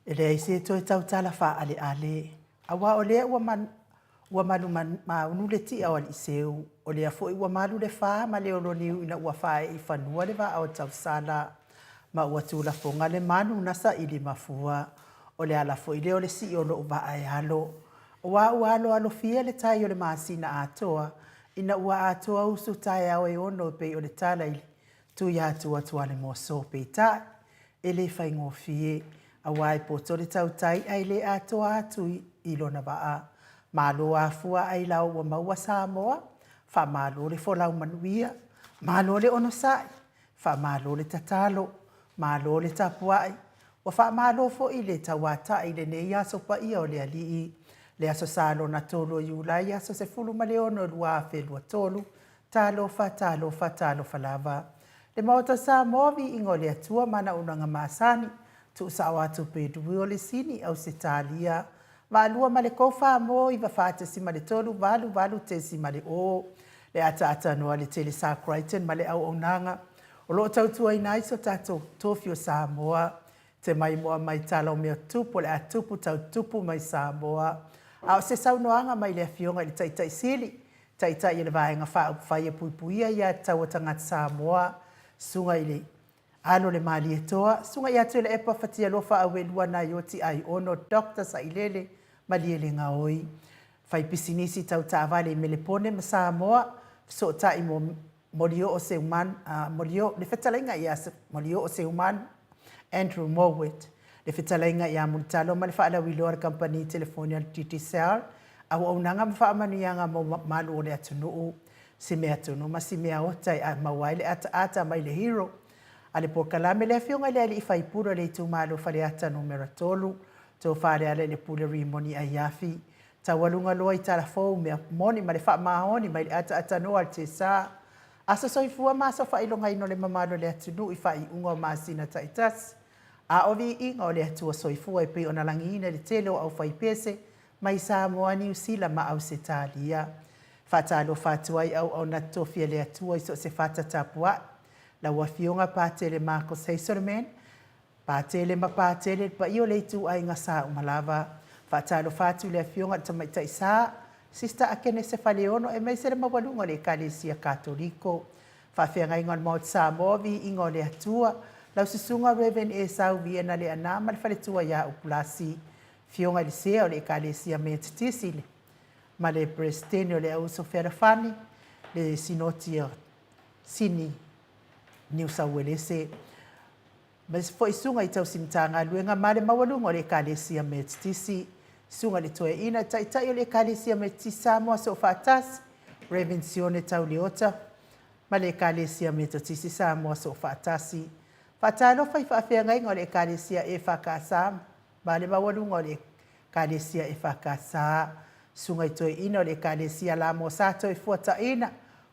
E leai se toe tautala faaaleale, aua o lea ua ua malu maunu le ti'a o Aliiseu, o lea foi ua malu le fā ma le oloniu ina ua faaee i fanua le vaa o Tausala, ma ua tulafoga le manu na saili mafua. O le ala foi lea o le sii o lou vaa e alo, aua ua aloalofia le tai o le masina atoa, ina ua atoa usu taeao e ono e pei o le tala i le Tuiatua Tualemoso. Peitai, e le faigofie, aua e poto le tautai ae le atoa atu i lona vaa. Malo afua ailao ua maua Samoa, faamalo le folau manuia, malo le onosai, faamalo le tatalo, malo le tapuai, ua faamalo foi le tauatai i lenei aso paia o le Alii, le Aso Sa lona tolu o Iulai aso 16 2023. Talofa, talofa, talofa lava. Le Maota o Samoa, viiga o le Atua ma ana auaunaga masani, tuusao atu pe dui o le Sini, Ausetalia, Vaalua ma le Kofa mo 94.3 88.0, le ataatanoa le tele Sa Crichton ma le auaunaga o lo o tautuaina ai so tatou tofi o Samoa. Te maimoa mai tala o mea tupu o le a tupu tau tupu mai Samoa. A o se saunoaga mai le Afioga i le Taitai Sili, Taitai o le Vaega Faaupufai e Puipuia Ia Tatau a Tagata Samoa, Susuga i le Alo o le Malietoa, Susuga ia Tuilaepa Fatialofa Auelua Naioti Aiono Doctor Sailele Malielegaoi, Faipisinisi tau taavale i Melepone ma Samoa, Fesootai mo Molioo Seumanu, Molioo, le fetalaiga ia Molioo Seumanu, Andrew Mowat, le fetalaiga ia Mulitalo ma le faalauiloa a le Kamupani Telefoni a le Digicel, auaunaga ma faamanuiaga mo mamalu o le atunuu, si mea tunu ma si mea ota e maua ai le ataata mai le hero a le polokalame, le Afioga i le Alii Faipule o le Itumalo Faleata Numera 3, Tofa Lealailepule Rimoni Aiafi, Taualuga loa i tala fou, mea moni ma le faamaoni mai le ataatanoa a le Tesa. Aso soifua ma aso faailogaina o le mamalu o le atunuu i faaiuga o masina taitasi, a o viiga o le Atua soifua e pei ona lagiina i le tele o aufaipese mai Samoa, Niu Sila ma Ausetalia. Faatalofa atu ai auauna totofi a le Atua i so o se fata tapuai. Lau Afioga Patele Marcus Hazelman, Patele ma Patele, le paia o le ituaiga sa uma lava. Faatalofa atu i le Afioga i le Tamaitai Sa, Sister Akenese Faleono aemaise le maualuga o le Ekalesia Katoliko. Faafeagaiga o le Maota Samoa, Viiga o le Atua, lau Susuga Rev. Esau Viena Leaana ma le faletua ia Upulasi, Afioga i le Sea o le Ekalesia Metotisi ma le Peresetene o le Auuso Fealofani, le Sinoti o Sini Niu Sauelese. Ma foi susuga i tausi Matagaluega ma le maualuga o le Ekalesia Metotisi, Susuga i le Toeaina, Taitai o le Ekalesia Metotisi Samoa Soofaatasi, Rev. Sione Tauleota, ma le Ekalesia Metotisi Samoa Soofaatasi. Faatalofa i faafeagaiga o le Ekalesia EFKS ma le maualuga o le Ekalesia EFKS, Susuga i Toeaina o le Ekalesia La Mosa Toefuataiina,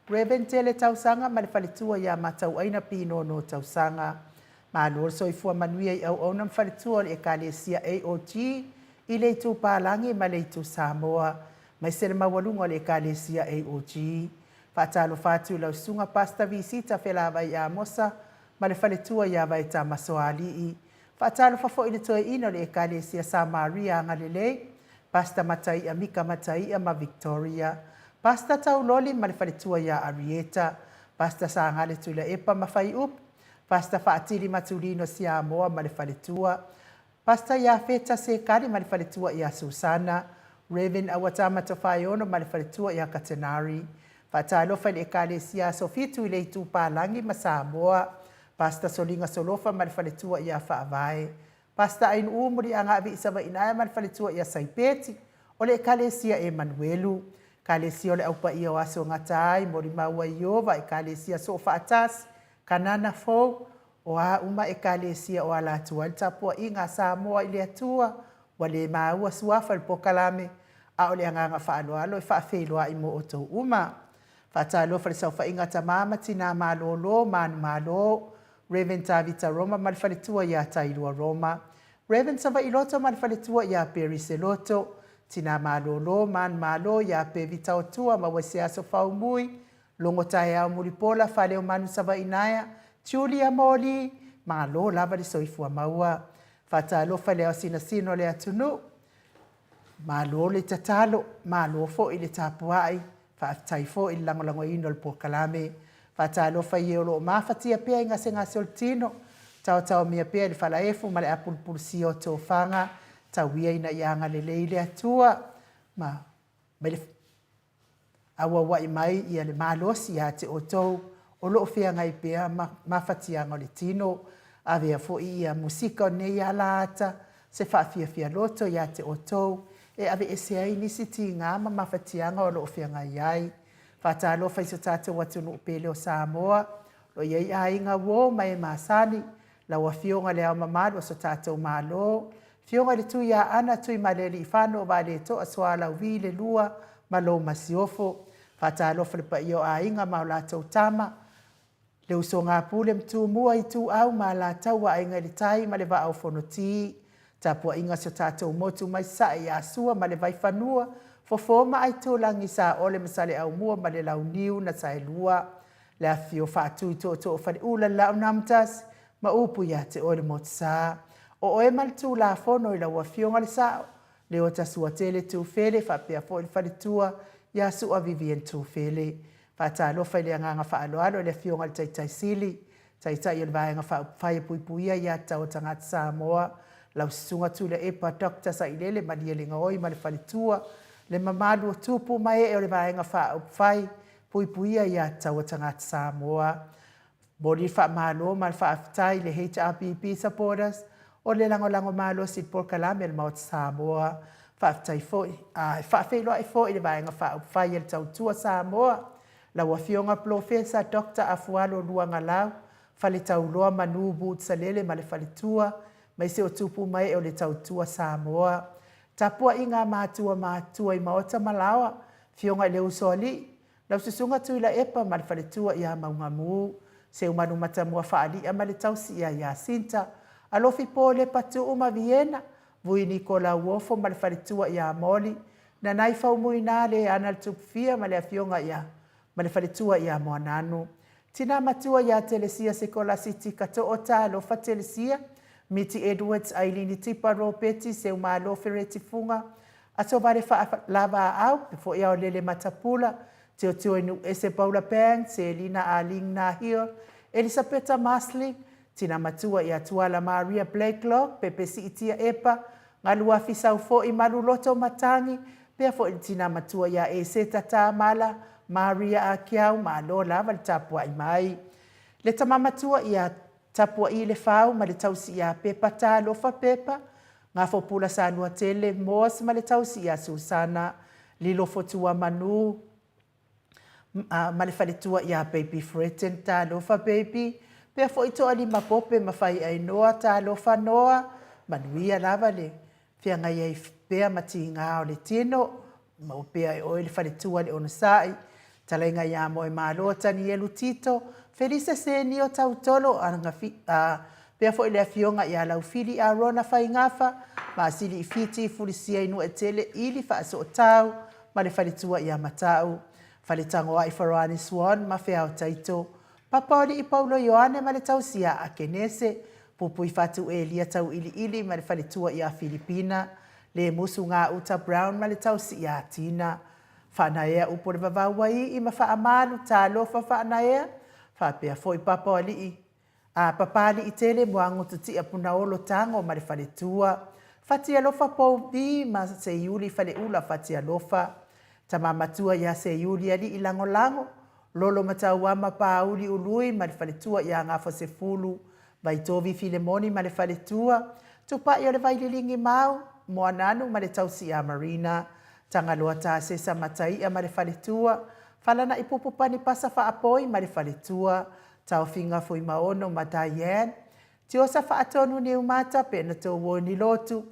Rev. Tele Tausaga ma le faletua ia Matauaina Pinono Tausaga. Malo le soifua manuia i auauna ma faletua o le Ekalesia AOG i le Itu Palagi ma le Itu Samoa, aemaise le maualuga o le Ekalesia AOG. Faatalofa atu i lau Susuga Pastor Visita Felavai Amosa ma le faletua ia Vaeta Masoalii. Faatalofa foi i le toeaina o le Ekalesia Samaria Agalelei, Pastor Mataia Mika Mataia ma Victoria, Pastor Tauloli ma le faletua ia Arieta, Pastor Sagale Tuilaepa ma Faiupu, Pastor Faatili Matulino Siamoa ma le faletua, Pastor Iafeta Sekali ma le faletua ia Susana, Rev. Auatama Tofaeono ma le faletua ia Katenari. Faatalofa i le Ekalesia Aso Fitu i le Itu Palagi ma Samoa, Pastor Soliga Solofa ma le faletua ia Faavae, Pastor Ainuu Muliagaavi i Savainaea ma le faletua ia Saipeti, o le Ekalesia Emanuelu, Ekalesia o le Au Paia o Aso Gata ai, Molimau a Ieova, Ekalesia Soofaatasi, Kanana Fou, o a uma Ekalesia o ala atu ai le tapuaiga a Samoa i le Atua, ua le maua suafa i le polokalame, a o le agaga faaaloalo e faafeiloai mo outou uma. Faatalofa i le saofaiga a tama ma tina malolo, manumalo, Rev. Tavita Roma ma le faletua ia Tailua Roma, Rev. Savaiiloto ma le faletua ia Perry Seloto, tina malolo, manumalo ia Pevi Taotua ma Uaiseaso Faumui, Logo Taeao Mulipola, Faleomanu Savainaea, Julia Moli, malo lava le soifua maua. Faatalofa i le ao sinasina o le atunuu, malo le tatalo, malo foi le tapuai, faafetai foi i le lagolagoina o le polokalame. Faatalofa i e o lo o mafatia pea i gasegase o le tino, taotaomia pea i le falaefu ma le apulupulusia o tofaga, tau ia ina ia agalelei le Atua ma mai le auauai mai ia le malosi ia te outou o lo o feagai pea ma mafatiaga o le tino. Avea foi ia musika o lenei alaata se faafiafia loto ia te outou e aveese ai nisi tiga ma mafatiaga o lo o feagai ai. Faatalofa i so tatou atunuu pele o Samoa, o lo o i ai aiga, uo ma e masani, lau Afioga i Le Ao Mamalu o so tatou Malo, Afioga i le Tuiaana Tuimalealiifano Vaaleto'a Sualauvi le Lua ma lou Masiofo. Faatalofa i le paia o Aiga ma o latou Tama, le usoga a Pule ma Tumua, Ituau ma Alataua, Aiga i le Tai ma le Vaa o Fonoti, tapuaiga a si o tatou motu mai Sasae ia Sua ma le Vaifanua, Fofo ma Aitulagi, Saole ma Saleaaumua ma le Launiu na Saelua, le afifio o Faatui Tootoo o Faleula le Laaunaamotasi ma upu ia te oe le Motusa. O oe ma le Tulafono i lau Afioga le Sao, Leota Suatele Tufele faapea foi le faletua ia Sua Vivian Tufele. Faatalofa i le agaga faaaloalo i le Afioga i le Taitai Sili, Taitai o le Vaega Faaupufai e Puipuia Aia Tatau a Tagata Samoa, lau Susuga Tuilaepa Doctor Sailele Malielegaoi ma le faletua, le mamalu o tupu ma ee o le Vaega Faaupufai Puipuia Aia Tatau a Tagata Samoa. Momoli le faamalo ma le faafetai i le HRPP supporters o le lagolago malosi i le polokalame a le Maota Samoa. Faafetai foi, a e faafeiloai foi i le Vaega Faaupufai a le Tautua Samoa, lau Afioga Polofesa Doctor Afualo Luagalau, Faletauloa Manu Boots Salele ma le faletua, aemaise o tupu ma ee o le Tautua Samoa. Tapuaiga a matua matutua i maota ma laoa, Afioga i le Usoalii, Lau Susuga Tuilaepa ma le faletua ia Maugamu, Seumalu Matamua Faali'a ma le tausi ia Iasinta, Alofi Po Lepa Tuu ma Viena, Vui Niko Lauofo ma le faletua ia Moli, Nanai Faumuina Leana le Tupufia ma le afioga ia ma le faletua ia Moananu, Tina matua ia Telesia Sekolasi Tika To'o Talofa Telesia, Miti Edwards Ailini Tipa Ropeti Seumalo Fereti Fuga, Aso Vale Faalavaau, pe foi Aolele Matapula, Tiotio Nuuese Paula Pang, Selina Arlene Nahil, Elisapeta Marsling, Tina matua ia Tuala Maria Blakelock, Pepe Siitia Epa, Galuafi Saufo'i Maluloto Matangi, pea foi le tina matua ia Eseta Tamala, Maria Akiau, malo lava le tapuai mai. Le tama matua ia Tapua'i Lefau ma le tausi ia Pepa Talofa Pepa, Gafopula Saluatele Moss ma le tausi ia Susana, Lilo Fotua Manu, ma le faletua ia Baby Fretton, talofa Baby, pea foi Toalima Pope ma Faiainoa, talofa Noa, manuia lava le feagai ai pea ma tiga o le tino, maua pea e oe le faletua le onosai, talaiga ia Moemalo Tanielu Tito, Felisa Senio Tautolo, pea foi le afioga ia Laufili Arona Faigafa, Masili Fiti Fulisia Inuetele Ili Faasootau, ma le faletua ia Matau, Faletagoai Farani Swan ma Feao Taito, Papaolii Paulo Ioane ma le tausi ia Akenese, Pupui Fatu Elia Tauiliili ma le faletua ia Filipina, Lemusu Gauta Brown ma le tausi ia Tina, Faanaea Upu o le Vavau Uaii ma Faamalu Talofa Faanaea, faapea foi Papaolii A Papaliitele Muagututia Punaolo Tago ma le faletua, Fatialofa Pou Vi ma Seiuli Faleula Fatialofa, Tama matua ia Seiuli Alii Lagolago, Lolo Matauama Paauli Ului ma le faletua ia Gafosefulu, Vaitovi Filemoni ma le faletua, Tupai o le Vaililigi Mau, Moananu ma le tausi ia Marina, Tagaloa Tasesa Mataia ma le faletua, Falanaipupu Panipasa Faapoi ma le faletua, Taofiga Fuimaono ma Diane, Tiosa Faatonu Niumata Pena Touoni Lotu,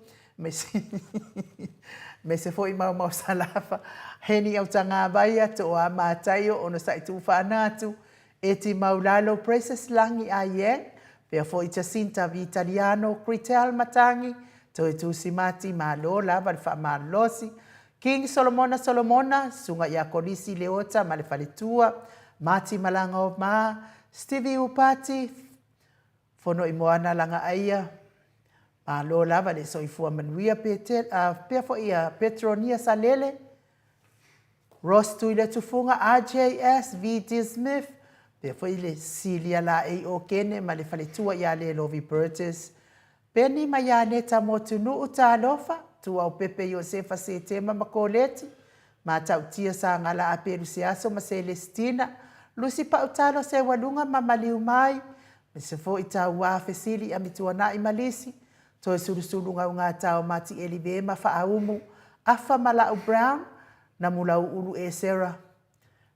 aemaise foi Maumau Salafa, Heni Autagavaia, Toa Mataio, Onosai Tuufaanatu, Eti Maulalo, Precious Lagi Ayen, pea foi Jacinta Vitaliano, Critel Matangi, Toetusi Mati, malo lava le faamalolosi, King Solomona Solomona, Susuga ia Kolisi Leota ma le faletua, Mati Malaga o Ma, Stevie Upati, Fonoimoana Lagaaia, Malo lava le soifua manuia Petel, pea foi ia Petronia Salele, Ross Tuiletufuga, RJS, VD Smith, pea foi le Silia Laei Okene ma le faletua ia Lelovi Burgess, Peni ma Ianeta Motunuu Talofa, Tuaopepe Iosefa Setema ma Koleti, Matautia Sagala Apeluseaso ma Selesitina, Lusi Pautalo Seualuga ma Maliumai, Aemaise foi Tauā Fesili Amituanai ma Lisi, Toe Sulusulu Gaugatao ma Tielive ma Faaumu, Afa ma Lau Brown, Namulauulu Esera,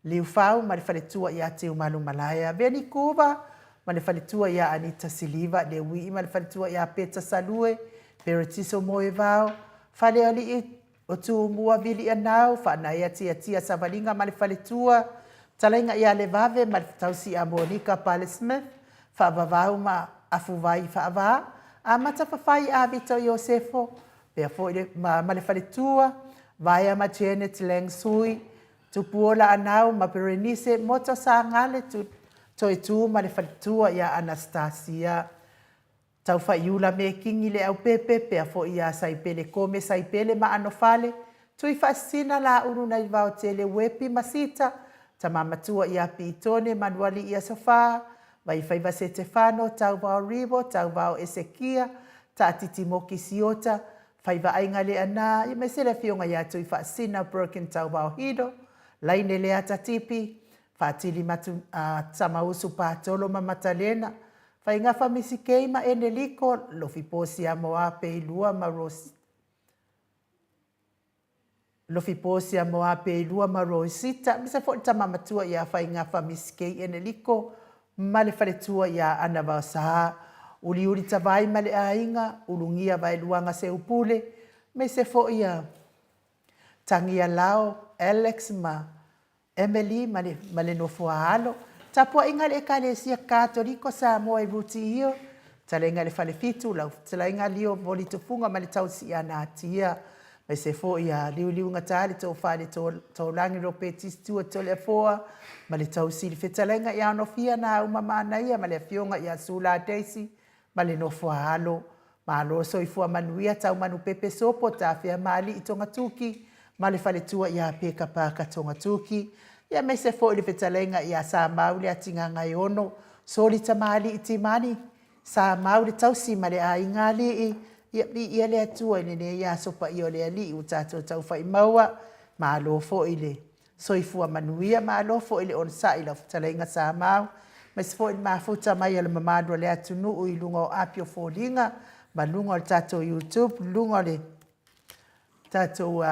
Liufau ma le faletua ia Tiumalumalaea, Veni Kuva ma le faletua ia Anita Siliva, Leuii ma le faletua ia Peta Salue, Peretiso Moevao, Falealii o Tumua Vilianau, Faanaea Tiatia Savaliga ma le faletua, Talaiga ia Levave ma le tausi ia Monika Pale Smith, Faavavau ma Afuvai Faava, Amata Fafai ia Vito Iosefo, pea foi le, ma, ma le faletua, Vaea ma Janet Lang Sui, Tupuola Anau ma Berenice Moto Sagale, tu, Toetū ma le faletua ia Anastasia Taufaiula Mekingi Leaupepe, pea foi ia Saipele Kome Saipele ma Anofale, Tuifaasisina Laulu nai Vaotele Uepi ma Sita, Tama Matua ia Piitone Manualii Asofa, Vaifaiva Setefano, Tauvao Rivo, Tauvao Esekia, Taatiti Moki Siota, Faivaaiga Leanā, aemaise le Afioga ia Tuifaasisina Broken Tauvao Hido, Laine Leata Tipi, Faatili Matu, Tamausu Patolo ma Matalena, Faigafa Misikei ma Eneliko, Lofi Posia Moape i lua ma Rosita, Lofi Posia Moape i lua ma Rosita, aemaise foi le tama matua ia Faigafa Misikei Eneliko ma le faletua ia Ana Vaosaha, Uliuli Tavai ma le aiga, Ulugia Vaeluaga Seupule, aemaise foi ia Tagia Lao, Alex ma Emily ma le, ma le nofoa-alo. Tapuaiga a le Ekalesia Katoliko Samoa i Ruti Hill, Fetalaiga i le Falefitu, lau fetalaiga Leo Volitufuga ma le tausi Anatia, aemaise foi a Liuliugata le Tofa i le Taulagi Ropeti Stewart Toleafoa ma le tausi le fetalaiga ia Onofia Nauma Manaia ma le afioga ia Sula Daisy ma le nofo-a-alo. Malo soifua manuia Taumanupepe Sopo Tafea Maali'i Togatuki ma le faletua ia Peka Parker Togatuki, ia aemaise foi le fetalaiga ia Samau Leatigagaeono Soli Tamaali'i Timani Samau le tausi ma le aiga alii, ia viia le Atua i lenei aso paia o le Alii ua tatou taufai maua. Malo foi le Soifua manuia, malo foi le onosai i lau fetalaiga Samau, aemaise foi le mafuta mai o le mamalu o le atunuu i luga o api o foliga ma luga o le tatou YouTube, luga o le tatou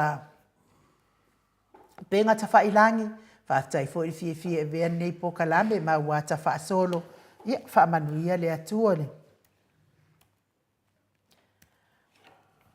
upega tafailagi. Faafetai foi le fiafia e avea lenei polokalame ma ua ata faasolo. Ia, faamanuia le Atua i le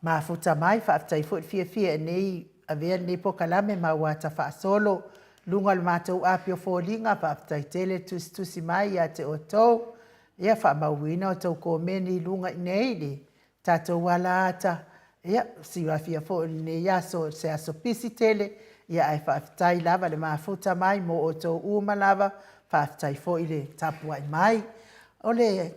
Mafuta mai, faafetai foi le fiafia e nei avea lenei polokalame ma ua ata faasolo luga o le matou api o foliga, faafetai tele le tusitusi mai ia te outou. Ia faamauina outou komeni i luga i nei le tatou ala ata. Ia silafia foi lenei aso se aso pisi tele, ia ae faafetai lava le mafuta mai mo outou uma lava, faafetai foi le tapuai mai. O le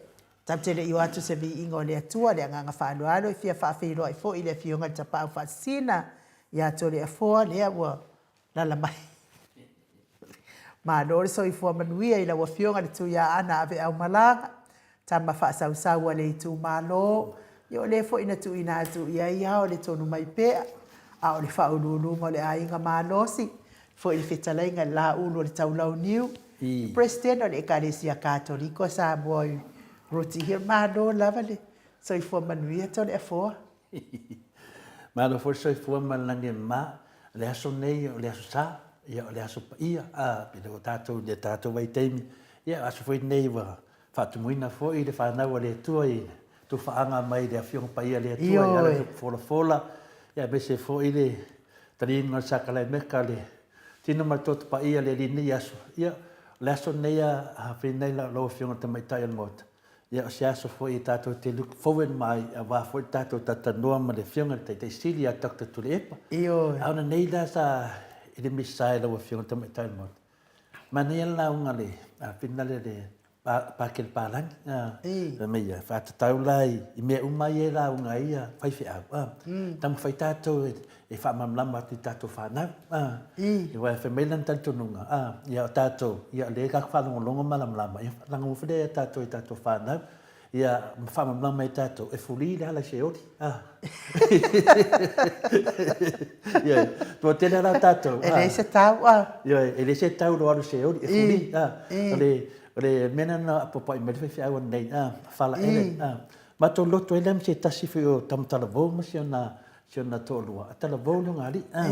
Tatou te le i o atu i se viiga o le Atua, le agaga faaaloalo e fia faafeiloai foi i le Afioga i le Tapaau Faasisina ia Toleafoa lea ua lala mai. Malo le soifua manuia i lau Afioga le Tuiaana Aveaumalaga, tama faasausau a le itumalo, ia o le foi na tuuina atu i ai ao le tonu mai pea, a o le faauluuluga o le aiga malosi, foi le fetalaiga i le Laulu o le Taulauniu, le Peresetene o le Ekalesia Katoliko a Samoa i Rooty Hill. Malo lava le soifua manuia Toleafoa. Malo foi le soifua ma le lagi e mama. O le aso nei o le aso sa, ia o le aso paia, a pei ua tatou i le tatou vaitaimi, ia o aso foi nei ua faatumuina foi le fanau a le Atua i tufaaga mai le Afioga Paia a le Atua i ala i folafola, ia aemaise foi le taliina o le Sakalaemeka le tino ma le toto paia le Alii nei aso. Ia, o le aso nei a hafei nei lau Afioga i le Tamaitai o le Maota, ia o se aso foi e tatou te look forward mai aua foi le tatou talatalanoa ma le Afioga i le Taitai Sili ia Doctor Tuilaepa. Ioe. A o nei la sa i le misa e lau Afioga i le Tamaitai o le Maota, manaia le lauga a le finale le Pākele Pālani, fai mai ia, whātatau la i mea uma ia e lauga ai ia faifeau, taumawhai tātou e whaamalamalama atu i tātou whānau, aua e whai mai lana talitonuga, ia o tātou, ia o lea ka whaalongolongo malamalama, ia whaalangofo lea ia tātou i tātou whānau, Ia, ma whaamalamalama e tatou, e fuli le ala i se oli, a. Ioe, tua tele ala o tatou, a. E leai se tau, a. Ioe, e leai se tau lo alu se oli, e fuli, a. O le, o le mea lena na apoapoai mai le faifeau anei, a, fala ele, a. Matou lotu ai lea ma se tasi foi o tama talavou ma si ona, si ona toalua, a talavou le ogalii, a.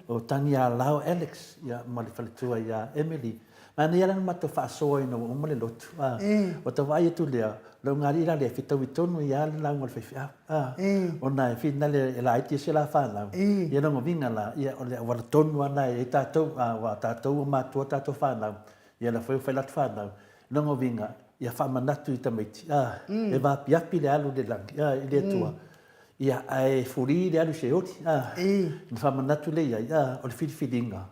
O Tagialao Alex, ia, ma le faletua ia Emily. Manaia la na matou faasoa ina ua uma le lotu, a. Ua tau vaai atu lea, o le ogalii la lea e fetaui tonu ai lava le lauga a le faifeau, a. Ona e finale e laiti ai se la fanau, ia lona uiga la, ia o le auala tonu lava lena e i ai tatou, a, aua o tatou ua matua tatou fanau, ia o lea foi ua fai latou fanau. Lona uiga, ia faamanatu i tamaiti, a, e vaapiapi le alu i le lagi, a, i le Atua, ia, ae fuli le alu i Seoli, a. Ona faamanatu lea i ai, a, o le filifiliga,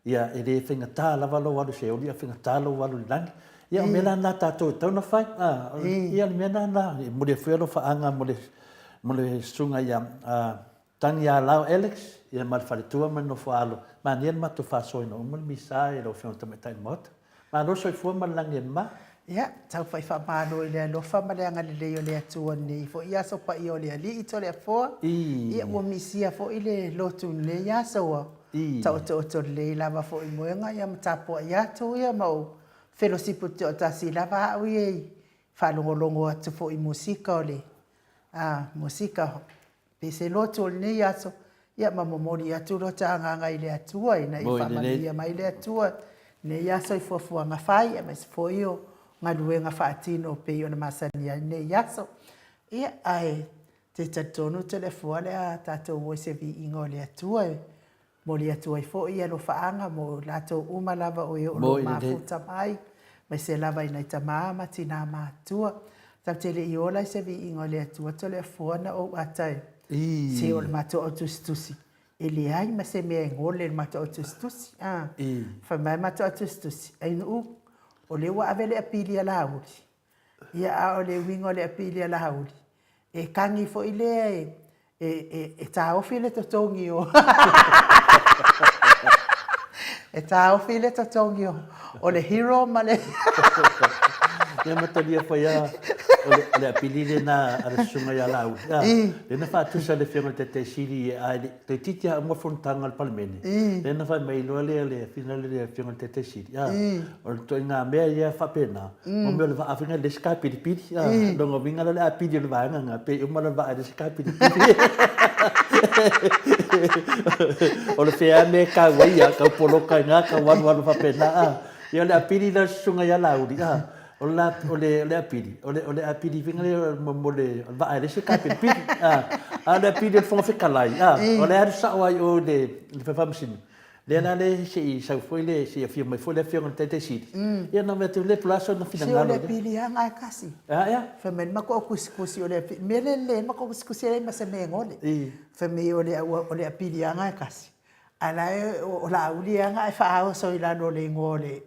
Ia, e le faigata lava lou alu i Seoli, a faigata lou alu i le lagi. Ia, o mea la na tatou e tatau ona fai. A, ia, o le mea lena, e momoli atu foi alofaaga mo le, mo le susuga ia Tagialao Alex, ia ma le faletua ma le nofo-a-alo. Manaia le matou faasoaina uma le misa e lau Afioga i le Tamaitai Maota. Malo le soifua ma le lagi e mama. Ia, tau fai faamalo i le alofa ma le agalelei o le Atua nei foi aso paia o le Alii Toleafoa. Ia, ua misia foi le lotu i lenei aso, ua taotooto lelei lava foi moega ia ma tapuai atu ia ma ou felosipu toatasi lava au ia i faalogologo atu foi i musika o le musika Pe se lotu o lenei aso, ia ma momoli atu lota agaga i le Atua ina ia faamanuia mai le Atua i lenei aso i fuafuaga fai aemaise foi o galuega faatino pei ona masani ai lenei aso. Ia, ae te talitonu Toleafoa le a tatou o i se viiga o le Atua e Momoli atu ai foi alofaaga mo i latou uma lava o e o lo o mafuta mai, aemaise lava i nai tama ma tinā matutua. Tatou te le i ola i se viiga o le Atua Toleafoa na ou ata e se o le matou au tusitusi. E leai ma se mea e gole i le matou au tusitusi. A, fai mai le matou au tusitusi, Ainuu, o lea ua ave le apili a Laauli, Ia, a o le uiga o le apili a Laauli, e kagi foi lea e taofi le totogi o e taofi le totogi o le hero ma le Ia ma talia foi a o le apili lena a le susuga ia Laauli. Lea na faatusa le Afioga i le Taitai Sili a e toeitiiti lava uma fonotaga a le Palemene. Lea na fai mai loa lea le finagalo le Afioga i le Taitai Sili, o le ituaiga mea ia faapena, mo mea o le vaa foi lea le isi kapilipili. Lona uiga la o le apili o le vaega lena, pe uma lona vaa i le isi kapilipili. O le fea mea e kau ai ia, kau poloka i ina, kau alualu faapena. Ia o le apili lea o le susuga ia Laauli, o le o le apili, o le apili foi lea mo le vaa e leai se kapilipili. A o le apili o le Fofoga Fetalai, o le alu sao lava i o i le Fale Faamasino, Lea la le se i sau foi le, se i afio mai foi le Afioga i le Taitai Sili, ia ona avea atu lea po o le a sona finagalo. Se o le piliaga e tasi. A ea? Fai mai le matou au tusitusi o le mea lea lelei ai le matou tusitusi e leai ma se mea e gole. Fai mai o le o le piliaga e tasi, a o la e o Laauli e ana ae faaoso i lalo o le igoa o le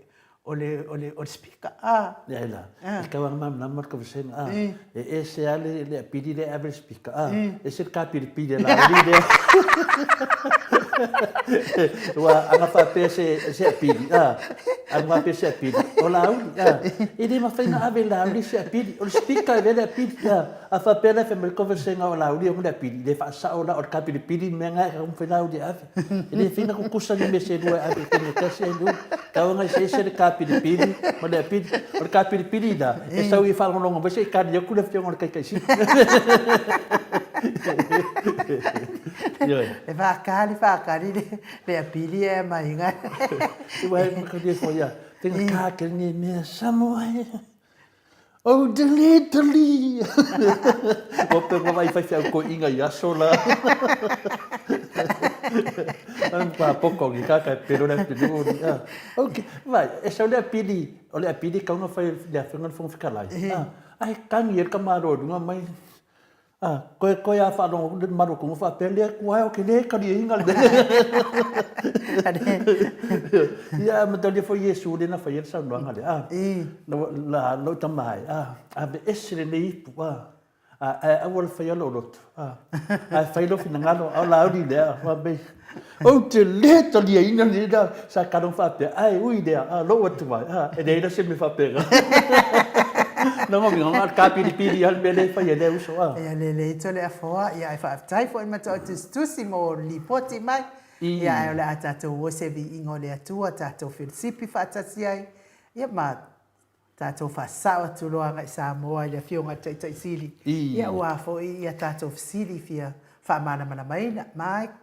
o le, o le, o le speaker. Ah. Leai la, e tau lava malamalama le conversation, ah, e ese lava le, le apili lea e ave i le speaker, ah, ese le kapilipili a Laauli lea. Ua ana faapea se, se apili, ah, ana faapea se apili, o Laauli, ah, e le mafai ona ave e Laauli se apili, o le speaker e avea le apili, ah, a faapea la e fai mai le conversation o Laauli e ona le apili, le faasao la, o le kapilipili le mea lena e taumafai Laauli e ave. E le fai na kukusa ni mea se lua e ave i taimi e tasi ae nuu. Tau ona eseese le kapilipili ma le apili. O le kapilipili la, e sau i faalogologo mai se i kali atu le afioga i le Taitaisili. Ioe. E faakali faakali le apili e aumai ina. Ua e makalia foi ia. Tengata ke ni mea Samoa e. Oh, dali, dali! Ua pe ua vai faifeau koiʻiga i aso la. Ang pa poko ngi ka kai pelo le pili ni. Ah. Okay, vai, e sau le apili, o le apili kau na fai le afioga le Fofoga Fetalai. Ah, ai kangi e le ka malo lunga mai. A, koe, koe a faalogo le mamalu o kumu faapea, le Atua e o ke le taliaina le Ia, a matalia foi Iesu lea na faia le saunoaga lea, a, la, lou tama e, a, aveese lenei ipu, a, ae aua le faia lou loto, a, ae fai lou finagalo, a o Laauli lea, fai mai, ou te le taliaina lenei la, sa kalo faapea, ae ui lea, a, lou Atua e, a, e leai la se mea faapena. Lona uiga, na o le tapilipili lava le mea lea e fai e lea uso, a. Ia lelei tole afoa, ia ae faafetai foi mataoa tusitusi mo lipoti mai, ia ae o le a tatou o se viiga o le Atua tatou felesipi faatasi ai, ia ma tatou faasao atu loa agai Samoa i le Afioga i le Taitai Sili, ia aua foi ia tatou fesili fia faamalamalamaina. Mike.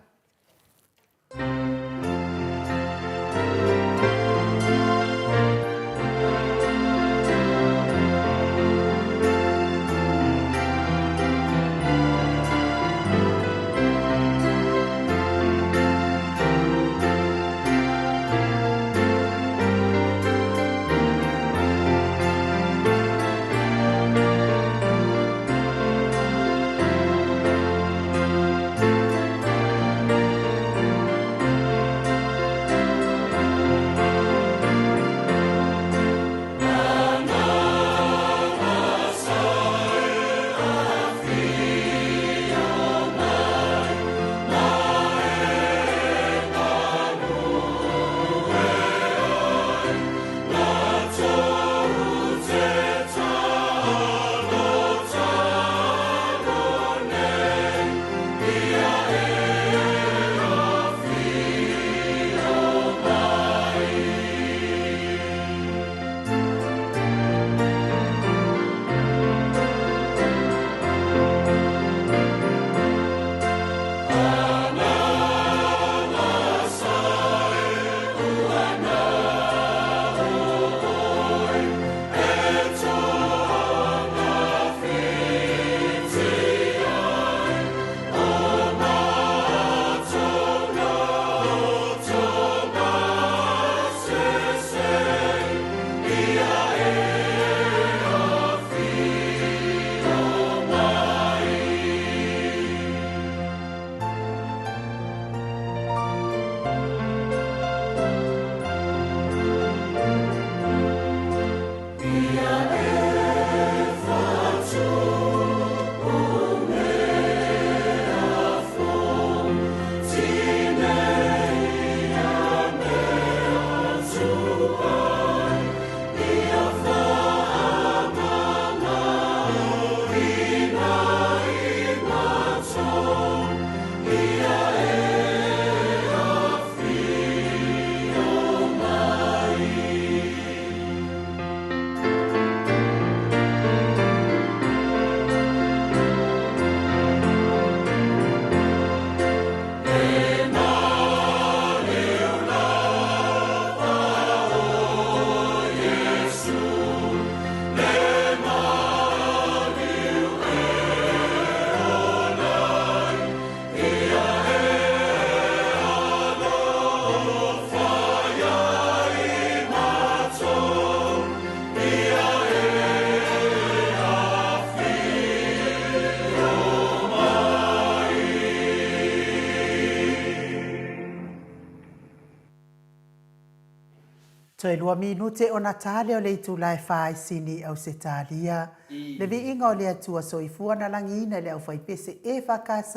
Toe lua minute ona ta lea o le itula e fa i Sini, Ausetalia. Le viiga o le Atua Soifua na lagiina i le aufaipese EFKS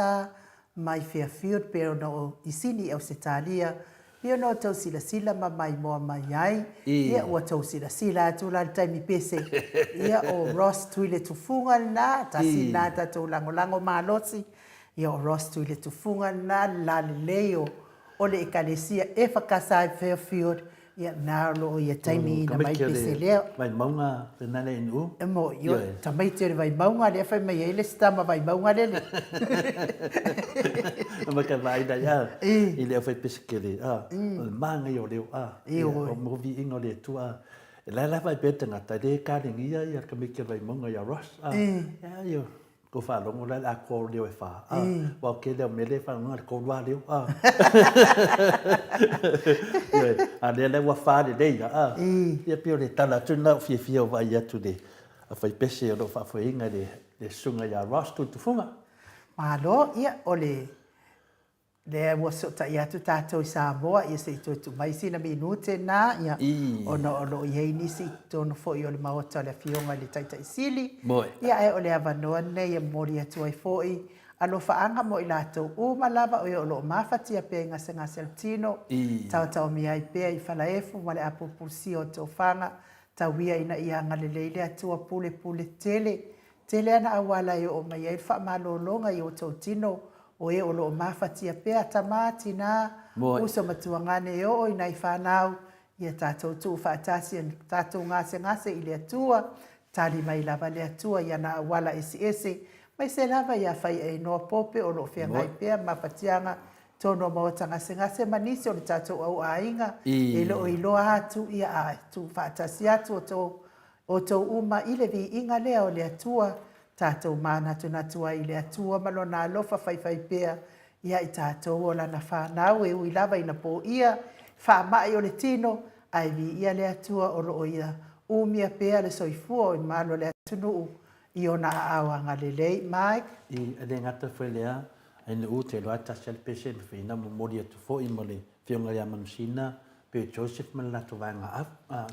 mai Fairfield pei ona o i Sini, Ausetalia, pei ona outou silasila ma maimoa mai ai. Ia, ua outou silasila atu la i le taimi pese. Ia, o Ross Tuiletufuga lena, tasi lena tatou lagolago malosi. Ia, o Ross Tuiletufuga lena, le lalelei o o le Ekalesia EFKS i Fairfield, ia na o lo o ia taimi ina mai pese lea. Vaimauga lena le inu. E mo io tamaiti o le Vaimauga lea fai mai ai le isi tama Vaimauga lele. Ma ka vaai nei a i le au fai pese kele a o le manaia o leo a o mo viiga o le Atua a. E la la fai pea tangata le kalegia ia le tamaiti o le Vaimauga ia Ross a. Ia io Ko faalogo la le atoa o leo e fa, a, aua o tele o mea lea e faalogo le tolu lava leo, a. Ioe, a lea la ua fa lelei la, a. Ia pei o le tala atu lena ua fiafia ou vaai atu i le aufaipese o lo o faafoeina i le. le Susuga ia Ross Tutufuga. Malo, ia, o le lea ua fesootai atu tatou i Samoa, ia se i toe tuu mai sina minute na, ia, ona o lo o i ai nisi i totonu foi o le Maota o le Afioga i le Taitai Sili, ia, ae o le avanoa lenei e momoli atu ai foi alofaaga mo i latou uma lava o e o lo o mafatia pea i gasegase o le tino, taotaomia ai pea i falaefu ma le apulupulusia o tofaga, tau ia ina ia agalelei le Atua pulepule tele Tele ana auala e oo mai ai le faamalologa i outou tino, o e o lo o mafatia pea, tama, tina, uso ma tuagane e oo i nai fanau, ia tatou tuu faatasi e tatou gasegase i le Atua, tali mai lava le Atua i ana auala eseese, maise lava ia Faiainoa Pope o lo o feagai pea ma mafatiaga tonu o maota gasegase ma nisi o le tatou au aiga e le o iloa atu, ia a tuu faatasi atu outou Outou uma i le viiga lea o le Atua, tatou manatunatu ai i le Atua ma Lona alofa faifaipea ia i tatou o Lana fanau e ui lava ina poia, faamai o le tino, ae viia le Atua o lo o Ia umia pea le soifua o i malo o le atunuu i Ona aao agalelei. Mike. I le gata foi lea, ai na u te iloa tasi a le pese mawhai na momoli atu foi ma le Afioga ia Manusina pe Joseph ma le latou vaega a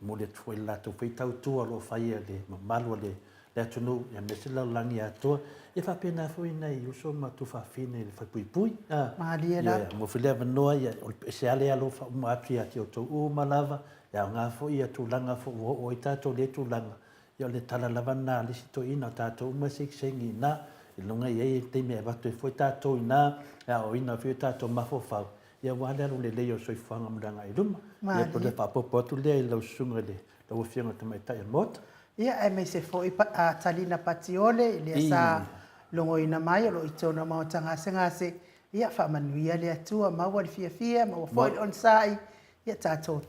momoli atu foi i le latou foi tautua o lo o faia i le mamalu o le atunuu aemaise le lalolagi atoa. E faapena foi nai uso ma tuafafine i le falepuipui. Malie lava. Maua foi le avanoa, o le pese lava lea e alofa uma atu ia te outou uma lava, e aoga foi ia tulaga foi ua oo ai tatou i lea tulaga. Ia o le tala lava lena a le isi toeaina, o tatou uma e segisegi i ina, i luga e i ai taimi e avatu ai foi tatou i ina, e aoaoina ai foi o tatou mafaufau, ia aua le alu lelei o le soifuaga mo le agai i luma. Ia pei o le faaopoopo atu lea i lau susuga i le, lau Afioga i le Tamaitai o le Maota. Ia, aemaise foi a Talina Patiole, lea sa logoina mai o lo o i totonu o Maota Gasegase, ia faamanuia le Atua, maua le fiafia, maua foi le onosai, Ia tatou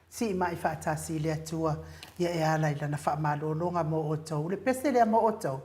siimai faatasi i le Atua, ia e ala i Lana faamalologa mo outou. Le pese lea mo outou.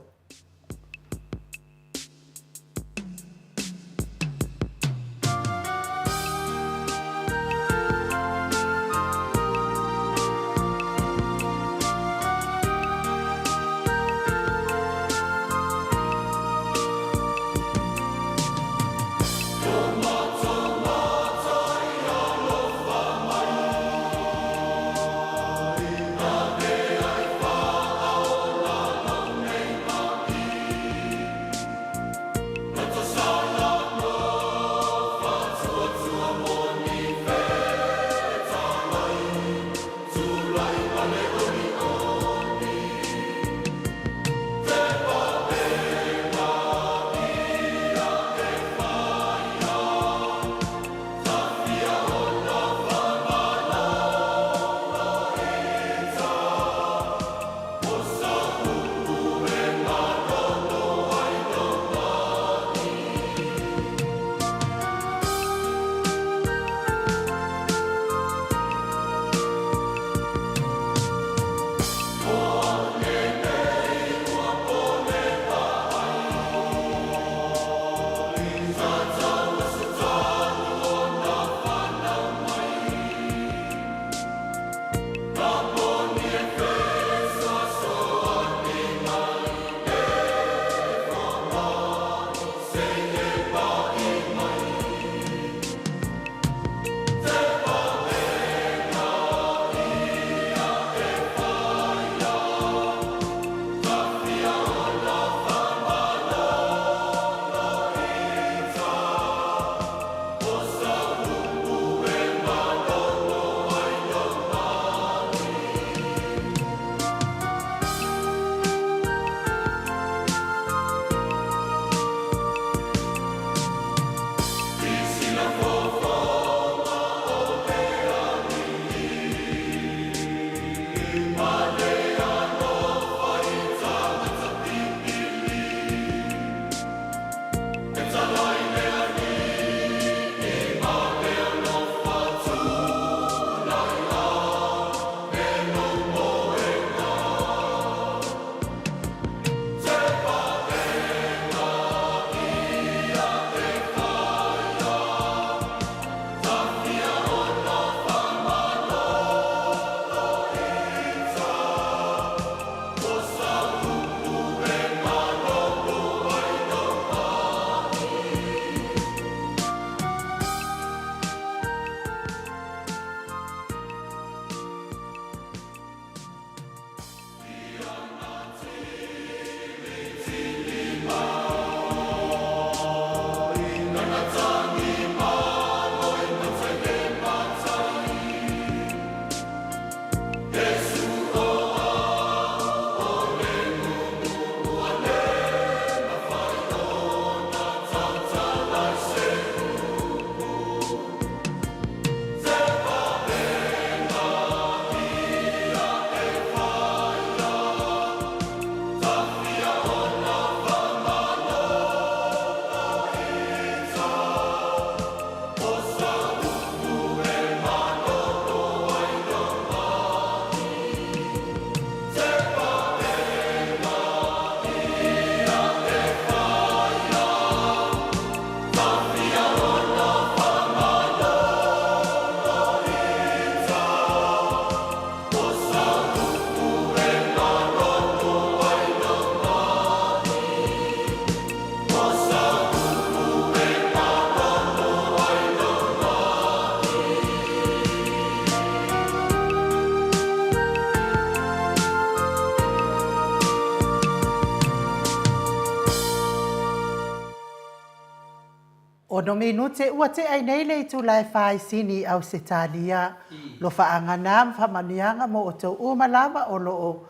Ono minute ua tea ai nei le itula e fa i Sini, Ausetalia. Lofaaga na ma faamanuiaga mo outou uma lava o lo o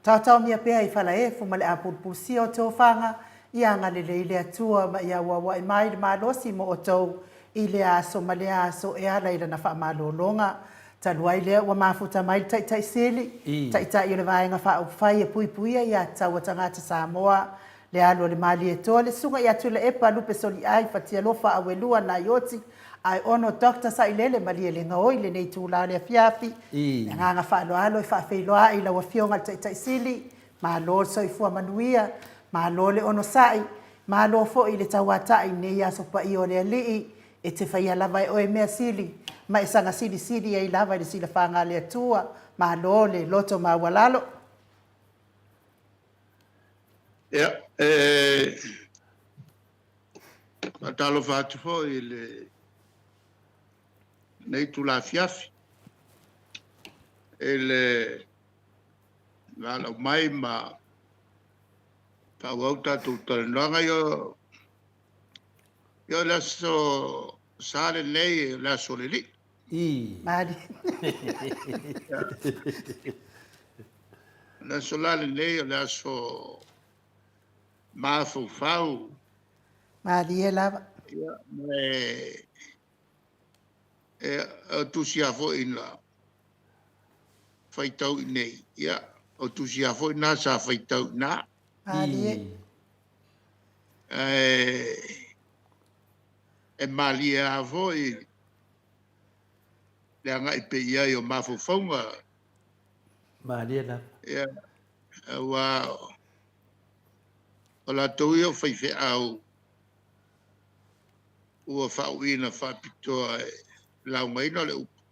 taotaomia pea i falaefu ma le apulupulusia o tofaga, ia agalelei le Atua ma ia auauai mai le malosi mo outou i lea aso ma lea aso e ala i lana faamalologa. Talu ai lea ua mafuta mai le Taitai Sili, Taitai o le Vaega Faaupufai e Puipuia Ia Tatau a Tagata Samoa, le alu a le Malietoa, le Susuga ia Tuilaepa Lupe Soliai Fatialofa Auelua Naioti Aiono Dr. Sailele Malielegaoi i lenei itula o le afiafi. Le agaga faaaloalo e faafeiloai i lau Afioga i le Taitai Sili, malo le soifua manuia, malo le onosai, malo foi i le tauatai i lenei aso paia o le Alii. E te faia lava e oe mea sili ma e saga silisili ai lava i le silafaga a le Atua. Malo le loto maualalo. Ia, e faatalofa atu foi i lenei itula afiafi i le valaau mai ma faaauau tatou talanoaga. Ia, o le aso Sa lenei, o le aso o le Alii. Malie. O le aso la lenei o le aso mafaufau. Malie lava. Ia, ma e tusi lava foi na faitau i nei, ia, o tusi lava foi na sa faitau i ina. Malie. Ae e malie lava foi le agai pea i ai o mafaufauga. Malie lava. Ia, aua o latou ia o faifeau ua faauuina faapitoa e laugaina le upu.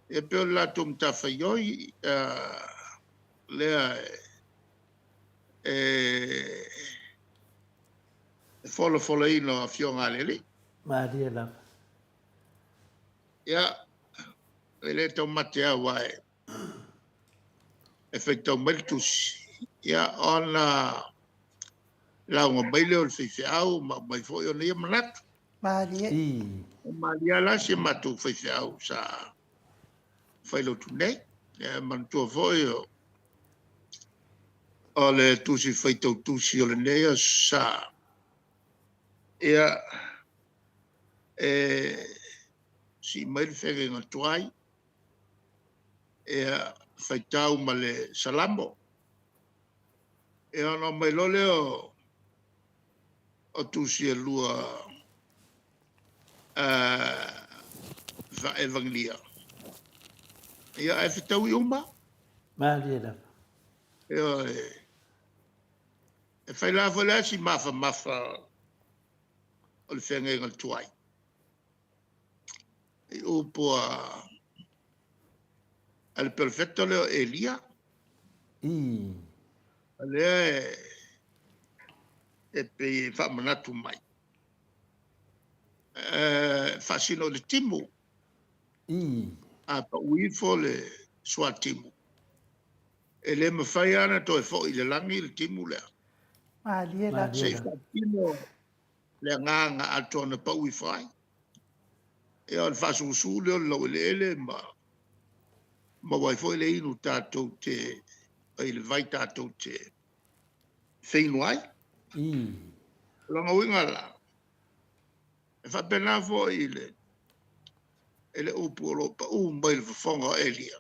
E pei o le latou matafaioi lea e folafolaina o afioga a le Alii. Malie lava. Ia, e le taumate aua e faitau mai le tusi, ia, ona lauga mai lea o le faifeau ma aumai foi ona ia manatu. Malie. E malie la si matou faifeau sa failotu nei. E manatua foi o le tusi faitau tusi o lenei aso Sa, ia, e sii mai le feagaiga tuai, ia, faitau ma le Salamo, ia, ona aumai loa lea o tusi e lua faa-Evagelia, ia, ae fetaui uma. Malie lava. Ioe. E fai la foi la si mafamafa o le feagaiga tuai i upu a le perofeta lea o Elia. O lea e pei e faamanatu mai. E faasino i le timu. A pau ifo le suatimu, e le mafai lava ona toe foi i le lagi le timu lea. Malie lava. Se i faatino le agaga atoa na pau ifo ai. Ia, o le faasusu lea o le laueleele ma maua ai foi le inu tatou te, ai le vai tatou te feinu ai. O lona uiga la, e faapena foi i le upu o lo o pau mai le fofoga o Elia,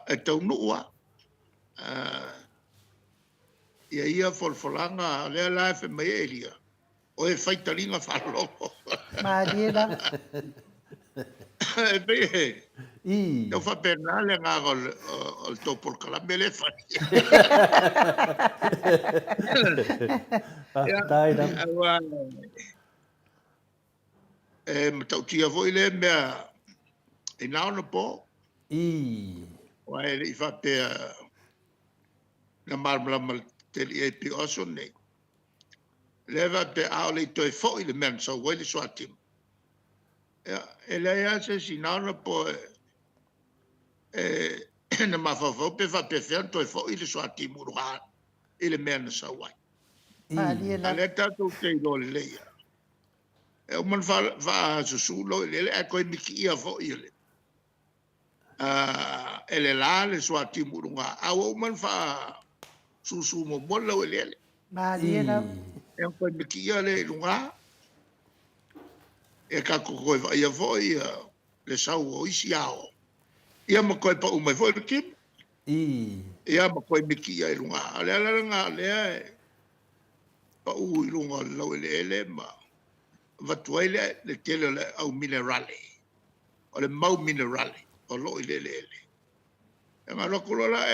e taunuu lava. Ia folafolaga, lea la e fai mai ai Elia, o e fai taliga faalogo. Malie lava. E pei e tau faapena le agaga o le tou polokalame lea e fai. Faafetai lava. Aua e matautia foi lea mea i na ona po. Aua e le i faapea na malamalama tele i ai pei o aso nei. Lea e faapea a o le i toe foi le mea na sau ai le suatimu. Ia, e leai lava se isi na ona po e na mafaufau pe faapefea ona toe foi le suatimu i luga i le mea na sau ai. Malie A lava. lea tatou te iloa lelei lava, e uma ona faasusū laueleele ae toe mitiia foi e le e le la le suatimu i luga, a ua uma ona faasusū muamua le laueleele. Malie lava. E ona toe mitiia lea i luga, e tatou toe vaaia foi le sau o isi ao, ia ma toe pau mai foi le timu, ia ma toe mitiia i luga. O le ala lena o lea e pau i luga o le laueleele ma avatu ai le tele o le au minerale, o le mau minerale o lo o i le eleele. E ona alu atu loa la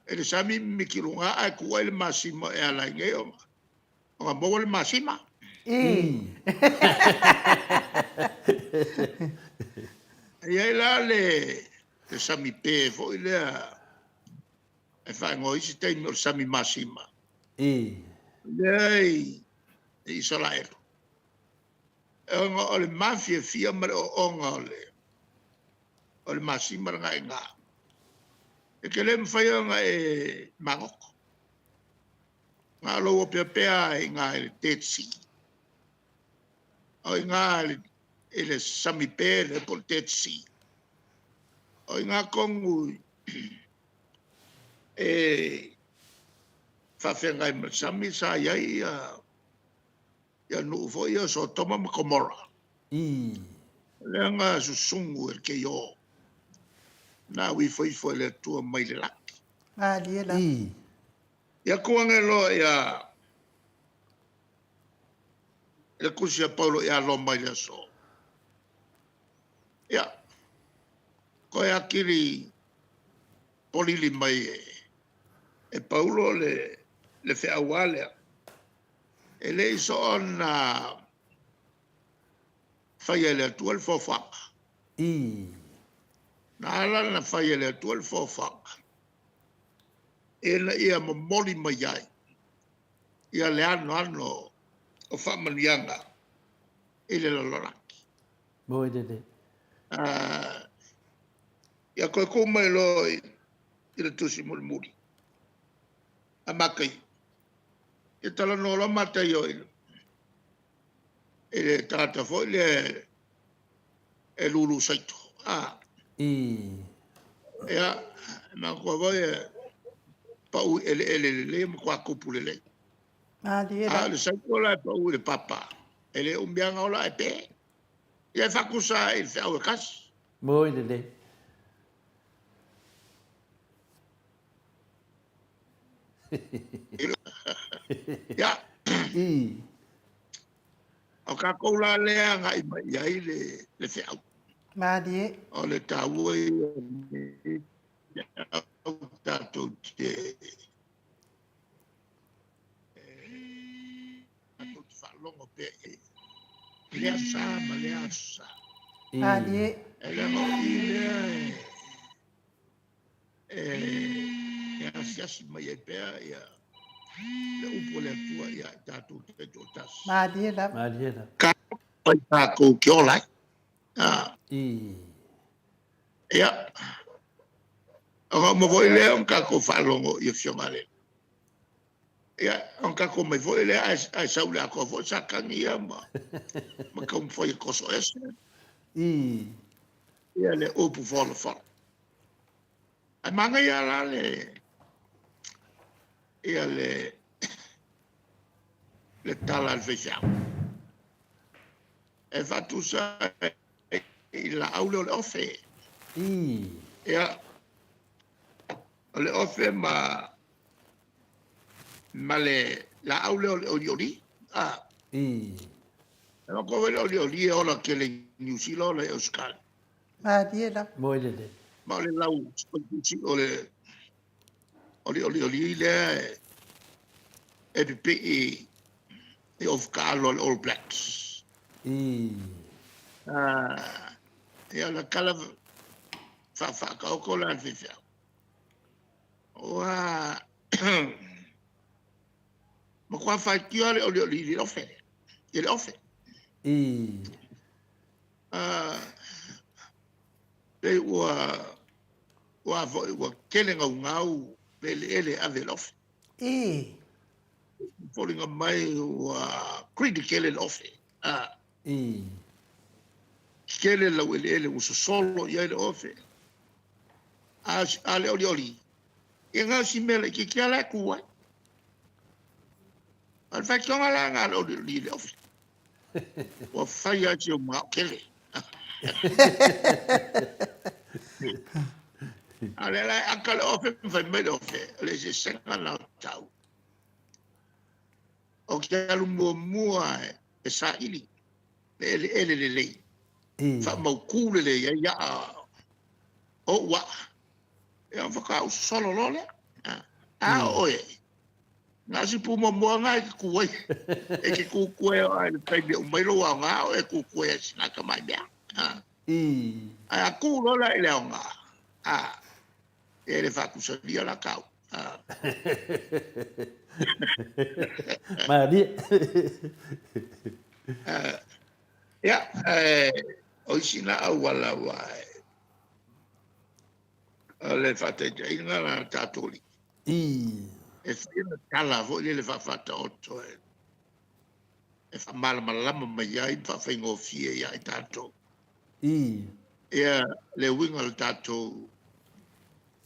e le sami mimiti i luga ae tuu ai le masima e ala ai nei ona maua le masima. E i ai la le sami pe foi lea e faaigoa isi taimi o le sami masima. Lea i Isaraelu. E ona o le mafiafia ma le ooona o le masima lena i ina. E te le mafai ona e magoto. Na o lou opeopea lava i ina i le Dead Sea. O i ina i le sami pe lea po o le Dead Sea. O i ina tonu e faafeagai ma le sami sa i ai ia nuu foi ia o Sotoma ma Komora. Lea na susunu e le keio na au ifo ifo e le Atua mai le lagi. Malie lava. Ia tu ane loa ia le tusi a Paulo ia Roma i le aso. Ia, toe atili polili mai e Paulo le feaua lea. E le i soona faia e le Atua le foafoaga. Na ala na faia e le Atua le foafoaga, ina ia momoli mai ai ia le anoano o faamanuiaga i le lalolagi. Moi lelei. Ia toe tuu mai loa i le tusi mulimuli a Mataio. Ia talanoa loa Mataio i le tagata foi lea e lulu saito. Ia, manatua foi e pau i eleele lelei ma matua tupu lelei. Malie A lava. o le saito la e pau i le papa, e le umi lava ona ola ae pe. Ia e faatusa i le feau e tasi. Moi lelei. Ia. O tatou la lea agai mai i ai le feau. Malie. O le taua ia o lenei feau tatou te tatou te faalogo pea i ai i lea aso sa ma lea aso sa. Malie. E leaga o i lea e asiasi mai ai pea ia le upu a le Atua ia i tatou taitoatasi. Malie lava. Malie lava. Ka ai tatou te ola ai. Ia, ona uma foi lea ona tatou faalogo i afioga a le Alii. Ia, ona tatou omai foi lea ae sau i le atoa foi Satani ia ma taumafai e toso ese. Ia le upu folafola. Ae manaia la le ia le le tala a le faifeau. E faatusa i laau lea o le ofe. Ia, o le ofe ma ma le laau lea o le olioli. E manatua foi le olioli e ola tele i Niu Sila ola i Ausetalia. Malie lava. Moi lelei. Ma o le lau o le olioli lea e pipii i ofu taalo a le All Blacks. Ia o le tala faafaataoto la a le faifeau. Ua matua faitio le olioli i le ofe. I le ofe. Pei ua ua foi ua tele gaugau le eleele e ave i le ofe. Foliga mai ua critical le ofe. A. I. Tele laueleele ua sosolo i ai le ofe. A, a le olioli, ia na o si mea laitiiti lava la e tu ai. O le faitioga la lena a le olioli i le ofe. Ua fai lava si ou manao tele. A o lea la e aka le ofe ma fai mai le ofe, o le eseesega lena o tau. Ou te alu muamua e saili le eleele lelei, faamautu lelei ai aa o ou aa, ia ona faatoa ou sosolo loa lea. A o oe, na o si pu muamua lena e te tu ai. E te tu kue i le taimi e uma ai lou aoga o e tu kue ai sina tamai mea. Ae a tu loa la i le aoga, a, e le faatusalia la tau. Malie. Ia, o isi na auala ua o le faataitaiga la tatou alii. E fai ana tala foi lele faafaataoto e faamalamalama mai ai ma faafaigofie ia i tatou. Ia le uiga o le tatou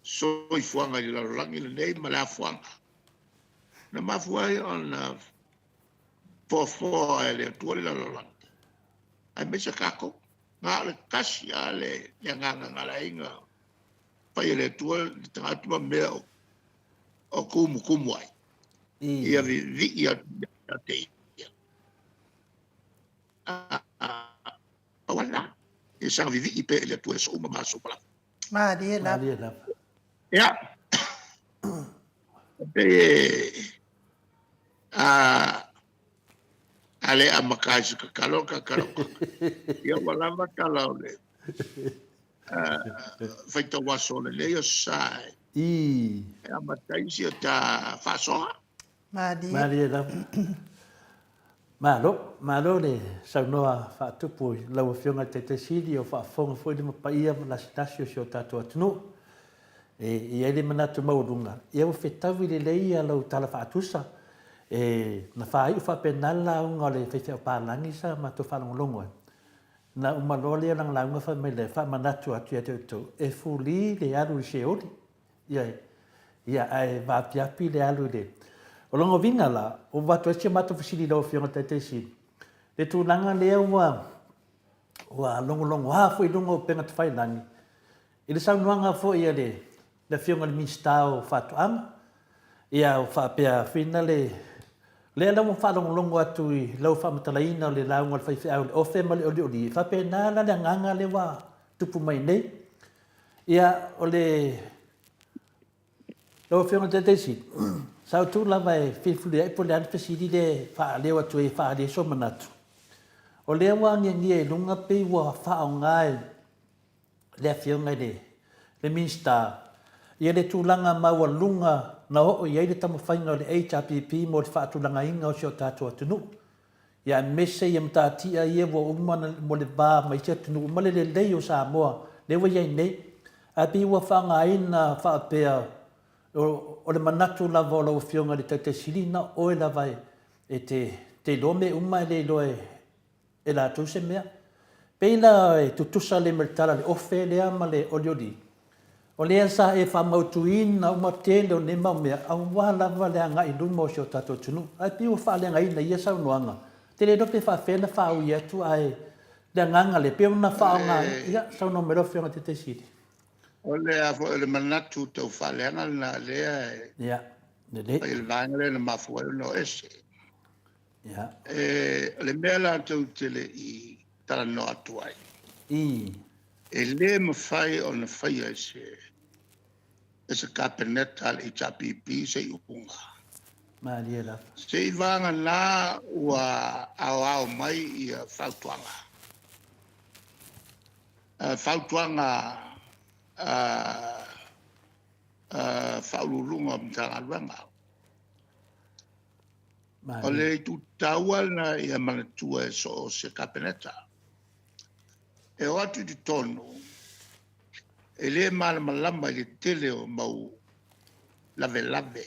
soifuaga i le lalolagi lenei ma le afuaga na mafua ai ona foafoa e le Atua le lalolagi, aemaise tatou. Na o le tasi lava le agaga na ala ai ona fai e le Atua le tagata ma mea o tumutumu ai, ia vivii atu ia te Ia. Pau lava lena, ia saga vivii pea i le Atua i aso uma ma aso uma lava. Malie lava. Malie lava. Ia, e pei e a a le amata ai se tatalo, tatalo. Ia ua lava tala o le faitau aso o lenei aso sa e amata ai si o ta faasoa. Malie. Malie lava. Malo, malo le saunoa faatupu i lau Afioga i le Taitai Sili o faafofoga foi le paia ma lasilasi o si o tatou atunuu. E i ai le manatu maualuga, ia ua fetaui lelei ia lau tala faatusa. E na faaiu faapena le lauga o le faifeau palagi sa matou faalogologo ai. Na uma loa lea o lana lauga fai mai lea, faamanatu atu ia te outou, e fuli le alu i le Seoli. Ioe. Ia, ae vaapiapi le alu i le... O lona uiga la, ua avatu ai si a matou fesili i lau Afioga i le Taitai Sili, le tulaga lea ua, ua logologoa foi i luga o upega tafailagi, i le saunoaga foi a le, le Afioga i le Minisita o Faatoaga, ia ua faapea foi na le, lea la ua faalogologo atu i lau faamatalaina o le lauga a le faifeau i le ofe ma le olioli, e faapena la le agaga lea ua tupu mai nei. Ia, o le... Lau Afioga i le Taitai Sili, sa ou tu lava e fefuliai po o le a le fesili lea e faaleo atu ai e faaali ai sou manatu. O lea ua agiagia i luga pei ua faaaoga e le Afioga i le, le Minisita ia le tulaga maualuga na oo i ai le taumafaiga o le HRPP mo le faatulagaina o si o tatou atunuu. Ia aemaise ia matatia ia ua uma ona mo le va ma isi atunuu ma le lelei o Samoa lea ua i ai nei. Ae pei ua faaaogaina faapea o le manatu lava o lau Afioga i le Taitai Sili na o oe lava e te iloa mea uma ae le iloa e latou se mea. Pei la e tutusa lelei ma le tala le ofe lea ma le olioli. O lea sa e faamautuina uma tele o nei mau mea aua lava le agai i luma o si o tatou atunuu. Ae pei ua faaleagaina i ia saunoaga. Ou te le iloa pe faapefea ona faaui atu ae le agaga lea pei ona faaaoga ia saunoa mai lau Afioga i le Taitai Sili. O le a foi o le manatu tau faaleaga lena lea e Ia, lelei. fai e le vaega lea na mafua ai ona o ese. Ia. E, o le mea latou te le i talanoa atu ai. I. E le mafai ona faia e se e se Kapeneta a le HRPP se iuga. Malie lava. Seiavagana ua aoao mai ia fautuaga. Fautuaga a Faauluuluga o Matagaluega. O le itu taua lena ia manatua e so o se Kapeneta. E o atu i totonu, e le malamalama i le tele o mau lavelave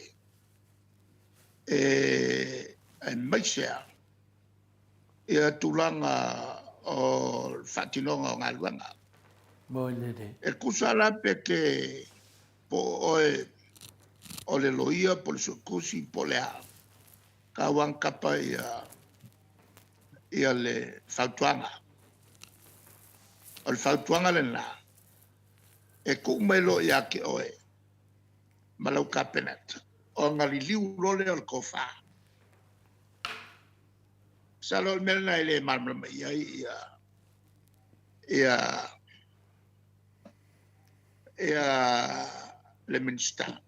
e Aemaise a ia tulaga o le faatinoga o galuega. E tusa la pe te po o oe o le loia po o le suetusi po o le a, tau lava ina tapa ia le fautuaga. O le fautuaga lena, e tuu mai loa ia te oe ma lau Kapeneta, ona liliu loa lea o le tofa. Masalo o le mea lena e le malamalama i ai le Minisita.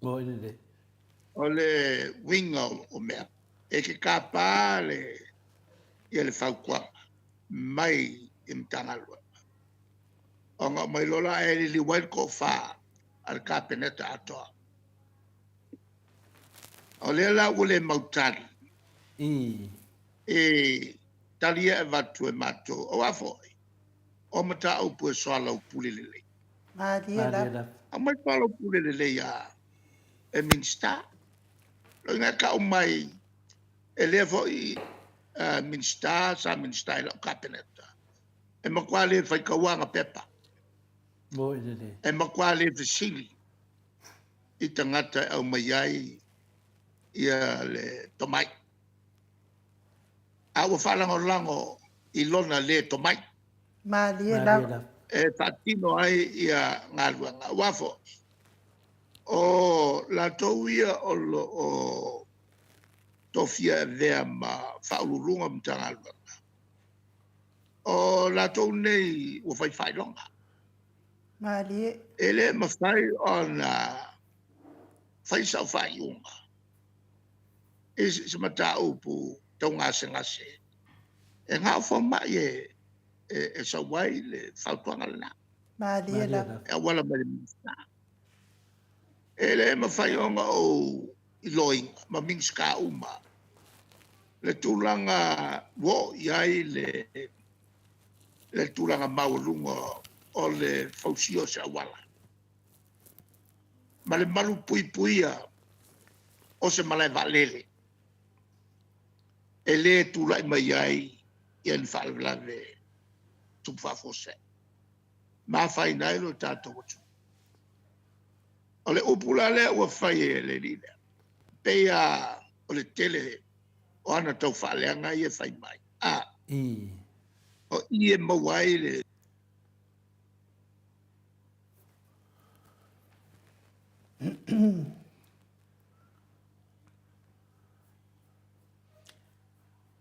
O le uiga o mea, e te tapa le fautuaga mai i Matagaluega, ona aumai loa lea e liliu ai le tofa a le Kapeneta atoa. O lea la ua le mautali i tali ia e avatu e matou, aua foi o mataupu e soalaupule lelei. Malie lava. Aumai soalaupule lelei lava e Minisita. O ina e tau mai e lea foi Minisita sa Minisita i lau Kapeneta, e matua le faitaua ana pepa. E matua le fesili i tagata e aumai ai ia le tomai. A ua faalagolago i lona le tomai. Malie lava. E faatino ai ia galuega. Aua foi, o latou ia o lo o tofia e avea ma Faauluuluga o Matagaluega, o latou nei ua fai faailoga. Malie. E le mafai ona fai sau faaiuga i se mataupu tau gasegase, e na o fomai e sau ai le fautuaga lena. Malie lava. E auala mai i le Minisita. E le mafai ona ou iloaina ma Minisita uma le tulaga ua oo i ai le tulaga maualuga o le fausia o se auala, ma le malu puipuia o se malae vaalele e le tulai mai ai ni faalavelave tupu faafuasei, ma afaina ai lo tatou atunuu. O le upu la lea ua fai e le alii lea, e pei lava o le tele o ana taufaaleaga ia e fai mai, o i e maua ai le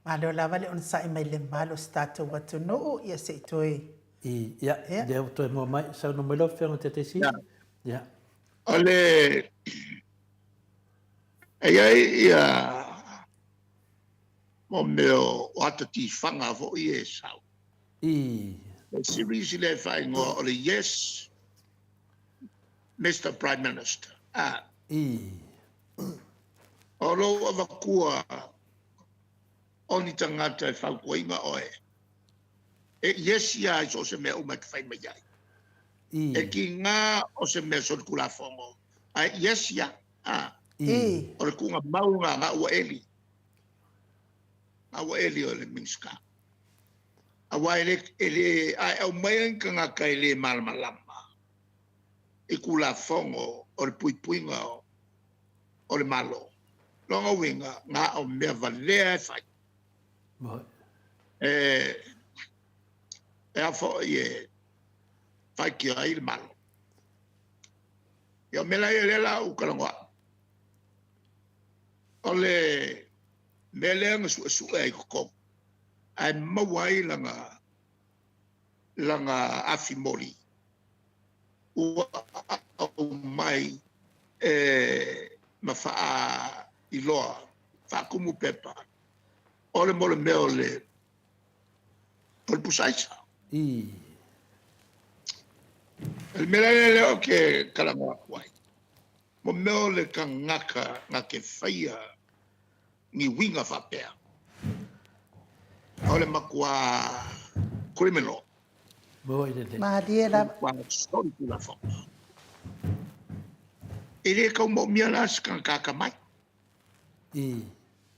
Malo lava le onosai mai le mamalu o si tatou atunuu, ia se i toe. Ia, lea ua toe maua mai, saunoa mai lau Afioga i le Taitaifono. Ia. O le e i ai ia mo mea o ata tifaga foi ia e sau. Le series lea e faaigoa o le Yes Mr Prime Minister. O lou avatua o ni tagata e fautuaina oe, e yes ia i so o se mea uma e te fai mai ai. E tiga o se mea solitulafono, ae yes ia. O le tuugamau lena na ua eli. Na ua eli o le Minisita. Aua e le, a e aumaia ni tagata e le malamalama i Tulafono o le puipuiga o le Malo, lona uiga, na o mea valea e fai. E a foi e faitio ai le Malo. Ia o mea la ia lea la ua talanoa atu. O le mea lea na suesue ai i totonu, ae maua ai lana afi moli ua aumai e ma faailoa faatumu pepa o le mea o le pusa aisa. O le mea la lea ou te talanoa atu ai, mo mea o le tagata na te faia ni uiga faapea, o le matua criminal. Malie lava. Solitulafono. E le tau moomia la se tagata atamai.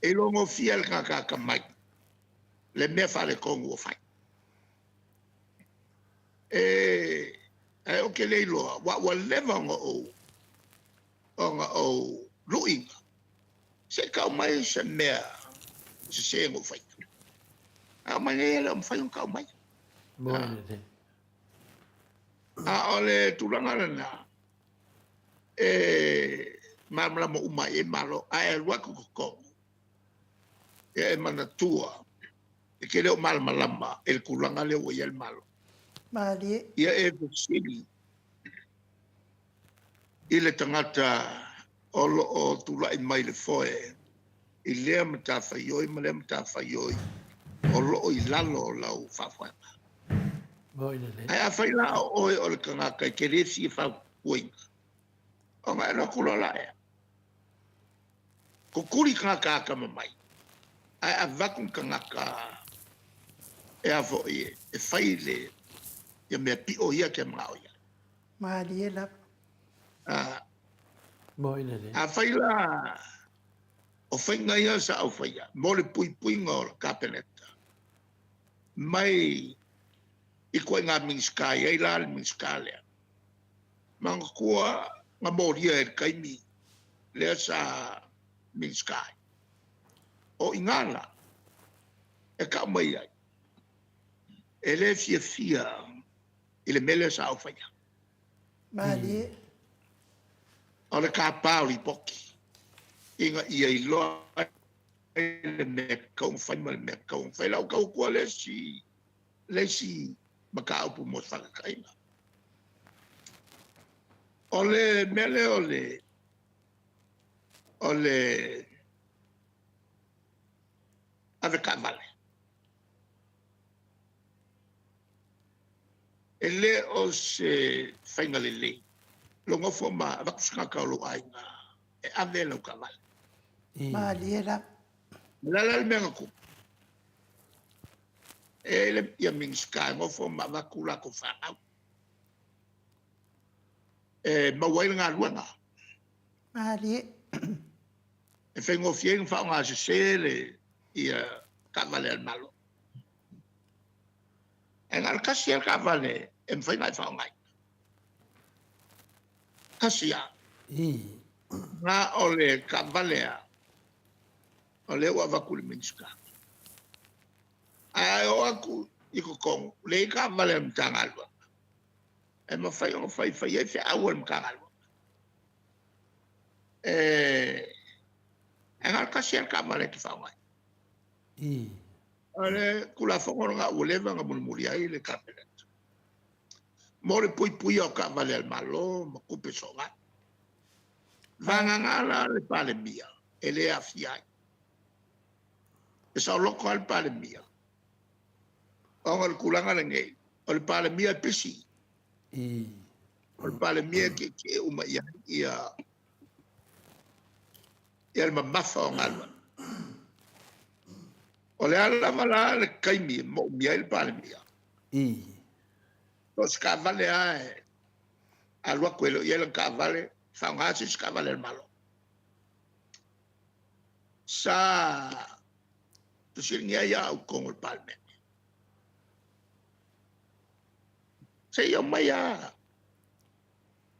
E ilogofie le tagata atamai le mea faaletonu ua fai. E ae ou te le iloa, aua ua leva ona ou ona ou luiina, se i tau mai se mea sese na ou faia. A oo mai nei e le o mafai ona tau mai. A o le tulaga lena, e malamalama uma ai i ai Malo, ae alu atu i totonu, ia e manatua, e te le o malamalama i le tulaga lea ua i ai le Malo. Malie. Ia e fesili i le tagata o lo o tulai mai le foe i lea matafaioi ma lea matafaioi o lo o i lalo o lau faafoega. Ae afai la o oe o le tagata e te le fia fautuaina, ona e alu atu loa lea, tutuli tagata atamamai, ae avatu ni tagata e a foi e fai le ia mea pio ia e te manao i ai. Malie lava. Afai la o faiga ia sa ou faia mo le puipuiga o le Kapeneta mai i ituaiga Minisita e i ai la le Minisita lea, manatua na molia i le taimi lea sa Minisita ai. O i ina la e tau mai ai, e le fiafia i le mea lea sa ou faia. Malie. O le tapa o lipoti ina ia iloa ai le mea tatau ona fai ma le mea tatau ona fai. O le a ou tau atua le isi mataupu mo se faataitaiga. O le mea lea o le avetaavale, e le o se faiga lelei lou nofo ma avatu se tagata o lou aiga e ave lau taavale. Malie lava. O le a la le mea na tupu? E le ia Minisita e nofo ma avatu latou fanau e maua ai le galuega. Malie. E faigofie ai ona faaaogasese le ia taavale a le Malo. Ae na o le tasi lava le taavale e mafai ona e faaaogaina. Tasi lava. Na o le taavale lava o lea ua avatu i le Minisita. Ae a oo atu i totonu, leai taavale a le Matagaluega e mafai ona fai fai ai feau a le Matagaluega. E na o le tasi lava le taavale e te faaaogaina. O le Tulafono lena ua leva ona mulimuli ai le Kapeneta mo le puipuia o taavale a le Malo ma tupe soona. Vagana la le Palemia e le aafia ai. E saoloto lava le Palemia, ona o le tulaga lenei, o le Palemia e pisi. O le Palemia e tietie uma i ai ia le mamafa o galuega. O le a lava la le taimi e moomia ai le Palemia, so o se taavale lava e alu atu e le o i ai lana taavale, faaaoga se isi taavale a le Malo. Sa fesiligia ai au i totonu o le Palemene, se i aumai lava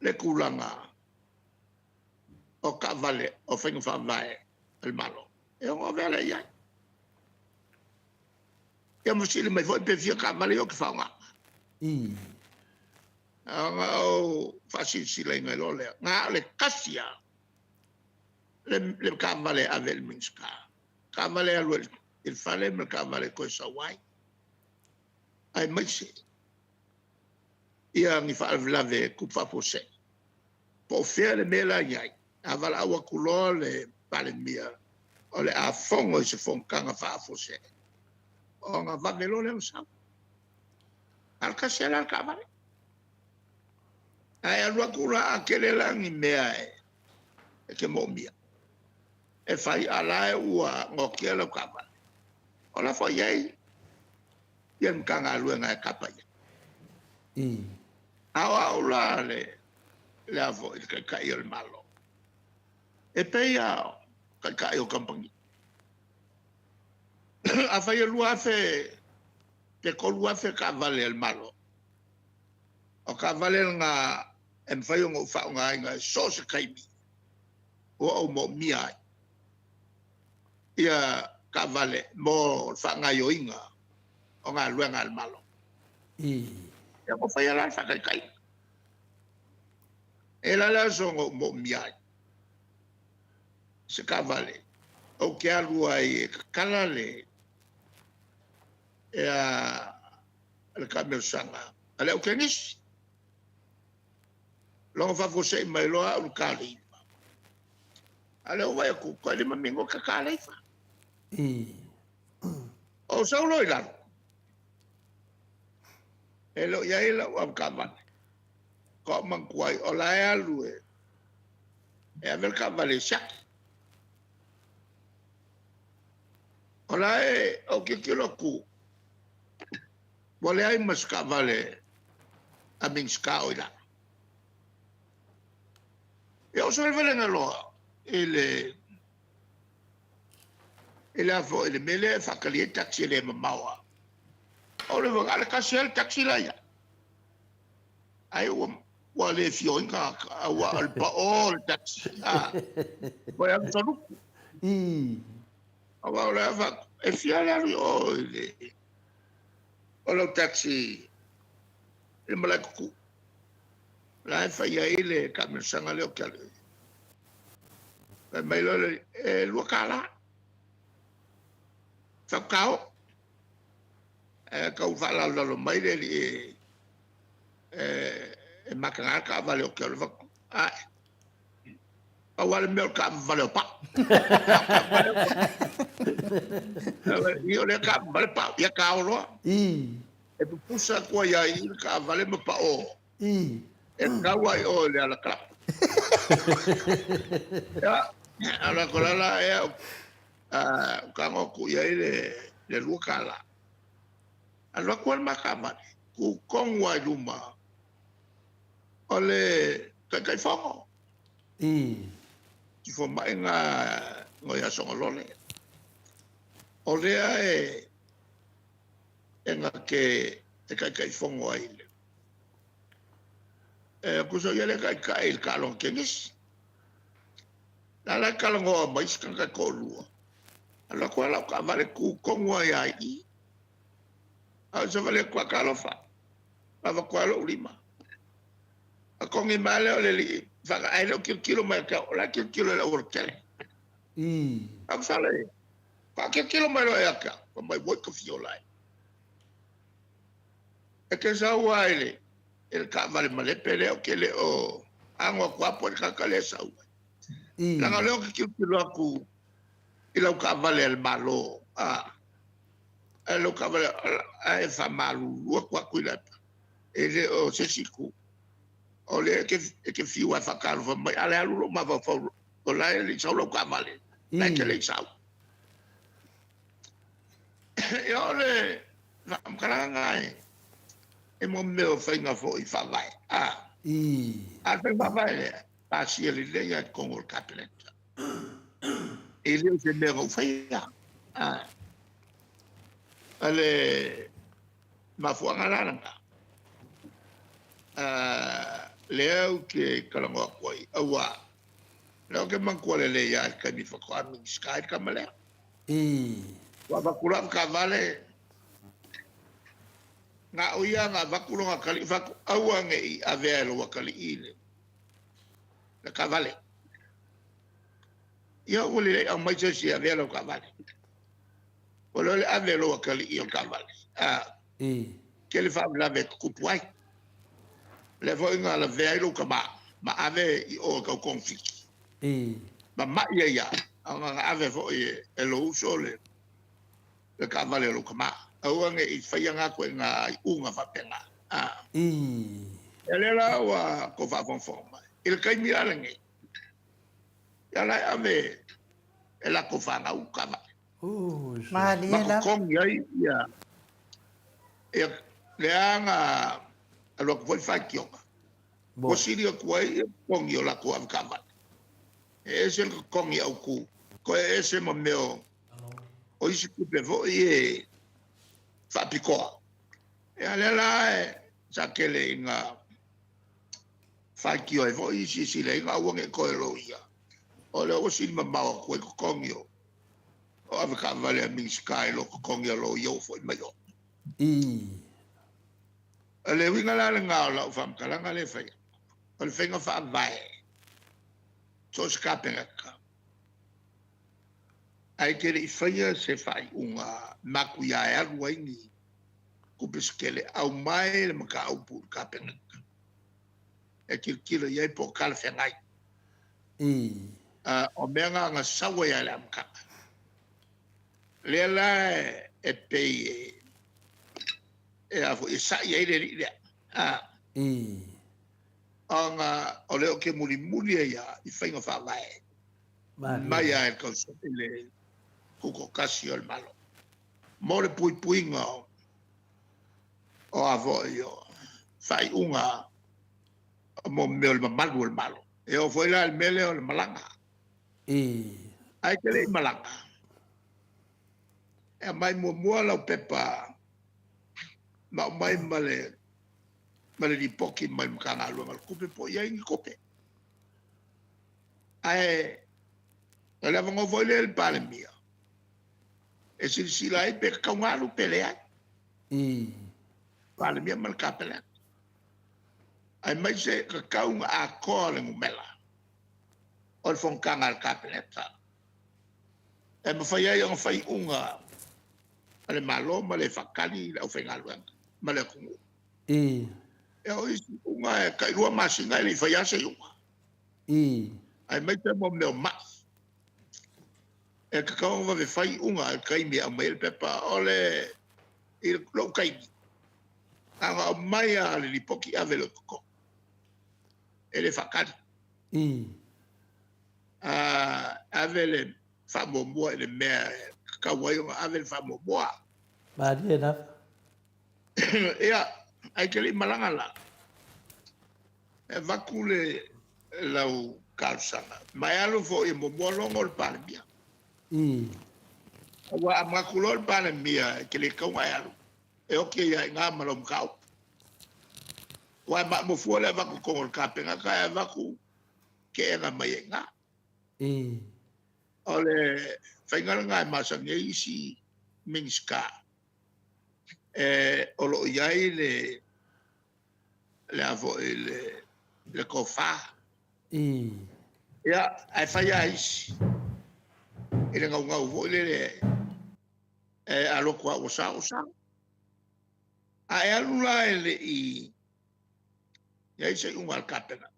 le tulaga o taavale o faiga faavae a le Malo e ono avea lea i ai. Ia ma fesili mai foi pe fia taavale ia ou te faaaogaina. Ona ou faasilasilaina loa lea, na o le tasi lava le taavale e ave i le Minisita, taavale e alu ai i le fale ma le taavale e toe sau ai, aemaise ia ni faalavelave e tupu faafuasei. Po o fea le mea la e i ai, a valaau atu loa le Palemia o le a fono i se fonotaga faafuasei, ona vave loa lea ona sau. A o le tasi lava la le taavale. Ae alu atu la, a tele la ni mea e te moomia e fai, a o la ua noatia lau taavale, o la foi e i ai ia le Matagaluega e tapa i ai. A o au la le Taitai o le Malo, e pei lava o Taitai o Kamupani. Afai e 2000 pe 3000 taavale a le Malo, o taavale lena e mafai ona ou faaaogaina i so o se taimi ua ou moomia ai ia taavale mo le faagaoioiga o galuega a le Malo. Ia ua faia la le faataitaiga. E i ai la le aso na ou moomia ai se taavale ou te alu ai e tatala le taamilosaga a le au tenisi. Logo faafuasei mai loa au i le ta o le 9. A o lea ua vaai atu, toe 5 minute ta le 9. Ou sau loa i lalo, e le o i ai lau avetaavale. Faatoa ou manatua ai, o la e alu e ave le taavale e siaki. O la e, ou tilotilo atu, ua leai ma se taavale a Minisita o i lalo. Ia ou salevaleina loa i le i le a foi le mea lea e faatali ai taxi e le mamao lava. O le na o le tasi lava le taxi la e i ai. Ai ua ua le fio ai tagata, aua o le pao o le taxi, a, ua alu saluku. Aua o le a e fia le alu i o i le o lau taxi i le malae tutu. La e fai ai le taamilosaga lea ou te alu i ai. Fai mai loa le, e $2. Faatoa oo. Ae tau faalalolalo mai le alii e mataga le taavale ou te alu atu. Ae, pau lava le mea o le taavale o pau. Ia o lea taavale pau, ia tao loa. E pupusa atu ai ia i le taavale ma pao. E tau lava i o i le alakalapu. Ia, alu atu la la ea, ou tago atu i ai le $2. Alu atu ai le ma taavale, tu tonu lava i luma o le Taitaifono. Si fomai lena ia Sogalole. O lea e e na te e Taitaifono ai le e tusa o ia lea e taitai i le taaloga tenisi. La la e talanoa mai isi tagata e toalua. Alu atu lava lau taavale tu tonu lava ia i i. A o se vale atu talofa. Avatu lava lou lima. A togi mai lea o le alii whaka, ai le o tilotilo mai te au, o la e tilotilo i le aualatele. Au sala e, whakatilotilo mai loa ia te au, fai mai, ua i ka fiola e. E te sau lava i le, i le taavale malepe lea ou te le o ago atu lava po o le tagata lea e sau ai. Leaga o lea ou te tilotilo atu i lau taavale a le Malo, a, a lau taavale, ae faamalulu atu atu i le e le o se isi itu. O lea e te, e te fiu e faatalofa mai, a o le alu lou mafaufau, o la e le i sau lau taavale, la e te le i sau. Ia o le faamatalaga lena e, e mo mea o faiga foi faavae. A, a le faiga faavae lea, pasia lelei lava i totonu o le Kapeneta. E le o se mea na ou faia. A, o le mafuaaga la lena, lea ou te talanoa atu ai, aua lea ou te manatua lelei lava i le taimi faatoa Minisita ai le tama lea. Ua avatu loa avetaavale, na o ia na avatu lona atalii, fai atu, aua ne i avea e lou atalii le taavale. Ia ua lelei aumai se isi e avea lau taavale. Ua loa le ave e lou atalii o le taavale. A, tele faalavelave e tutupu ai. Lea foi na lavea ai lou tama ma ave i o e tau togafiti. Ma mai ai lava, ona na ave foi e lou uso le taavale a lou tama. Aua ne i faia na ituaiga iuga faapena. A. Ia lea la ua tou faafogafoga mai. I le taimi la lenei, ia la e ave e latou fanau taavale. Malie Ma lava. totogi ai ia, ia lea na alu atu foi le faitioga. Ua sili atu ai ia totogi o latou avetaavale. E ese le totogi autu, toe ese ma mea o. O isi tupe foi e faapitoa. Ia lea la e sa tele ina faitio ai foi isi e silaina aua ne i toe loia. O lea ua sili mamao atu ai totogi o avetaavale a Minisita i lo totogi a loia ua foi mai o. O le uiga la lena o lau faamatalaga lea e fai atu, o le faiga faavae so o se Kapeneta, ae te le i faia se faaiuga matuia e alu ai ni tupe se tele, aumai le mataupu i le Kapeneta e tilotilo i ai po o talafeagai. O mea na na sau ai lava i le amataga. Lea la e pei e sai ai le alii lea, ona o lea ou te mulimuli ai lava i faiga faavae mai lava i le tutoatasi o le Malo mo le puipuiga o a foi o faaiuga mo mea o le mamalu o le Malo. E oo foi la i le mea lea o le malaga. Ae te le i malaga, e aumai muamua lau pepa ma aumai ma le lipoti mai le Matagaluega o le Tupe po o i ai ni tupe. Ae o le avanoa foi lea i le Palemia e silasila ai pe tatau ona alu pe leai. Palemia ma le Kapeneta. Aemaise e tatau ona atoa le numera o le fonotaga a le Kapeneta e mafai ai ona fai iuga a le Malo ma le faatali le aufaigaluega ma le atunuu. Ia o isi iuga e tai 2 masina e le i faia lava se iuga. Aemaise mo mea o mai. E tatau ona vave fai iuga i le taimi e aumai ai le pepa. O lou taimi, na ona aumai lava o le lipoti ave loa i totonu, e le faatali. Ave le faamuamua i le mea e tatau ai ona ave le faamuamua. Malie lava. Ia, ae te le i malaga la, e avatu lau talosaga, ma e alu foi e muamua logo le Palemia. Aua a manatu loa le Palemia e te le tatau ona e alu, e oti ai lava i ina ma lau mataupu. Aua e maumau fua le avatu i totonu o le Kapeneta ae avatu keena mai ai i ina. O le faiga lena e masani ai isi Minisita, o lo o i ai le tofa. Ia, ae fai lava e isi i le naunau foi lele e a alu atu lava ua sao, ua sao. A e alu la e le i i ai se iuga a le Kapeneta,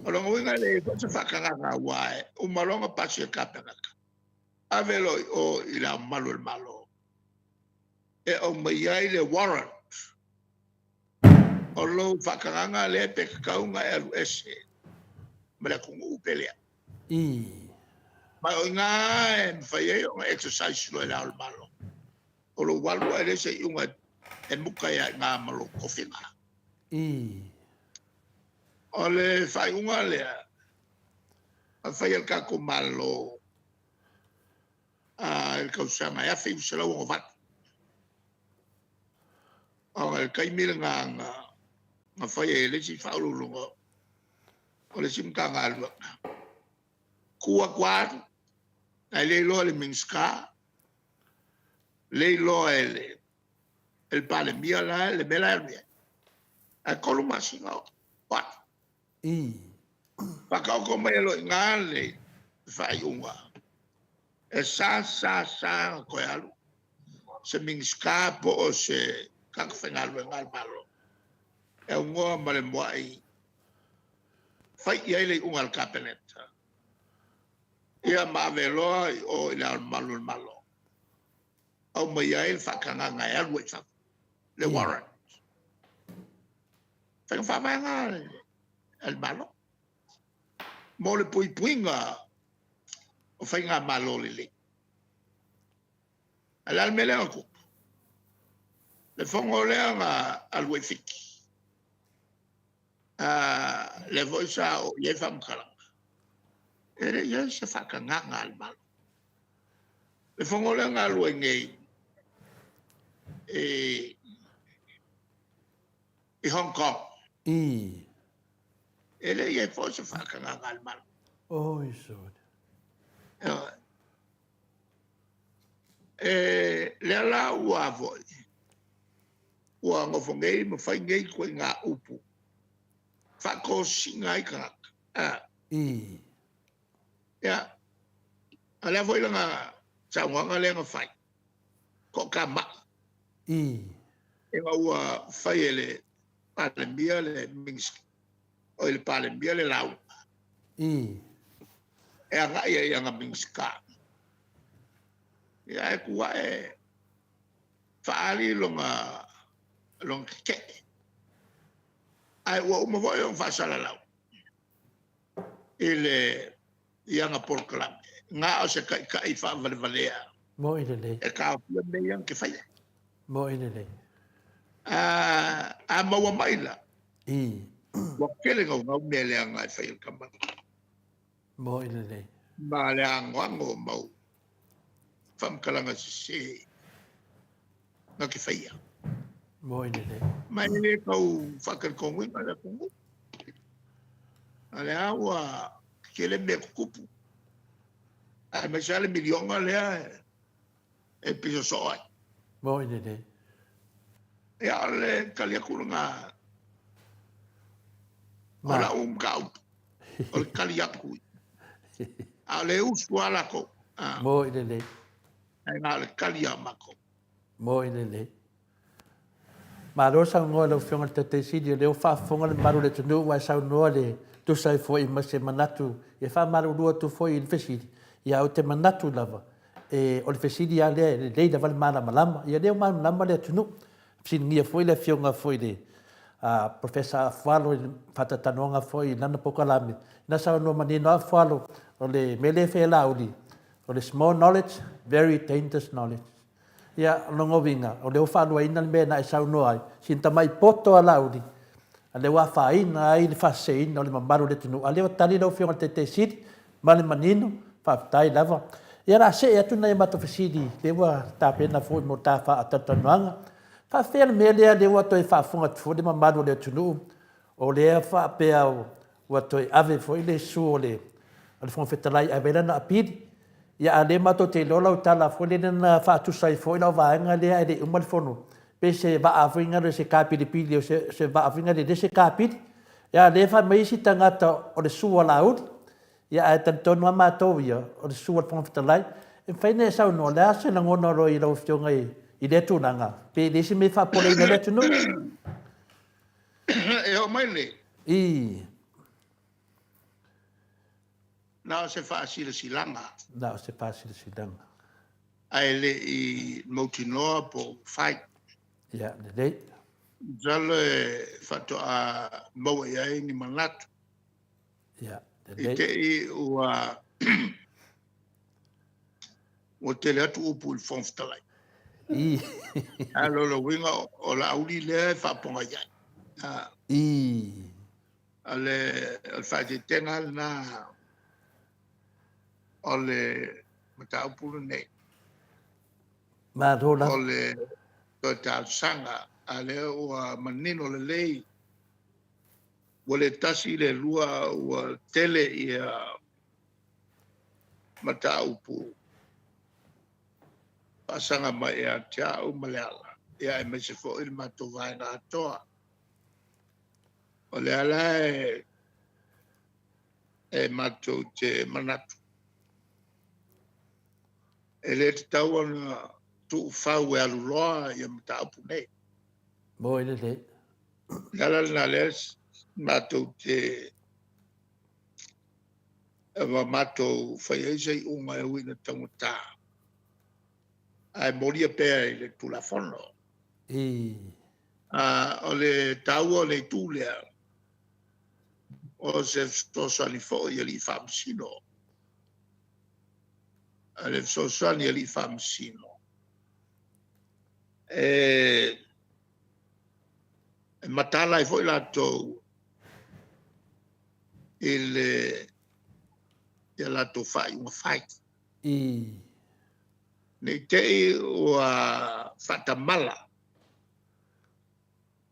o lona uiga e leai foi se faatagaga aua e uma loa ona pasi e le Kapeneta, ave loa i o i Le Ao Mamalu o le Malo e aumai ai le warrant o lou faatagaga lea pe tatau ona e alu ese ma le atunuu pe leai. Ma o i ina e mafai ai ona exercise loa e Le Ao o le Malo o lou alu ae leai se iuga e muta ai lava i ina ma lou tofiga. O le faaiuga lea na fai e le tatou Malo i le tausaga e 1968. Ona o le taimi lena na fai ai e le isi Faauluuluga o le isi Matagaluega, tu atu lava alu, ae le iloa e le Minisita, le iloa e le Palemia le mea la e alu i ai. Ae 3 masina o alu. Faataoto mai ai loa i ina le faaiuga, e sa sa sa ona toe alu se Minisita po o se tagata faigaluega a le Malo e aunoa ma le muai fai i ai le iuga a le Kapeneta, ia ma ave loa i o i Le Ao Mamalu o le Malo, aumai ai le faatagaga e alu ai i fafo, le warrant. O faiga faavae na a le Malo mo le puipuiga o faigamalo lelei. Ae o le a le mea lea na tupu? Le fono lea na alu ai Fiti, lea foi sa oo i ai faamatalaga, e le i i ai se faatagaga a le Malo. Le fono lea na alu ai nei i, i Hong Kong. I. E le i ai foi se faatagaga a le Malo. Oi sole. E, lea la ua foi, ua nofo nei ma fai nei ituaiga upu faatosina ai tagata. I. Ia, a lea foi lana saunoaga lea na fai, toatamai. I. Ina ua fai e le Palemia le Minisita, o le Palemia le lauga. I. E agai ai i ana Minisita. Ia, ae tu ae faaali lona tetee. Ae ua uma foi ona faasalalau i le i ana polokalame, na o se taitai faavalevalea. Moi lelei. E taofia mea ia na te faia. Moi lelei. A maua mai la. I. Ua tele naunau mea leaga e fai e le tama. Moi lelei. Ma le anoano o mau faamatalaga sese na te faia. Moi lelei. Ma e le tau faatalitonuina le atunuu. A lea ua tele mea tutupu. Aemaise lava le miliona lea e pisa soo ai. Moi lelei. Ia, o le tali atu lena. O lau mataupu, o le tali atu. A o le usu lava latou. Moi lelei. Ae na o le tali a matou. Moi lelei. Malo saunoa lau Afioga i le Taitaifono Sili, o lea ua faafofoga le mamalu o le atunuu ua e saunoa le tusa ai foi ma se manatu e faamalulu atu foi i le fesili. Ia, ou te manatu lava, e, o le fesili lava lea e lelei lava le malamalama. Ia, lea ua malamalama le atunuu. Fesiligia foi le Afioga foi i le Professor Afualo i le faataitanoaga foi i lana polokalame, na saunoa manino lava Afualo, o le mea lea e fai e Laauli, o le small knowledge, very dangerous knowledge. Ia, o lona uiga, o lea ua faaluaina le mea na e saunoa ai, sina tamai poto a Laauli, a lea ua afaina ai le faaseseina o le mamalu o le atunuu, a lea ua tali lau Afioga i le Taitai Sili ma le manino, faafetai lava. Ia, o le a see atu nai a matou fesili, lea ua tapena foi mo ta faatalatalanoaga. Faafefea le mea lea, lea ua toe faafofoga atu foi le mamalu o le atunuu, o lea faapea ua toe ave foi le susu o le Fofoga Fetalai e ave ai lana apili. Ia, a o lea matou te iloa lau tala foi lele na faatusa ai foi lau vaega lea ae le i uma le fono, pe se vaa foi lea se kapilipili, o se vaa foi lea e le se kapili. Ia, a o lea e fai mai isi tagata o le susu a Laauli, ia ae talitonu lava matou ia, o le susu a le Fofoga Fetalai. E mafai ona e saunoa, o le a se lagona o lo o i lau Afioga i lea tulaga, pe leai se mea e faapopoleina ai le atunuu? E oo mai nei. I. Na o se faasilasilaga. Na o se faasilasilaga. Ae le i mautinoa po ua fai. Ia, lelei. Masalo e faatoa maua i ai ni manatu. Ia, lelei. I te i ua ua tele atu upu i le Fofoga Fetalai. I. Ae o lona uiga o Laauli lea e faapogai ai. I. O le faaeteetega lena o le mataupu lenei. Malo lava. O le toe talosaga, a lea ua manino lelei, ua le tasi le lua, ua tele ia mataupu faasaga mai ia te au ma Leala, ia aemaise foi le matou vaega atoa. O lea la e matou te manatu, e le tatau ona tuufau e alu loa ia mataupu nei. Moi lelei. O le ala lena lea matou te ua matou fai ai se iuga e ui ina taugata, ae molia pea i le Tulafono. I. O le taua o le itu lea, o se fesoasoani foi i alii faamasino. O le fesoasoani i alii faamasino e mataala ai foi latou i le ia latou faaiuga fai. I. Ne i te i ua faatamala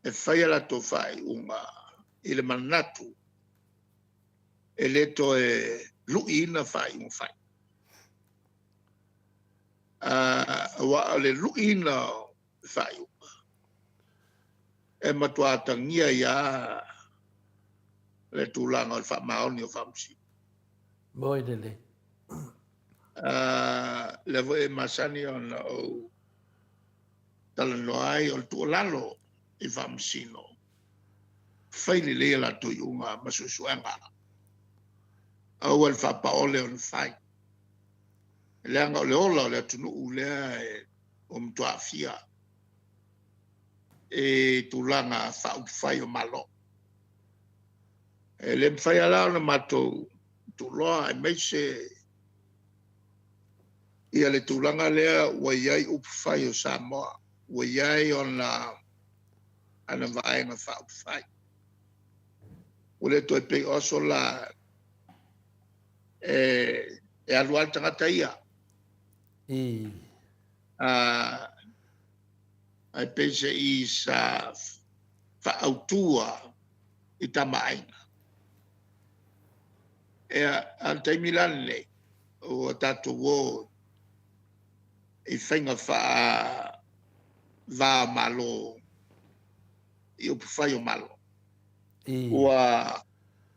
e fai a latou faaiuga i le manatu e le toe luiina faaiuga fai. Aua o le luiina o faaiuga, e matua atagia ai lava le tulaga o le faamaoni o Faamasino. Moi lelei. Lea foi e masani ona ou talanoa ai, o le tuualalo i Faamasino, fai lelei a latou iuga ma suesuega. Aua le faapaole ona fai. Leaga o le ola o le atunuu lea ua matua aafia i tulaga faaupufai o Malo. E le mafai lava la ona matou tuuloa aemaise ia le tulaga lea ua i ai upufai o Samoa, ua i ai ona vaega faaupufai. Ua le toe pei o aso la e alu lava le tagata ia. Ae peiseai sa faaautu lava i Tama a Aiga. Ia, a o le taimi la lenei, ua tatou o i faiga faava o Malo i upufai o Malo. Ua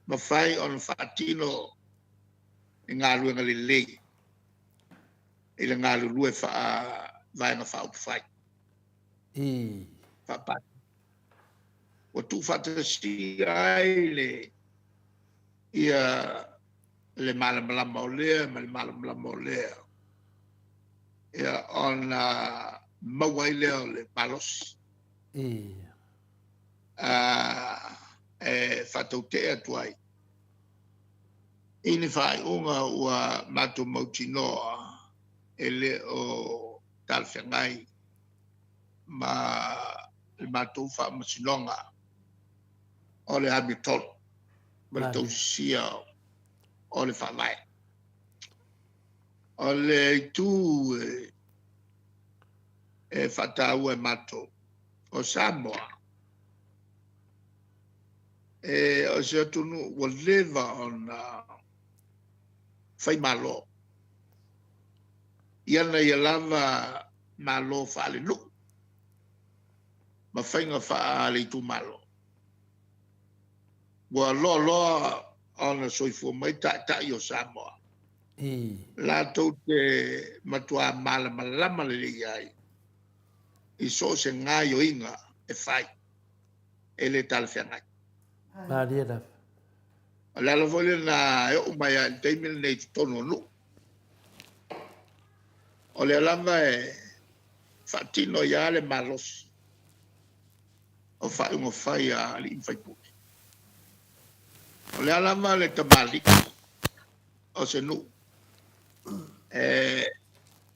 mafai ona faatino ni galuega lelei i le galulue faa-Vaega Faaupufai, faa-Pati. Ua tuufaatasia ai le malamalama o lea ma le malamalama o lea, ia, ona maua ai lea o le malosi e faatautee atu ai i ni faaiuga ua matou mautinoa e le o talafeagai ma le matou faamasinoga o le amiotonu ma le tausisia o le Faavae. O le itu e faataua e matou, o Samoa, o se atunuu ua leva ona faimalo i ana ia lava malo faalenuu ma faiga faale-itumalo. Ua loa loa ona soifua mai taitai o Samoa, latou te matua malamalama lelei ai i so o se gaoioiga e fai e le talafeagai. Malie lava. O le ala foi lena e oo mai lava i le taimi lenei i totonu o nuu, o lea lava e faatino ai lava le malosi o faaiuga fai a alii ma faipule. O le a lava le tamalii o se nuu e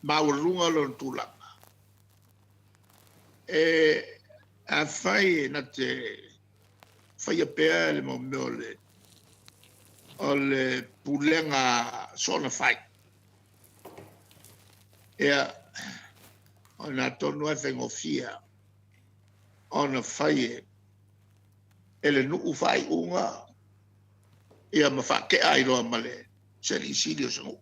maualuga lona tulaga, e afai e na te faia pea le mau mea o le pulega soona fai, ia, o i ina tonu lava e faigofie ona fai e le nuu faaiuga ia ma faatea ai loa ma le alii sili o se nuu.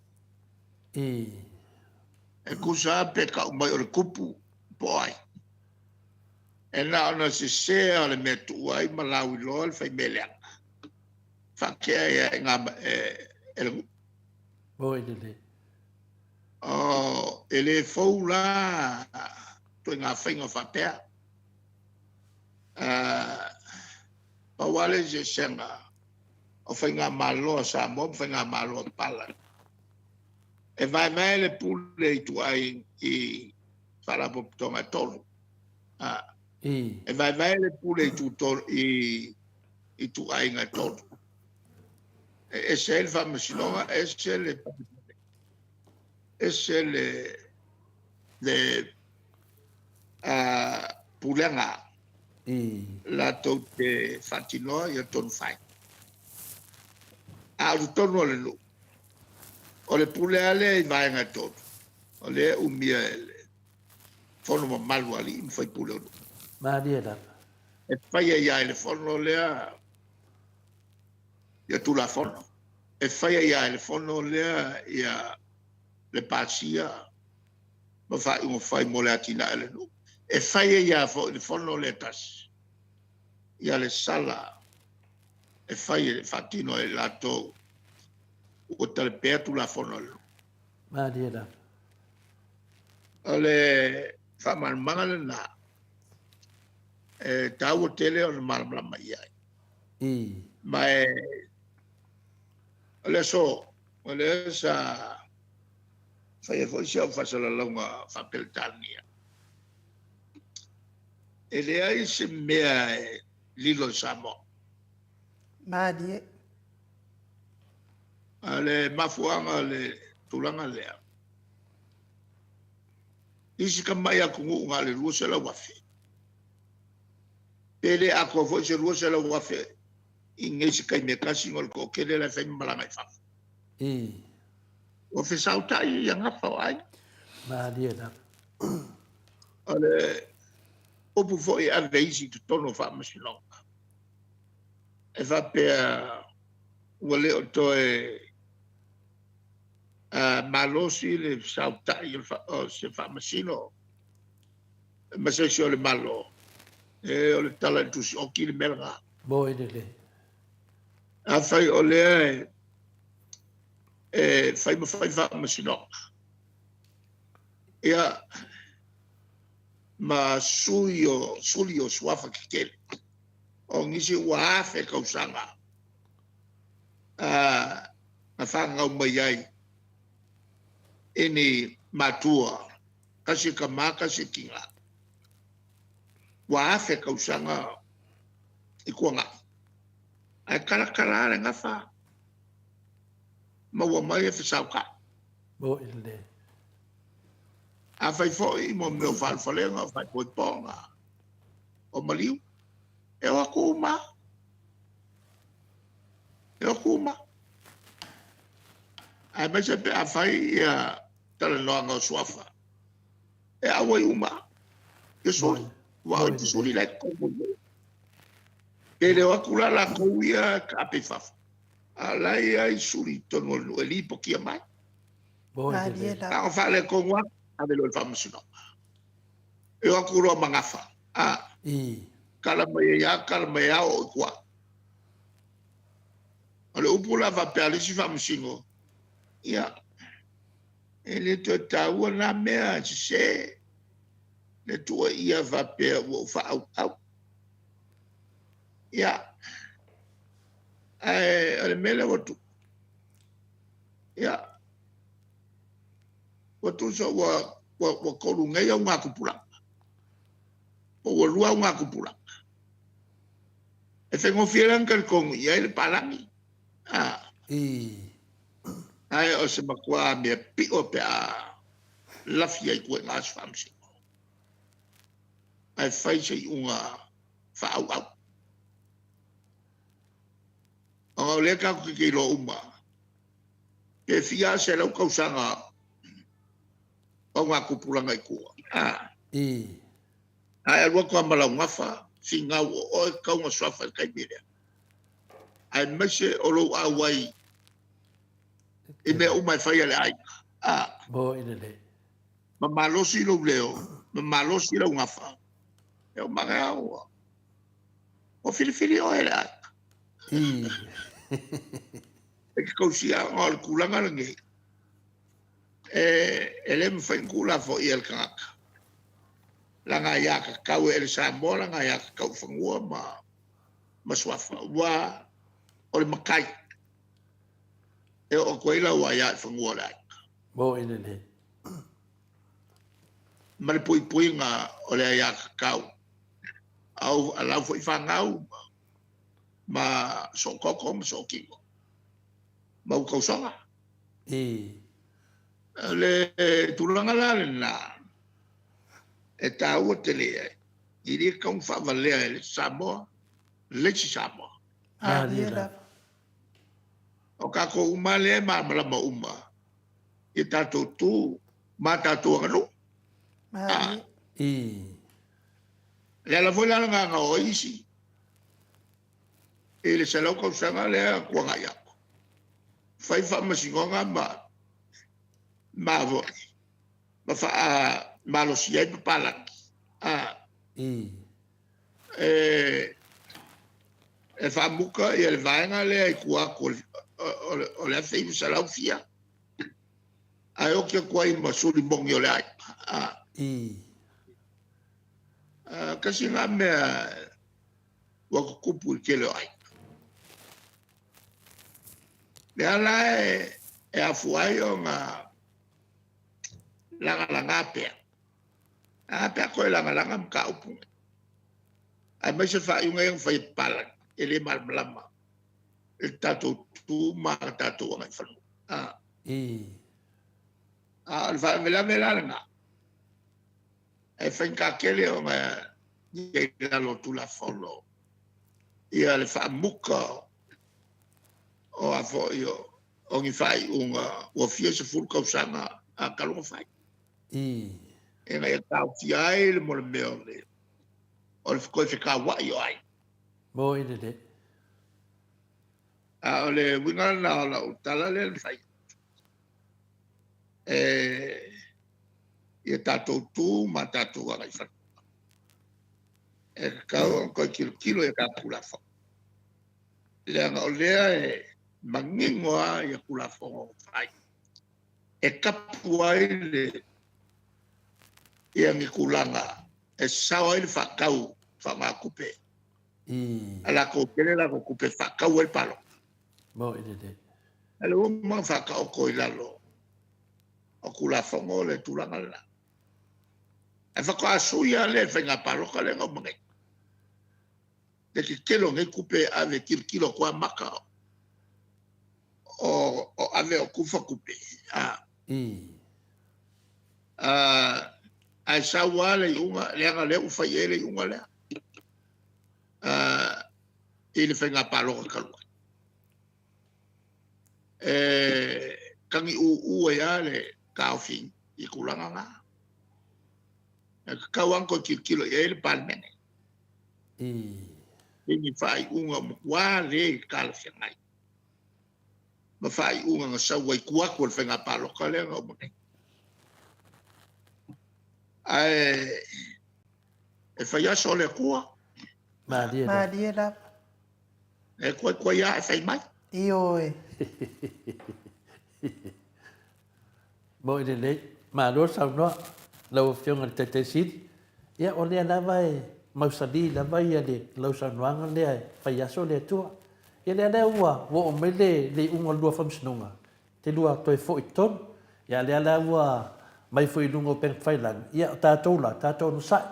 E tusa lava pe tau mai o le tupu po o ai. E na ona sese lava o le mea e tuu ai ma lauiloa le faimea leaga, faatea ai lava e le nuu. Moi lelei. Oh, e le fou la ituaiga faiga faapea. Pau lava le eseesega o faigamalo a Samoa ma faigamalo a papalagi, e vaevae le pule i ituai i faalapotopotoga e 3. E vaevae le pule i ituaiga e 3. E ese ai le faamasinoga, ese le ese le pulega latou te faatinoa ia tonu fai. A o totonu o le nuu, o le pule lava lea i vaega e 3. O lea e umia e le fono mamalu a alii ma faipule o nuu. Malie lava. E fai ai lava e le fono lea ia Tulafono. E fai ai lava e le fono lea ia le pasia ma faaiuga fai mo le atinae o le nuu. E fai ai lava foi i le fono lea e tasi ia le sala e fai e faatino ai e latou ua talepea Tulafono a le nuu. Malie lava. O le faamalamalamaga lena e taua tele ona malamalama i ai. Ma e o le aso, o lea sa faia foi si au faasalalauga faa-Peretania. E leai se mea e lilo i Samoa. Malie. A o le mafuaaga o le tulaga lea, isi tamai atunuu na o le 200,000, pe le atoa foi se 200,000 i nei se taimi e tasi ona o le toatele la e fai ma malaga i fafo. Ua fesautai ia gafa o aiga. Malie lava. O le upu foi e ave isi i totonu o faamasinoga, e faapea ua le o toe malosi le fesautai o se faamasino ma se isi o le Malo, e o le tala i le tusi oki le mea lena. Mo i lelei. Afai o lea e fai ma fai faamasinoga, ia, ma sui o suli o suafa tetele, o nisi ua afe tausaga na fanau mai ai i ni matua, tasi e tama, tasi e tina, ua afe tausaga i tuanai, ae talatala le gafa, maua mai e fesautai. Mo i lelei. Afai foi mo mea o faalefalega, o faaipoipoga, o maliu, e o atu uma. E o atu uma. Aemaise pe afai ia talanoaga o suafa, e auai uma. Ia suli. Ua o te suli lai totonu. Pe le o atu la latou ia taape i fafo, a o la e i ai suli i totonu o le nuu e lipotia mai. Malie lava. A o faaletonu lava, ave loa i le faamasinoga. E o atu loa ma gafa, a kala mai ai lava, kala mai ai lava, oo i tua. O le upu la faapea a le isi faamasino, ia, e le toe taua na mea e sese le tuuaia faapea ua ou faaauau. Ia, ae o le mea lea ua tupu, ia, ua tusa ua tolu nei augatupulaga, po ua lua augatupulaga. E faigofie la ona talitonu i ai le palagi. Ae o se matua mea pio pe a lafi ai tua i ina se faamasino. Ae fai se iuga faaauau. Ona o lea tatou te iloa uma, pe fia 100 tausaga o augatupulaga i tua. Ae alu atu lava ma lau gafa, finau o oe tau na suafa i le taimi lea. Aemaise o lou auai i mea uma e fai a le aiga. Mo i lelei. Ma malosi lou leo, ma malosi lau gafa. E o maga ua. Ua filifili oe e le aiga. E te tausia ona o le tulaga lenei. E le mafai ona tuulafoaia e le tagata. Lana aiatatau e ele Samoa, lana aiatatau i fanua ma suafa. Ua o le matai e oo atu ai lau aia i fanua o le aiga. Mo i lelei. Ma le puipuiga o le aiatatau au a lau foi fanau ma sookoko ma sookino ma ua tausoga. Le tulaga la lena e taua tele ai, i le tatau ona faavalea e le Samoa, le isi Samoa. Malie lava. O tatou uma lea e malamalama uma i tatou tu Ma tatou aganuu. Malie. Le ala foi la le agaga o isi i le 100 tausaga lea tuanai atu. Fai faamasinoga ma foi, ma faamalosia ai papalagi. E faamuta ia le vaega lea i tua atu o le 1900 fia. Ae oti atu ai ma suli moni o le aiga. Kasi ngā mea ua tutupu i tele o aiga. Le ala e afua ai ona lagalaga pea. A pea koe lagalaga mataupu. Aemaise faaiuga ia na fai e papalagi, e le malamalama i le tatou tu ma le tatou agaifanua. A o le faalavelave la lena, e faigata tele ona i ai i lalo o Tulafono ia le faamuta o a foi o ni faaiuga ua fia sefulu tausaga talu ona fai. Ina ia taofia ai le mea o le toe fetauai o aiga. Mo i lele. A o le uiga lena o lau tala lea na fai. Ia tatou tu ma tatou agaifanua. E tatau ona toe tilotilo i a tatou Tulafono. Leaga o lea e manino lava ia Tulafono fai, e tapu ai le ia ni tulaga e sao ai le faatau faaaoga tupe. A latou tele latou tupe e faatau ai le palota. Mo i lele. A le ua uma ona faataoto i lalo o Tulafono le tulaga lena. Ae faatoa sui lava lea i le faiga palota lea na uma nei. Le tetele o nei tupe e ave e tilotilo atu lava maka o ave o tufa tupe. Ae sau lava le iuga, leaga o lea ua fai i ai le iuga lea i le faiga palota talu ai. E tagiuu ai lava le taofi i tulaga na. E tatau lava ona toe tilotilo i ai le Palemene. I ni faaiuga ua matua le talafeagai ma faaiuga na sau ai i tua atu o le faiga palota lea na uma nei. Ae e fai aso o le Atua. Malie Malie lava. E koikoi lava e fai mai. Ioe. Mo i lelei, malo saunoa lau Afioga i le Taitai Sili. Ia, o lea lava e mausali lava ia le lau saunoaga lea e fai aso le Atua. Ia lea lea ua oo mai le iuga o le lua faamasinoga, te lua toe foi i totonu. Ia lea la ua mai foi i luga o upega tafailagi, ia o tatou la, tatou onosai.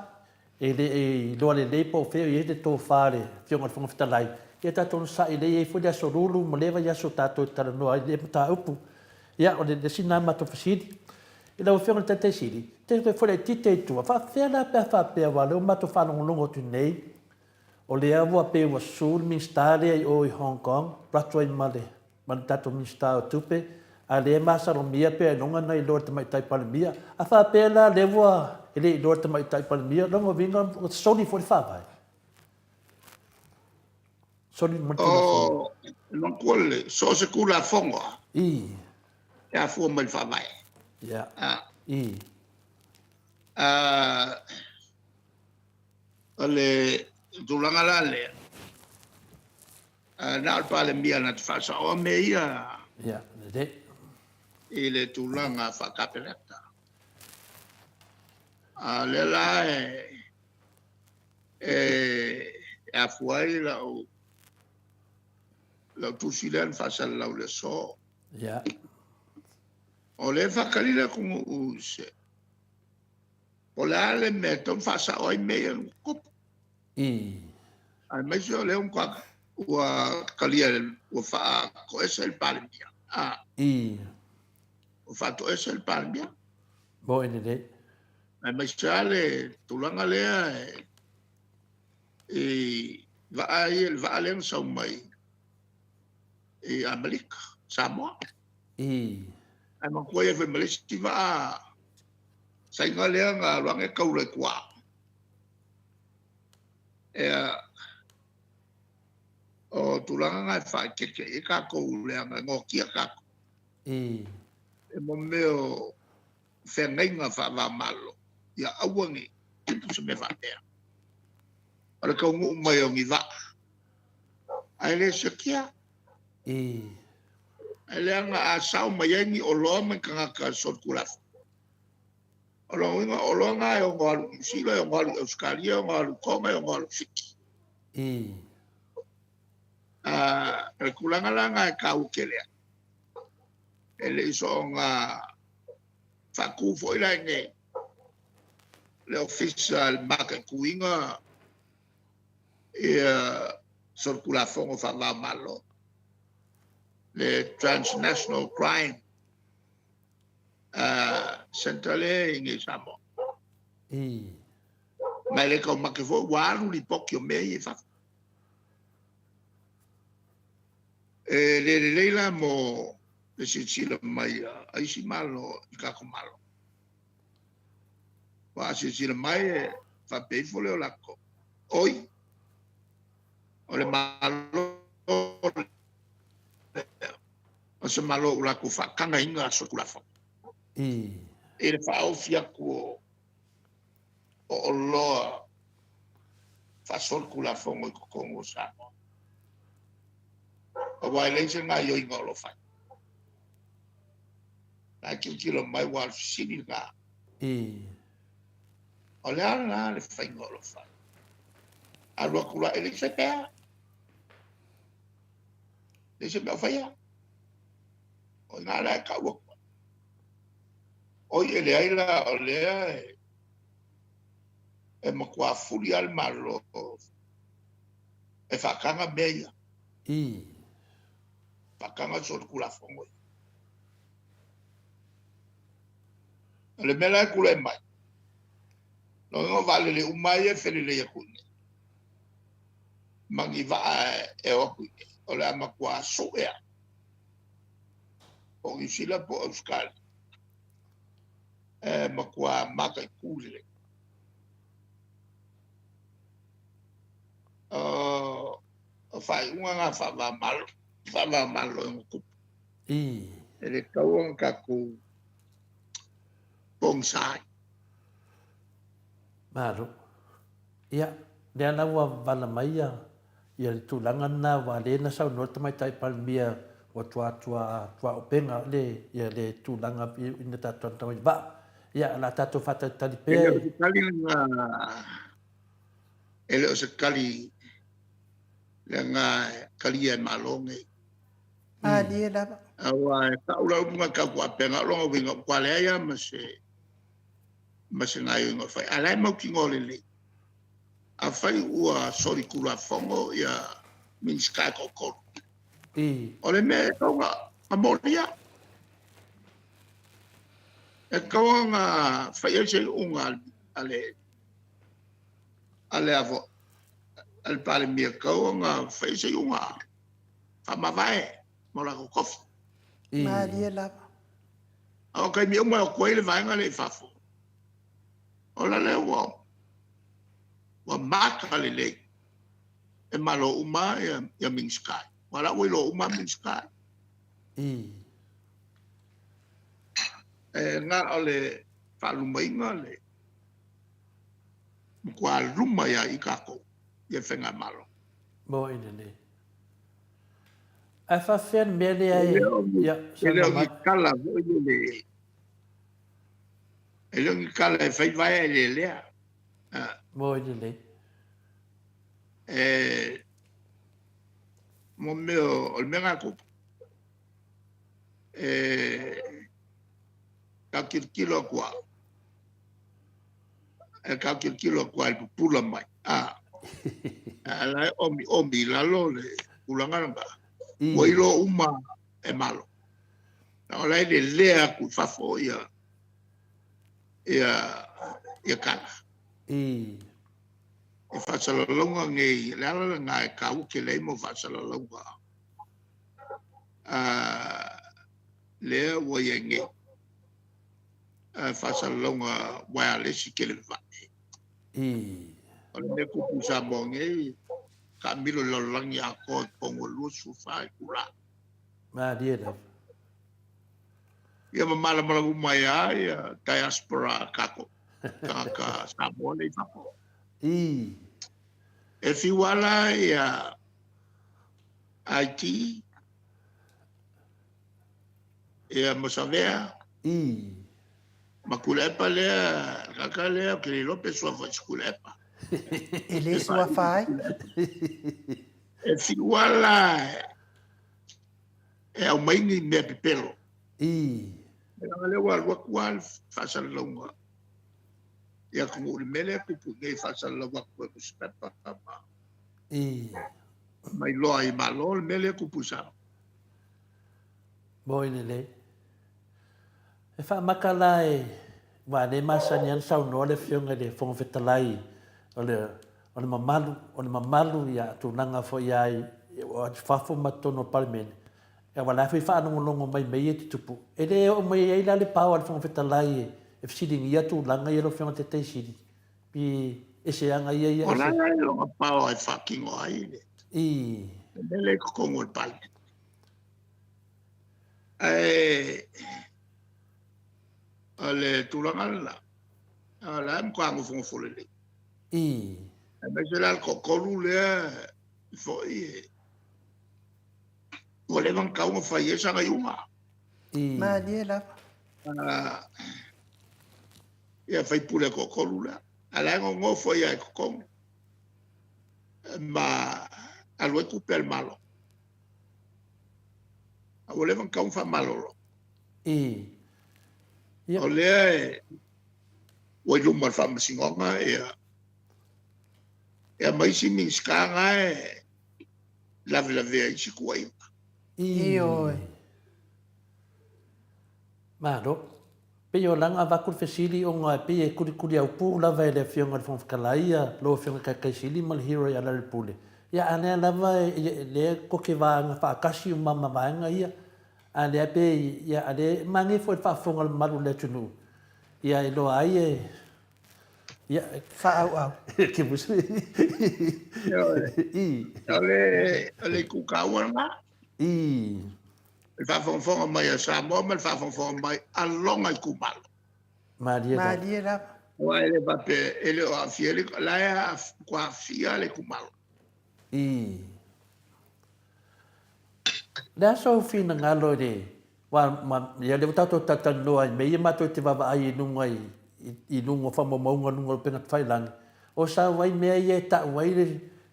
E le iloa lelei po o fea o i ai le tofa a le Afioga i le Fofoga Fetalai, ia tatou onosai, lea e i ai foi le aso Lulu ma lea vaiaso tatou te talanoa ai i lea mataupu. Ia, o le isi lena matou fesili. I lau Afioga i le Taitai Sili, te toe foi laitiiti lava i tua, faapefea la pe a faapea aua o lea ua matou faalogologo atu nei, o lea ua pei ua susu le Minisita lea i o i Hong Kong, alu atu ai ma le ma le tatou Minisita o Tupe, a o lea e masalomia pe ailoga na iloa e le Tamaitai Palemia. A faapea la o lea ua e le iloa e le Tamaitai Palemia, o lona uiga ua soli foi le Faavae? Soli ma le Tulafono. O, manatua lelei, so o se Tulafono lava, e afua mai i le Faavae. O le tulaga la lea, na o le Palemia na te faasaoa mea ia i le tulaga faa-Kapeneta. A o lea la e afua ai lau tusi lea na faasalalau i le aso. O lea e faatali le atunuu se po o le a le mea e tatau ona faasao ai mea ia na tutupu. Aemaise o lea ua talia, ua faatoese le Palemia. Ua faatoese le Palemia. Mo i lelei. Aemaise lava le tulaga lea i vaa ia, le vaa lea na sau mai i Amerika, Samoa. Ae manatua ia foi ma le isi vaa Saiga lea na alu ane taula i tua. Ea, o tulaga na e faaeteete i ai tatou leaga e noatia tatou. E mo mea o feagaiga faava-o-Malo, ia aua ne i tupu se mea faapea. O le taunuu mai o ni vaa, ae le siakia. Ae leaga a sao mai ai ni oloa ma ni tagata solitulafono, o lona uiga o oloa na e ono alu i Niu Sila, e ono alu i Ausetalia, e ono alu i Toga, e ono alu i Fiti. O le tulaga la lena e taua tele ai. E le i soona faatu foi la i inei le Ofisa i le mataituina solitulafono faava-o-Malo, le Transnational Crime Centre lea e i inei i Samoa. Ma e le taumate foi ua alu lipoti o mea ia i fafo. E le lelei la mo le silasila mai a isi Malo i le tatou Malo. Aua a silasila mai e faapea ifo lea o latou, oi, o le Malo lea, o se Malo ua latou faatagaina solitulafono i le faaofi atu o oloa faasolitulafono i totonu o Samoa. Aua e leai se gaoioiga o lo o fai. O la e tilotilo mai, aua o le fesili lena. O le a la le faiga o lo o fai? Alu atu loa, e leai se mea. Leai se mea o faia. O i ina la e tau atu ai. Oi, e leai la, o lea e matua fuli lava le Malo e faataga mea ia. Faataga solitulafono ia. O le mea la e tulai mai, lona uiga o vaalele uma lava ia e felelei atu i inei, ma ni vaa e o atu i inei, o le a matua sue lava, po o Niu Sila po o Ausetalia, e matua mataitu lelei. O faaiuga na faava-o-Malo, faava-o-Malo e ono tupu. E le tatau ona tatou pogisa ai. Malo. Ia, lea la ua vala mai ia le tulaga lena aua lea na saunoa le Tamaitai Palemia ua tuaopega le ia le tulaga ina tatou talanoa i vaa. Ia, o le a tatou faatalitali E le pea. o se tali lena, e le o se tali lena e talia e Malo nei. Malie lava. Aua e tau la upu na tautuaupega, o lona uiga ua leai lava ma se gaoioiga o fai. A o la e mautinoa lelei, afai ua solitulafono ia Minisita e toatolu, o le mea e tatau ona molia, e tatau ona fai ai se iuga a le a le Palemia, e tatau ona fai ai se iuga, faamavae ma o latou tofi. Malie lava. A o taimi uma e o atu ai le vaega lea i fafo, o la lea ua maka lelei e Malo uma ia Minisita. Aua o la ua iloa uma Minisita. E na o le faalumaina le matua luma ia i tatou ia Faigamalo. Moi lelei. Ae faafefea le mea lea e... Ia, E le saunoa o ni mai. tala foi lele, e le o ni tala e fai vaea e lelea. Moi lelei. E mo mea o le mea na tupu, e tau tilotilo atu au, e tau tilotilo atu i le pupula mai. A la e omi omi i lalo le tulaga lena. Ua iloa uma e Malo. O la e lelea atu i fafo ia tala. E faasalalauga nei, le ala lena e taua tele ai mo faasalalauga lea ua i ai nei. faasalalauga wireless televavave. O le mea tupu i Samoa nei, taamilo i le lalolagi atoa i totonu o le 24 itula. Malie lava. Ia ma malamalama uma ai lava ia diaspora a tatou tagata Samoa lea i fafo. E fiu lava la ia IT ia ma Savea ma Tuilaepa lea, le tagata lea ou te le iloa pe suafa i se Tuilaepa. E le suafa ai. E fiu lava la e aumai ni mea pepelo. Leaga lea ua alu atu lava le faasalalauga i atunuu i le mea lea e tupu i inei e faasalalau atu e nusipepa ma ma iloa ai e Malo le mea lea e tupu i Samoa. Moi lelei. E faamaka la e, aua o lea e masani lava ona saunoa le Afioga i le Fofoga Fetalai, o le, o le mamalu, o le mamalu ia tulaga foi ia i fafo ma totonu o le Palemene, aua o la e foi e faalogologo mai mea ia e tutupu. E le oo mai ai la le pao a le Fofoga Fetalai e fesiligia tulaga ia lau Afioga i le Taitaifono Sili, i eseaga ia ia O la e lona pao e faatino ai le mea lea i totonu o le Palemene. Ae o le tulaga lena, o la e matua nofonofo lelei. Aemaise la le toatolu lea foi ua leva ona tatau ona fai ai sana iuga. Malie lava. Ia sui usufono toatolu lea. A o la e nonofo ai lava i totonu ma alu ai tupe a le Malo. A ua leva ona tatau ona faamalolo. O lea e ua i luma o le Faamasinoga ia ia ma isi Minisita na e lavelavea i isi tuuaiga. Ioe. Malo. Pei o lana avatu le fesili ona e pei e kulikuliaupū lava e le Afioga i le Fofoga Fetalai ia lau Afioga i le Taitaisili ma le Hero ia Larry Pule. Ia a lea lava e lea koke vaega faatasi uma ma vaega ia. A lea pei ia a lea e manaia foi le faafofoga a le mamalu o le atunuu ia e iloa ai e ia Faaauau. Ke musu. I. O le o le itu taua lena. I. Le faafogafoga mai a Samoa ma le faafogafoga mai a lona itumalo. Malie lava. Malie lava. Aua e le faapea e le o aafia le, la e ua aafia le itumalo. I. Le a sou finagalo i le, aua ma, ia lea ua tatou talatalanoa ai mea ia matou te vaavaai i luga i, i luga o faamaumauga i luga o upega tafailagi, o sau ai mea ia e tau ai le,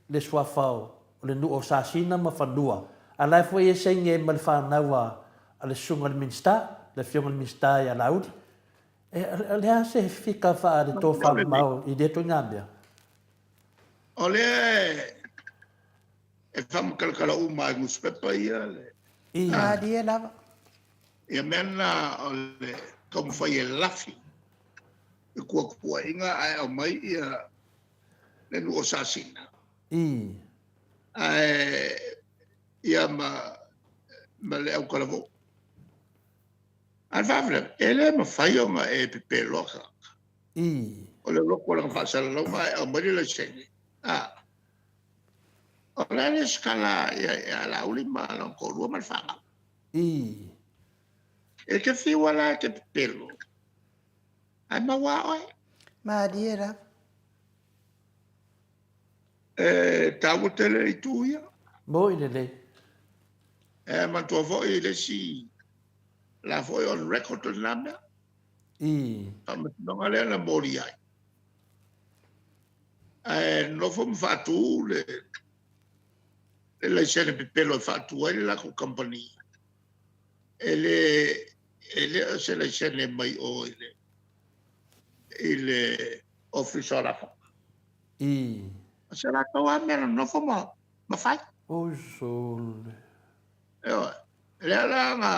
le suafa o, o le nuu o Sasina ma Fanua, a la e foi e saini ai ma le fanau a, a le susuga i le Minisita, le Afioga i le Minisita ia Laauli. E, o le a se fika faa le tofamamao i lea ituaiga mea? O lea e faamatalatala uma i nusipepa ia le. Malie lava. Ia mea na o le taumafai e lafi i tuatuaiga ae aumai ia le nuu o Sasina. Ae ia ma ma le autalavou. Ae faafetai, e le mafai ona e pepeloa tagata. O le loto o lana faasalalauga ae aumai le laisene. A, o le a le lesitala ia Laauli ma lona toalua ma le fanau. E te fiu lava la e te pepelo, ae maua lava oe. Malie lava. E taua tele itu ia. Moi lelei. E manatua foi le isi la foi on record lena mea. Faamasinoga lea na moli ai. Ae nofo ma faatu le le laisene pepelo e faatu ai le latou kamupani. E le e le o se laisene mai o i le i le Ofisa o Lafoga. O se latou lava mea na nofo ma ma fai. Oi sole. Ioe. Lea la na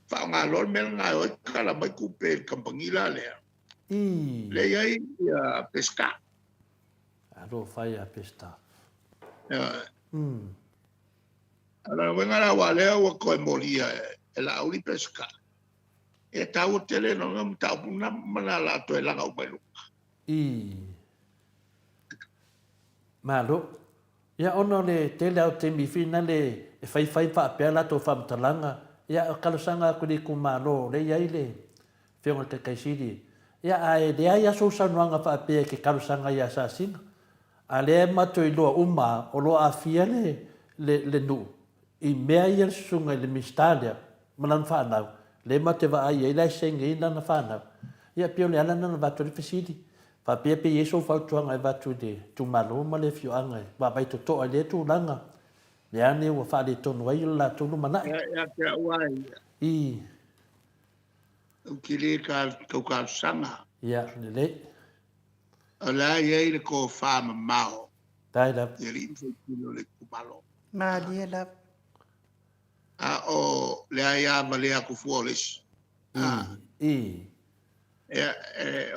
faaaoga loa le mea lena e o ai tatala mai tupe i le kamupani la lea. Lea e i ai ia Peseta. Alofa ia Peseta. Ioe. O lona uiga la aua o lea ua toe molia e Laauli Peseta. E taua tele no na mataupu na ma na la toe laga uma i luga. I. Malo. Ia ona o le tele lava o taimi finale e faifai faapea latou faamatalaga, ia o talosaga atu i le itumalo o lea e i ai le Afioga i le Taitai Sili, ia ae leai lava sou saunoaga faapea e te talosaga ia Sasina. A lea e matou iloa uma lava o lo o aafia le le nuu i mea ia le susuga i le Minisita lea ma lana fanau, lea matou te vaai i ai la e senge ai lana fanau. Ia pei o le ala lena na avatu ai le fesili, faapea pe i ai sou fautuaga e avatu i le itumalo ma le afioaga e vaavaai totoa i lea tulaga, mea ane ua faaletonu ai le latou lumanai. Ia, ia te au lava ia. I. Ou te le tau talosaga. Ia, lelei. O le a i ai le tofa mamao Faafetai lava. i alii ma faipule o le itumalo. Malie lava. A o le aia valea atu fua o le isi. I. Ia,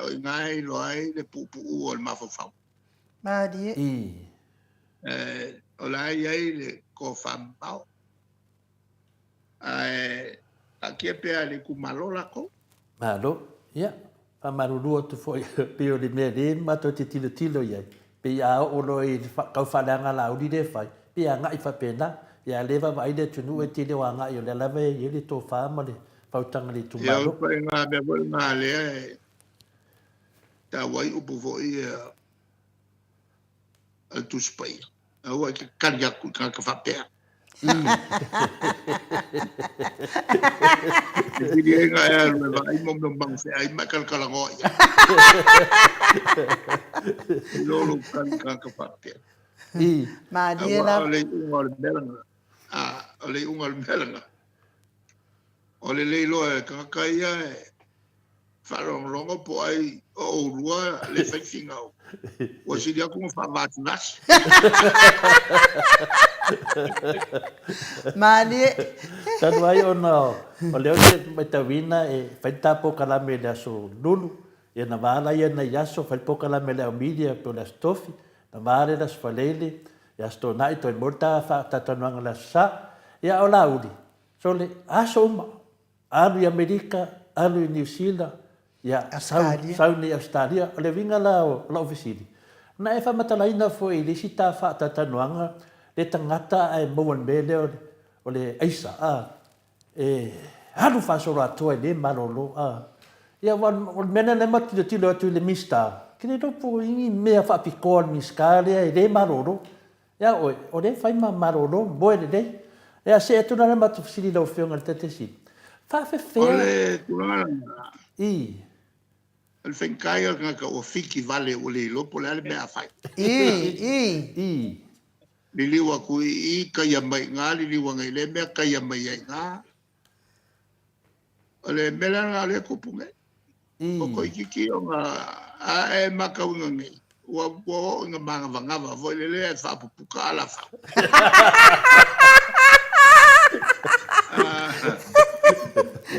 o i ina e iloa ai le puupuu o le mafaufau. Malie. I. O le a i ai le tofa mamao. Ae taatia pea i le itumalo latou. Malo. Ia, faamalulu atu foi pei o le mea lea matou te tilotilo i ai, pei a oo loa i le tau faaleaga lauli lea e fai, pei e agai faapena. Ia a le vaavaai le atunuu e tele o agai o lea lava e i ai le tofa ma le fautaga i le Ia, o itumalo. le ituaiga mea foi lena lea e taua ai upu foi ia a le Tusi Paia. Aua e te tali atu i tagata faapea. E pili ai na e alu e vaai mo mea o magafeai ma e talatalanoa i ai. E iloa lou tali i tagata faapea. Malie Aua lava. o le iuga o le mea lena, a, o le iuga o le mea lena, o le le iloa e tagata ia e faalogologo po o ai o oulua le fai finau, ua sili atu ona faavasivasi. Malie. Talu ai ona o lea ou te matauina e fai le ta polokalame i le aso Lulu, ia na va la ia nai aso, fai le polokalame i le au media po o le aso Tofi, na va lea i le aso Faraile, i aso Toonai toe maua le ta faatalatalanoaga i le aso Sa. Ia o Laauli, sole, aso uma, Alu i Amerika, alu i Niu Sila, ia, sau, sau nei i Ausetalia. O le uiga la o lau fesili, na e faamatalaina foi i le isi ta faatalatalanoaga le tagata ae maua i le mea lea o le aisa, a, e alu faasoloatoa e le malolo, a. Ia, aua o le mea lea na matou tilotilo atu i le Minisita, ke le iloa po o i ai ni mea faapitoa a le Minisita lea e le malolo. Ia oe, o lea e fai ma malolo, moe lelei. Ia, see atu la le matou fesili i lau Afioga i le Taitai Sili. O Faafefea. le tulaga lena, I. o le faigata ia o le tagata ua fiki vale ua le iloa po o le a le mea a fai. I, i. I. Liliu atu i i, taia mai i ina, liliu ane i lea mea, taia mai ai i ina. O le mea lena o lea e tupu nei. Ua toeitiiti ona a e matauina nei, ua ua oo ina manavanava foi lele ae faapuputa alafau.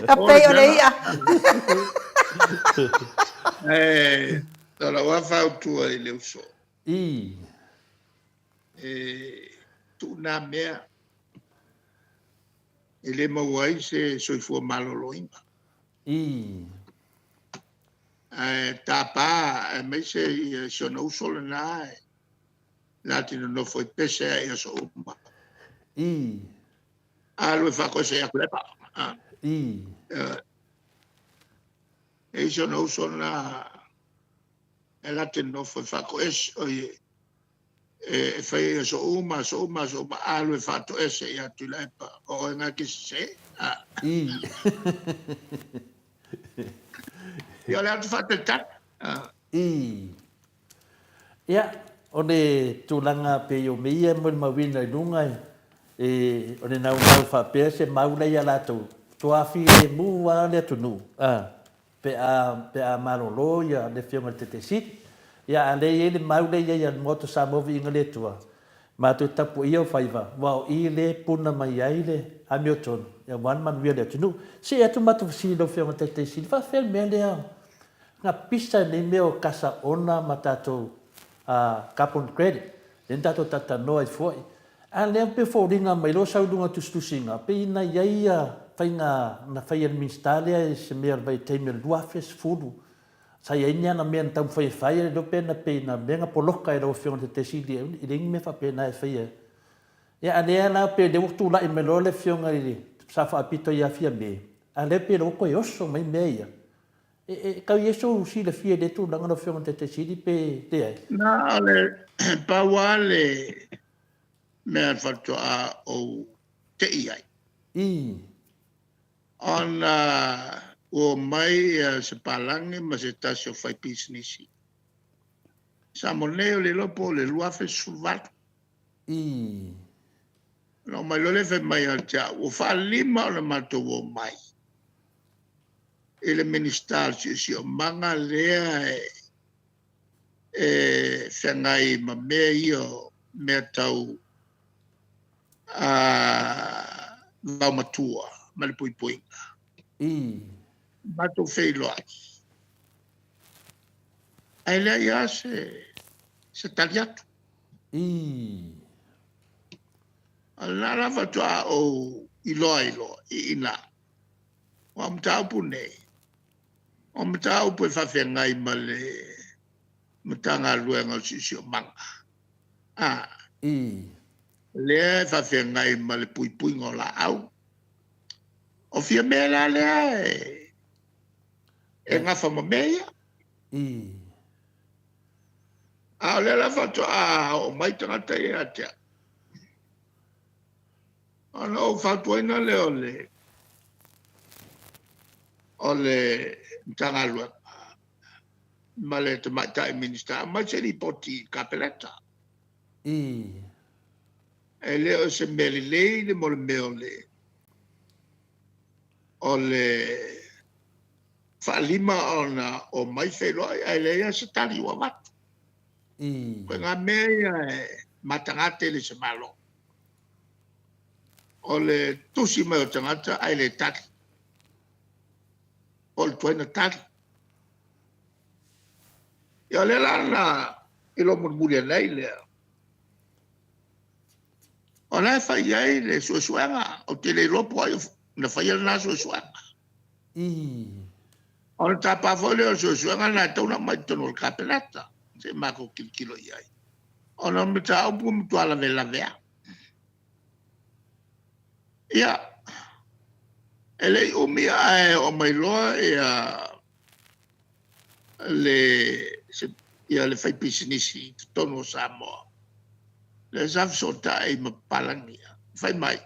A pei o le i'a. Ae o lau lava fautua i le uso. E tuu nā mea e le maua ai se soifua maloloina. Ae tapa aemaise ia si ona uso lena e la te nonofo i pese ai i aso uma. Alu e faatoese ia Tuilaepa. E i si ona uso lena e la te nonofo e faatoese, oi, e fai ai aso uma, aso uma, aso uma, alu e faatoese ia Tuilaepa, o oe na ke sese. Ia o le atu faatalitali. Ia, o le tulaga pei o mea ia e molimauina i luga e, o le naunau faapea se mau la ia latou, toa filemu lava le atunuu. Pe a, pe a malolo ia le Afioga i le Taitai Sili, ia a lea e i ai le mau lea e i ai a le Maota Samoa Viiga le Atua, matou te tapuaia o faiva, aua o i lea e puna mai ai le amiotonu, ia aua le manuia o le atunuu. See atu matou fesili i lau Afioga i le Taitai Sili, faafefea le mea lea na pisa i nei mea o kasa ona ma tatou carbon credit, lea na tatou talatalanoa ai foi, a lea pei e foliga mai loa sau i luga o tusitusiga, pei na i ai ia. faiga na faia e le Minisita lea i se mea o le vaitaimi o le 2010, sa i ai ni ana mea na taumafai e fai, ae le iloa pe na pei na mea na poloka e lau Afioga i le Taitai Sili e leai ni mea faapena e faia. Ia a o lea la pei o lea ua tulai mai loa le Afioga i le Sao Faapito ia Fiame, a o lea pei o lea ua toe oso mai mea ia. E tau i ai sou silafia i lea tulaga lau Afioga i le Taitai Sili pe leai? Na o le pau lava le mea faatoa ou tei ai. I. Ona ua omai se palagi ma se tasi o faipisinisi. Samoa nei, o le iloa po o le 2018. I. Ona omai loa lea fai mai ia te au, ua faalima ona matou omai i le Minisita o le Siosiomaga lea e feagai ma mea ia o mea tau vaomatua ma le puipuiga. Matou feiloai, ae leai lava se tali atu. O lena la faatoa ou iloa ai loa i ina, aua o mataupu nei, o mataupu e faafeagai ma le Matagaluega o le Siosiomaga. A, lea e faafeagai ma le puipuiga o laau. O fia mea la lea e gafa ma mea ia. A o lea la faatoa oo mai tagata ia ia te au. Ona ou fautuaina lea o le Matagaluega ma le Tamaitai Minisita, aumai se lipoti i le Kapeneta. E le o se mea lelei le mea o le faalima ona omai feiloai ae leai lava se tali ua avatu. O ituaiga mea ia e mataga tele i se Malo. O le tusi mai o tagata ae le tali, po o le tuai ona tali. Ia o lea la na iloa mulimuli ane ai lea, o la e fai i ai le suesuega. Ou te le iloa po o ai na faia lena suesuega. Ona tapa foi lea o le suesuega lena e tatau ona aumai i totonu o le Kapeneta se i matou tilotilo i ai, ona o le mataupu ua matua lavelave lava. Ia, e le i umi ae oo mai loa le faipisinisi i totonu o Samoa, lea sa fesootai ma papalagi ia, fai mai,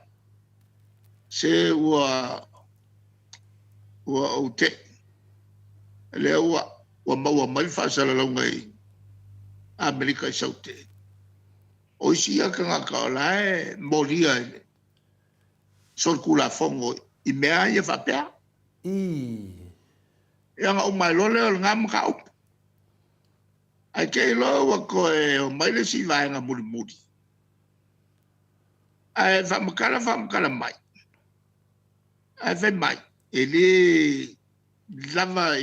se ua ou tei, lea ua maua mai le faasalalauga i Amerika i Saute, o isi ia tagata o la e molia i le solitulafono i mea ia faapea. Ia ona uma ai loa lea o lena mataupu. Ae te i loa ua toe omai le isi vaega mulimuli, ae faamatala faamatala mai, ae fai mai, e le lava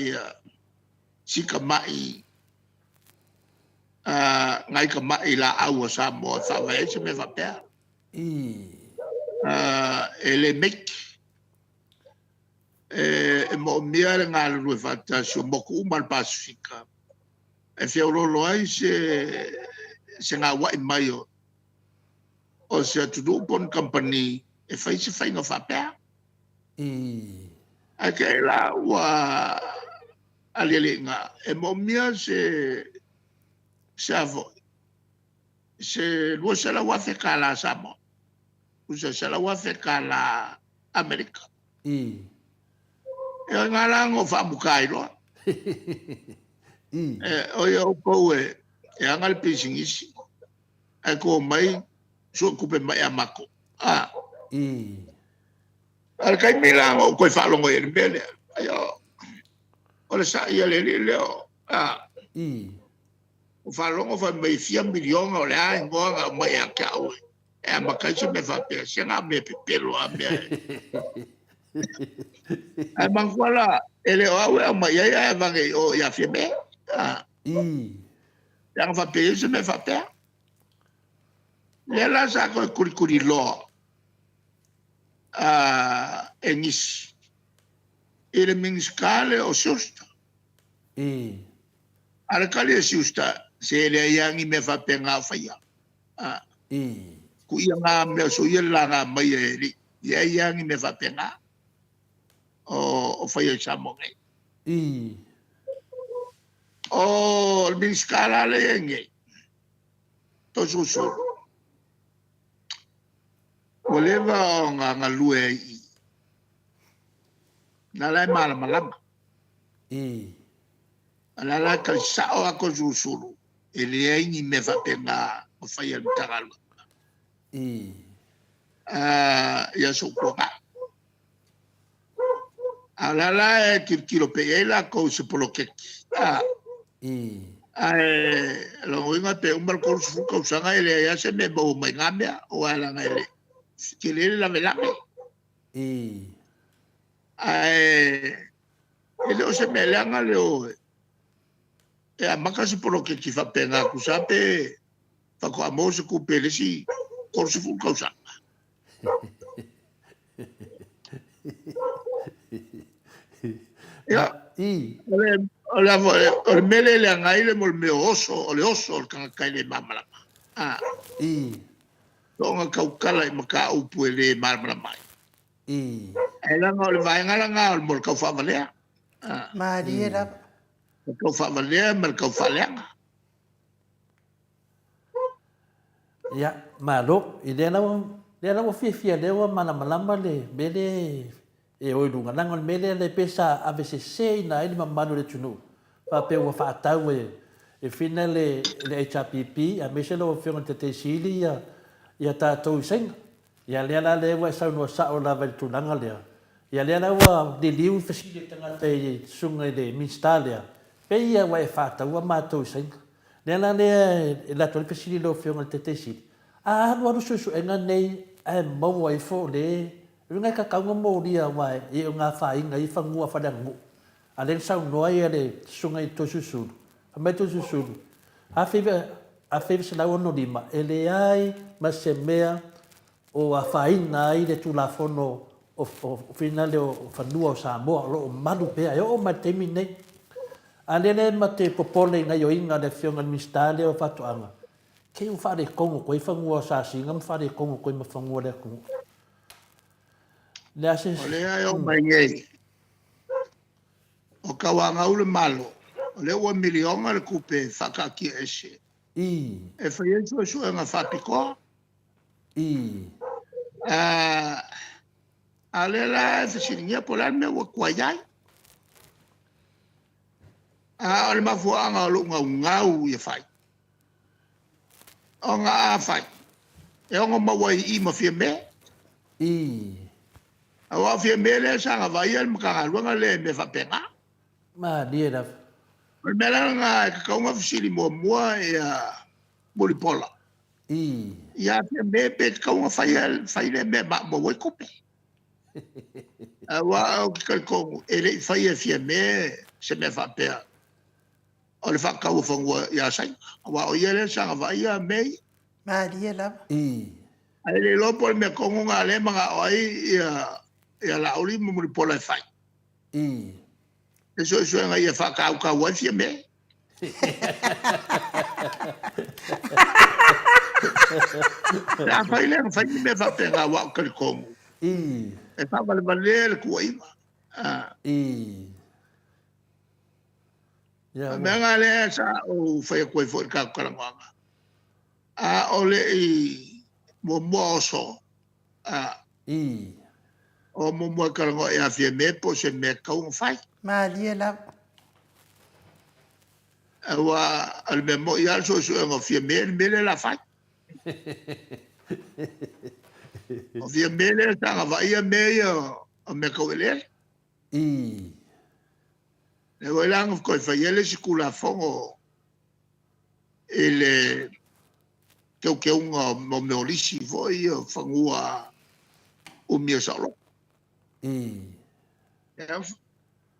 si tamai nai tamai laau a Samoa e faavae ai se mea faapea. E le make. E moomia le galulue faatasi o motu uma o le Pasefika e feoloolo ai se gauai mai o se atunuu po o ni kamupani e fai se faiga faapea. Ae te i la ua aliali ai i ina, e moomia se a foi, se $200,000 Samoa, tusa $100,000 Amerika. E o ina la na ou faamuta ai loa. O ia outou e ana le pisinisi, ae tou omai sue tupe mai ia matou. A o le taimi la na ou toe faalogo ai i le mea lea, ai o le sai a le alii lea. Ua faalogo fai mai e fia miliona o le a igoa na aumai ia te au e amata ai se mea faapea. Se na o mea pepelo lava mea. Ae manatua la, e le o au e aumai ai, ae avane i o ia Fiame. Leaga faapea i ai se mea faapea. Lea la sa toe tulituliloa. a Egisi i le Minisita lea o Schuster. A o le tali a Schuster, se e leai lava ni mea faapena o faia. Kuia ngā mea so ia le laga mai e alii, leai lava ni mea faapena o faia i Samoa nei. O le Minisita la lea e i ai nei, Toeolesulusulu, ua leva ona galue ai i i, na la e malamalama. A la la e tali sao lava Toeolesulusulu, e leai ni mea faapena na faia e le Matagaluega i aso ua tuanai. A o la la e tilotilo pea i ai latou i se poloketi, ae o lona uiga pe uma le 30 tausaga e leai lava se mea e maua mai na mea, aua leaga e le tele le lavelave. Ae e le o se mea leaga le o e amata se poloketi faapena, tusa lava pe faatoa maua se tupe i le isi 30 tausaga. Ia, o le, o le mea lea e leaga ai le mea o oso, o le oso o le tagata e le malamalama. Soona tautala i mataupu e le malamalama ai. Ae leaga o le vaega lena o le mea o le taufaavalea. Malie lava. O le taufaavalea ma le taufaaleaga. Ia, malo. I lea lava, lea lava fiafia lea ua malamalama le mea lea e o i luga. Leaga o le mea lea lea pei sa ave sese ina ai le mamalu o le atunuu, faapea ua faatau e e fina le le HRPP aemaise lau Afioga i le Taitaisili ia ia tatou i Saina. Ia lea la lea ua e saunoa sao lava i le tulaga lea. Ia lea la ua liliu le fesili a le tagata i le susuga i le Minisita lea, pei ia ua e faataua matou i Saina. Lea la lea e alu atu ai le fesili i lau Afioga i le Taitaisili, a alualu suesuega nei ae maua ifo le uiga e tatau ona molia aua e o afaina ai fanua faaleaganuu. A lea na saunoa ia le Susuga i le Toeolesulusulu, fai mai Toeolesulusulu, 1965 e leai ma se mea o afaina ai le Tulafono o finale o fanua o Samoa o lo o malu pea e oo mai le taimi lenei. A lea la ma te popole i gaioiga a le Afioga i le Minisita lea o Faatoaga, kei ua faaletonu atu ai fanua o Sasiga ma faaletonu atu ai ma fanua o le atunuu. Le a se. O lea e oo mai nei, o tauanau le Malo, o lea ua miliona le tupe e faataatia ese e fai ai suesuega faapitoa. A o lea la e fesiligia po o le a le mea ua tuai ai. A o le mafuaaga o lou naunau ia fai, ona a fai, e ono maua ai i i ma Fiame. Aua o Fiame lea sa agavaia le Matagaluega lea i mea faapena. Malie lava. O le mea la lena e tatau ona fesili muamua ia Mulipola. Ia Fiame pe tatau ona fai lea mea ma maua ai tupe. Aua ou te talitonu e le i faia e Fiame se mea faapea o le faatau o fanua ia Saina. Aua o ia lea sa agavaia mea ia. Malie lava. Ae le iloa po o le mea tonu lena o lea e manao ai ia Laauli ma Mulipola e fai. Le suesuega ia faatautau ai Fiame. Pe a fai lea, fai ni mea faapena aua ou te talitonu. E faavalevalea le tuuaiga. O le mea lena lea sa ou fai atu ai foi i le tatou talanoaga, a o le i muamua oso, o muamua e talanoa ia Fiame po o se mea e tatau ona fai. Malie lava. Aua o le mea moni lava o le suesuega o Fiame le mea lea o le a fai. O Fiame lea sa agavaia mea ia o mea tau eleele. Lea foi la na toe fai ai le isi Tulafono i le teuteuga o mea o lisi foi ia o fanua umia saoloto. Lea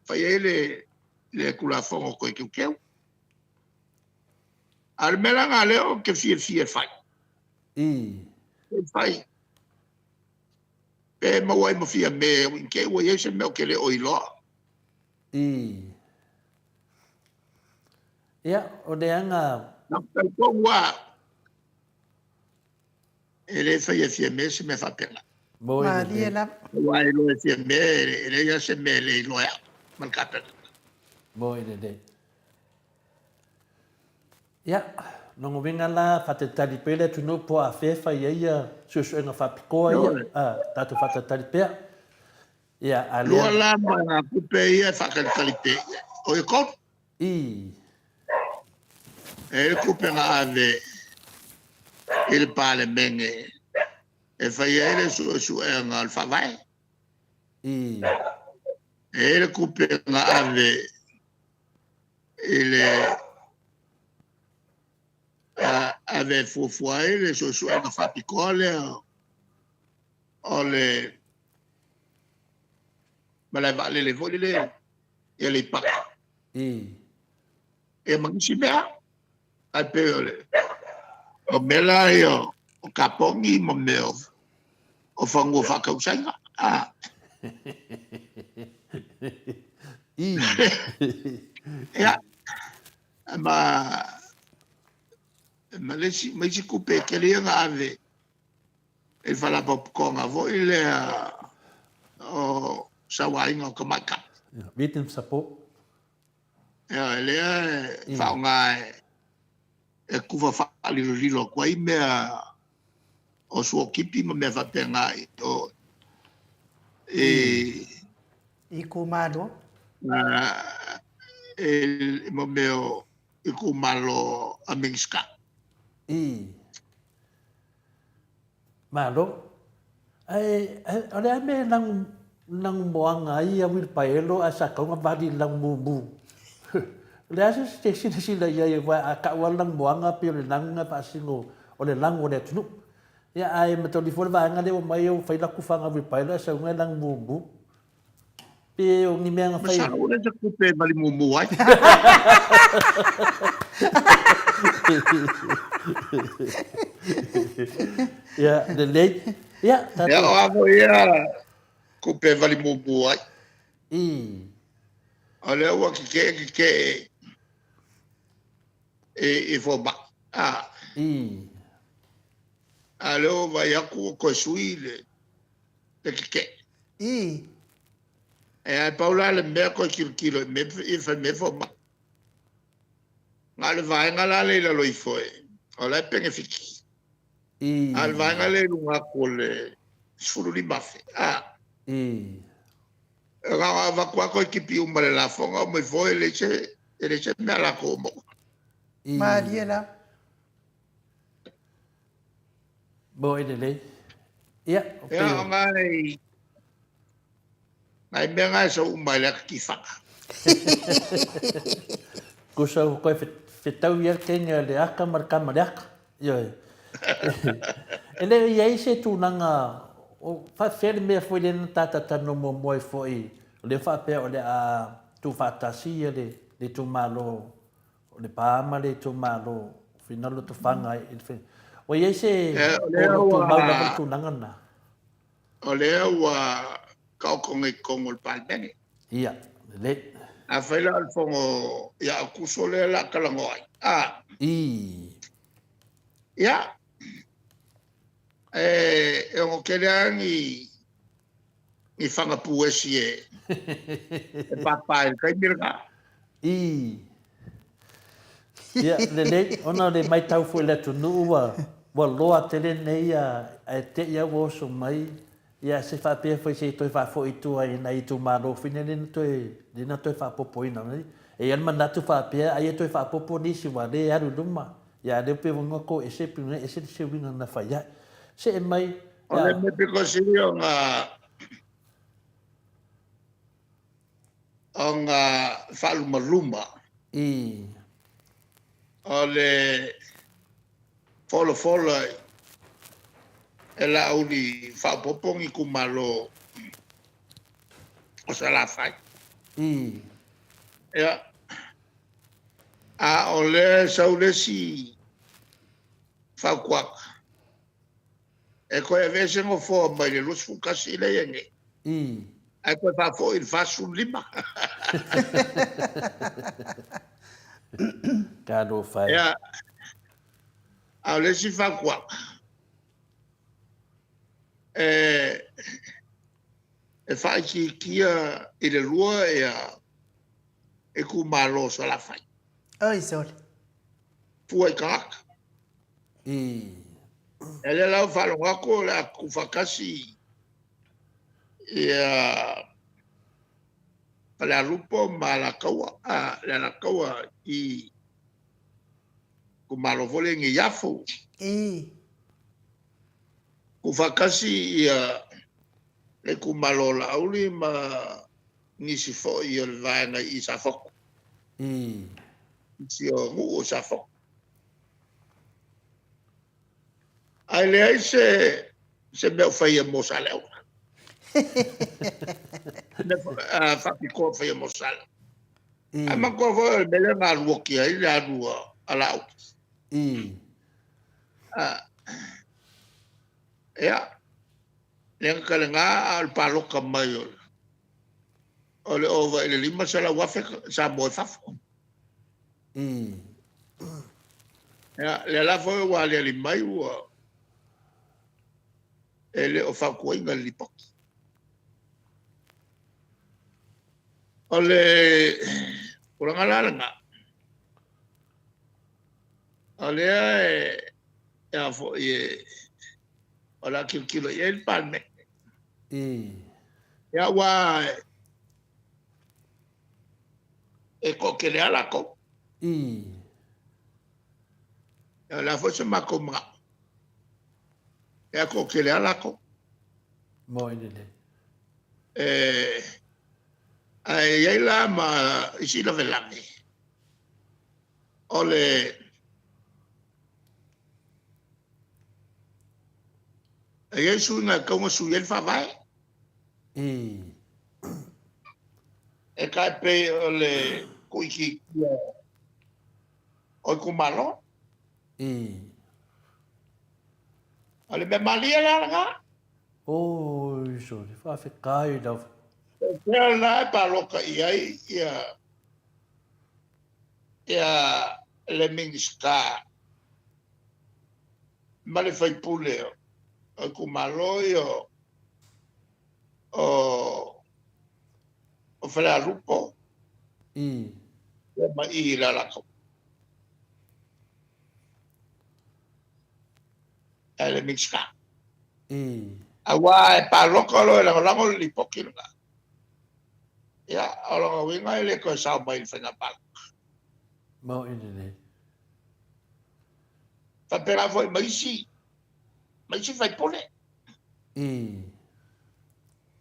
fai ai le Tulafono toe teuteu. A o le mea la lena lea ou te fiafia e fai, e fai. Pe maua ai ma Fiame i te i ua i ai se mea ou te le o iloa. I. Ia, o le aga. Na ou talitonu lava e le faia e Fiame se mea faapena. Moe Malie lelei. lava. Aua e iloa e Fiame e leai lava se mea e le iloa e au ma le Kapeneta. Moe lelei. Ia, lona uiga la, faatalitali pea le atunuu po o afea e fai ai ia suesuega faapitoa ia, Ioe. a, tatou faatalitali pea. Ia, a lea. Lua la ma ngā kupe ia e whakatalitali pea ia. O ia kolu. I. E le kupe nga ave i le Palemene e fai ai le suesuega o le Faavae. I. E le kupe nga ave i le ave e fuafua ai le suesuega faapitoa lea o le malae vaalele foi lele i Aleipata. Ia ma nisi mea, ae pei o le o mea la ia o kaponi ma mea o fanua faatausaina. A. Ia, ma ma le isi ma isi tupe e tele ia na ave i le Faalapotopotoga foi lea o Sauaina o Tamaitai. Victim support. Ia, lea e faaaoga e kufa faalilolilo atu ai mea o suotipi ma mea faapena i o i Itumalo. I mo mea o itumalo a Minisita. I. Malo. Ae, o le a mea e lagu, lagumoaga ai ia uilipaelo ae sa tau ona vali i le lagumumu? O le a se te silasila i ai aua a tau lava le lagumoaga pei o le lagu lena e faasino o le lagu o le atunuu. Ia ae mataulia foi le vaega lea ua aumai ua fai latou faga uilipaelo ae sau ai lagumumu. Pe o ni mea na fai. Masalo ua leai se tupe e vali mumu ai. Ia, lelei. Ia, tatou. Ia, o a foi ia tupe e vali mumu ai. I. O lea ua kekee kekee i fomai. A. I. A lea ua vaai atu ua toe sui le kekee. I. E ae pau la le mea toe tilotilo i mea i fai mea fomai. Na o le vaega la lea i lalo ifo e, o la e penefiti. I. A o le vaega lea i luga atu o le 15,000. A. I. Na ona avatu lava toe tipi uma i le lafoga omai foi e leai se, e leai se mea a latou o maua. I. Malie la. Mo e lelei. Ia, o Ia, o ngai, ngai mea ngai sau uma i le ata tifaga. Kusa o koe whetau ia le kenge a le aka ma le kama le aka. Ioe. E le i ai se tulaga o faafefea le mea foi lea na tata talanoa muamua ai foi, o lea faapea o le a tuufaatasi ia le itumalo o Lepa ma le itumalo o Finau Lotofaga i le faiga. Ua i ai se O lea olo ua tumau lava le tulaga lena? O lea ua taoto nei i totonu o le Palemene. Ia, lelei. Afai la o le fono ia Aokuso lea o le a talanoa ai, a. I. Ia, e ono tele lava ni ni fana puesi e e pāpā i le taimi lena. I. Ia, lelei, ona o le maitau foi i le atunuu ua, ua loa tele nei a, ae te i a ua oso mai, ia se faapea foi se i toe faafoi i tua i nai itumalo foi nei lea na toe, lea na toe faaopoopoina. E i ai le manatu faapea ai e toe faaopoopo nisi aua o lea e alu i luma, ia a o lea pei ua toese, pei ua ese se uiga na fai ai. See mai, O le mea pito sili ona ona faalumaluma. I. O le folafola e Laauli faaopoopo ni itumalo o Salafai. I. Ia, a o lea e sau le isi fautuaga. E toe aveese nofoa mai le 21 lea e i ai nei. Ae toe faafoi i le 45. Talofa e. Ia, a o le isi fautuaga, e, e faaitiitia i le 2 ia itumalo o Salafai. Oi sole. Fua i tagata. E lea la ua faalogo atu o le a tuufaatasi ia Falealupo ma Alataua, a, le Alataua i itumalo foi lea i Neiafu. Tuufaatasi ia le itumalo o Laauli ma nisi foi o le vaega i Safotu. Nisi o nuu o Safotu. Ae leai se se mea o faia mo Saleaula. Mea faapitoa o faia mo Saleaula. Ae manatua foi o le mea lea na alu oti ai le alu a Laauli. Ia, lea na talega a o le palota mai o le ova i le 500,000 Samoa i fafo. Ia, lea la foi ua aliali mai ua e le o fautuaina le lipoti. O le tulaga la lena, o lea e a foi e o le a tilotilo i ai le Palemene. Ia, aua e toatele lava latou. O le a foi se matou manao, e toatele lava latou. Moi lelei. Ae i ai la ma isi lavelave, o le e i ai suiga e tatau ona sui ai le faavae. E tai pei o le tuuitiitia o itumalo. O le mea malie la lena. Oi, sole, faafetai lava. O fea la e palota i ai ia ia le Minisita ma le sui usufono o itumalo ia o o Falealupo ia ma i le Alataua. E le Minisita. Aua e palota loa e lagolago le lipoti lena. Ia, o lona uiga e le toe sao mai i le faiga palota. Maoi lelei. Faapena foi ma isi ma isi faipule.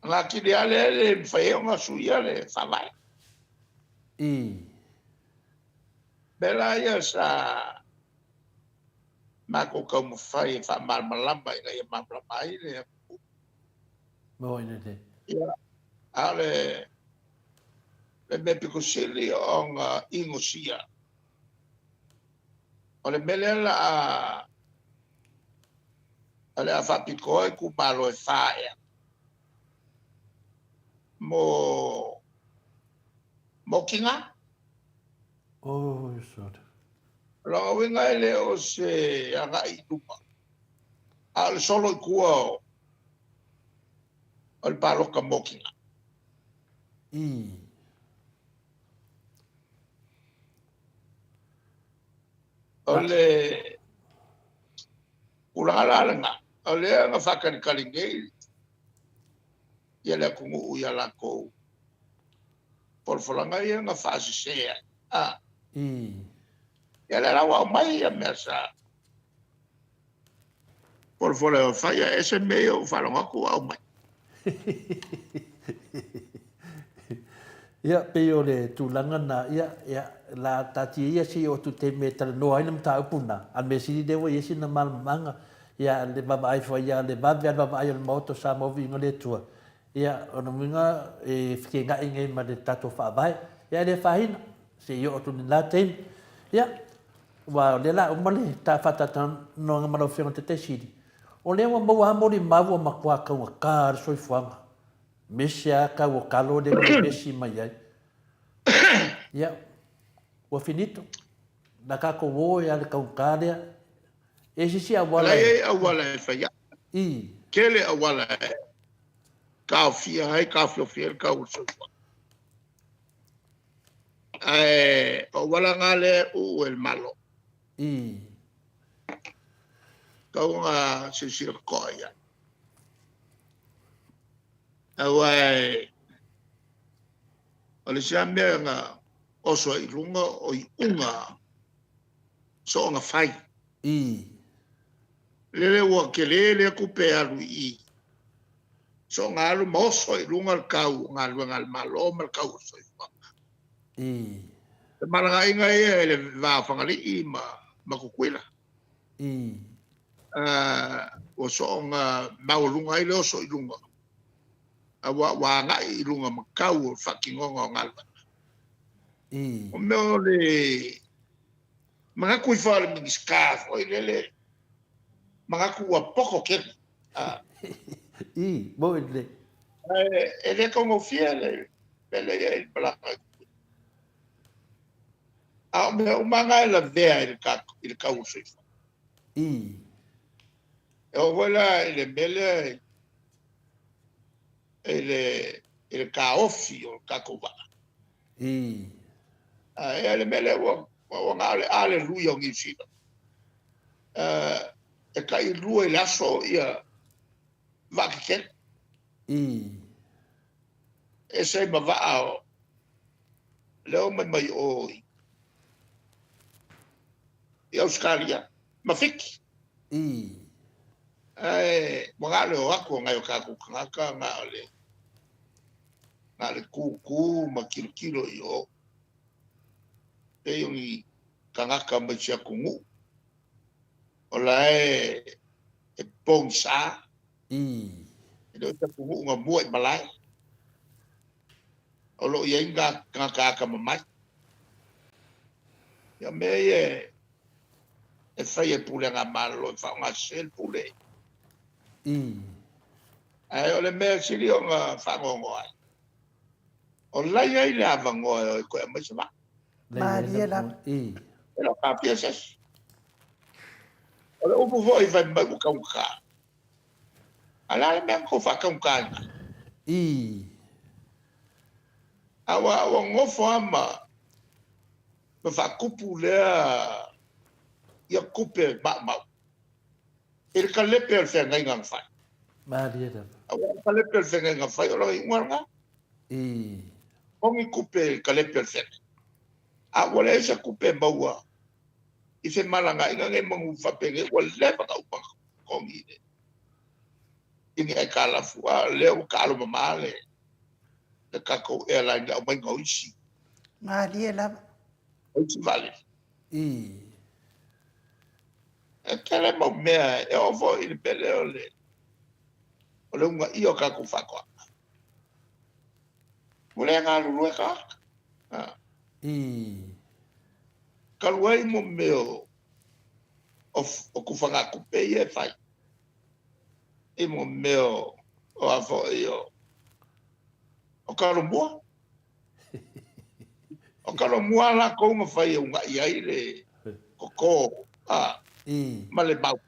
Ona atili lava lea e le mafai ai ona suia le faavae. Mea la ia sa matou taumafai e faamalamalama ina ia malamalama ai le atunuu. Maoi lelei. Ia, a o le le mea pito sili ona inosia, o le mea lea la a o le a faapitoa itumalo e fa ea mo mo tina. Oi, sole. O lona uiga e le o se agai i luma, a o le solo i tua o le palota mo tina. O le tulaga la lena, o lea na faatalitali nei ia le atunuu i a latou folafolaga ia na faasese ai. A. Ia lea la ua aumai ia mea sa folafola e fai, ae ese mea ia ua faalogo atu ua aumai. Ia, pei o le tulaga na, ia, ia, la taatia ia se i oo atu i le taimi e talanoa ai le mataupu na, a o le mea sili lea ua i ai sina malamalamaaga, ia, le vaavaai foi ia le vave lava le vaavaai o le Maota o Samoa Viiga o le Atua, ia, o lona uiga e fekega'i nei ma le tatou Faavae. Ia, e le afaina, se i oo atu i lena taimi. Ia, aua o lea o le a uma le faatalatalanoaga ma lau Afioga i le Taitaifono, O lea ua maua lava molimau ua matua taugata lava le soifuaga. Mese lava tau o talo lea na vevesi mai ai. Ia, ua finito. Na tatou o ai lava i le taugata lea. E se isi auala e. La e i ai auala e fai ai. I. Tele auala e taofia ai, taofiofia ai le tau o le soifuaga. Ae o auala na lea e uu e le Malo. I. Tau ona silasila totoa i ai. Aua o le isi lava mea na oso ai i luga o iuga soona fai. I. Lele ua tele lea tupe e alu i i. Soona alu ma oso ai i luga le tau o galuega a le Malo ma le tau o le soifuaga. I. Femalagaaiga ia i le va o Fagalii ma Tutuila. I. Ua soona maualuga ai le oso i luga, aua ua agai i luga ma tau o le faatinoga o galuega. I. O mea o le manatu ifo o le Minisita foi lele, manatu ua poto tele. I, moni lelei. Ae e le taugofie le mea lea e i ai le malaga i Tutuila. A o mea uma na e lavea i le i le tau o le soifuaga. I. E oo foi la i le mea lea i le i le taofi o le tatou vaa. I. Ae le mea lea ua ua na o le aleluia o Niu Sila. E tailua i le aso ia vaa tetele. I. Ese ai ma vaa o lea omai mai o i Ausetalia ma Fiti. I. Ae ua na o le o atu o nai o tatou tagata na o le na o le tūtū ma tilotilo i o. Pei o ni tagata mai se atunuu o la e e pogisa. I. E le o se atunuu na mua i malae. O lo o i ai ni tagata atamamai. Ia o mea ia e fai e pulega a Malo e faaaoga sese le pule. I. Ae o le mea sili ona faanoanoa ai, o la e i ai le avanoa e o e toe aumai se vaa. Malie lava. I. E le o taofia e se isi. O le upu foi fai mai ua taugata. A o le a le mea na tou faataugataina ai? I. A ua ua nofo lava ma ma faatupu lea ia tupe maumau i le kalepe o le feagaiga na fai. Malie lava. Aua o le kalepe o le feagaiga na fai o lona iuga lena. I. Togi tupe i le kalepe o le feagaiga. A ua leai se tupe e maua i femalagaaiga nei manu faapenei ua leva ona uma ona totogi i le i ni aitalafu, a o lea ua taalo mama le le tatou airline i le aumaiga o isi Malie lava. o isi vaalele. I. E tele mau mea e oo foi i le mea lea o le o le uunaia o tatou faatoaga. Ua le galulue tagata. I. Talu ai mo mea o o tufagatupe ia e fai i mo mea o a foi o o talomua. O talomua a latou na fai e uunai ai le koko a ma le mau.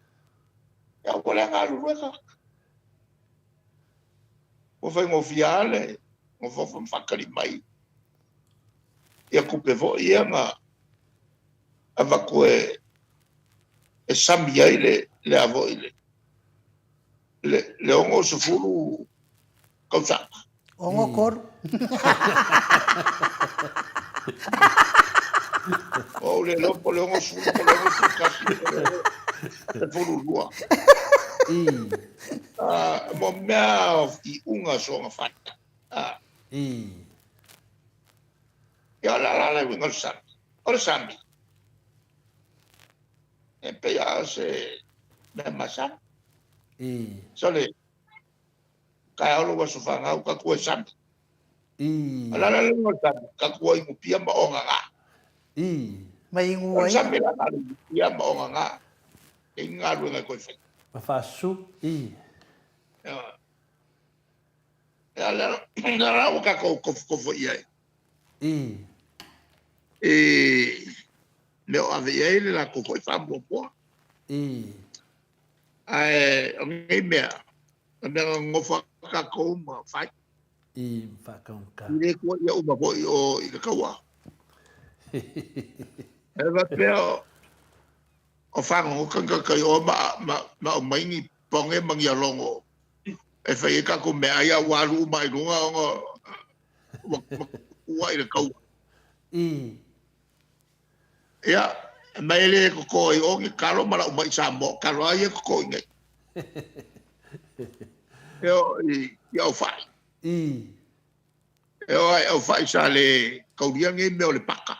Ia ua le galulue tagata. Ua faigofie lava le nofonofo ma faatali mai ia tupe foi ia na avatu e e sami ai le le a foi le le le 60 tausaga. 63. Ua ou le iloa po o le 60 po o le 61 po o le 62. I. Mo mea o iuga soona fai. I. Ia o le a la le uiga o le sami? O le sami, e pei lava o se mea masani. I. Sole, taeao lou aso fanau, tatou o e sami. I. O le a la le uiga o le sami? Tatou o inu pia ma ogaga. I. Ma inu O le ai. sami la na o le inu pia ma ogaga. E leai ni galuega e toe faia. Ma faasusu i. Ia, lea la ua tatou tofotofo i ai. I. I mea o ave i ai le latou foi faamuamua. I. Ae o nei mea, o mea na nonofo lava tatou ma fai. I faataugata. I le tuuaia uma foi i o i le taua. E faapea o fagogota ni tagata i o ma aumai ni pone ma ni alogo e fai ai tatou meaai a ua alu uma i luga ona ua tuua i le taua. I. Ia, ma e le toto ai o ni talo ma lau mai i Samoa, o talo lava ia e toto i inei. E oo i aufai. I. E oo lava i aufai sa le taulia nei mea o le paka.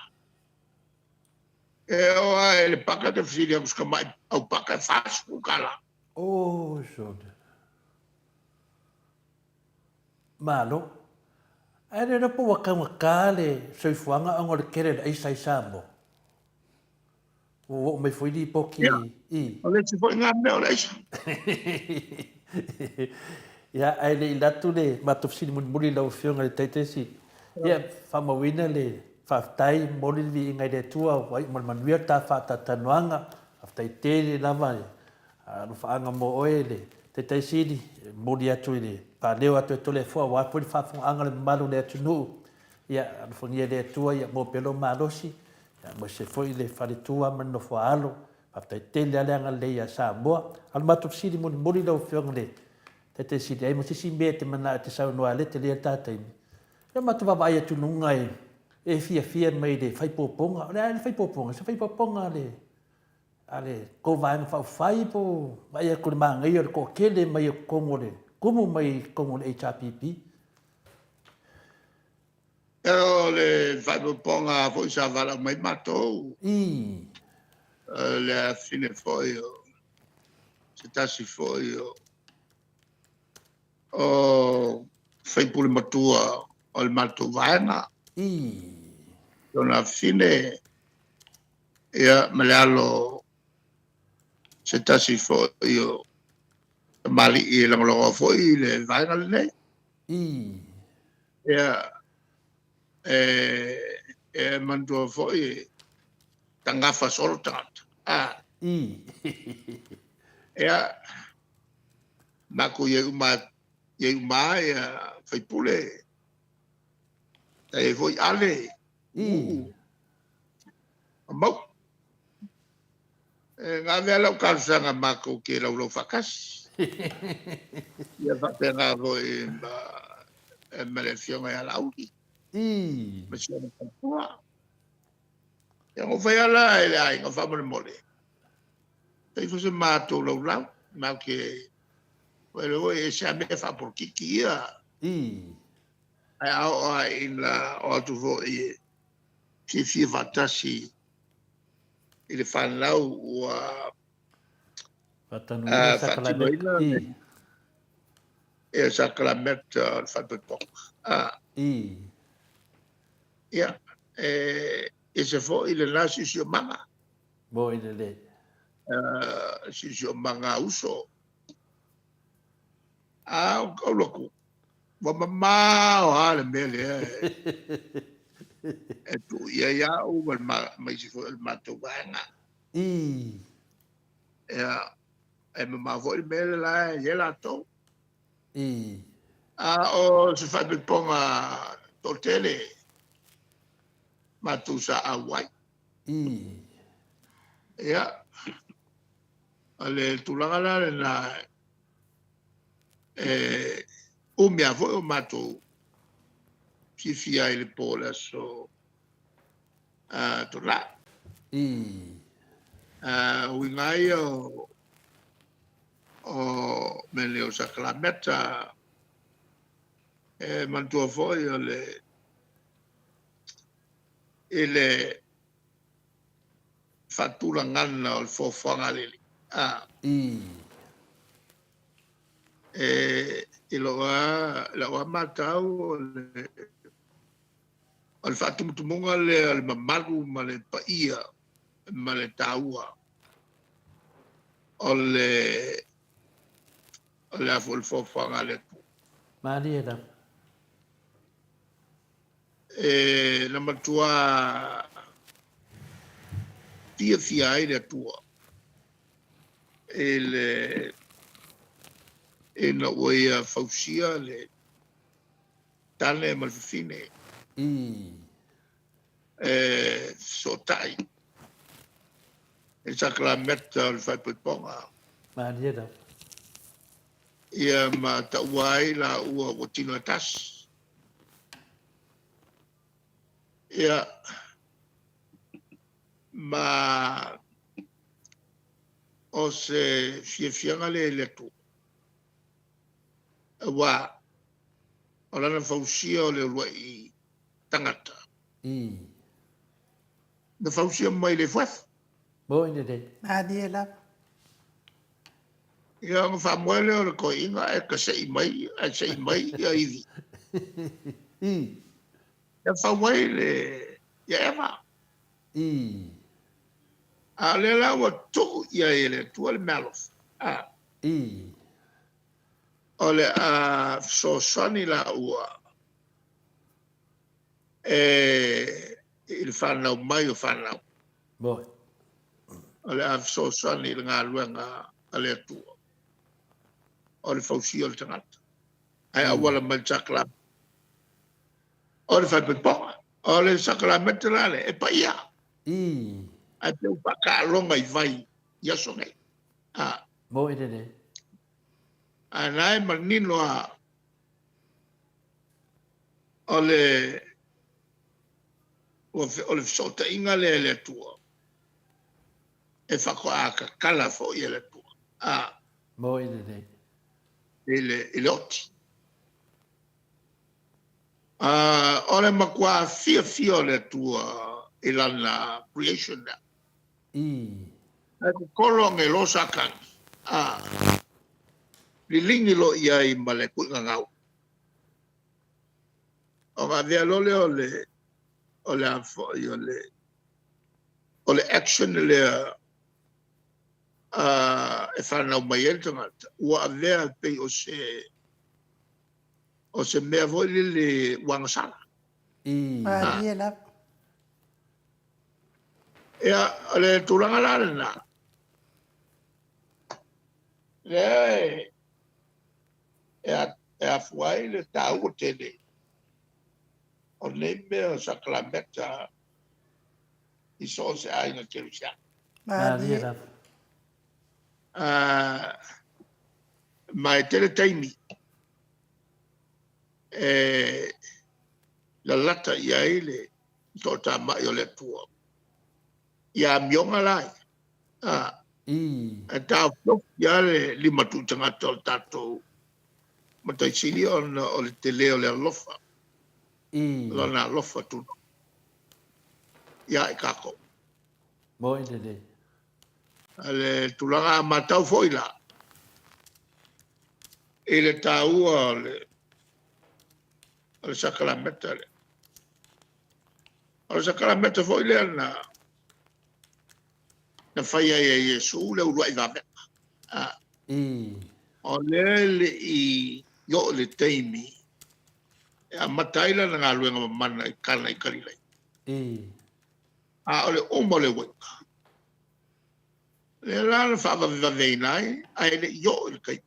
E oo lava i le paka e te fesili atu i si tamai aupaka e $40. Oh, sole. Malo. Ae le iloa po ua taugata le soifuaga ona o le tele o le aisa i Samoa. Ua oo mai foi lipoti i. O le isi foi lena mea o le aisa. Ia, ae le i alu atu le matou fesili mulimuli i lau Afioga i le Taitaisi, ia, faamauina le faafetai, momoli le viiga i le Atua ua iu ma le manuia le ta faatalatalanoaga. Faafetai tele lava i alofaaga mo oe le Taitai Sili, e momoli atu i le faaleo atu e Toleafoa aua foi le faafofogaaga a le mamalu o le atunuu. Ia, alofagia e le Atua ia maua pea lou malosi, aemaise foi le faletua ma le nofoaalo. Faafetai tele lava le agalelei ia Samoa. A o le matou fesili mulimuli lau Afioga i le Taitai Sili, ai ma se isi mea e te manao e te saunoa ai, lea e tele le ta taimi. Ia matou vaavaai atu i luga e fiafia mai i le faipoopoga. O le a le faipoopoga? Se faipoopoga a le A le tou Vaega Faaupufai po o vaai atu i le manaia o le toatele mai o totonu o le tumu mai i totonu o le HRPP? O le faaipoipoga foi sa valaau mai matou. I. Le afine foi o se tasi foi o sui usufono matua o le matou vaega. I. Lona afine ia ma le alo o se tasi foi o tamalii e lagolagoa foi i le vaega lenei. I. Ia, e manatua foi e tagafa solo tagata. A. I. Ia, matou i ai uma, i ai uma ia faipule, sa i ai foi Ale, I. Mau. E na ave lava lau talosaga matou te laulau faatasi. Ia faapena foi ma, ma le afioga ia Laauli. I. Ma si ona faletua. Ia na ou fai lava la i le aiga faamolemole, fai ifo se matou laulau, matou te, aua o lea e ese lava mea faapolokiki ia. I. Ae a oo lava ina oo atu foi e fiafia faatasi i le fanau ua faatanuina faatinoina le sakalameta o le faaipoipoga. I. Ia, e ese foi lena siosiomaga. Mo i lelei. Siosiomaga uso. A o alu atu, ua mamao lava le mea lea e tuu i ai au ma isi foi o le matou vaega. I. Ia, e mamao foi le mea le la e i ai latou. I. A o se faaipoipoga toatele matou sa auai. I. Ia, o le tulaga la lena e umi lava foi o matou fiafia ai i le po o le aso Tuanai. I. Uiga lava ia o mea nei o sakalameta, e manatua foi o le i le faatulagaga o le foafoaga a le Alii. I. E, i lou lava matau, o le faatumutumuga lea o le mamalu ma le paia ma le taua o le O le a foi le foafoaga a le Atua. Malie lava. E na matua fiafia ai le Atua i le ina ua ia fausia le tane ma le fafine. E fesootai i le sakalameta o le faaipoipoga. Malie lava. Ia ma taua ai laua ua tino e tasi. Ia ma o se fiafiaga lea i le Atua, aua o lana fausia o le uluai tagata. Na fausia mai le efuefu. Moni lelei. Malie lava. Ia ona faamoe lea o le toeaina ae tasei mai, ae sei mai ia ivi. Ia fau ai le ia Eva. A o lea la ua tuu i ai e le Atua le meaalofa. A. O le a fesoasoani laua e i le fanau mai o fanau. Moni. O le a fesoasoani i le galuega a le Atua o le fausia o le tagata. Ae auala mai le sakalameta. O le faaipoipoga. O le sakalameta la lea, e paia. Ae pei ua faataaloga i vai i aso nei. A. Moni lelei. Ae na e manino lava o le o le fesootaiga lea e le Atua e faatoa tatala foi e le Atua. A. Moni lelei. I le oti. O le matua fiafia o le Atua i lana creation lea. Ae totolo agelo Satani, a liligi loa i ai ma le tuigagau. Ona avea loa lea o le o le a foi o le o le action lea e fanau mai ai le tagata, ua avea pei o se mea foi lele ua agasala. Malie lava. Ia, o le tulaga la lena, lea e afua ai le taua tele o nei mea o sakalameta i so o se aiga kerisiano. Malie lava. Ma e tele taimi e lalata i ai le toatamai o le Atua ia amioga la ia. E taofiofi lava le lima tuutagata o le tatou Matai Sili ona o le tele o le alofa, lona alofa tunoa ia i tatou. Moni lelei. A le tulaga a matau foi la i le taua o le sakalameta lea. O le sakalameta foi lea na fai ai e Iesu le uluai vavega. O lea e le i oo le taimi e amata ai lana galuega mamana i Kana i Kalilei. A o le uma o le uaina, lea la na faavavevaveina ai, ae le i oo i le taimi.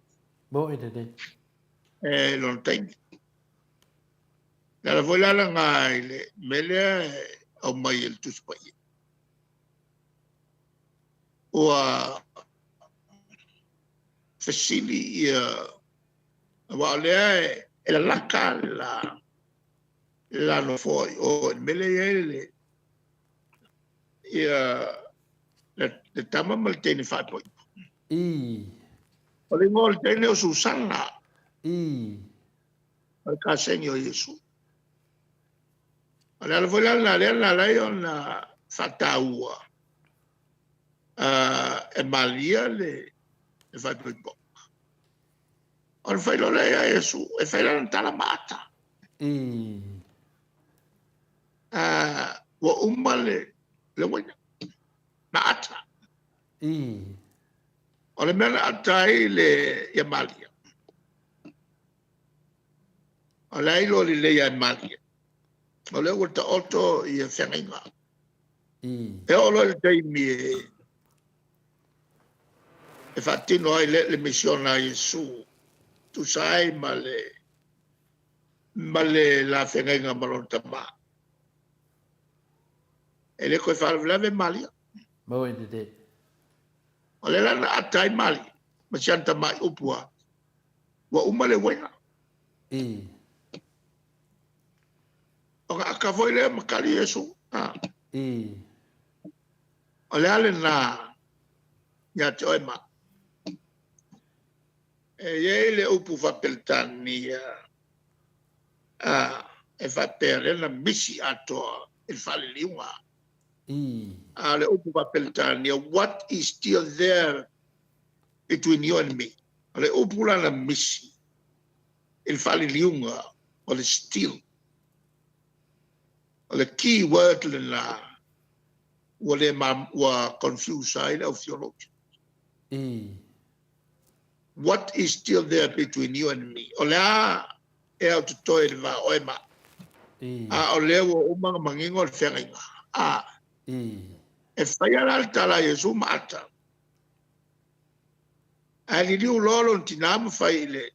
Moni lelei. E lona taimi. Le ala foi la lena i le mea lea e aumai e le Tusi Paia. Ua fesili ia, aua o lea e lalata le la nofoa i o i le mea lea e i ai le ia le tama ma le teine faaipoipo. O le igoa o le teine o Susana. O le kasegi o Iesu. O le ala foi la lena lea na ala ai ona faataua e Malia le faaipoipoga. Ona fai loa lea ia Iesu, e fai lana tala ma ata. Ua uma le uaina, ma ata. O le mea na ata ai ia Malia, O le a iloa lelei a e Malie, o lea ua taoto ia feagaiga. E oo loa i le taimi e faatino ai le misiona a Iesu, tusa ai ma le ma le la feagaiga ma lona Tama. E le toe faalavelave Malia. Maua i lelei. O lea la na ata ai Malia ma si ana tamai upu a, ua uma le uaina. Ona ata foi lea ma tali Iesu. O le a lena ia te oe ma? E i ai le upu faa-Peretania e faapea lea na misi atoa i le faaliliuga. A o le upu faa-Peretania, what is still there between you and me? O le upu la na misi i le faaliliuga o le still. O le key word lena ua le ma, ua confuse ai le au theologian. What is still there between you and me? O le a ea o totoe i le va o oe ma au? A o lea ua uma ona manino le feagaiga. A. E faia la le tala a Iesu ma ata. Ae liliu loa lona tinā ma fai i le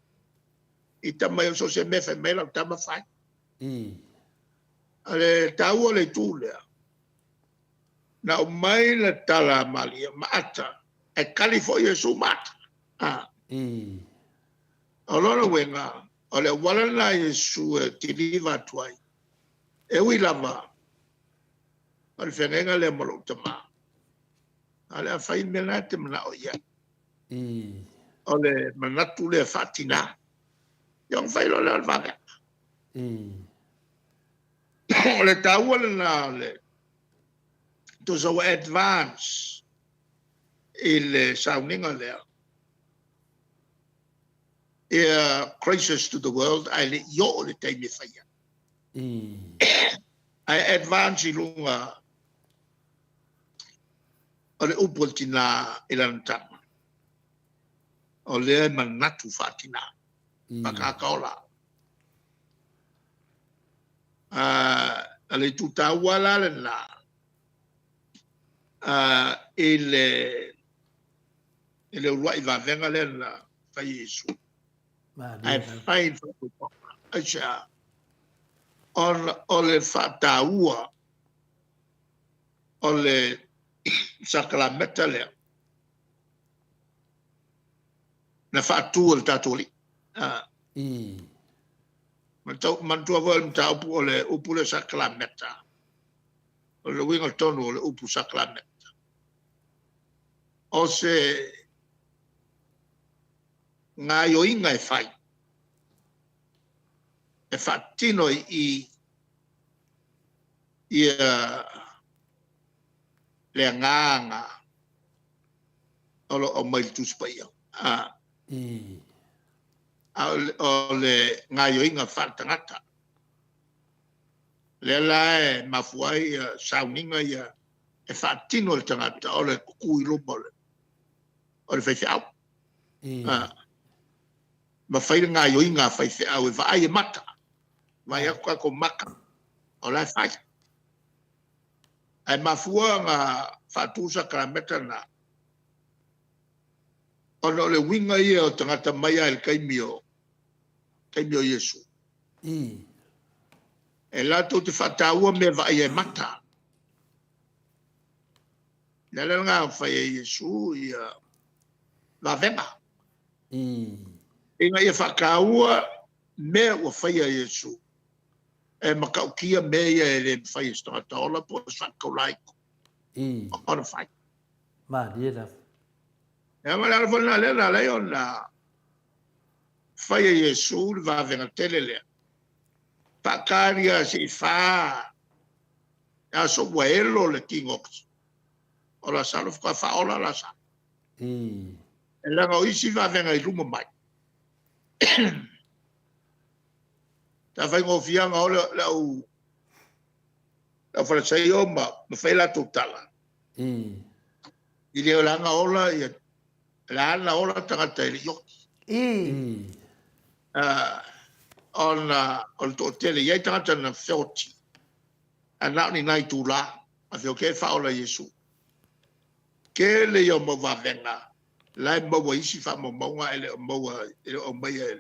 i tama ia so o se mea fai mai lau tama fai. A le taua o le itu lea, na aumai le tala a Maria ma ata, ae kali foi Iesu ma ata. A. O lona uiga, o le auala lena a Iesu e kiliva atu ai, e ui lava o le feagaiga lea ma lou tama, a o le a fai le mea lena e te manao i ai. O le manatu lea faatina. Ia ona fai loa lea o le vavega. O le taua lena o le tusa ua advance i le sauniga lea. Ia crisis to the world ae le i oo le taimi e fai ai. Ae advance i luga o le upu a le tina i lana tama. O lea e manatu faatina, faatagata ola. O le itu taua la lena i le i le uluai vavega lea na fai e Iesu. Ae fai le faatoatoaga. Aisea? Ona o le faataua o le sakalameta lea na faatu e le tatou Alii. Manatua foi o le mataupu o le upu lea sakalameta, o le uiga tonu o le upu sakalameta, o se gaoioiga e fai e faatino i i ia le agaga o lo o aumai i le Tusi Paia. A o le gaoioiga faaletagata. Lea la e mafua ai sauniga ia e faatino e le tagata o le tutu i luma o le faifeau. Ma fai le gaoioiga a faifeau e vaai e mata. Vaai atu tatou mata o la e fai. Ae mafua ona faatu sakalameta na, ona o le uiga ia o tagata mai lava i le taimi o taimi o Iesu. E latou te faataua mea e vaaia e mata. Le ala lena na fai ai e Iesu ia vavega. Ina ia faataua mea ua faia e Iesu. E matautia mea ia e le mafai e se tagata ola po o se faataulaito ona fai. Malie lava. Ia ma le ala foi lena lea na ala ai ona fai e Iesu le vavega tele lea. Faatalia se i fa aso ua elo le tino o Lasalo faatoa faaola Lasalo. E leaga o isi vavega i luma mai. Sa faigofie lava ona o le au Farisaio ma fai a latou tala. I le leaga ola ia, leaga ola tagata e le i oti. Ona o le toatele, e i ai tagata na feoti, ae na o ni nai itulā, a feoti ai e faaola e Iesu. Tele ia o mau vavega la e maua i isi faamaumauga ae le o maua, e le o aumaia e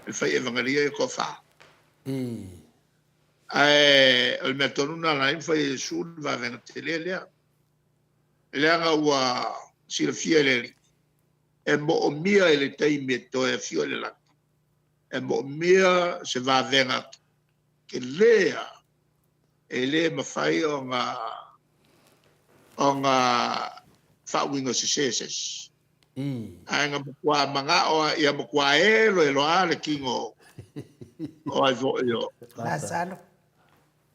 le fai Evagelia ia toafa. Ae o le mea tonu lena na ala ai ona fai e Iesu le vavega tele lea, leaga ua silafia e le Alii, e moomia i le taimi e toe afio ai i le lagi, e moomia se vavega tele lava e le mafai ona faauiga sese e se isi. Ae na matua manao lava ia matua eloelo lava le tino o ai foi o Lasalo.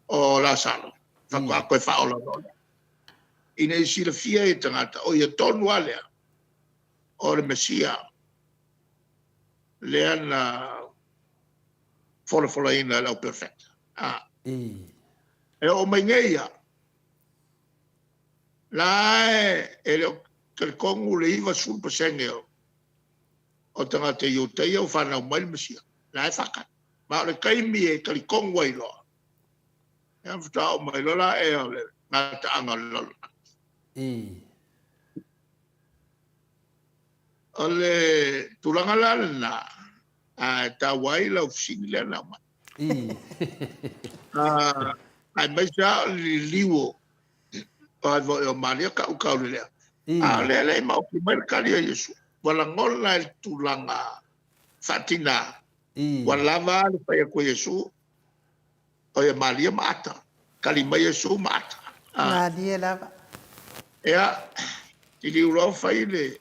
O Lasalo, faatoa toe faaola loa lea. Ina ia silafia e tagata, o ia tonu lava lea, o le Mesia lea na folafolaina e le au perofeta. E oo mai nei ia, la e le o talitonu le 90% o tagata Iutaia ua fanau mai le Mesia. La e faatali. Ma o le taimi e talitonu ai loa, ia faatoa oo mai loa lea o le gataaga o le lalolagi. O le tulaga la lena, ae taua ai lau fesili lea na aumai. Aemaise lava o le liliu o ai foi o Maria tau taulelea. A o lea e le i maoti mai le tali a Iesu. Ua lagona i le tulaga faatina, ua lava le fai atu a Iesu, o ia Maria ma Ata. Tali mai Iesu ma Ata. Malie lava. Ia, liliu loa fai le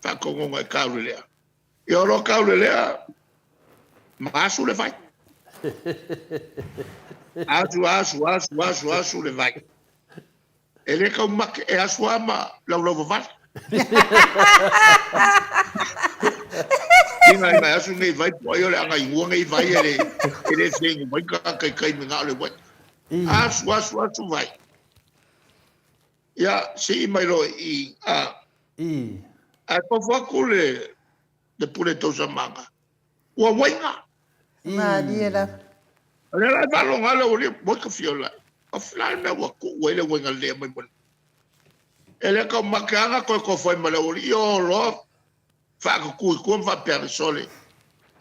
faatonuga i taulelea. Ia o loa taulelea, ma asu le vai. Asu, asu, asu, asu, asu le vai. E le taumate, e asu lava ma laulau vavale. Ina ina asu nei vai po ai o le aga inua nei vai e le e le fia inu mai tagata i taimi na o le uaina. Asu asu asu vai. Ia sii mai loa i a. Ae tofu atu le le pule tausamaga ua uaina. Malie lava. O lea la e faalogo lava le aualii, moi ka fia ola. O le a le mea ua tuu ai le uaina lea mai moni. E le taumate lava na toe tofu ai ma le aualii, o loa faatutu i tua ma faapea, sole,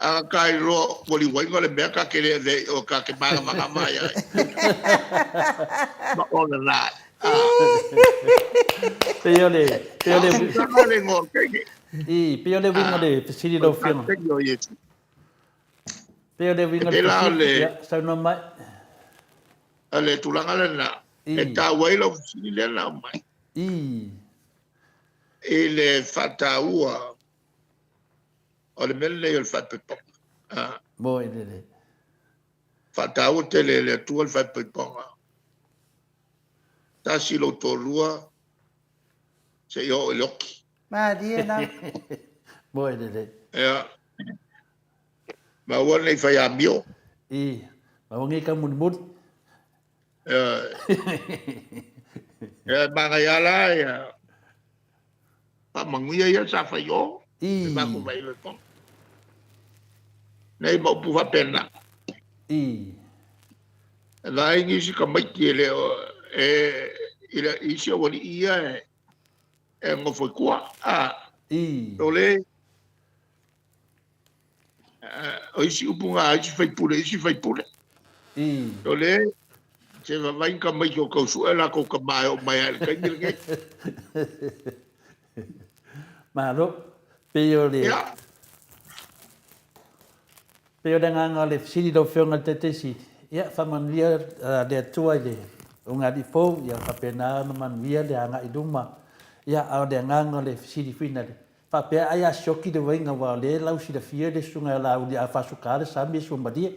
a na ta iloa ua liuaina le mea, ta te le avea i o ta te manavanava ai ai. Ma ola la. Pei o le... Pei o le... le igoa o le teine. I, pei o le uiga o le fesili lau Afioga. Pei o le uiga o le fesili, ia, saunoa mai. O le tulaga lena, e taua ai lau fesili lea na aumai. I le faataua o le mea lenei o le faaipoipoga. Mo lelei. Faataua tele e le Atua le faaipoipoga. Tasi lou toalua seia oo i le oki. Malie lava. Mo lelei. Ia. Ma aua ne i fai amio. I. Ma aua ne i taumolimoli. Ia, manaia la ia. Faamanuia ia sa fai o. I. Matou vai loa i Tonga. Nei ma upu faapena. I. E vaai nisi tamaiti e le o e i le isi aualii ia e e nofo i tua. A. I. O le o isi upu na a isi faipule, isi faipule. O le se vavai ka mai o tau sue latou tama e oo mai ai i le taimi lenei. Malo. Pei o le... Pei o le agaga o le fesili lau Afioga i le Taitaisili, ia faamanuia le Atua i le ulugalii fou, ia faapena ona manuia le agai i luma. Ia, a o le agaga o le fesili foi lea, Faapea ai a sioki le uaiga aua o lea e lausilafia le susuga ia Laauli a fasuka le sami e suamalie.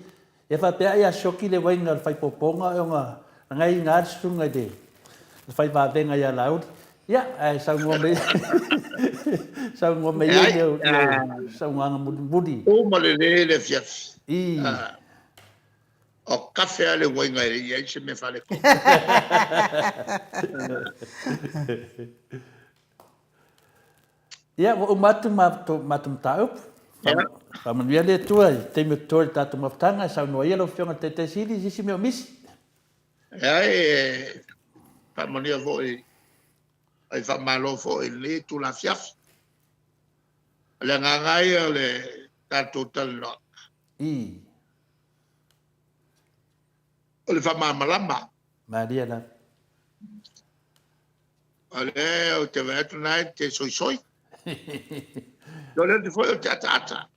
Ia faapea ai a sioki le uaiga o le faipopoga ona lagaina le susuga i le fai vavega ia Laauli. Ia, ae saunoa mai saunoa mai ia i lau saunoaga mulimuli. Tu ma le lē le afiafi. O kafe lava le uaiga e le i ai se mea faaletonu. Ia, ua uma atu matou mataupu. Faamanuia le Atua i taimi o totoe i le tatou mafutaga e saunoa ia lau Afioga i le Taitai Sili i se isi mea o misi. Leai, e faamanuia foi, e faamalo foi i lenei itula afiafi. O le agaga lava ia o le tatou talanoaga, o le faamalamalama. Malie lava. O lea ou te vaai atu na e te soisoi. O lea foi ou te ataata.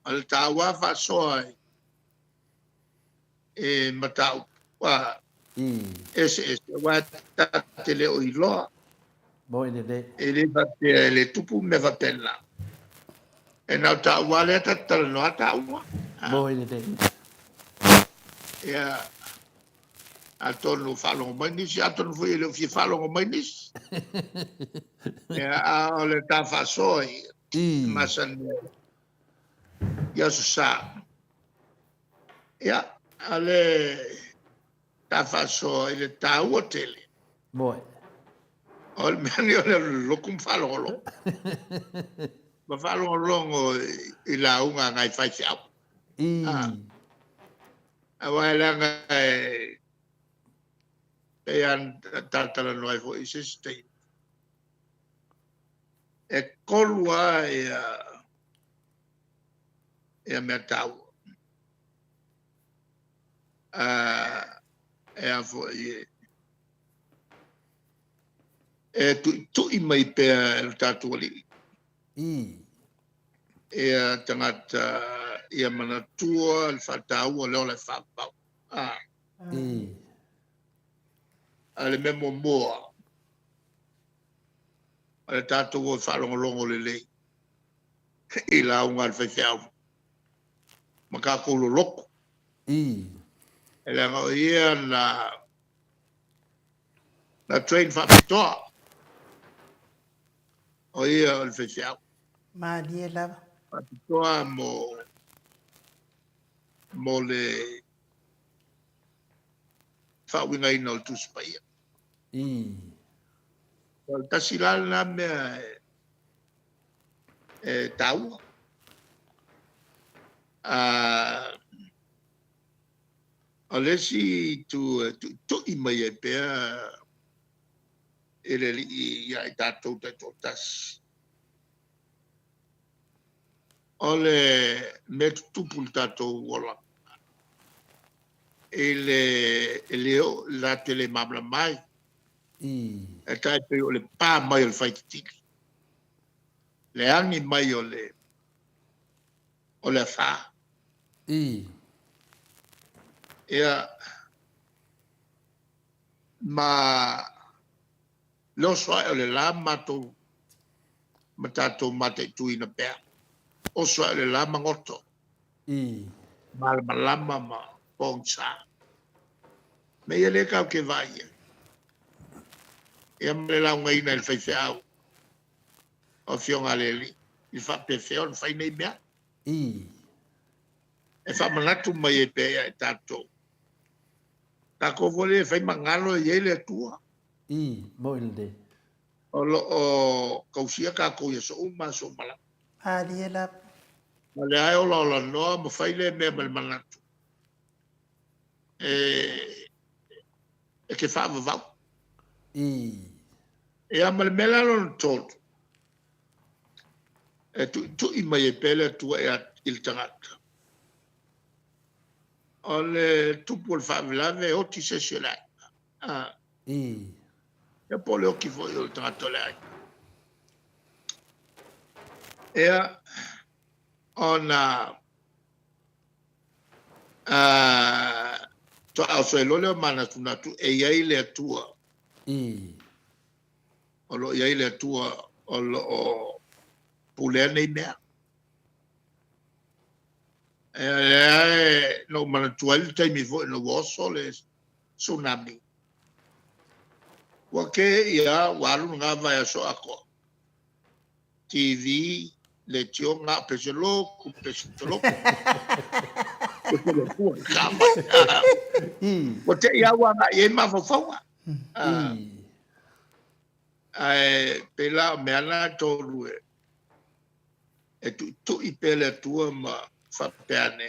O le taua faasoa i mataupu eseese, aua ta te le o iloa. Moi lelei. E le faapea e le tupu mea faapena. E na o taua lea ta te talanoa taua. Moi lelei. Ia, atonu faalogo mai nisi, atonu foi e le o fia faalogo mai nisi. Ia, a o le ta faasoa ia, masani ai i Aso Sa. Ia, a le ta faasoa i le taua tele. Moi. O le mea lenei o le loku ma faalogologo. Ma faalogologo i lauga a nai faifeau. Aua e leaga e pei lava ona talatalanoa ai foi i se isi taimi, e 3 lava ia mea taua. E a foi e tuitui mai pea e lo tatou Alii. Ia tagata ia manatua le faataua o le ola e faavavau. A le mea muamua, o le tatou o e faalogologo lelei i lauga a le faifeau ma tatou loloto. E leaga o ia na train faapitoa, o ia o le faifeau. Malie lava. Faapitoa mo le faauigaina o le Tusi Paia. O le tasi la lena mea e taua. O le isi itu e tuitui mai ai pea i le Alii ia i tatou taitoatasi, o le mea tutupu i le tatou olaga, i le e le o la te le malamalama ai. E tai pei o le pa mai o le faititili, le agi mai o le afa. Ia, ma le oso ae o le la matou ma tatou mataituina pea. Oso ae o le la magoto. Malamalama ma pogisa. Me ia le kau ke vai ia. Ia ma le laugaina i le faifeau o Afioga a le Alii i le faapefea ona fai nei mea. E faamanatu mai ai pea ia i tatou. Tatou foi lea e fai magalo e i ai le Atua. Moi lelei. O lo o tausia tatou i aso uma, aso uma lava. Malie lava. O lea e olaola noa ma fai le mea ma le manatu e te faavavau. Ia ma le mea la lona tolu, e tuitui mai ai pea le Atua i le tagata. O le tupu o le faalavelave e oti se isi o le aiga. Ia po o le oti foi o le tagata o le aiga. Ia, ona toa oso ai loa lea o manatunatu e i ai le Atua. O lo o i ai le Atua o lo o pulea nei mea. E lea e na ou manatua ai le taimi foi na ua oso le tsunami. Ua ke ia ua alu lena vaiaso atoa. TV, leitio, na o pese loku, pese loku. Pese loku, ka mai. Ua te ia ua ngai ai mafaufauga. Ae pei la o mea na e tolu e E tuitui pea le Atua ma faapea ane,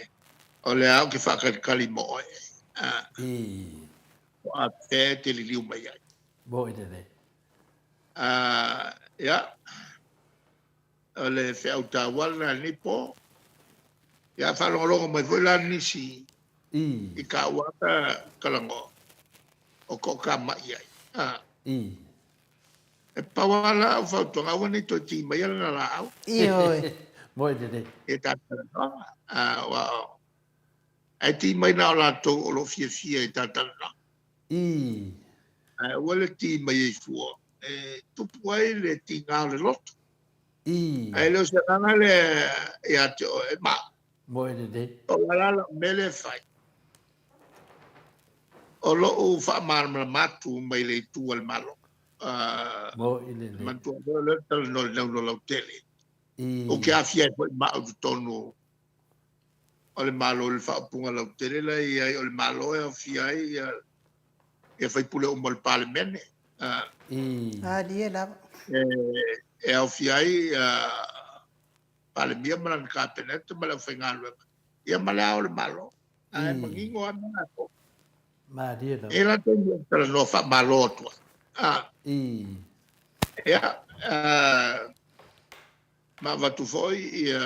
O lea ou te faakalikali mo oe. I. Po o afea e te liliu mai ai. Moe lelei. Ia, o le feau taua lena i lenei po. Ia, faalogologo mai foi la nisi I. I ka ua ta talanoa o toatamai ai. I. E pau lava la au fautuaga, aua ne i toe tī maia lana laau. Ioe. Moe lelei. E ta talanoaga. Aua o, ae tī mai na o latou o lo o fiafia i ta talanoaga. I. Ae aua le tī mai ai fua, e tupu ai le tigā o le loto. I. Ae le o se agaga lea ia te oe, ma. Moe lelei. Pau lava la lau mea lea e fai, o lou faamalamalama atu mai le itu a le Malo. Moe lelei. Manatua foi o lea ou te talanoa i le nauna lautele. I. Ou te aafia ai foi ma au i totonu o le Malo i le faaupuga lautele la e i ai, o le Malo e aofia ai ia faipule uma o le Palemene. I. Malie lava. E aofia ai Palemia ma lana Kapeneta ma le aufaigaluega, ia ma le Ao o le Malo. Ae manino lava mea latou. Malie lava. E i ai la taimi ou te talanoa faamalo atu ai. I. Ia, ma avatu foi ia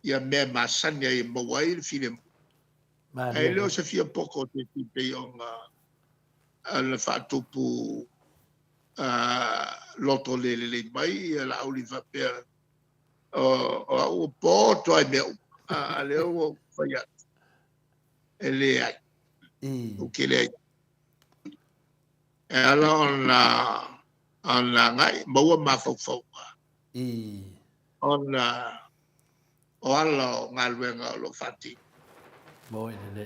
ia mea e masani ai e maua ai le filemu. Malie Ae le o lava. se fia poto o te pei ona na faatupu loto le lelei mai ia Laauli faapea o au ua poto lava i mea uma, a lea ua ou fai atu e leai, ou te leai. E ala ona agai maua mafaufauga ona o ala o galuega o lo o faatino.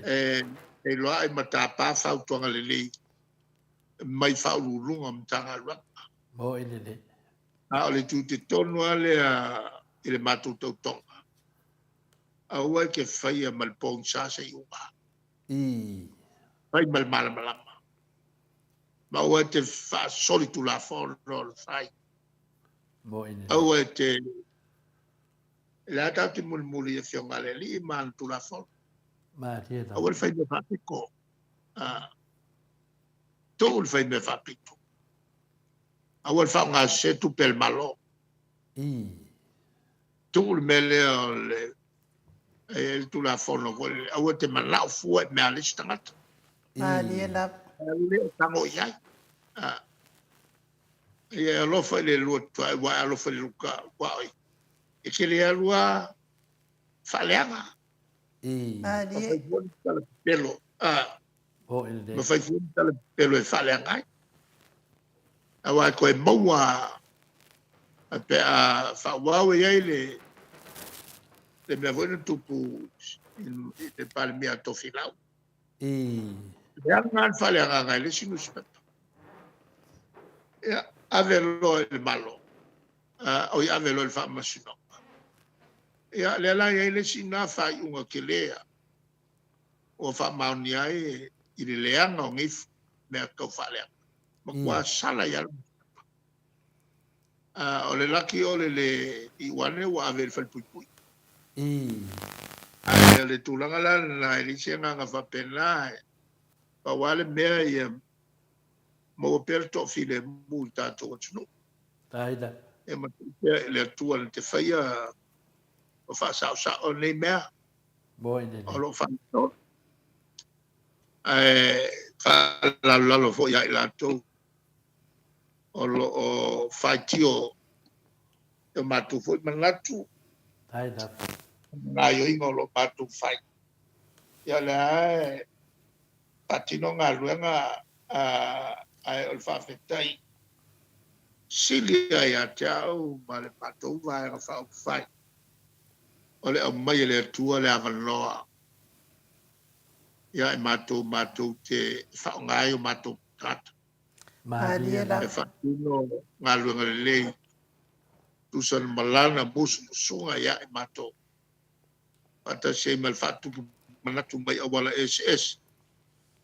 E iloa ai ma tapa fautuaga lelei mai Faauluuluga o Matagaluega. Moe lelei. A o le tiute tonu lava lea i le matou tautoga, aua e te faia ma le pogisa se iuga. I. Fai ma le malamalama. Ma aua e te faasolitulafono le fai. Moe lelei. Aua e te... O lea tatou te mulimuli i Afioga a le Alii ma ana Tulafono. Malie lava. Aua le fai mea faapito. Tuu le fai mea faapito. Aua le faaaogasese tupe a le Malo. I. Tuu le mea lea o le e i ai le Tulafono foi lele, aua te manao fua i mea a le isi tagata. Malie lava. E le o tago i ai. Ia e alofa i le lua tuai, ua e alofa i le luka, ua oi. E te le alu lava faaleaga. I. Ma Malie. fai fua le tala pepelo. Moe lelei. Ma fai fua le tala pepelo e faaleaga ai. Aua e toe maua pe a faaauau e i ai le le mea foi na tupu i le Palemia a Tofilau. I. Leaga le faaleagaga i le isi nusipepa. Ia, ave loa i le Malo, oi ave loa i le Faamasinoga. Ia, lea la e i ai le isi na faaiuga tele ua faamaonia ai i le leaga o nei mea tau faaleaga. Matua sala ai lava le nusipepa. O le laki o le le iu ane ua ave i le falepuipui. Ae o le tulaga la lena, e leai se agaga faapena, pau lava le mea ia maua pea le toafilemu i le tatou atunuu. Ia matuu pea i le Atua na te faia ma faasaosao nei mea o lo o faaletonu. Ae faalalolalo foi ia i latou o lo o faitio i o matou foi manatu ma gaoioiga o lo o matou fai. Ia o lea e faatino galuega ae o le faafetai sili lava ia te au ma le matou Vaega Faaupufai o le aumai e le Atua le avanoa ia i matou matou te faaaoga ai o matou tagata. Malie E lava. faatino galuega lelei tusa na ma lana musumusuga ia i matou faatasi ai ma le faatupu manatu mai auala eseese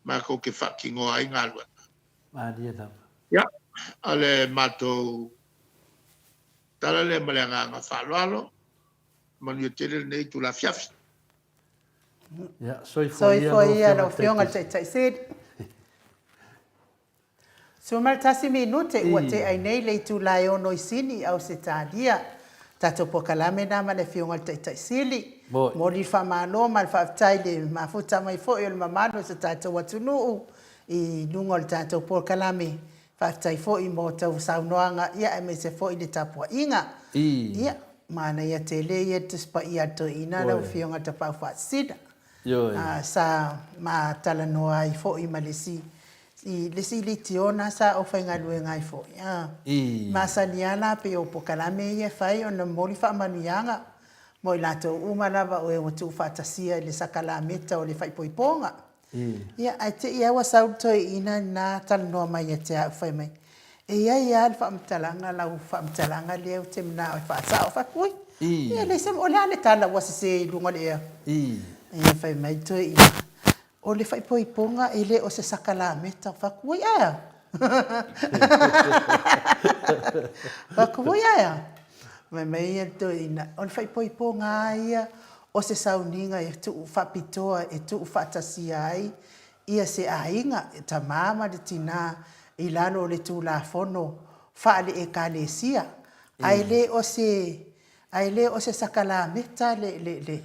matou te faatinoa ai galuega. Malie lava. Ia, o le matou Tala lea ma le agaga faaaloalo, manuia tele lenei itula afiafi. Ia, soifua ia Soifua ia lau Afioga i le Taitai Sili. 11 minute ua tea ai nei le itula e 6 i Sini, Ausetalia. Tatou polokalame lena ma le Afioga i le Taitai Sili. Momoli le faamalo ma le faafetai i le mafuta mai foi o le mamalu o si o tatou atunuu i luga o le tatou polokalame. Faafetai foi mo tou saunoaga ia aemaise foi le tapuaiga. Ia, manaia tele ia le Tusi Paia a le Toeaina lau Afioga Tapaau Faasisina. Sa ma talanoa ai foi ma le isi i le isi litiona sa ou faigaluega ai foi. Masani lava la pei o polokalame ia e fai ona momoli faamanuiaga mo i latou uma lava o e ua tuufaatasia i le sakalameta o le faaipoipoga. Ia, ae te i lava ua sau le toeaina lena talanoa mai ia te au, fai mai, E i ai lava le faamatalaga, lau faamatalaga lea ou te manao e faasao. Fai atu, Ui, ia e leai se mea, o le a le tala ua sese i luga o le ea? Ia, fai mai le toeaina, O le faaipoipoga e le o se sakalameta. Fai atu, Ui, ae a? Fai atu, Ui, ae a? Fai mai le toeaina, O le faaipoipoga lava ia o se sauniga e tuu faapitoa e tuufaatasia ai ia se aiga, tama ma le tina i lalo o le Tulafono faale-Ekalesia, ae le o se, ae le o se sakalameta le, le, le,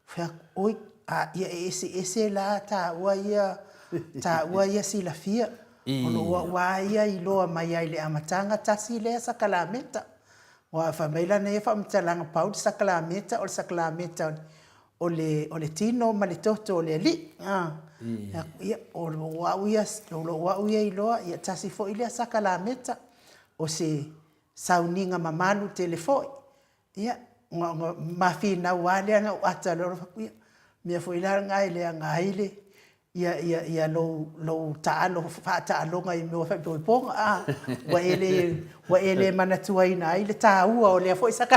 fai atu, oi, a ia e eseese la taua ia, taua ia silafia. O lou au lava ia iloa mai ai i le amataga tasi lea sakalameta. Aua fai mai lana ia faamatalaga, pau le sakalameta o le sakalameta o le, o le tino ma le toto o le Alii. A, ia, o lou au ia, o lou au ia iloa, ia tasi foi lea sakalameta, o se sauniga mamalu tele foi. Ia, ona ma finau lava lea na ou ata loa, fai atu, ia, mea foi la lena e leaga ai le, ia, ia, ia lou, lou taalo, faataaloga i mea o faaipoipoga, a, ua e le, ua e le manatuaina ai le taua o lea foi saka.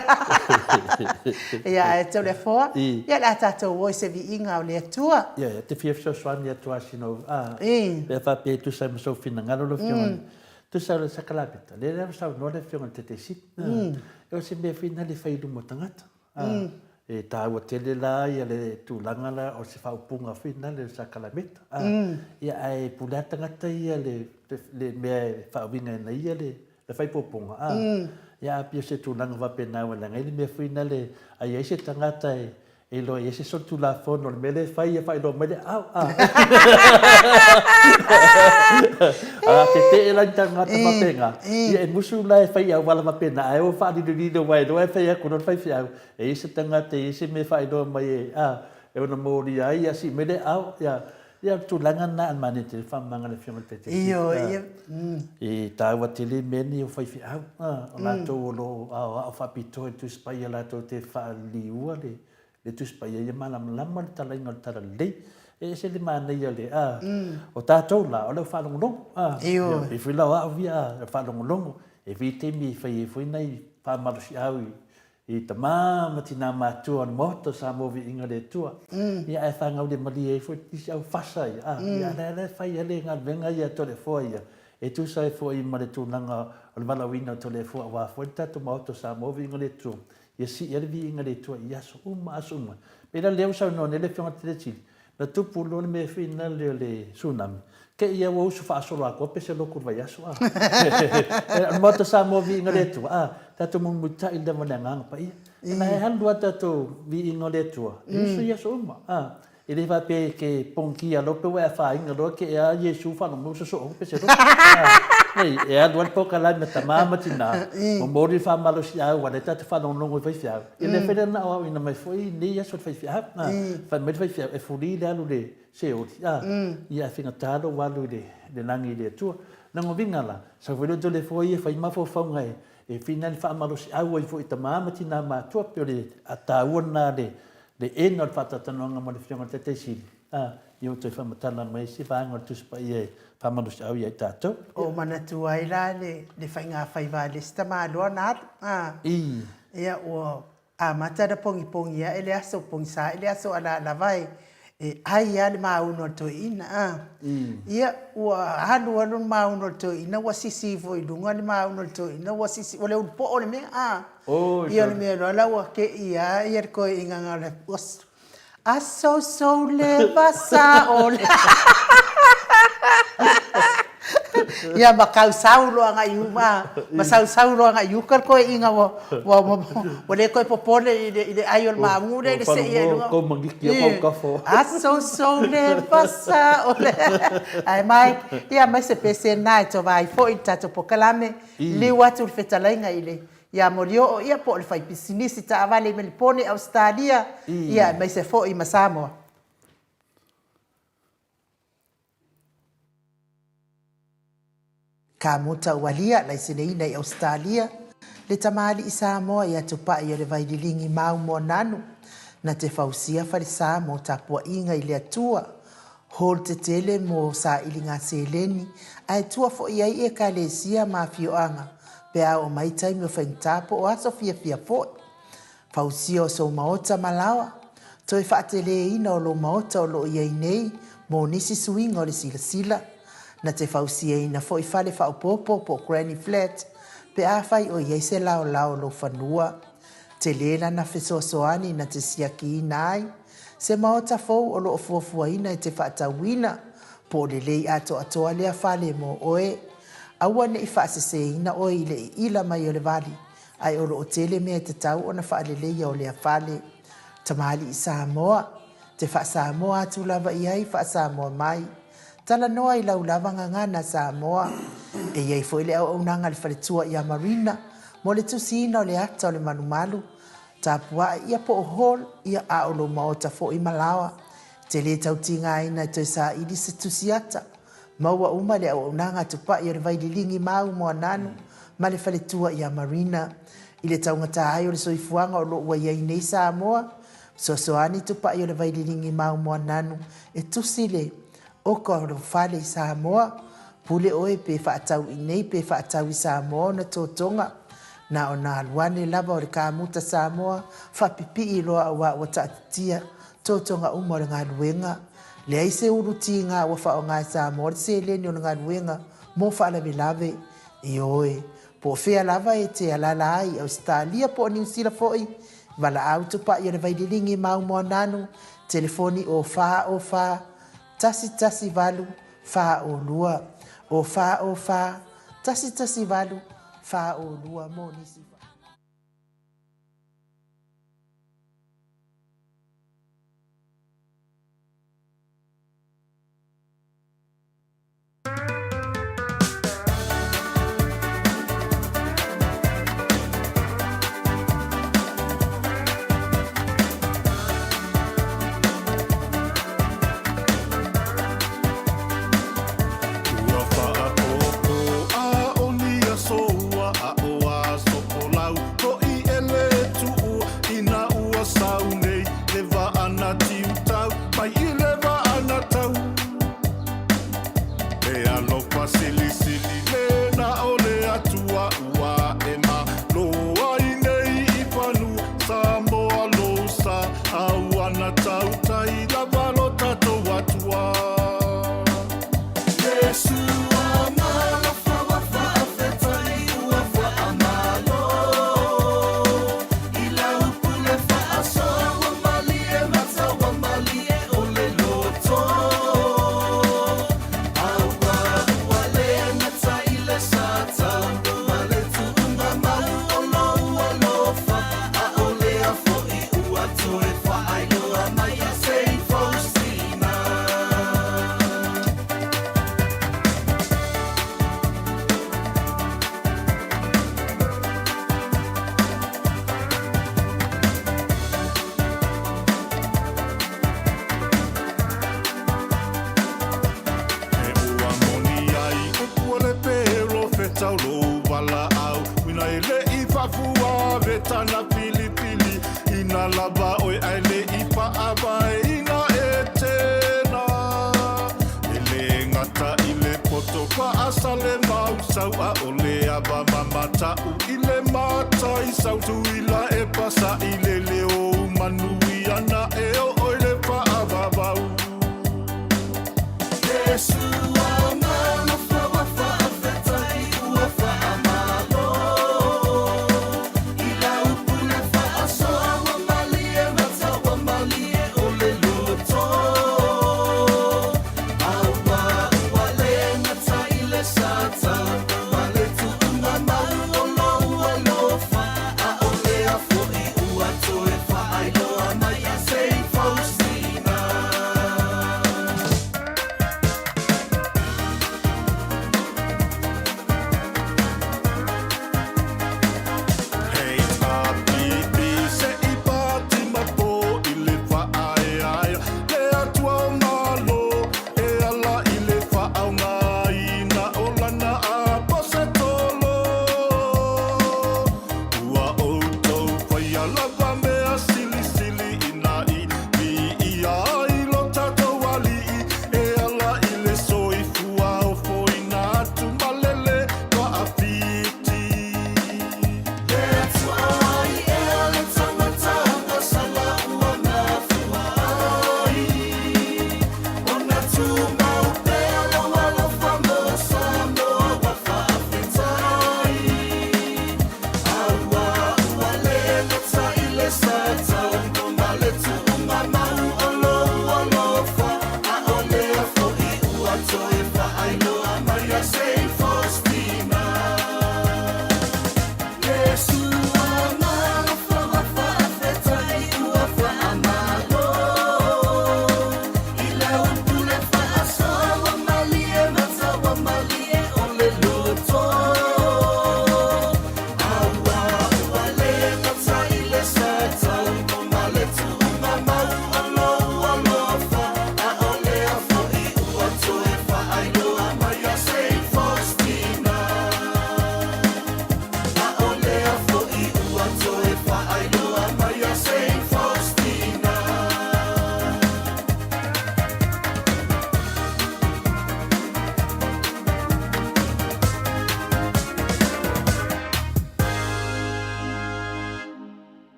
Ia, ae Toleafoa, ia o le a tatou o i se viiga o le Atua. Ia, ou te fia fesoasoani atu lava sina, a, pe a faapea e tusa ai ma sou finagalo lau Afioga. Tusa o le sakalameta, lea la ua saunoa le Afioga i le Taitaifono, o se mea foi lena e fai i luma o tagata. E taua tele la ia le tulaga la o se faaupuga foi lena le sakalameta. Ia ae pule lava tagata ia le mea e faauiga ina ia le faaipoipoga. Ia ae pei o se tulaga faapena ua leaga ai le mea foi lena a i ai se tagata e E iloa i ai se solitulafono o le mea lea e fai ia faailoa mai le aao. A A tetee la ni tagata faapena, ia e musu la e fai i auala faapena, ae o faalilolilo aua e iloa e fai atu loa le faifeau, e i ai se tagata e i ai se mea e faailoa mai e, a, e ono molia ai, ia sii mai le aao, ia, ia o le tulaga lena a le manaia tele faamamaga a le Afioga i le Taitaifono. Ioe. E taua tele mea nei o faifeau, o latou o lo o aoao faapitoa i le Tusi Paia latou te faaliliua le le Tusi Paia ia malamalama le talaiga o le Talalelei. E ese le manaia le, a, o tatou la, o le au faalogologo, a, Ioe. pei foi la o au ia, a, faalogologo, e i ai taimi e fai ai foi nai faamalosiau i I tama ma tina matua o le Maota o Samoa Viiga le Atua. Ia ae fagaulemalie ai foi isi au fasa ia. A, ia lea la e fai ai le galuega ia a Toleafoa ia, e tusa ai foi ma le tulaga o le valaauina o Toleafoa aua foi le tatou Maota o Samoa Viiga le Atua, ia sii ai le viiga le Atua i aso uma aso uma. Pei la lea ua saunoa nei le Afioga i le Sili, Na tupu loa le mea fina lea o le tsunami, te i lava ua usu faasolo atoa pese lotu i le vaiaso, a. O le Maota Samoa viiga le Atua, a, tatou mulimulitai lava i le Agaga Paia. E na e alu lava tatou viiga o le Atua, e usu i aso uma, a. E le faapea e te ponikia loa pe ua e afaina loa te i a Iesu faalogo mai ua sosoo atu pese lotu. A, leai, e alu lava le polokalame a tama ma tina, momoli le faamalosiau aua o lea tatou te faalogologo i faifeau. Ia le mafai lea ona aoaoina mai foi i lenei aso i le faifeau. Fai mai le faifeau, e fuli le alu i le seoli, a, ia ae faigata lou alu i le lagi i le Atua. Lona uiga la, sau foi lea o Toleafoa ia e fai mafaufauga e fina le faamalosiau ai foi i tama ma tina matutua, pei o le taua lena le ena o le faatalatalanoaga ma le Afioga i le Taitai Sili, a, ia ua toe faamatala mai se vaega o le Tusi Paia e faamalosiau ia i tatou. Ua ou manatua ai la le faigafaiva a le isi tamaloa na alu, a. Ia, ua amata ona pogipogi ae le aso, pogisa ae le aso a la lava e E ai lava le maunu a le toeaina, a. Ia, ua alu alu le maunu a le toeaina ua sisi ifo i luga le maunu a le toeaina ua sisi, ua le ulupo'o le mea, a. Ia, o le mea loa la ua te i lava ia le toeaina na o le, ua Asoso le vasa o le Ia ma tausau loa agai i uma, ma sausau loa agai i uta le toeaina ua ua ua le toe popole i le i le ai o le maunu lea i le see ai i luga. Asoso le vasa o le Ae mai, ia aumai se pese lena e tova ai foi le tatou polokalame, liliu atu le fetalaiga i le ia Molioo ia po o le faipisinisi taavale i Melipone, Ausetalia, ia aemaise foi ma Samoa. Kamuta Ualia, laiseneina i Ausetalia, le tamalii Samoa ia Tupai o le Vaililigi Mau Moananu, na te fausia falesa mo tapuaiga i le Atua, hall tetele mo sailiga seleni, ae tua foi ai Ekalesia ma afioaga pe a oo mai taimi o faigata po o aso fiafia foi. Fausia o sou maota ma laoa, toe faateleina o lou maota o lo o i ai nei mo nisi suiga o le silasila. Na te fausiaina foi fale faaopoopo po o granny flat pe afai o i ai se laolao o lou fanua. Tele lana fesoasoani na te siakiina ai se maota fou o lo o fuafuaina e te faatauina po o lelei atoatoa lea fale mo oe. Aua ne i faaseseina oe i le iila mai o le vali ae o lo o tele mea e tatau ona faaleleia o lea fale. Tamalii Samoa, te faa-Samoa atu lava i ai faa-Samoa mai. Talanoa i lau lava gagana Samoa. E i ai foi le auaunaga a le faletua ia Marina mo le tusiina o le ata o le malumalu, tapua'i ia po o hall ia a o lou maota foi ma laoa. Te le tau tigaina e toe saili se tusi ata. Maua uma le auaunaga tupai o le Vaililigi Mau Moananu ma le faletua ia Marina. I le taugata ai o le soifuaga o lo o ua i ai nei Samoa, fesoasoani tupai o le Vaililigi Mau Moananu e tusi le oka o lou fale i Samoa. Pule oe pe faatau i nei pe faatau i Samoa ona totoga. Na ona alu ane lava o le kamuta Samoa faapipii loa aua ua taatitia totoga uma o le galuega. Leai se ulu tiga ua faaaoga e Samoa le seleni o le galuega mo faalavelave. Ioe, po o fea lava e te alaala ai i Ausetalia po o Niu Sila foi, valaau tupai o le Vaililigi Mau Moananu, telefoni o 4 O 4 1 1 8 4 O 2, o 4 O 4 1 1 8 4 O 2 mo nisi. Ua faapopo a o ni aso ua aʻo aso folau hoʻi e le tuʻu ina ua sau nei le vaa na tiutau mai i le vaa na tau E alofa silisili le na o le Atua ua e malo ai nei i fanua Samoa lou sa a ua na tautai lava lo tatou Atua. E ua moni ai upu o le perofeta o lou valaau ina e le i faafua vetana filifili ina lava oe ae le i faavaeina e tena e le gata i le poto faasale mausau a o le ava mamatau i le matai sau tuila e pasaʻi le leo manuia na e oo i le faavavau.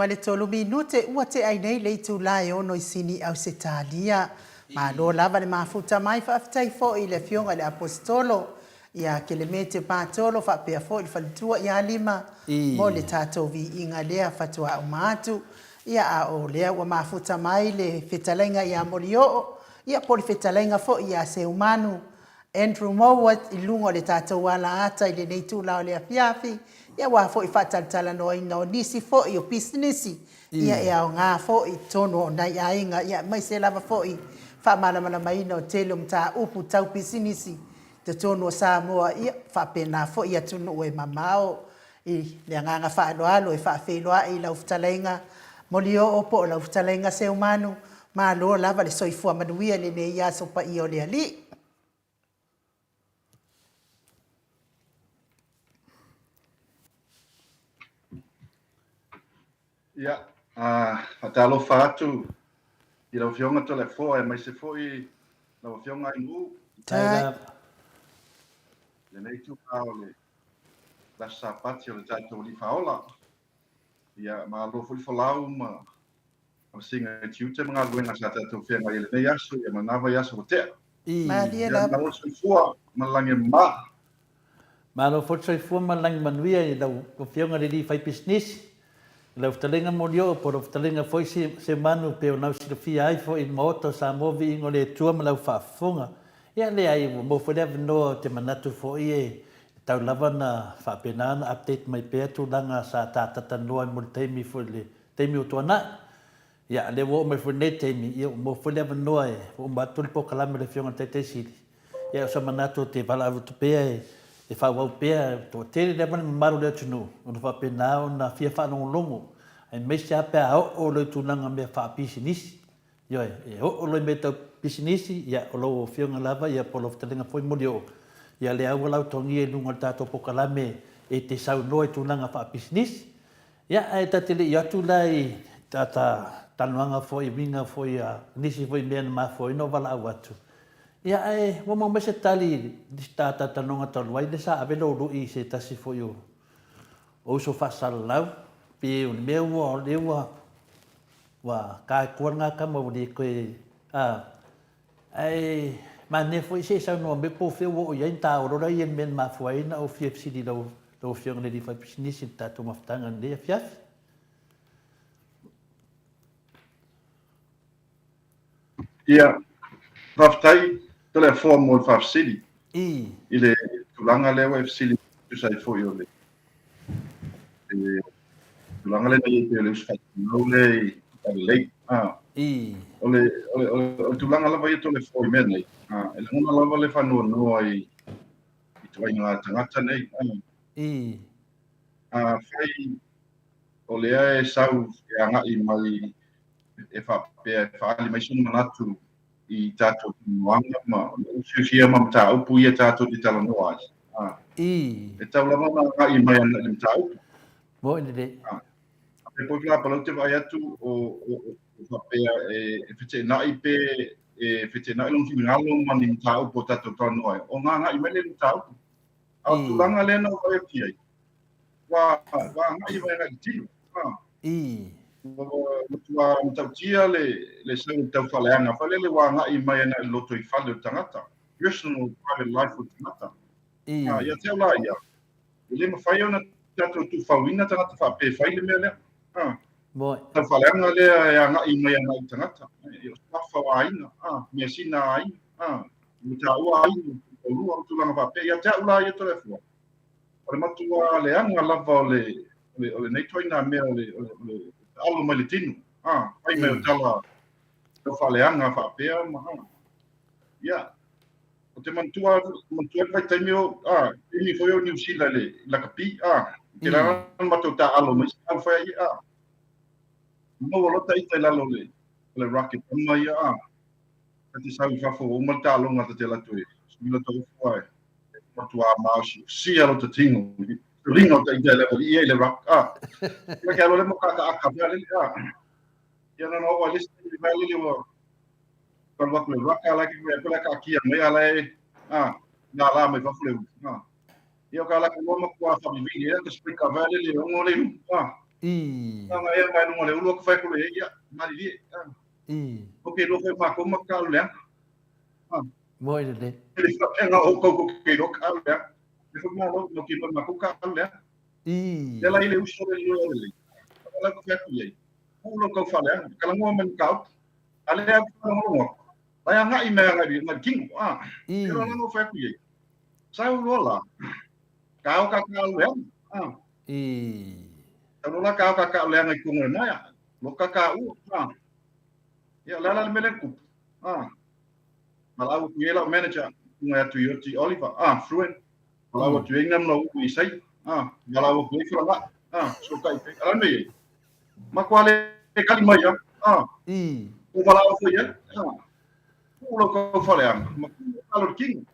23 minute ua tea ai nei le itula e 6 i Sini, Ausetalia. Malo lava le mafuta mai, faafetai foi i le Afioga i le Aposetolo ia Kelemete Patolo faapea foi le faletua ia Lima mo le tatou viiga lea faatoa uma atu. Ia a o lea ua mafuta mai le fetalaiga ia Molioo, ia po o le fetalaiga foi ia Seumanu Andrew Mowat i luga o le tatou alaata i lenei itula o le afiafi, ia aua foi faatalatalanoaina o nisi foi o pisinisi, ia e aoga foi i totonu o nai aiga, ia aemaise lava foi faamalamalamaina o tele o mataupu tau pisinisi i totonu o Samoa, ia faapena foi i atunuu e mamao. I le agaga faaaloalo e faafeiloai i lau fetalaiga Molioo po o lau fetalaiga Seumanu, malo lava le soifua manuia i lenei aso paia o le Alii. Ia, faatalofa atu i lau Afioga Toleafoa aemaise foi lau Afioga Ainuu. Tai. Lenei itula o le Aso Sapati o le tatou Alii Faaola. Ia, malo foi le folau ma le siiga i tiute ma galuega sa tatou feagai ai i lenei aso ia ma lena vaiaso ua tea. Malie lava. Malo le soifua ma le lagi e mama. Malo foi le soifua ma le lagi manuia i lau Afioga i le alii faipisinisi, i lau fetalaiga Molioo po o lau fetalaiga foi Seumanu pei ona silafia ai foi i le Maota o Samoa Viiga o le Atua ma lau faafofoga. Ia leai ua maua foi le avanoa ou te manatu foi e tatau lava ona faapena ona update mai pea tulaga sa ta talanoa ai mo le taimi foi le taimi ua tuanai. Ia, lea ua oo mai foi i lenei taimi, ia ua maua foi le avanoa e ua uma atu le polokalame a le Afioga i le Taitai Sili. Ia, o se manatu ou te valaau atu pea e faaauau pea, e toatele lava le mamalu o le atunuu ona faapena ona fia faalogologo, aemaise lava pe a oo loa i tulaga mea faapisinisi. Ioe, e oo loa i mea tau pisinisi, ia, o lau Afioga lava ia po o lau fetalaiga foi Molioo, ia lea ua lautogia i luga o le tatou polokalame e te saunoa i tulaga faapisinisi. Ia, ae ta te le i atu la i ta talanoaga foi i uiga foi a nisi foi mea na mafua ai ona ou valaau atu, ia ae ua maua mai se tali i le ta talatalanoaga talu ai lea sa ave lou lui i se tasi foi o uso faasalalau, pe o le mea ua, o lea ua, ua taetua lena tama ua le toe, a. Ae manaia foi se i saunoa mai po o fea ua oo i ai ni taolo ia i le mea na mafua ai ona ou fia fesili i lau Afioga i le alii faipisinisi i le tatou mafutaga i lenei afiafi. Ia, faafetai Toleafoa mo le faafesili i le tulaga lea ua e fesili tusa ai foi o le tulaga lea na i ai pei o le uso faaitumau lea i Adelaide. O le, o le, o le tulaga lava ia Toleafoa i mea nei, e lagona lava le faanoanoa i ituaiga tagata nei. Afai o lea e sau e agai mai e faapea e faaali mai sona manatu i tatou talanoaga ma ufiufia ma mataupu ia tatou te talanoa ai. Ah. E tau lava ona agai mai ana i le mataupu. Moni lelei. Ah. E poi la palau te vaai atu o, o, o faapea e, e feteenai pe e feteenai lona finagalo ma ni mataupu o tatou talanoa ai. O ngā agai mai le mataupu. A o tulaga lea na ou vaai atu i ai, ua agai mai agai i tino. Ua matua matautia le, le sau o le taufaaleaga foi lele ua agai mai ana i loto i fale o le tagata. Personal private life o le tagata. Ia te au la ia, e le mafai ona tatou tuufauina tagata faapea e fai le mea lea. Taufaaleaga lea e agai mai agai i tagata. O suafa o aiga, measina a aiga, mataua aiga, toalua, o tulaga faapea. Ia te au la ia Toleafoa, o le matua leaga lava o le, o lenei ituaiga mea o le, o le, o le taalo mai le tino, fai mai o tala taufaaleaga faapea ma, ia, ou te manatua, manatua le vaitaimi o, taimi foi o Niu Sila i le lakapi, i te lala na matou taaalo ma isi tau fai ai, maua loa ta ita i lalo o le, o le rocket tama ia, ta te sau i fafo ua uma le taaloga ta te alu atu e sui lo ta ufu ae matua maosiosia lo ta tino liga o ta ita i le ia i le ruck ia ke alo le mo ka ka aka pea lele ia na no wa lisi le vai lele ua ka lu atu le ruck ala ke pea pea ka akia mai ala e na la mai fafo le ia ka la ko ma kua fa vivili ia ka speaker vai lele ongo le na nga ia mai lunga le ulu ka fai ko le ia malilie Ok, lo foi ma ko ma ka le. Moi le. Le faapea o kou ko ke lo ka le. Le foi ma lo no ke lo ma ko ka le. Le la ile uso le lo le. La ko fa ku ye. Ku lo kau fa le. Ka la ngoa man ka. Ale a ku lo ngo. La ya ngai me ngai ngai king. Ah. Le lo lo fa ku ye. Sa u lo la. Ka o ka ka le. Ah. Ka lo la ka ka ka le ngai ku ngoi mai. Lo ka ka u. Ah. Ia, le ala le mele kupu. Ah. Malau atu i lau manager, tunga atu i oti Oliver. Ah, Fruin. Malau atu i ngam no u i sai. Ah, malau atu i furanga. Ah, so kai pe. Ala me. Ma kwa le kali mai ah. Ah. O malau fu ia. Ah. Ku lo kau fale anga. Ma ku alo king.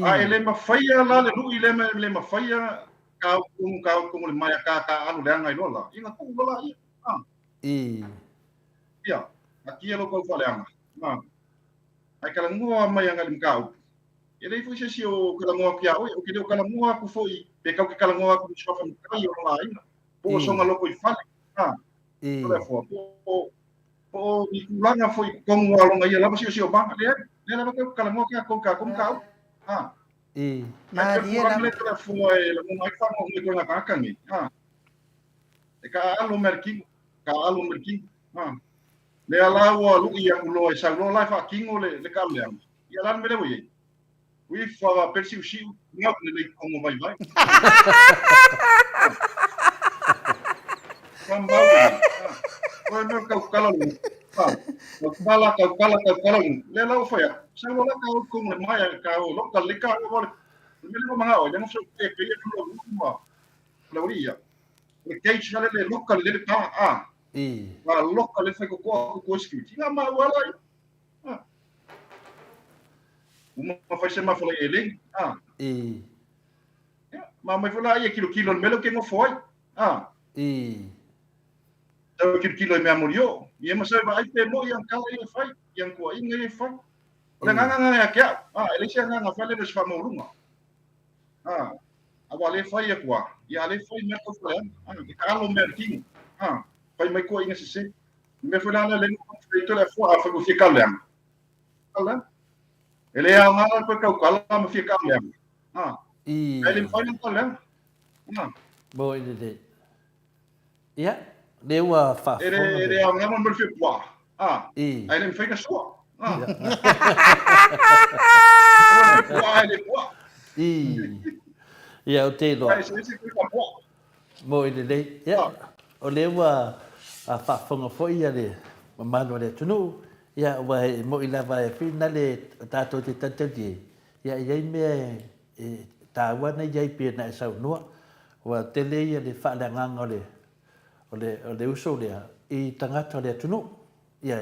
A e le mawhaia la le lui le me le mawhaia ka kungu ka kungu le mai ka ka alu le anga i lola. Inga ku lola ia. Ah. Ia, a tia lo kau faleaga. Na. Ai kalangoa mai anga le mkau. E lei foi se si o kalangoa aku ia oe, o ke le o kalangoa aku foi, pe kau ke kalangoa aku i suafa matai o lona aiga. Po o songa loko i fale. Na. O le afua, po o po o ni tulaga foi i totonu o lona ia lava siosio maga. Leai, lea lava kau kalangoa ka kou ka kou mkau. Ha. Malie lava. Le afua e lagona ai whanau me koe ngā kākā nei. Ha. E ka alo mai le kino, ka alo mai le kino. Ha. Lea la ua luʻi aku loa e sau loa la e faakino le, le kaʻaleaga. Ia la le mea lea ua i ai. Ui fa pele siusiu, ngau le lei kongo vaivai. Ka mau le. Ha. Koe mea kau kala le. Ha. Kau kala, kau kala, kau kala le. Lea la ua fai aku. Sau loa la ka au kongo le maea ka au loka le ka au le. Le mea lea ua mangao ai, lea ma sau pe pe ia lua lua. Le uri ia. Le gauge na le le loka le le pa a. A loka le fai kokoa ko ko security. Nga ma wala i. A. Uma fai se ma fala ele. A. Ya, ma mai fala ia kilo kilo melo ke ngofo ai. A. Tau kilo kilo i mea mori o. Ia ma sai va ai pe mo ia kala ia fai. Ia kua inga ia fai. O le nganga nganga ia kia. A, ele se nganga fai le le sfa mo lunga. A. A ua le fai aku a, ia a le fai mea kau fale ana, a, e ka alo mea le kino, a, fai mai koa inga sese. Mea foi la lea le fai tole a fua a fai ua fia kau leaga. tala. E le aoga la toe taukala ma fia kaaleaga. Ah. Ae le mafai ona kaaleaga. Ah. Mo i lelei. Ia, lea ua faafofoga. E le aoga mo le fia puaa. Ah. Ae le mafai ona sua. Ah. Puaa e le puaa. Ia, o te iloa. Mo i lelei. Ia, o lea ua faafofoga foi ia le mamalu o le atunuu, ia, ua e moi lava e whina le tatou te talitali ai, ia, e i ai mea e taua ana i ai pei ona e saunoa. Ua tele ia le faaleagaga o le, o le, o le uso lea i tagata o le atunuu. Ia,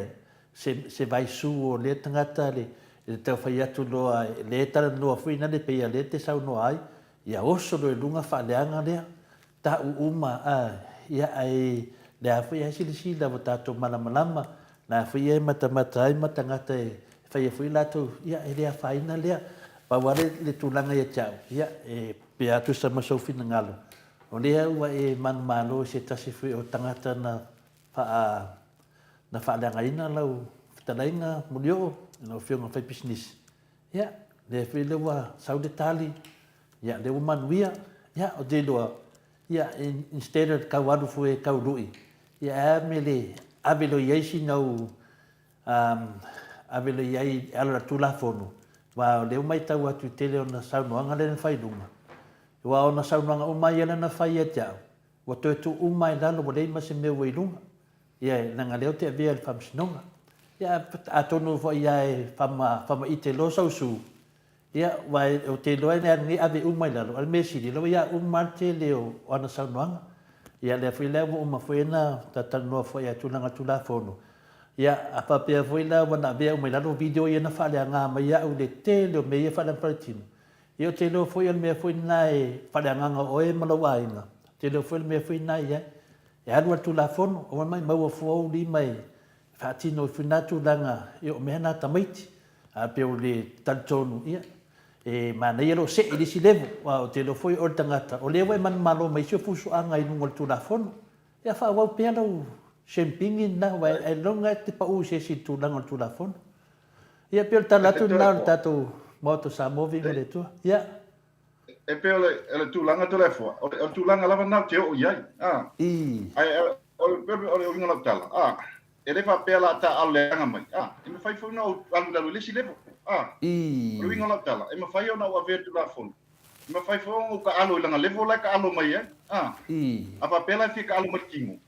se, se vaisu o lea tagata le, le tau fai atu loa, le talanoa foi nale pei a lea te saunoa ai, ia oso loa i luga faaleaga lea, ta'u uma, a, ia, ae le a foi ae silasila ua tatou malamalama, la foi ia e matamata ai ma tagata e faia foi latou, ia, e le afaina lea. Pau lava le, le tulaga ia te au, ia, e pei lava tusa ma sou finagalo, o lea ua e manumalo i se tasi foi o tagata na faa, na faaleagaina lau fetalaiga Mulioo, lau afioga faipisinisi, ia, lea foi lea ua sau le tali, ia, lea ua manuia, ia, ou te iloa, ia, instead of tau alu fua e tau lui, ia, ae a mea le ave loa i ai sina ou, um, ave loa i ai e ala i le Tulafono, aua o lea ua matau atu i le tele o ona saunoaga lea na fai i luga, aua o ona saunoaga uma lava ia lea na fai ia te au, Ua toe tuu uma i lalo ua leai ma se mea ua i luga. Ia, leaga lea ou te avea i le faamasinoga. Ia, atonu foi ia e faamaite loa sau su, ia, aua ou te iloa e alu nei ave uma i lalo, a o le mea sili, o la ua ia uma lava le tele o ana saunoaga. Ia, lea foi la ua uma foi ona talatalanoa foi i tulaga Tulafono. Ia, a faapea foi la ua na avea uma i lalo video ia na faaleaga mai au i le tele o mea ia e faaleaga faletino, Ia ou te iloa foi o le mea foi lena e faaleagaga oe ma lou aiga, ou te iloa foi o le mea foi lena e i ai. E alu a le Tulafono, aua mai maua fua ou lima e faatino ai foi lena tulaga i o mea na tamaiti. A pei o le talitonu, ia, e manaia lou see i le isi level, aua ou te iloa foi o le tagata, o lea ua e manumalo ma isi o fusuaga i luga o le Tulafono. Ia faaauau pea lau sempigi lena, aua ailoga e te pau i se isi i le tulaga o le Tulafono. Ia, pei o le tala atu lena o le tatou Maota o Samoa, viiga i le Atua. Ia. E pei o le tulaga Toleafoa, o le tulaga lava lena ou te oo i ai. Ae o le uiga o lau tala, e le faapea o le a taaalo leaga mai, e mafai foi ona ou alu i lalo i le isi level. O le uiga o lau tala, e mafai ona ou avea le Tulafono, e mafai foi ona ou taaalo i lana level la e taaalo mai ai. A faapea la e fia taaalo mai le tino,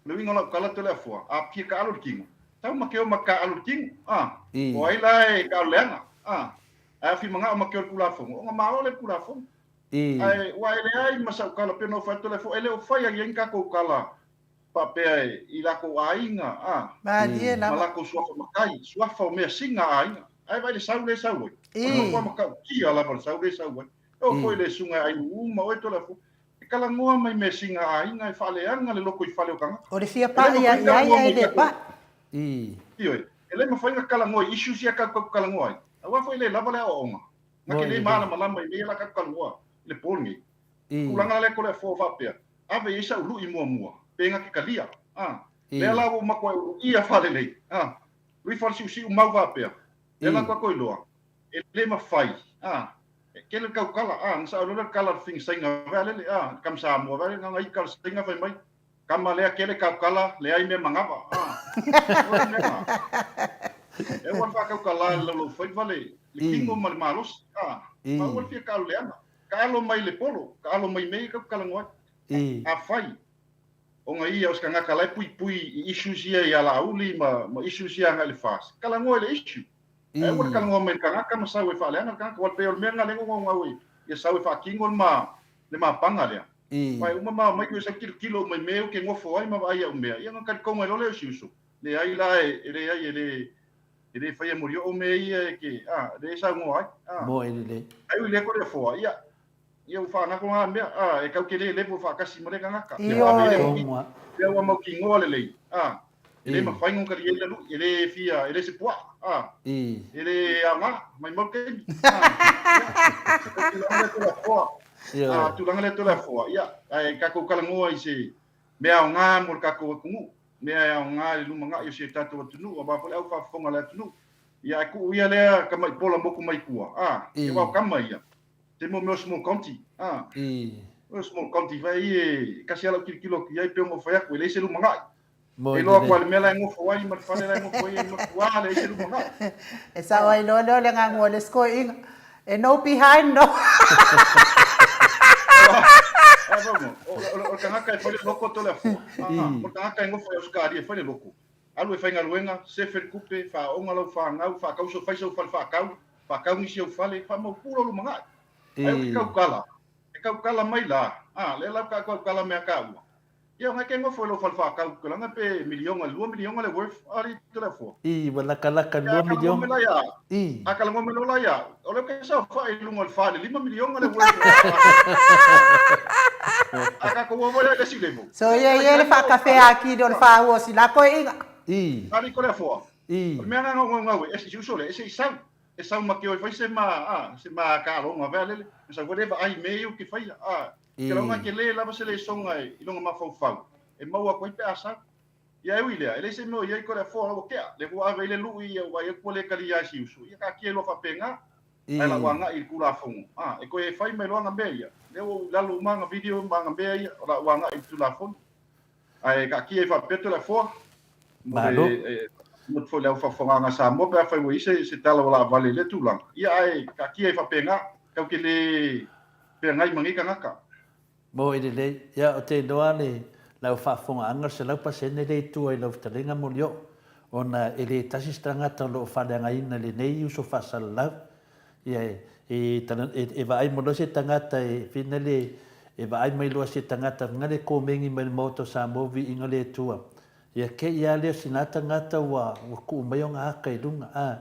O le uiga o lau tala Toleafoa, a fia taalo le tino, tau ma keo ma taalo le tino, a. O ai la e taalo leaga, a. Ae a fia manao ma keo le Tulafono, ona malo lea le Tulafono. Ae ua e leai ma sau tala pei ona ou fai atu Toleafoa, e le o fai ai ni tatou tala faapea i latou aiga, a. Malie lava. Ma latou suafa matai, suafa o measina a aiga. Ae vaai i le sau lea e sau ai. O le matua matautia lava o le sau lea e sau ai. E oo foi i le susuga ia Ainuuu ma oe Toleafoa, E talanoa mai measina a aiga e faaleaga le loto i fale o tagata. O le fia pai ia i ai ae le pai. Ioe, e le mafai ona talanoa i issues ia tatou te talanoa ai, aua foi e le lava le aoaoga. Na te le malamalama i mea ia la tatou talanoa i le po lenei. Tulaga la lea Toleafoa faapea, ave i ai sau lui muamua, pe na te talia. A, lea la ua ou matuai uluia faalelei. A, lui falesiusiu mau faapea, lea la tatou iloa, e le mafai, a, e tele le taukala, a, na sao loa le tala a le figisaina vea lele, a, le kama Samoa vea lele, na ona ika le saina fai mai, kama lea kele taukala, leai mea manava, a, o le mea na, e ua le faataukala le laulau faiva le, le kino ma le malosi, a, ma ua le fia taalo leaga, taalo mai le polo, taalo mai mea ia tatou talanoa ai, afai, ona ia o se tagata la e puipui i issues ia i Alauli ma, ma issues ia agai i le FAS, talanoa i le issue. Ae aua le talanoa mai i le tagata ma sau e faaleaga le tagata. Aua pei o le mea lena lea na naunau ai ia sau e faatino le ma, le mapaga lea. Aua e uma ma omai koe sau tilotilo uma i mea ou te nofo ai ma vaai i au mea, ia ona talitonu ai loa lea o si uso, leai la e leai e le e le faia molioo mea ia e te, a, lea e saunoa ai. A. Moe lelei. Ai ui lea Toleafoa, ia, Ia ua faanako ngā mea, ā, e kau ke lē level faatasi ma lea tagata. Ioe. Lea ua mautinoa lelei, ā, e le mafai ona kali ai le lui, e le fia, e le se puaa, ā, e le aoga, maimau le taimi, ā, ia, tulaga lea Toleafoa, ā, tulaga lea Toleafoa, ia, ae tatou talanoa i se mea aoga mo le tatou atunuu, mea e aoga i le lumanai o si o tatou atunuu, aua foi le au faafofoga a le atunuu. Ia, ae tuu ia lea tama'i pola motu mai tua, a, e wao kama ia. Te mo mea o small county, a. O small county fai i e kasi ala kilokilo atu i ai pe ono fai atu, e leai se lumana'i. E iloa atu lava i le mea la e nofo ai ma le fale la e nofo ai, e matua leai se lumana'i. E sao ai loa lea o le agaga o le isi toeaiina, e no behind no. O le tagata e fai le loko Toleafoa, o le tagata e nofo i Ausetalia e fai le loko. Alu e faigaluega, sefe le tupe, faaaoga lau fanau, faatau sau, fai sau fale faatau, faatau nisi ou fale, faamautu lou lumanai. Ae ou te tautala, e tautala mai la, a, lea la ou tautala mea taua. Ia, ona e te nofo i lou fale faatau tulaga pe miliona, 2 miliona le worth, a alii Toleafoa. I, ua lakalaka 2 miliona. I. A talanoa mai loa la ia au, o lea ou te saofai i luga o le fale, 5 miliona le worth. A tatou oo foi lea i le isi level. So ia ia le faakafea akili o le faaua o sila toeaiina. I. Alii Toleafoa. I. O le mea lena na ou naunau ai, e si uso lea, e se i sau. E sau ma te o e fai se ma, a, se ma taaloga vea lele. E sau foi lea e vaai i mea ia ou te faia, a. Ke lauga ke le lava se lesoga i lona mafaufau e maua atu ai pe a sau. Ia e ui lea, e leai se mea o i ai Toleafoa la ua tea. Lea foi ua ave ai le lui ia ua vaai atu ua le talia e si uso, ia taatia ai loa faapena. Ae la ua agai i le Tulafono, a, e toe fai mai loa ana mea ia. Lea ua ou i lalo uma ana video ma ana mea ia, o la ua agai i le Tulafono. Ae taatia ai faapea Toleafoa, mo le, mo foi le au faafofogaaga a Samoa pe afai ua i ai se tala ua laavale i lea tulaga. Ia ae taatia ai faapena, tatou te le feagai ma nei tagata. Mo i lelei, ia o te iloa le lau faafofogaaga o le 100% lea i tua i lau fetalaiga Molioo, ona e le tasi se tagata o lo o faaleagaina i lenei uso faasalalau. Ia e, e, e vaai mai loa se tagata e whina le, e vaai mai loa se tagata nga le komeni mai le Maota o Samoa viiga le Atua. Ia kei a lea sina tagata ua, ua kuu mai ona aka i luga, a.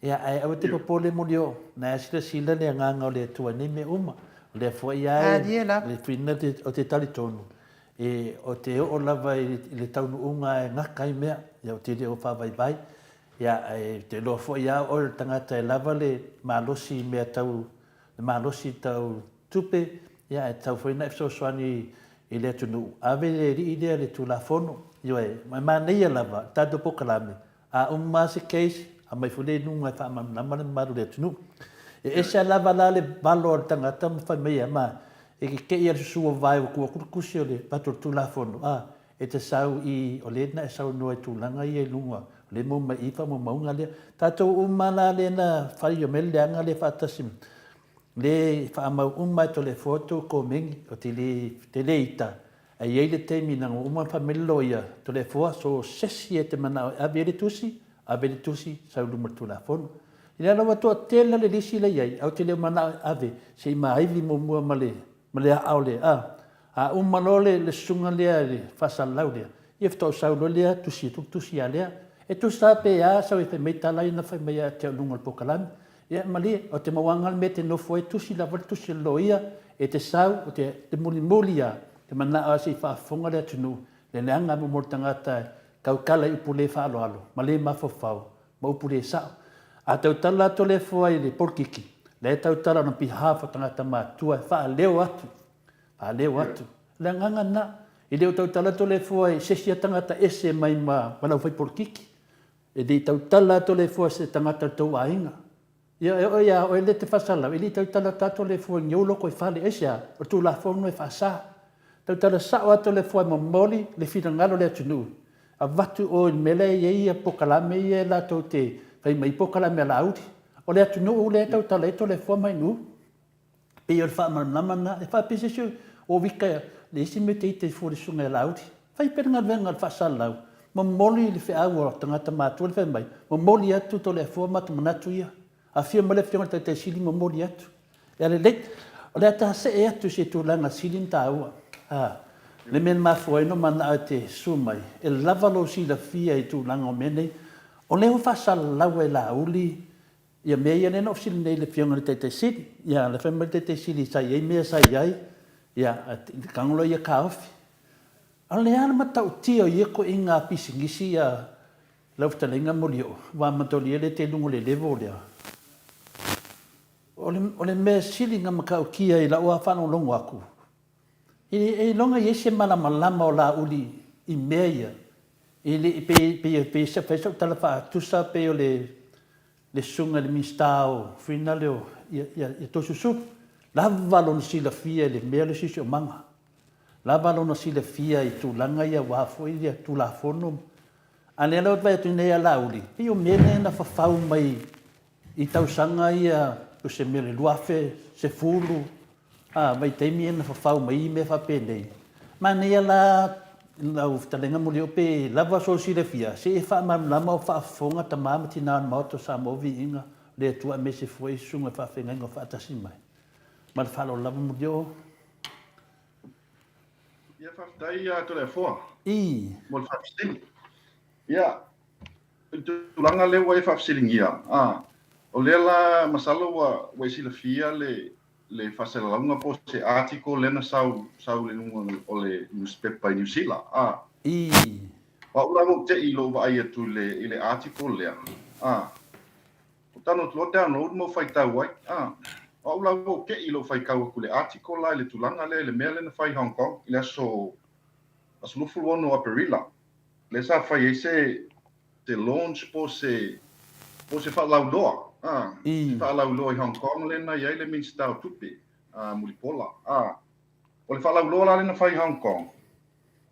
Ia, ae aua te popole Molioo, na e silasila le agaga o le Atua i nei mea uma. O lea foi a e, le whina o te talitonu, e, o te oo lava i le taunuuga e gata ai mea, ia o te le o faavaivai. Ia, e te iloa foi lava oe o le tagata e lava le malosi i mea tau, le malosi tau tupe, ia, ae tatau foi ona e fesoasoani i le atunuu. Ave le alii lea i le Tulafono. Ioe, e manaia lava le tatou polokalame, a uma lava se case, aumai foi lea i luga e faamalamalama le mamalu o le atunuu. E ese lava la le valo a le tagata ma fai mai ma e keke'i lava i le susu o vae ua tuu atu le tusi o le avatu o le Tulafono, a, E te sau i, o lea na e saunoa i tulaga ia i luga, o lea e maua mai i i faamaumauga lea. Tatou uma la lea na fai o mea le leaga lea faatasi, le faamau uma e Toleafoa tou komeni, o te le, te le ita, ae i ai le taimi na ua uma ona fai mai le loia, Toleafoa, so se isi e te manao e ave i ai le tusi, ave le tusi, sau i luma o le Tulafono. I le ala ua toatele le lisi lea i ai, ae ou te le o manao e ave, se i maili muamua ma le, ma le aa o le, a, a uma loa le, le susuga lea i le faasalalau lea, ia faatoa ou sau loa lea tusi atu le tusi ia lea. E tusa lava pe a sau e fai mai tala ia na fai mai ia te au i luga o le polokalame. Ia, malie, o te mauaga le mea e te nofo ai, tusi lava le tusi a le loia, e te sau, o te, te mulimuli lava, te manao lava se i faafofoga le atunuu, le leaga mo le tagata e tautala i upu le faaaloalo ma le mafaufau ma upu le sao. A tautala atu le Atua i le polokiki, la e tautala on behalf o tagata matua e faaleo atu, faaleo atu. O le agaga lena. E le o tautala atu le Atua i se isi tagata ese mai ma lau fai polokiki. E le i tautala atu le Atua i se tagata o le tou aiga. Ia, e oo ia oe lea e te faasalau, e le i tautala tatou le fua i ni ou lotoifale, aisea? O le Tulafono e faasa. Tautala sao atu le fua e momoli le finagalo o le atunuu, avatu oe i le mea la e i ai polokalame ia latou te fai mai ai polokalame a Laauli. O le atunuu lea e tautala ai Toleafoa ma Ainuu. Pei o le faamalamalama lena. E faapea se isi o Vika le isi mea te ita i fua i le susuga ia Laauli. Fai pea le galuega a le faasalalau, momoli le feau a tagata matua le fai mai, momoli atu Toleafoa ma manatu ia. Afio mai le Afioga i le Taitai Sili momoli atu. Ia lelei. O le a ta see atu i se tulaga sili ona taua. A, le mea na mafua ai ona manao e te susu mai, e lava lou silafia i tulaga o mea nei. O lea ua faasalalau e Laauli Ia mea ia lea na ou fesili nei i le Afioga i le Taitai Sili. Ia, le fai mai le Taitai Sili sa i ai mea sa i ai, ia, tago loa ia taofi. A o le a le matautia o ia ituaiga pisinisi ia lau fetalaiga Molioo, aua mataulia lea e te i luga o le level lea. O le, o le mea sili na matautia i lau lava faalogologo atu, e, e iloga i ai se malamalama o Laauli i mea ia, e le, pei, pei, pei fai sau tala faatusa pei o le. le susuga i le Minisita o Fuinale o ia, ia, ia Toeolesulusulu, lava lona silafia i le mea o le siosiomaga, lava lona silafia i tulaga ia aua foi ia Tulafono. A o lea la ou te vaai atu nei ia Laauli, pei o mea nei na fafau mai i tausaga ia o se mea o le 2010, a, vaitaimi ia na fafau mai ai mea faapenei. Manaia la lau fetalaiga Molioo pe lava sou silafia, se i e faamalamalama o faafofoga tama ma tina o le Maota o Samoa Viiga le Atua aemaise foi susuga i faafeagaiga o faatasi mai. Ma le faaaloalo lava Molioo. Ia faafetai ia Toleafoa. I. Mo le faafesili. Ia, i le tulaga lea ua e faafesiligia, a, o lea la masalo ua, ua e silafia le, le faasalalauga po o se article lea na sau, sau i luga o le nusipepa i Niu Sila, a. I. O au la ua ou te'i i lou vaai atu i le, i le article lea, a. Ua tago atu loa download ma ou faitau ai, a. O au la ua ou te'i i lou faitau atu i le article la i le tulaga lea i le mea lea na fai i Hong Kong i le aso, aso 26 o Aperila. Lea sa fai ai se se launch po o se po o se faalauiloa, a, se faalauiloa i Hong Kong lea na i ai le Minisita o Tupe, a Mulipola, a. O le faalauiloa la lea na fai i Hong Kong,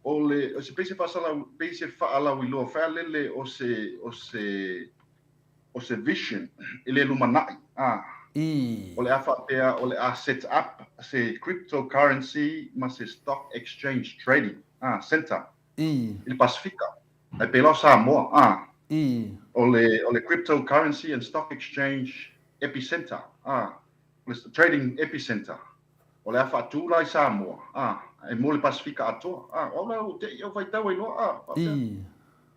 o le o se pei se faasalau pei se faalauiloa faalele o se o se o se vision i le lumanai, a. O le a faapea o le a set up se cryptocurrency ma se stock exchange trading, a, centre. I le Pasefika, ai pei la o Samoa, a. O le, o le Cryptocurrency and Stock Exchange Epicenter, a. O le Trading Epicenter, o le a faatu la i Samoa, a, e mo le Pasefika atoa, a. O au la ua te'i au faitau ai loa, a, faapea.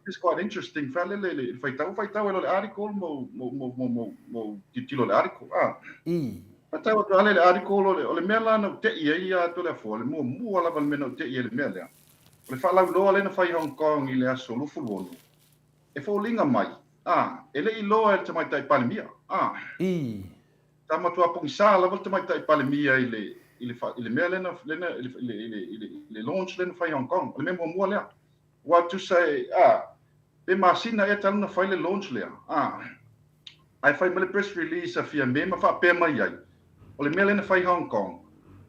It's quite interesting, faalele le faitau, faitau ai loa le article ma ou, ma ou, ma ou, ma ou tilotilo i le article, a. Faitau atu lava le article, o le, o le mea la na ou te'i ai ia Toleafoa, o le muamua lava le mea na ou te'i ai i le mea lea, O le faalauiloa lea na fai i Hong Kong i le aso 26, e foliga mai, a, e le i iloa e le Tamaitai Palemia, a. Sa matua pogisa lava le Tamaitai Palemia i le, i le, i le mea lea na, lea na, i le, i le, i le, i le launch lea na fai i Hong Kong. O le mea muamua lea. Aua tusa e, a, pe masina ea talu ona fai le launch lea, a. Ae fai mai le press release a Fiame ma faapea mai ai, o le mea lea na fai i Hong Kong,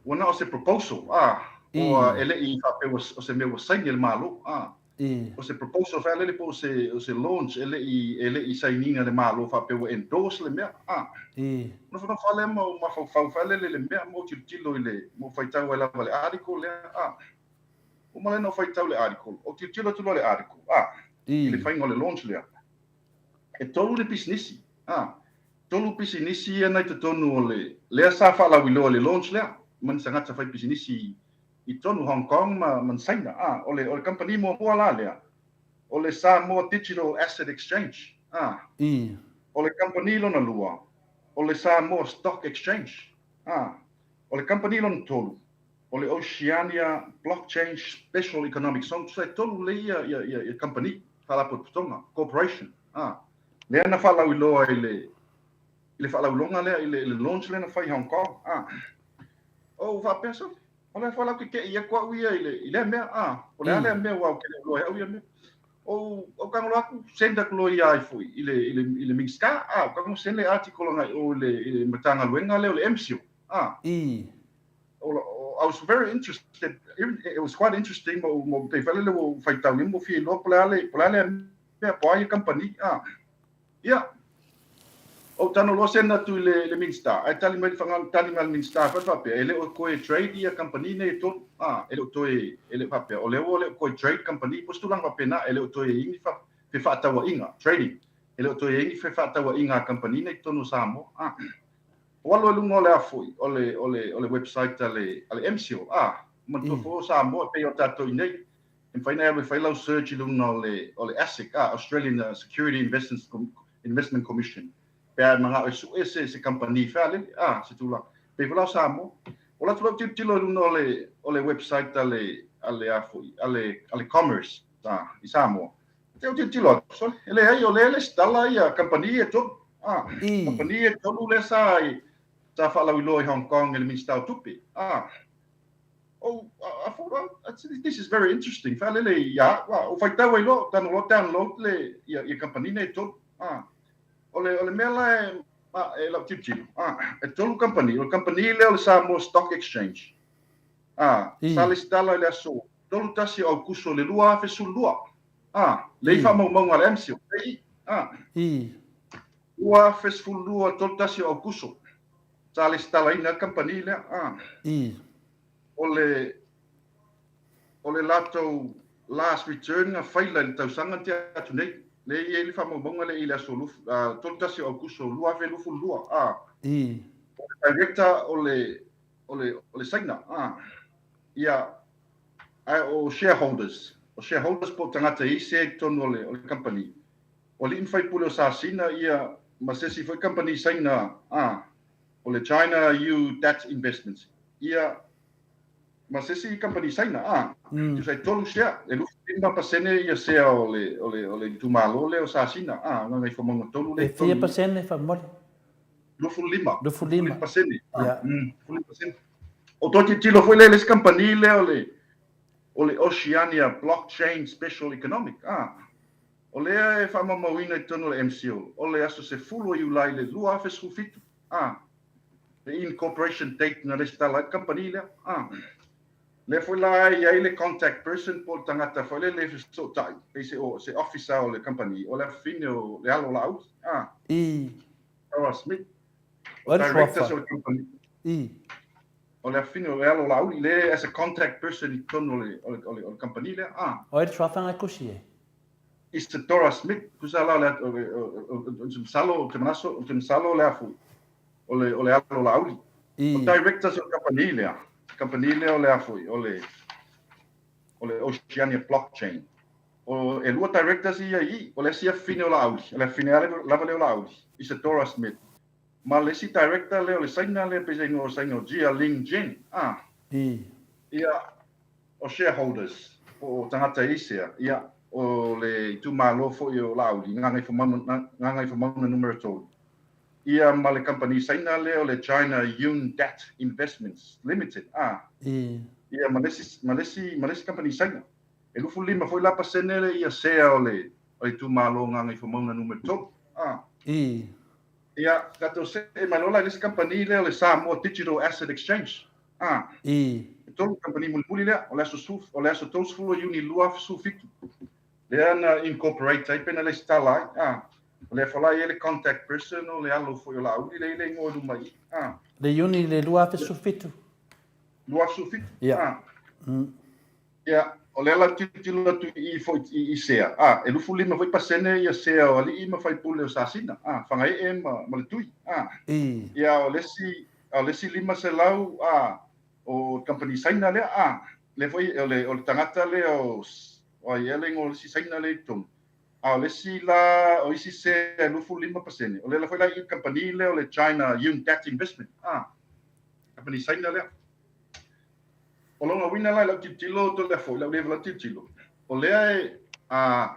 ua na o se proposal, a, ua, e le i faapea ua, o se mea ua saini e le Malo, a. O se proposal foi lele po o se, o se launch e le i, e le i sainiina e le Malo faapea ua endorse le mea, a. Nofonofo lava lea ma ou mafaufau foi lele i le mea ma ou tilotilo i le, ma ou faitau ai lava i le article lea, a. Uma lea ona ou faitau i le article, ou tilotilo atu loa i le article, a, i le faiga o le launch lea. E tolu le pisinisi, a. Tolu pisinisi ia na i totonu o le, lea sa faalauiloa i le launch lea, ma ni tagata fai pisinisi i totonu Hong Kong ma, ma ni Saina, a. O le, o le kamupani muamua la lea, o le Samoa Digital Asset Exchange, a. O le kamupani lona lua, o le Samoa Stock Exchange, a. O le kamupani lona tolu, o le Oceania Blockchain Special Economic Zone, tusa e tolu lelei ia, ia, ia, ia kamupani, faalapotopotoga, corporation, a, lea na faalauiloa i le, i le faalauiloga lea, i le, i le launch lea na fai i Hong Kong, a. Ou faapea, sole, o le a foi la ou te te'i atu au ia i le, i lea mea, a, o le a lea mea aua ou te le o iloa e au ia mea. Ou, ou tago loa atu, send atu loa ia ai foi i le, i le, i le Minisita, a, ou tago send le article agai i o i le, i le Matagaluega lea o le MCIL, a. I was very interested, it was quite interesting ma ou pei foi lele ua ou faitau i ai ma ou fia iloa po o le a le, po o le a lea mea, po o a ia kamupani, a. Ia, ou tago loa send atu i le, le Minisita, ae tali mai le whanga, tali mai le Minisita foi faapea, e le o toe trade ia kamupani nei e tolu, a, e le o toe, e le o faapea, o lea ua le o toe trade kamupani, po o se tulaga faapena, e le o toe i ai ni fefaatauaiga, trading, e le o toe i ai ni fefaatauaiga a kamupani nei i totonu o Samoa, a. Ua alu ai luga o le a foi, o le, o le, o le website a le, a le MCIL, a, manatua foi o Samoa e pei o tatou i nei, e mafai ona e alu e fai lau search i luga o le, o le ASIC, a, Australian Security Investments, Investment Commission, pe a e manao e sue se, se kamupani fealele, a, se tulaga. Pei foi la o Samoa. O alu atu loa ou tilotilo i luga o le, o le website a le, a le a foi, a le, a le Commerce, a, i Samoa. Te ou tilotilo atu, sole, e leai, o lea e lesitala ia kamupani e tolu. Ah, kamupani e tolu lea sa, sa faalauiloa i Hong Kong e le Minisita o Tupe. Ah, oh, I thought, oh, this is very interesting. Faalele ia au, ah, ou faitau ai loa, tago loa download le, ia, ia kamupani nei e tolu. Ah. O le, o le mea la e, a, e lau tilotilo, a, e tolu kamupani. O le kamupani lea o le Samoa Stock Exchange, a, sa lesitala i le aso 31 o Aukuso le 2012, a, lea i faamaumauga a le MCIL, lea i i, a. 2012 31 o Aukuso, sa lesitalaina ai le kamupani lea, a. O le, o le latou last return na faila i le tausaga na tea atu nei, lea e i ai le faamaumauga lea i le aso 31 o Aukuso 2022, a. O le director o le, o le, o le Saina, a. Ia, ae o shareholders, o shareholders po o tagata e i ai sea i totonu o le, o le company, o alii ma faipule o Sasina, ia, ma se isi foi company Saina, a, o le China U Debt Investments, ia, ma se isi kamupani Saina, a, tusa e tolu sea, e 25% ia sea o le, o le, o le itumalo lea o Sasina, a, o Gagaifomauga 3 lea i totonu. E fia pasene faamoli? 25. 25. pasene. A, 25%. O toe tilotilo foi lea i le isi kamupani lea o le, o le Oceania Blockchain Special Economic, a, o lea e faamaumauina i totonu o le MCIL, o le aso 10 o Iulai le 2017, a, le incorporation date na resitala ai le kamupani lea. A. Lea foi la e i ai le contact person po o le tagata foi lele e fesootai, pei se, o, se officer o le kamupani, o le afafine o le alo o Laauli. A. Sarah Smith. O le Directors o le kamupani. O le afafine o le alo o Laauli, lea as a contact person i totonu o le, o le, o le, o le kamupani lea. A. O ai le suafa ngai kusi e? Isadora Smith, tusa la o le, o le masalo, o te manaso, o te masalo o le afu, o le, o le alo o Laauli. O directors o le kamupani lea, kamupani lea o le afu, o le, o le Oceania Blockchain. O, e lua directors ia i i, o le isi afafine o Laauli, o le afafine lava lea o Laauli, Isadora Smith. Ma le isi director lea o le Saina lea, pei se igoa o le Saina o Jia Ling Jin, ah. Ia, o shareholders, po o tagata e isea, ia, o le itumalo foi o Laauli, Gagaifomauga Numera 3, ia ma le kamupani Saina lea o le China Yun Dat Investments Limited, a, ia ma le isi, ma le isi, ma le isi kamupani Saina. E 25 foi la pasene le ia sea o le, o le itumalo o Gagaifomauga Numera 3, a. Ia, tatou see mai loa la i le isi kamupani lea o le Samoa Digital Asset Exchange. A. E tolu kamupani mulimuli lea, o le aso suf, o le aso 30 o Iuni 2017. Lea na incorporate ai pe na lesitala ai. A. O lea foi la e i ai le contact person o le alo foi o Laauli lea e i ai le igoa i luma i i. A. Le Iuni le 2017. 2017. A. Ia, o lea la tilotilo atu i i foi i sea, a, e 25 foi pasene ia sea o alii ma faipule o Sasina, a, Fagaee ma, ma le Tui, a. Ia, o le isi, a o le isi 500, a, o kamupani Saina lea, a, lea foi, o le, o le tagata lea o, o ai ea le igoa o le isi Saina lea i totonu. A o le isi la, o isi sea e 25 pasene, o lea la foi la i i le kamupani lea o le China Yun Dat Investment, a, kamupani Saina lea. O lona uiga la i lau tilotilo Toleafoa, i lau level lau tilotilo, o lea e, a,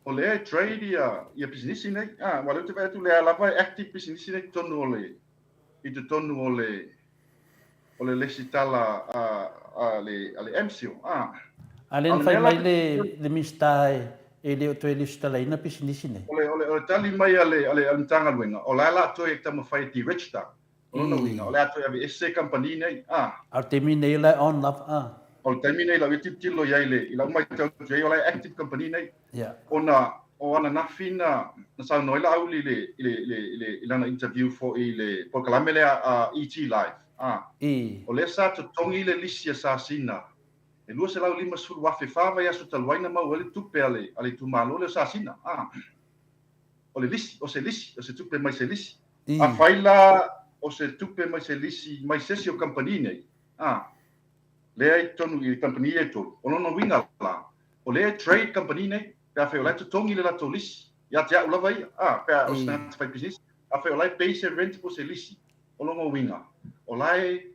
o lea e trade ia, ia pisinisi nei. A, aua o lea ou te vaai atu o lea lava e active pisinisi nei i totonu o le, i totonu o le, o le lesitala a, a le, a le MCIL. A, A lea na fai mai le, le Minisita e, e le o toe lesitalaina pisinisi nei. O le, o le, o le tali mai a le, a le, a le Matagaluega, o la e o le a toe taumafai e deregister. O lona uiga, o le a toe aveese kamupani nei, a. A o le taimi nei o la e on lava, a. O le taimi nei lau ia tilotilo i ai i le, i lau matau atu i ai o la e active kamupani nei. Ona o ananafi na, na saunoa ai Laauli i le, i le, i le, i le, i lana interview foi i le polokalame lea a ET Live, a. O lea sa totogi le lisi a Sasina e $250,000 fa vaiaso talu ai na maua ai le tupe a le, a le itumalo lea o Sasina, a. O le lisi, o se lisi, o se tupe mai se lisi. Afai la o se tupe mai se lisi mai se isi o kamupani nei, a, lea i totonu i kamupani ia e tolu, o lona uiga la, o lea e trade kamupani nei, pe afai o la e totogi le latou lisi, ia te au lava ia, a, pe a o se tagata fai pisinisi, afai o la e pay se rent po o se lisi, o lona uiga, o la e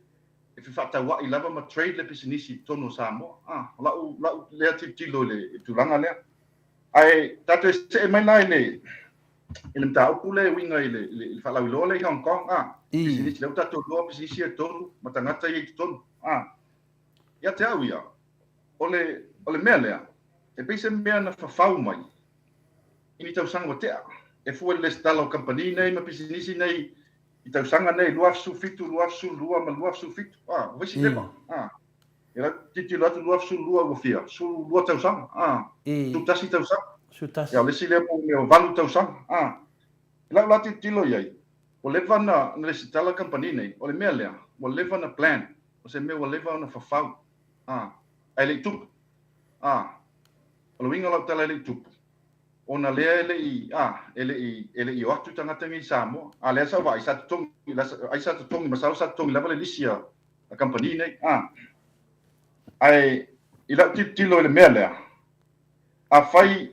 e fefaataua'i lava ma trade le pisinisi i totonu o Samoa, a, o la'u, la'u lea tilotilo i le tulaga lea. Ae tatou e see mai la i le i le mataupu lea e uiga i le, i le, i le faalauiloa lea i Hong Kong, a, pisinisi, lea ua tatou iloa pisinisi ia e tolu ma tagata ia i totonu, a. Ia te au ia, o le, o le mea lea, e pei se mea na fafau mai i ni tausaga ua tea. e fua i le lesitala o kamupani nei ma pisinisi nei i tausaga nei 2017, 2012 ma 2017. A, ua fai si leva. A, e lau tilotilo atu 2012 ua fia, 12 tausaga. A, 11 tausaga. 11. Ia, o le isi lea po o mea o 8 tausaga. A, i lau la tilotilo i ai, ua leva na lesitala kamupani nei, o le mea lea, ua leva na plan, o se mea ua leva ona fafau. A, ae le i tupu. A, o le uiga o lau tala e le i tupu, ona lea e le i, a, e le i, e le i o atu tagata nei i Samoa. A lea sa ou vaai, sa totogi, ai sa totogi, masalo sa totogi lava le lisi a, a kamupani nei. A, ae i lau tilotilo i le mea lea, afai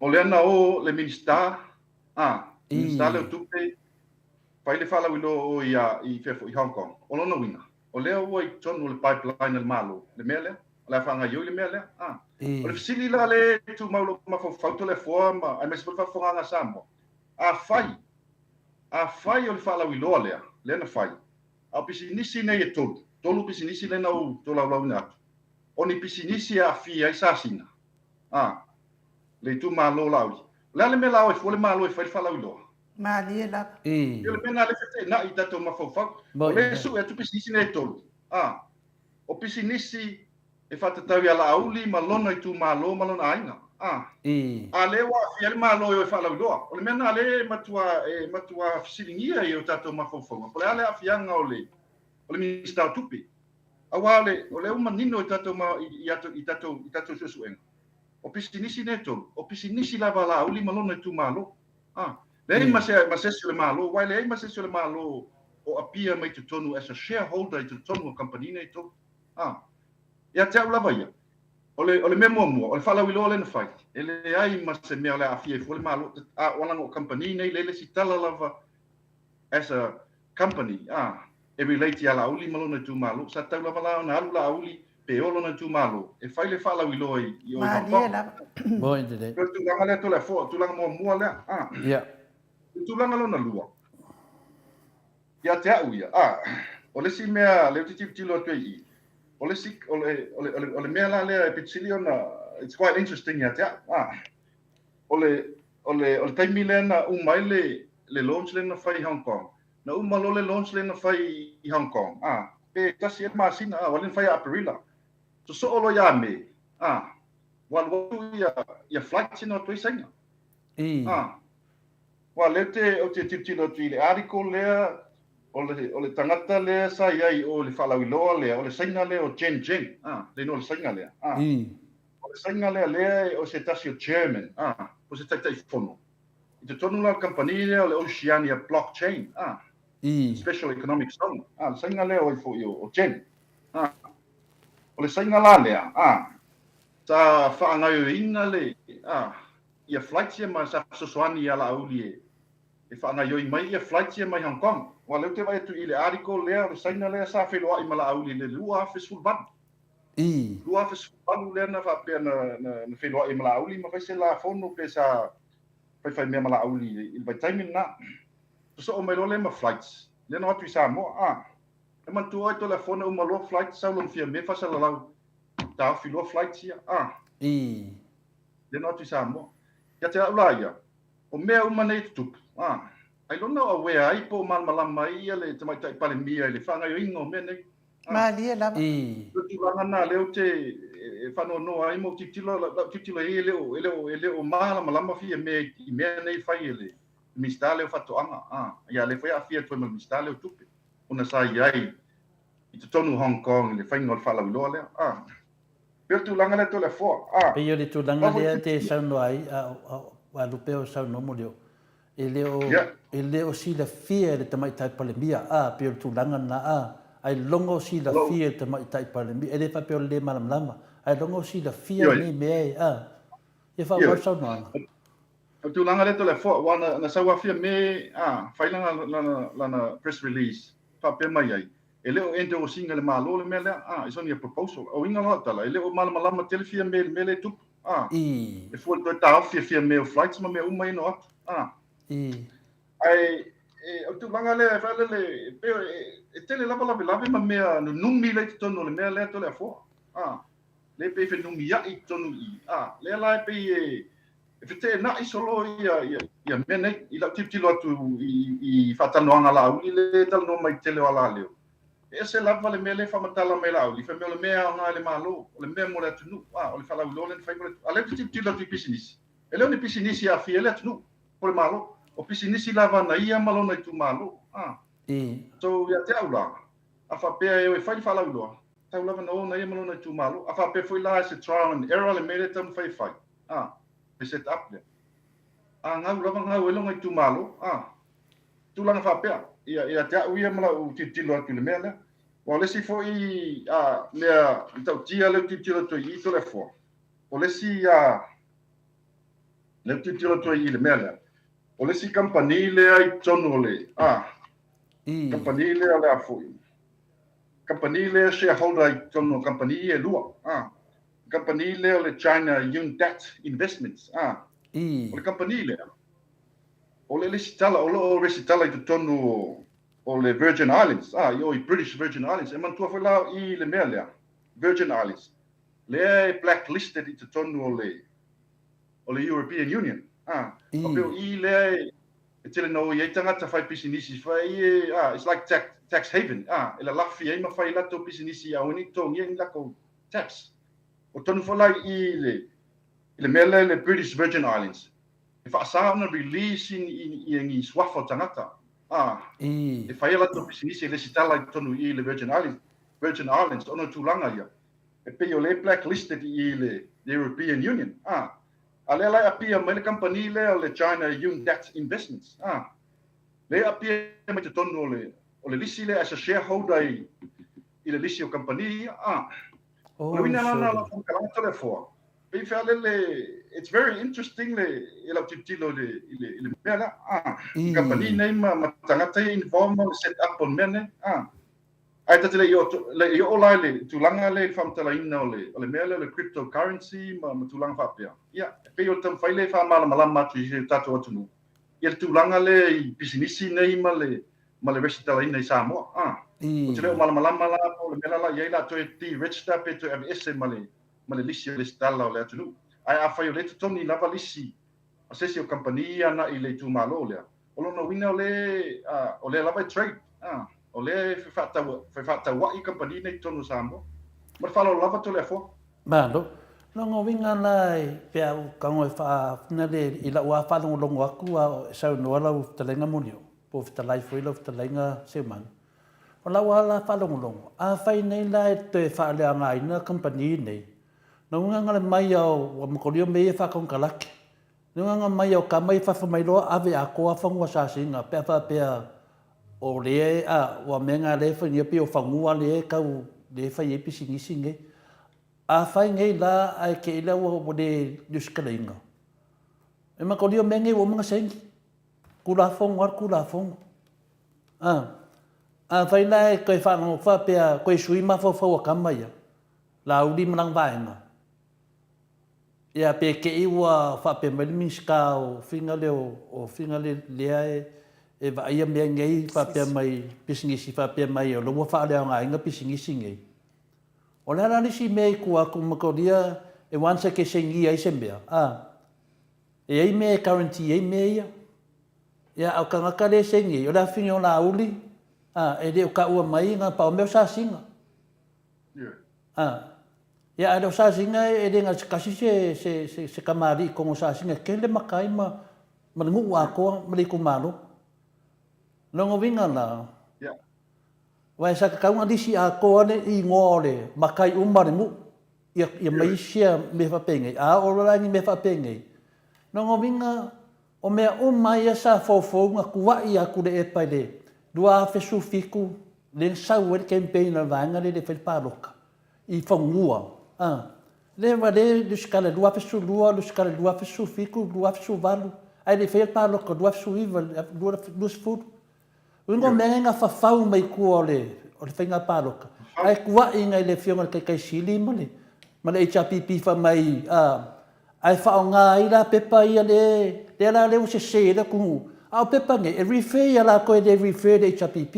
o lea na o le Minisita, a, Minisita lea o Tupe, fai le faalauiloa o i, a, i fea foi, i Hong Kong, o lona uiga, o lea ua i totonu o le pipeline a le Malo, le mea lea, o le a faagaoioi le mea lea. A. O le fesili la lea e tumau i lou mafaufau Toleafoa ma aemaise foi le faafofogaaga a Samoa, afai, afai o le faalauiloa lea, lea na fai, a o pisinisi nei e tolu, tolu pisinisi lea na ou tolaulaauina atu, o ni pisinisi e aafia ai Sasina, a, le itumalo o Laauli, o le a le mea la o ai fua le Malo e fai le faalauiloa? Malie lava. Ia o le mea lena lea e feteenai i tatou mafaufau. O lea e sue atu pisinisi nei e tolu, a, o pisinisi e faatatau ia Laauli ma lona itumalo ma lona aiga, a, a lea ua aafia ai le Malo e o e faalauiloa. O le mea lena lea e matua, e matua fesiligia ai o tatou mafaufauga, po o le a le aafiaga o le, o le Minisita o Tupe. Aua o le, o lea ua manino i tatou, i, i, i tatou, i tatou suesuega, o pisinisi nei e tolu, o pisinisi lava a Laauli ma lona itumalo. A, leai ma se, ma se isi o le Malo, aua e leai ma se isi o le Malo o appear mai totonu as a shareholder i totonu o kamupani nei e tolu. A, ia te au lava ia, o le, o le mea muamua, o le faalauiloa lea na fai, e leai ma se mea o le a aafia ai fua le Malo, a, ua leaga o kamupani nei lea e lesitala lava as a company, a, e relate ia Laauli ma lona itumalo. Sa tatau lava la ona alu Laauli pe o lona itumalo e fai le faalauiloa i i o i Hong Kong. Malie lava. O le tulaga lea Toleafoa, o tulaga muamua lea. A. Ia. O le tulaga lona lua, ia te au ia, a, o le isi mea lea ou te tilotilo atu ai i i, o le isi, o le, o le, o le, o le mea la lea e pito sili ona, it's quite interesting ia te au, a, o le, o le, o le taimi lea na uma ai le, le launch lea na fai i Hong Kong, Na uma loa le launch lea na fai i Hong Kong, a, pe tasi ea le masina, a, ua le na fai ia Aperila. Sosoo loa ia Me, a, ua alu atu ia, ia flights ia na o atu ai Saina. A, ua lea ou te, ou te tilotilo atu i le article lea, o le, o le tagata lea sa i ai i o i le faalauiloa lea, o le Saina lea o Jen Zheng, a, le igoa o le Saina lea, a. O le Saina lea, lea o se tasi o chairman, a, po o se Taitaifono. I totonu la o le kamupani lea o le Oceania Blockchain, a, Special Economic Zone, a, le saina lea o ai foi o Jen, a. O le saina la lea, a, sa faagaoioiina le, a, ia flights ia ma sa fesoasoani ia Laauli e, e faagaoioi mai ia flights ia mai Hong Kong. Aua o lea ou te vaai atu i le article lea, o le saina lea sa feiloai ma Laauli i le 2018. 2018 lea na faapea na, na, na feiloai ma Laauli ma fai se la fono pe sa faifai mea ma Laauli i le vaitaimi lena. Sosoo mai loa lea ma flights, lea na o atu i Samoa. A, e manatua oe Toleafoa na uma loa flights sau lona Fiame faasalalau taofi loa flights ia. A, lea na o atu i Samoa. Ia te au la ia, o mea uma nei e tutupu, a, ailoga o aware ai po o malamalama ai ia le Tamaitai Palemia i le faagaoioiga o mea nei. Malie lava. O le tulaga lena lea ou te faanoanoa ai ma ou tilotilo, lau tilotilo i ai e le o, e le o, e le o malamalama Fiame i mea nei e fai e le Minisita lea o Faatoaga, a, ia lea foi e aafia atu ai ma le Minisita lea o Tupe, ona sa i ai i totonu o Hong Kong i le faiga o le faalauiloa lea, a. Pei o le tulaga lea Toleafoa, a. Pei o le tulaga lea e te saunoa ai, a o alu pea o saunoa Molioo, E le o, e le o silafia e le Tamaitai Palemia, a, pei o le tulaga lena, a, ailoga o silafia e le Tamaitai Palemia, e le faapea o le lē malamalama, ailoga o silafia lenei mea e, a. Ia faaauau le saunoaga. O le tulaga lea Toleafoa, aua na, na sau afia me, a, fai lana, lana, lana press release, faapea mai ai, e le o endorse ina e le Malo le mea lea, a, it's only a proposal. O uiga la o tala, e le o malamalama tele Fiame i le mea lea e tupu. A. E fua i le toe taofi e Fiame o flights ma mea uma ia na o atu. A. Ae, e, o le tulaga lea e failele, e pei e, e tele lava lavelave ma mea nunumi lea i totonu o le mea lea Toleafoa. A. Lea e pei e fenumiai i totonu i i. A. Lea la e pei e, E feteenai solo ia ia ia mea nei i lau tilotilo atu i i faatalanoaga a Laauli lea e talanoa mai i le tele o alaleo. E ese lava le mea lea e faamatala mai e Laauli, fai mai o le mea e aoga i le Malo, o le mea mo le atunuu, a, o le faalauiloa lea na fai mo le atunuu. A o lea ou te tilotilo atu i pisinisi, e le o ni pisinisi e aafia ai le atunuu po o le Malo. O pisinisi lava na ia ma lona itumalo, a. So, ia te au la, a faapea e o e fai le faalauiloa, tau lava na o na ia ma lona itumalo. A faapea foi la se trial and error le mea lea e taumafai e fai, a, le set up lea. A gau lava gau ai lona itumalo, a, tulaga faapea. Ia, ia te au ia ma lau tilotilo atu i le mea lea. Aua o le isi foi a, mea matautia lea ou te tilotilo atu ai i i Toleafoa, o le isi a, lea ou te tilotilo atu ai i le mea lea, o le isi kamupani lea i totonu o le, a, kamupani lea o le a foi, kamupani lea shareholder i totonu o kamupani ia e lua, a, kamupani lea o le China Yundat Investments, a, o le kamupani lea, o le lesitala, o lo o resitala i totonu o, o le Virgin Islands, a, i o i British Virgin Islands. E manatua foi la i le mea lea, Virgin Islands, lea e blacklisted i totonu o le, o le European Union, a, faapea o i lea e, e tele na o i ai tagata fai pisinisi fai e, a, it's like tax, tax haven, a, e lalafi ai ma fai latou pisinisi aua ne i totogia ni lakou tax. O tonu foi la i le, i le mea lea i le British Virgin Islands, e faasa ona release i, i, i ni suafa o tagata, a, e fai a latou pisinisi e lesitala i totonu i le Virgin Islands, Virgin Islands, ona o tulaga ia, e pei o lea e blacklisted i le European Union, a, a lea la e apia mai le kamupani lea o le China Yundat Investments, a, lea e apia mai totonu o le, o le lisi lea as a shareholder i, i le lisi o kamupani ia, a. O le uiga la lena o lau faamatalaga Toleafoa, pei fealele, it's very interesting le, i lau tilotilo i le, i le, i le mea lea, a, i kamupani nei ma, ma tagata ia involved ma le set up o le mea nei, a. Ae ta te le i oo, le i oo la i le tulaga lea i le faamatalaina o le, o le mea lea o le cryptocurrency ma, ma tulaga faapea. Ia, e pei o le taumafai lea e faamalamalama atu i si o tatou atunuu, ia le tulaga lea i pisinisi nei ma le, ma le resitalaina i Samoa. A, ou te le o malamalama la po o le mea la la i ai la toe deregister pe toe aveese ma le, ma le lisi o lesitala o le atunuu. Ae afai o lea e totogi lava lisi a se isi o kamupani ia agai i le itumalo lea, O lona uiga o lea, o lea lava e trade, o lea e fefaatauai kamupani nei i totonu o Samoa. Ma le faaaloalo lava Toleafoa. Malo. Lona uiga la pe a ou tago e faa le i lau lava faalogologo atu a o e saunoa lau fetalaiga Monioo, po o fetalai foi lau fetalaiga Seumanu. O lau lava la faalogologo, afai nei la e toe faaleaogaina kamupani nei, lona uiga na le mai a o ua makolia mea ia faakonekarate, Le agaga mai o kama i fafo mai loa ave atoa fanua sasiga pe a faapea o lea e a ua mea nga lea e fai pei o fanua lea e tau lea e fai ai pisinisi nei. A fai nei la ae te i la ua le lusitalaina e makolia mea nei ua uma na saini. Tulafono a le tulafono. A a fai la e toe faalogo faapea toe sui mafaufau a kama ia Laauli ma lana vaega. Ia pe te i ua faapea mai le Minisita o fina lea o fina lea e vaaia mea nei faapea mai pisinisi faapea mai o lea ua faaleaogaina pisinisi nei. O le a la le isi mea i tua atu matolia e once e te sainia ai se mea, a, e i ai mea e guarantee ai mea ia. Ia a o tagata lea e saini ai, o le afifine o Laauli, a, e le o taua mai na pau o mea o sasiga. A, ia, ae le o sasiga e le na o se tasi se, se, se, se kamali'i i totonu o sasiga, e tele matai ma, ma le nuu atoa ma le itumalo. Lona uiga la, aua e sa tatau ona lisi atoa le igoa o le matai uma o le nuu, ia, ia ma isi mea faapenei, a oo loa la i ni mea faapenei, lona uiga, O mea uma ia sa foufou na tuaʻi ia Tuilaepa i le 2017 lea na sau ai le campaign a le vaega lea e fai le palota i fanua a lea ua le lusitala i le 2012 lusitala i le 2017 2018 ae le i faia le palota 2019 20. Uiga o mea nei na fafau mai tua o le o le faiga palota ae tuaʻi nai le afioga i le Taitai Sili ma le ma le HRPP fai mai a ae faaaoga ai la pepa ia le lea la lea ua sese ai le atunuu a o pepa nei e refer ia latou e le refer le HRPP.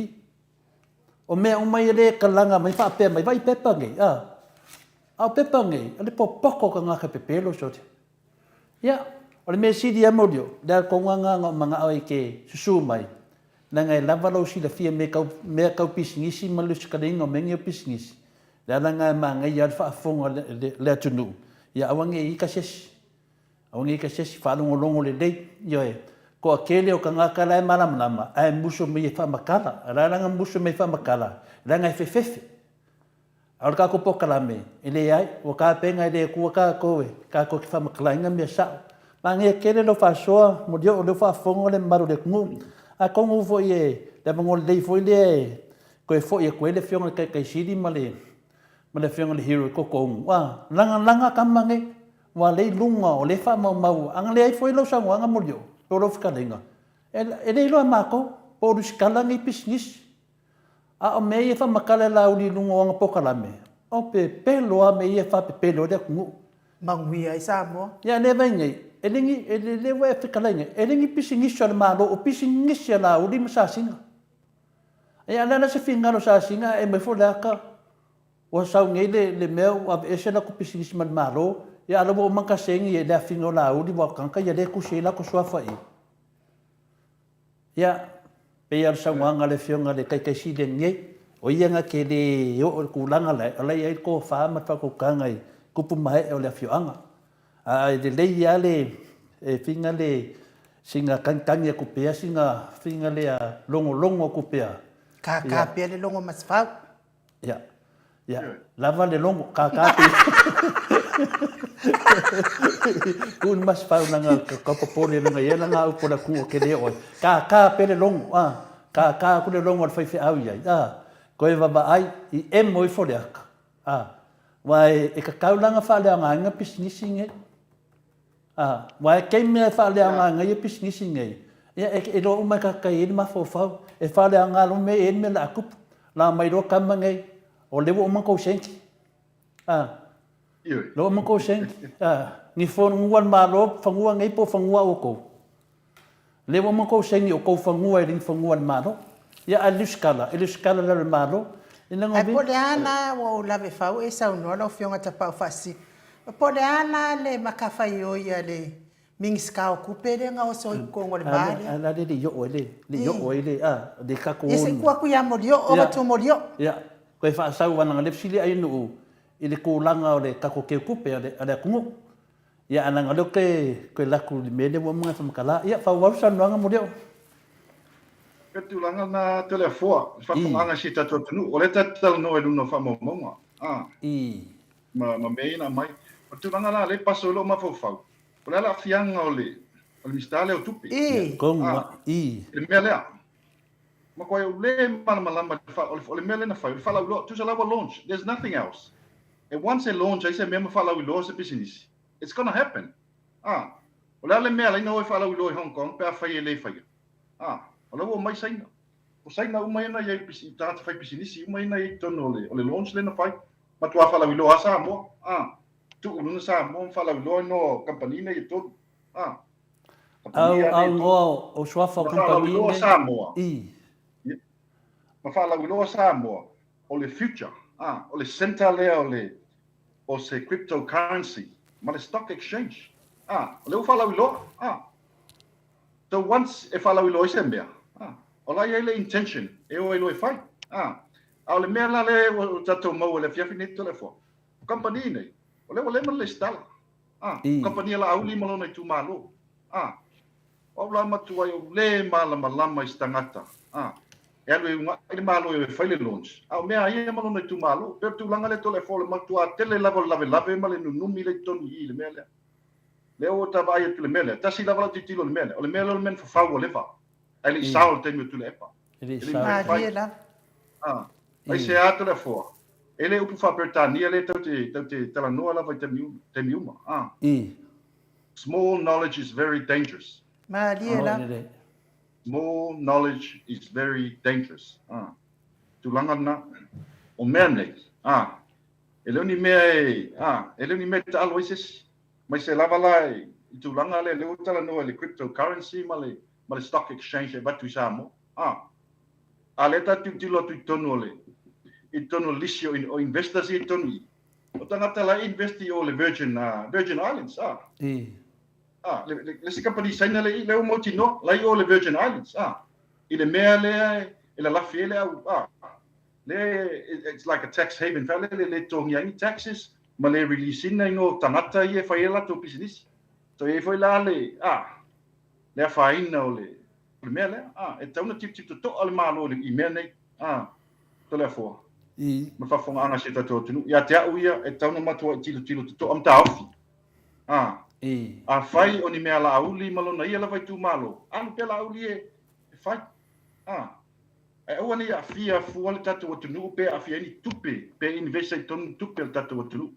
O mea uma ia lea e kalaga mai faapea mai vaai pepa nei a a o pepa nei o le popoto o tagata pepelo sole. Ia. O le mea sili lava Molioo, le a kou agaga o manao e ke susu mai, leaga e lava lou silafia i mea kau, mea kau pisinisi ma le lusikaleiga o mea nei o pisinisi, le ala lena e manaia ai le faafofoga a le, le atunuu, ia aua ne i ita se isi. Aua ne i ita se isi, faalogologo lelei, ioe. Toatele o tagata la e malamalama, ae musu mai e faamatala. O le a la na musu mai e faamatala? Leaga e fefefe. A o le tatou polokalame, e leai, ua tapena e le Atua tatou e tatou te faamatalaina mea sao. Manaia tele lau faasoa, Molioo, o lea ua faafofoga le mamalu o le atunuu. Atonu foi e le avanoa lelei foi lea e toe foi atu ai le Afioga i le Taitai Sili ma le ma le Afioga i le Hero i Kokounu, a lagalaga tama nei, ua lea i luga o lea e faamaumau, ana leai foi lau saunoaga Molioo, po o lau fetalaiga, e le iloa e matou po o lusitala nei pisinisi. A o mea ia e faamatala e Laauli i luga o ana polokalame, o pepelo lava mea ia e faapepelo ai le atunuu. Manuia ai Samoa. Ia lea vai nei, e le ni, e le, lea ua e fetalai nei, e le ni pisinisi a le Malo, o pisinisi a Laauli ma Sasina. Ia a o le a la se finagalo o Sasina ae aumai foi le ata, ua sau nei le, le mea ua aveese latou pisinisi ma le Malo, ia a o la ua uma ona kasegi e le afine o Laauli, aua o tagata ia lea e tusi ai latou suafa i i. Ia, pei lava o le saunoaga a le Afioga i le Taitai Sili ananei, o ia na te le oo i le tulaga lea, o la e i ai le tofa ma le faautautaga i tupu ma ee o le afioaga. Ae lelei lava le e fina le sina tagitagi atu pea sina fina lea logologo atu pea. Kākā pea le logo ma Sefau. Ia, ia, lava le logo, kākā pea. Tuu ni Masefau langa ka popole langa ia langa upu o le atunuu o ke le oo ai. Kākā pea le logo, a, kākā aku le logo a le faifeau i ai, a, koe vavaai i emo ifo le aka. A, aua e tatau la ona faaleaogaina pisinisi nei. A, aua e kei mea e faaleaogaina ai pisinisi nei, ia e iloa uma e tagata e i ai le mafaufau, e faaleaoga loa mea e i ai le mea o le a tupu. La mai loa tama nei, o lea ua uma ona tou seki. A, lea ua uma ona tou seki. A, ni fanua a le Malo, fanua nei po o fanua a outou. Lea ua uma ona tou saini o tou fanua e le ni fanua a le Malo. Ia ae lusitala, e lusitala i lalo o le Malo. Ina Ae po o le a la ua ou lave fau e saunoa lau Afioga Tapaau Faasisina, po o le a la le matafaioi a le Minisita o Tupe lea na oso i totonu o le va lea. A la le i oo ai le, le i oo ai le, a, le tatou. Ia se i tuu atu ia Molioo, ova atu Molioo. Ia, toe faasau ana le fesili a Ainuu i le tulaga o le tatou teutupe a le atunuu. Ia, ae leaga o lea ou te toe alu atu i le mea lea ua uma ona faamatala. Ia, faaauau le saunoaga Molioo. O le tulaga lena Toleafoa, le faafofogaaga i si o tatou atunuu. O lea tatou te talanoa i luga o faamaumauga, a, ma, ma mea ia na aumai. O le tulaga la lea e paso ai lou mafaufau, o le a le aafiaga o le, o le Minisita lea o Tupe, a, i le mea lea. Makuai ou le malamalama i le, o le, o le mea lea na fai, o le faalauiloa, tusa la ua launch, there's nothing else. E once e launch ai se mea ma faalauiloa se pisinisi, it's gonna happen. A, o le a le mea e ala ai ona o e faalauiloa i Hong Kong pe afai e le faia? A, o la ua omai Saina. O Saina uma ia na i ai i tagata fai pisinisi uma ia na i ai i totonu o le, o le launch lea na fai. Matua faalauiloa lava Samoa. A, tuu i luga Samoa ma faalauiloa ai noa kamupani nei e tolu. A, Au, au noa o suafa o kamupani nei. Samoa. I. Ma faalauiloa Samoa, o le future, a, o le centre lea o le, o se cryptocurrency ma le stock exchange. A, o lea ua faalauiloa, a. So once e faalauiloa ai se mea, a, o la e i ai le intention e o ai loa e fai. A, a o le mea la lea ua tatou maua i le afiafi nei Toleafoa, o kamupani nei, o lea ua leva ona lesitala. A, o kamupani a Laauli ma lona itumalo. A, o au la matua ai ou le malamalama i se tagata, a, e alu e ugaʻi le Malo e o e fai le launch, a o mea a ia ma lona itumalo. Pei o le tulaga lea Toleafoa o le matua tele lava o le lavelave ma le nunumi lea i totonu i i le mea lea. Lea ua ta vaai atu i le mea lea, tasi lava lau tilotilo i le mea lea, o le mea lea o le mea na fafau ua leva, ae le i sao i le taimi o Tuilaepa. E le i sao. Malie lava. A, aisea Toleafoa? E le upu faa-Peretania lea tau te, tau te talanoa lava i taimi, taimi uma. Ah. I. Small knowledge is very dangerous. Malie la. Small knowledge is very dangerous. Ah. Tulaga na. O mea nei. Ah. E le o ni mea e, ah, e le o ni mea e taalo ai se isi. Mai se lava la i tulaga lea, lea ua talanoa i le cryptocurrency ma le, ma le stock exchange e avatu i Samoa. Ah. A lea ta tilotilo atu i totonu o le i totonu o le lisi o, o investors ia i totonu i. O tagata la e invest i o le Virgin, uh, Virgin Islands, ah. I. A, le, le, le isi kamupani Saina le i, lea ua mautinoa, la i o le Virgin Islands, a, i le mea lea e, e lalafi ai le au, a, lea e, it's like a tax haven, fea lea le le totogia ai ni taxes, ma le release ina igoa o tagata ia e fai ai a latou pisinisi. So e i ai foi la le, a, le afaina o le, o le mea lea, a, e tatau ona tilotilo totoa le Malo i mea nei, a, Toleafoa, ma le faafofogaaga a si o tatou atunuu. Ia te au ia, e tatau ona matuai tilotilo totoa ma taofi. A, afai o ni mea Laauli ma lona ia lava itumalo, alu pea Laauli e fai. A, ae aua ne i aafia fua le tatou atunuu pe aafia ai ni tupe, pe invest ai i totonu ni tupe a le tatou atunuu.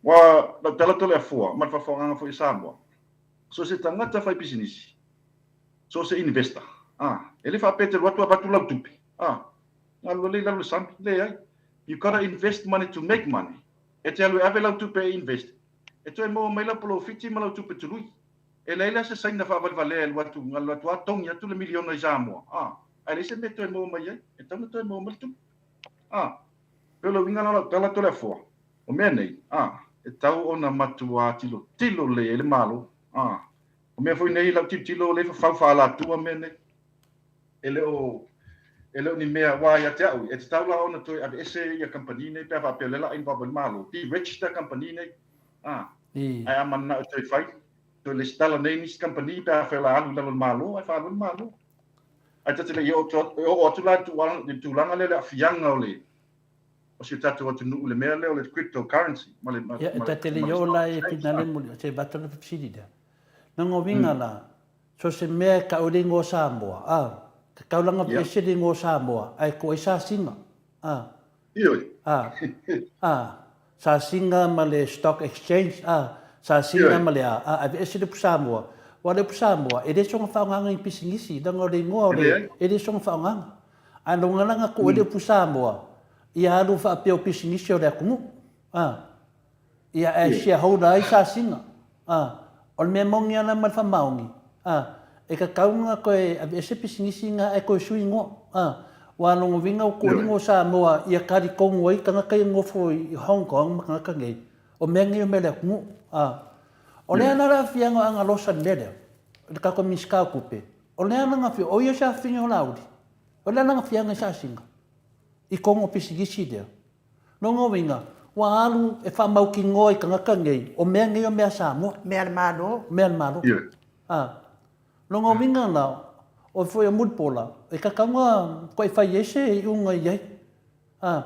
Ua lau tala Toleafoa ma le faafofogaaga foi a Samoa, so o se tagata fai pisinisi, so o se investor, a, e le faapea e te alu atu avatu lau tupe, a, alu lelei i lalo o le sami, leai. You gotta invest money to make money. E te alu e ave lau tupe e invest, e toe maua mai lau polofiti ma lau tupe tului. E leai la se saina faavalevalea e alu atu, alu atu lava togi atu le miliona i Samoa, a, ae leai se mea e toe maua mai ai, e tatau ona toe maua mai le tupe. A, pei o le uiga la o lau tala Toleafoa, o mea nei, a, e tatau ona matuā tilotilo lelei ai le Malo, a. O mea foi nei i lau tilotilo o lea e fafau faaalatua mea nei. E le o, e le o ni mea, aua ia te au, e tatau la ona toe aveese ia kamupani nei pe a faapea o lea o le a involve ai le Malo, deregister kamupani nei, a, ae a mananao e toe fai, toe lesitala nei nisi kamupani pe a faapea o le a alu i lalo o le Malo, ae faaalu ai le Malo. Ae ta te le i oo atu la i le tulaga lea o le aafiaga o le, o si o tatou atunuu i le mea lea o le cryptocurrency ma le Ia, e ta te le i oo la i finale muli, se avatu le fesili lea. Lona uiga la, so se mea e tau ai le igoa o Samoa, a, ka taulaga ese le igoa o Samoa, ae tuu ai sasiga, a. Ioe. A, a, sasiga ma le stock exchange, a, sasiga ma le a, a, aveese le upu Samoa. Aua o le upu Samoa, e le soona faaaogaina i pisinisi, leaga o le igoa o le, e le soona faaaogaina. Ae lona laga tuu ai le upu Samoa, ia alu faapea o pisinisi o le atunuu, a. Ia ae shareholder ai sasiga. A, o le mea moni lava la ma le faamaoni, a, e tatau ona toe aveese pisinisi na ae toe sui igoa. A, aua lona uiga ua tuu igoa o Samoa ia talitonu ai tagata ia nofo i Hong Kong ma tagata nei, o mea nei o mea a le atunuu. A, o le a la le aafiaga o Agalosa i le mea lea, le tatou Minisita o Tupe, o le a lana afio, o ia se afafine o Laauli, o le a lana afiaga i sasiga i totonu o pisinisi lea. Lona uiga, ua alu e faamautinoa i tagata nei, o mea nei o mea a Samoa. Mea a le Malo. Mea a le Malo. A. Lona uiga la, o foi o Mulipola, e tatau ona toe fai ai se iuga i ai. A.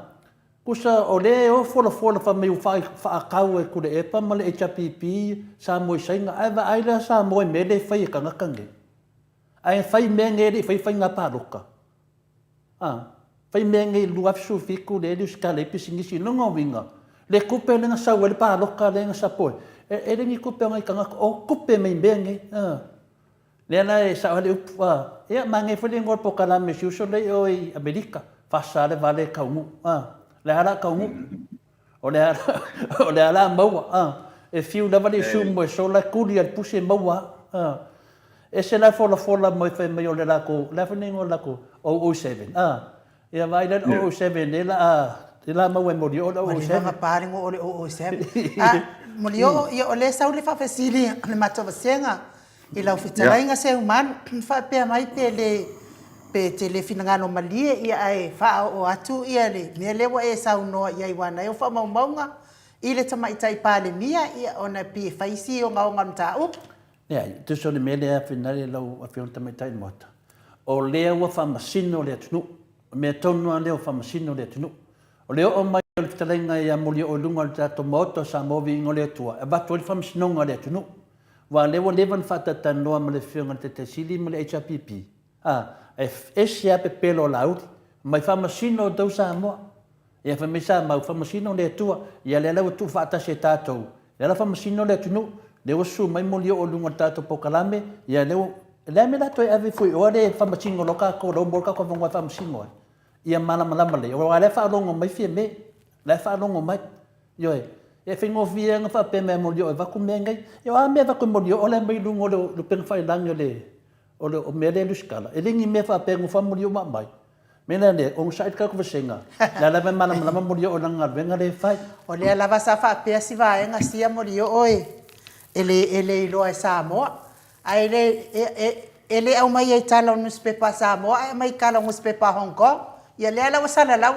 Tusa o lea e o folafola fai mai ua faatau e Tuilaepa ma le HRPP Samoa i Saina, ae vaai la Samoa i mea lea e fai e tagata nei. Ae fai mea nei e le i faia faiga palota. A, fai mea nei i le 2017 lea e lusitala ai pisinisi. Lona uiga, le tupe lea na sau ai le palota lea na sapo ai, e le ni tupe a nai tagata, o tupe mai mea nei. A, lea la e sao ai le upu, a, ia manaia foi le igoa o le polokalame o si uso lea i o i Amerika, fasa le vale e taunuu. A, le a la taunuu? O le a, o le a la maua, a. E fiu lava le issue mo e sola e tuli a le pusi e maua a. A. Ese la e folafola mai fai mai o le latou, o le a foi le igoa o le latou, 007, a. Ia vaai la i le 007 lea la a, lea la maua e Molioo le 007. Ua leva ona pa le igoa o le 007. A, Molioo, ia o lea e sau le faafesili a le matou vasega i lau fetalaiga Seumanu, faapea mai pe le, pe te le finagalo malie ia ae faaoo atu ia le mea lea ua e saunoa i ai aua na o faamaumauga i le Tamaitai Palemia ia ona e pei e fai si ogaoga o le mataupu. Leai, e tusa o le mea lea finale lau Afioga i le Tamaitai Maota, o lea ua faamasino le atunuu. O le mea tonu lava lea ua faamasino le atunuu. O le oo mai o le fetalaiga ia Molioo i luga o le tatou Maota o Samoa Viiga o le Atua e avatu ai le faamasinoga a le atunuu. Aua o lea ua leva ona faatalatalanoa ma le Afioga i le Taitai Sili ma le HRPP, a, e ese lava pepelo o Laauli, mai faamasino outou Samoa. Ia fai mai Samau, faamasino le Atua. Ia lea la ua tuufaatasi e tatou, lea la faamasino le atunuu, lea ua susu mai Molioo i luga o le tatou polokalame, ia lea ua, o le a le mea la toe ave ifo i o le faamasino loa tatou, la ua maua le tatou avanoa e faamasino ai. Ia malamalama lelei, aua o la e faalogo mai Fiame, la e faalogo mai. Ioe. E faigofie lava ona faapea mai ia Molioo e avatu mea nei. Ia o a mea e avatu e Molioo la e aumai i luga o le upega tafailagi o le o le o mea lea e lusitala. E le ni mea faapea e nofo lava Molioo ma aumai. O le mea la lea, onosai le tatou vasega, o lea lava e malamalama Molioo i lana galuega lea e fai. O lea lava sa faapea si vaega sia Molioo e. E le, e le iloa e Samoa. Ae le, e, e, e le aumaia i tala o nusipepa a Samoa ae aumai i tala o nusipepa a Hong Kong. Ia lea la ua salalau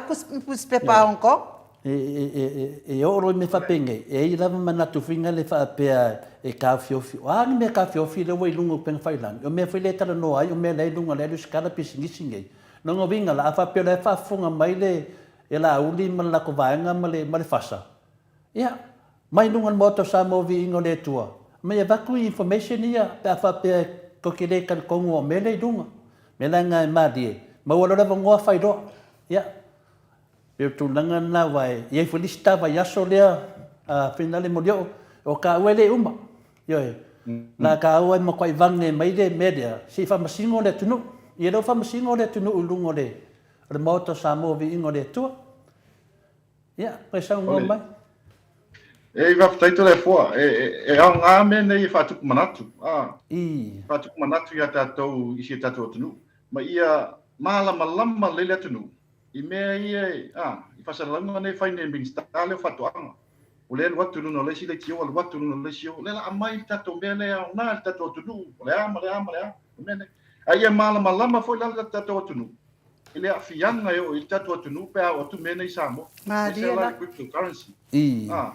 nusipepa a Hong Kong. E, e, e, e, e oo loa i mea faapenei, e i ai lava manatu foi na le faapea e taofiofi. O a ni mea taofiofi lea ua i luga o upega failagi, o mea foi lea e talanoa ai, o mea la e i luga lea e lusitala pisinisi nei. Lona uiga la, a faapea o la e faafofoga mai le e Laauli ma le latou vaega ma le, ma le FASA, ia, mai luga o le Maota o Samoa Viiga o le Atua, mai avatu information ia pe a faapea tou te le talitonu o mea lea i luga. Mea la lena e malie, maua loa le avanoa fai loa. Ia, pei o le tulaga lena aua e i ai foi le isi ta vaiaso lea a Finale Molioo, o taua e le uma. Ioe. Na taua e matuai vane mai le mea lea, se i faamasino le atunuu. Ia lea ua faamasino le atunuu i luga o le, o le Maota o Samoa Viiga o le Atua. Ia, toe saunoa mai. E faafetai Toleafoa. E, e, e aoga mea nei e faatupu manatu. Ah, I. Faatupu manatu ia tatou i si o tatou atunuu. Ma ia malamalama lelei le atunuu i mea ia e, ah, i faasalalauga nei e fai nei e Minisita lea o Faatoaga. O lea e alu atu i luga o le isi leitio, alu atu i luga o le isi o. Lea la aumai le tatou mea lea e aoga i le tatou atunuu. O le a ma le a ma le a. O mea nei. A ia malamalama foi la le tatou atunuu i le aafiaga e oo i le tatou atunuu pe a oo atu mea nei i Samoa. Malie la. la. Cryptocurrency. I. Ah,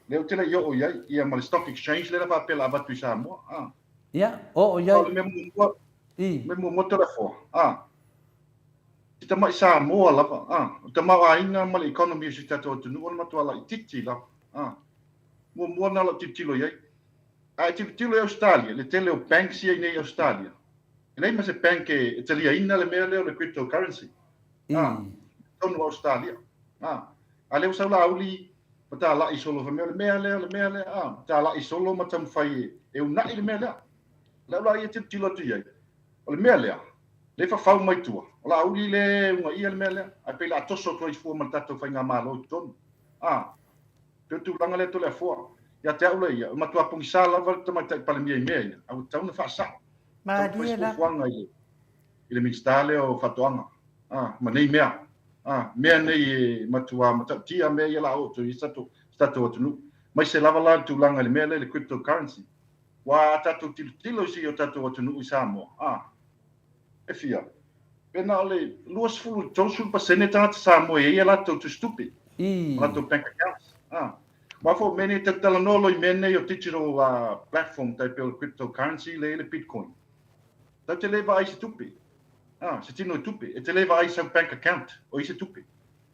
lea ou te le i oo i ai, ia ma le stock exchange lea la faapea la avatu i Samoa. Ah. Ia, oo i ai. O le mea muamua, I. mea muamua Toleafoa. Ah. Si tamai Samoa lava, ah, o le tamaoaiga ma le economy o si tatou atunuu o le matua laitiiti lava. Ah. Muamua na lau tilotilo i ai. A e tilotilo i Ausetalia, le tele o banks ia i nei i Ausetalia, e leai ma se bank e taliaina le mea lea o le cryptocurrency. Ah, tonu Ausetalia. Ah, a lea ua sau Laauli ma talai solo fai mai o le mea lea, o le mea lea, ah, talai solo ma taumafai e, e una'i le mea lea. O lau la ia tilotilo atu i ai, o le mea lea, lea e fafau mai tua, o Laauli lea e unaia le mea lea, ae pei o le a toso atu ai fua ma le tatou faigamalo i totonu. Ah, Pei o le tulaga lea Toleafoa. Ia te au la ia, e matua pogisa lava le Tamaitai Palemia i mea ia, a ua tatau ona faasao. Tatau ona fai Malie se lava. fuafuaga i le, i le Minisita lea o Faatoaga, a, ma nei mea. A, mea nei e matua matautia mea ia la oo atu i se tatou, se tatou atunuu. Maise lava la le tulaga i le mea lea i le cryptocurrency. Aua a tatou tilotilo i si o tatou atunuu i Samoa, a, E fia? Pe na o le 20 i le 30 pasene tagata Samoa e i ai a latou tusitupe, I. a latou bank accounts. Ah. Aua foi o mea nei, tatou talanoa loa i mea nei o digital uh, platform, tai pei o le cryptocurrency lea i le Bitcoin. Tatou te le vaai i se tupe. Ah, se tino i tupe. E te le vaai i sau bank account o i se tupe.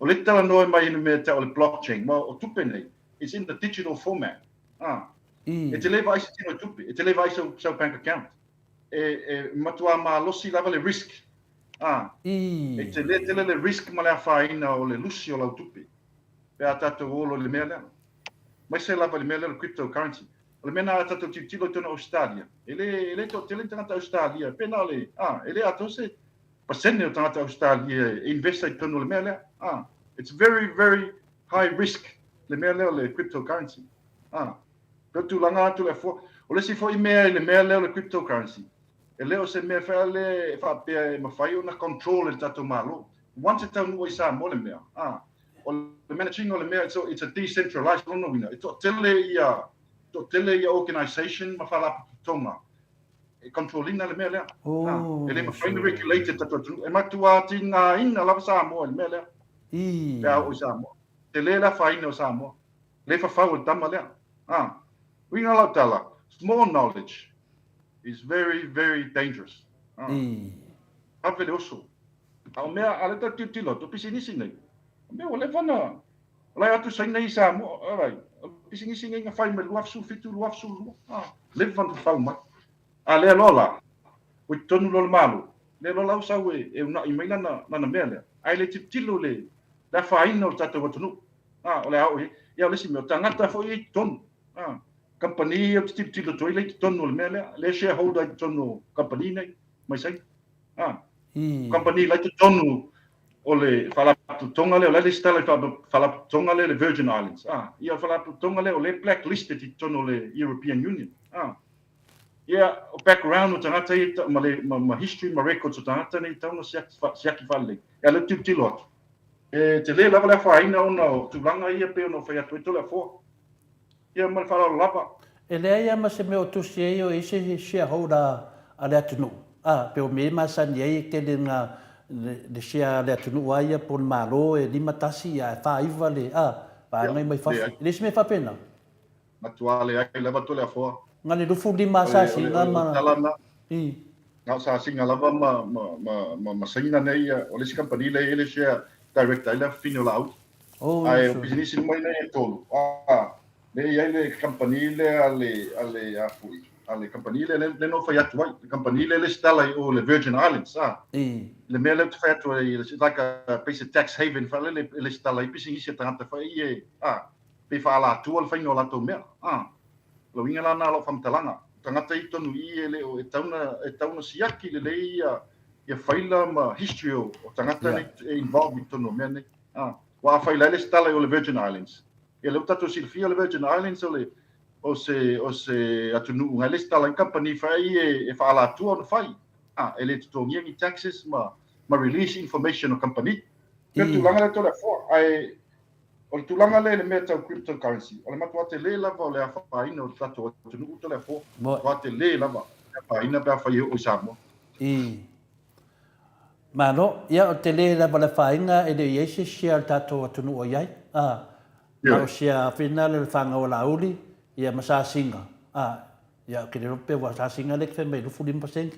O lea te talanoa mai i le mea tau o le blockchain. Ma o tupe nei, it's in the digital format. Ah. I. E te le vaai i se tino i tupe. E te le vaai i sau, sau bank account. E, e matuā malosi lava le risk, ā, I. e tele tele le risk ma le afaina o le lusi o lau tupe pe a tatou olo i le mea lea. Maise lava i le mea lea o le cryptocurrency. O le mea na a tatou tilotilo i totonu o Ausetalia, e le, e le toatele ni tagata Ausetalia, pe na o le, ā, e le atoa se pasene o tagata Ausetalia e invest ai i totonu o le mea lea, ā. It's very, very high risk le mea lea o le cryptocurrency, ā. Pei o tulaga atu le afua. O le isi foi mea i le mea lea o le cryptocurrency, e le o se mea foi lea e faapea e mafai ona control e le tatou Malo. Once e taunuu ai i Samoa le mea, a, o le manage ina o le mea, it's a, it's a decentralized, lona uiga, e toatele ia, toatele ia organization ma faalapotopotoga e control ina le mea lea. Oh, A, e le mafai ona sure. regulate e tatou atunuu. E matua tigaina lava Samoa i le mea lea, I. pe a oo i Samoa. Tele le afaina o Samoa. Le fafau o le tama lea. A, uiga lau tala, small knowledge is very, very dangerous. A, ave le oso. A o mea, a lea tau tilotilo atu, o pisinisi nei, o mea ua leva na, o la e atu Saina i Samoa, alright, o pisinisi nei na fai mai 2017, 2022, a, leva na fafau mai. A lea loa la, ua i totonu loa le Malo, lea loa la ua sau e, e una'i mai lana, lana mea lea. Ae le tilotilo le, le afaina o le tatou atunuu. A, o le a oo i ai. Ia, o le isi mea, o tagata foi ia i totonu. A, kamupani ia ou te tilotilo atu ai la i totonu o le mea lea, lea e shareholder i totonu o kamupani nei, mai Saina. A, o kamupani la i totonu o le faalapotopotoga lea, o la e lesitala i le faalapotopotoga lea le Virgin Islands. A, ia, o le faalapotopotoga lea o lea e blacklisted i totonu o le European Union. A, ia, o background o tagata ia ma, le, ma, ma history ma records o tagata nei e tatau ona siaki, siaki faalelei. Ia, lea ou te tilotilo atu. E tele lava le afaina ona o tulaga ia pei ona ou fai atu ai Toleafoa. Ia ma le faaaloalo lava. E leai a ma se mea o tusi ai o i ai se shareholder a le atunuu, a, pe o mea e masani ai e tele na le share a le atunuu a ia po o le Malo e 51 ae 49 le, a, vaega mai fafo. E leai se mea faapena. Matua leai lava Toleafoa. Na le 25 a sasiga ma. O le tala I. Na o sasiga lava ma, ma, ma, ma, ma Saina nei, o le isi kamupani lea e i ai le share director ai le afafine o Laauli. Oh, Ae o pisinisi uma nei e tolu, a, lea e i ai le kamupani lea a le, a le, a foi, a le kamupani lea, lea na ou fai atu ai, le kamupani lea e lesitala i o i le Virgin Islands, a. I. Le mea lea ou te fai atu ai, it's like a basic tax haven faalele e lesitala ai pisinisi a tagata foi ia, a, pei faaalatua le faiga o latou mea. A, o le uiga la lena o lau faamatalaga, o tagata ia i totonu i i e le o, e tatau ona, e tatau ona siaki lelei ia, ia faila ma history o, o tagata nei e involve i totonu o mea nei. A, aua afai la e lesitala i o le Virgin Islands, ia lea ua tatou silafia o le Virgin Islands o le, o se, o se atunuu na e lesitala ai kamupani fai e, e faaalatua ona fai. A, e le totogia ni taxes ma, ma release information o kamupani. Pei o le tulaga lea Toleafoa, ae O le tulaga lea i le mea tau cryptocurrency, o le matua telē lava o le afaina o le tatou atunuu Toleafoa. Matua telē lava le afaina pe afai e oo i Samoa. I. Malo. Ia, o le telē lava o le afaina e le o i ai se share a le tatou atunuu o i ai. A. Na o share fina lea o le fanau a Laauli, ia ma Sasiga. A. Ia, ou te le iloa pe ua Sasiga lea e te fai mai i 25%.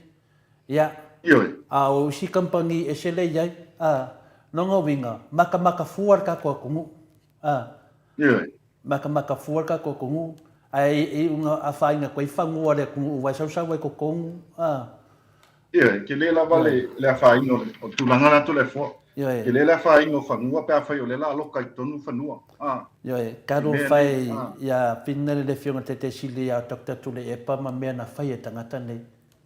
Ia, Ioe. A o isi kamupani ese lea i ai, a, lona uiga, makamaka fua le tatou atunuu, a. Ioe. Makamaka fua le tatou atunuu, ae e iu ina afaina atu ai fanua o le atunuu aua e sausau ai i totonu, a. Ioe, tele lava le, le afaina o le, o le tulaga la Toleafoa. Ioe. Tele le afaina o fanua pe afai o lea o le a loka i totonu fanua, a. Ioe, talofa e ia Finna le Afioga i le Taitai Sili ia Doctor Tuilaepa ma mea na fai e tagata nei.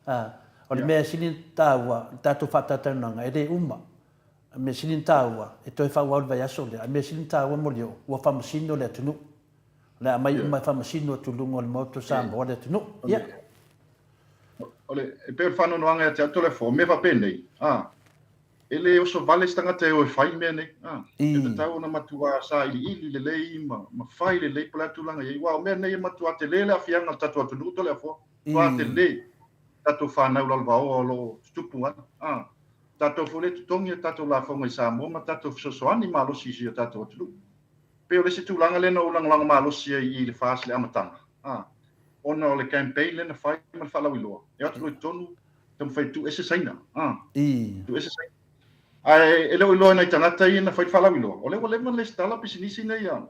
A, o le mea e sili ona taua, le tatou faatatalanoaga, e le uma. O le mea sili ona taua, e toe faaauau le vaiaso lea. A o le mea sili ona taua Molioo, ua faamasino le atunuu. O le a aumai uma e faamasino atu i luga o le Maota o Samoa le atunuu. Ia. O le, e pei o le faanoanoaga ia te au Toleafoa, o mea faapenei, a, e le oso vale se tagata e o e fai mea nei, a, e tatau ona matua sailiili lelei ma, ma fai lelei po o le a tulaga i ai. Aua o mea nei e matua tele le aafiaga o le tatou atunuu Toleafoa. Matua tele tatou fanau lalovaoa o lo o tutupu ai. A, tatou foi lea e totogi a tatou lafoga i Samoa ma tatou fesoasoani malosi i si o tatou atunuu. Pei o le isi tulaga lea na ou lagolago malosi ai i le FAST i le amataga, a, ona o le campaign lea na fai ma le faalauiloa, e o atu loa i totonu, taumafai e tuuese Saina, a, tuuese Saina. Ae e le o iloa e nai tagata ia na fai le faalauiloa, o lea ua leva ona lesitala pisinisi nei a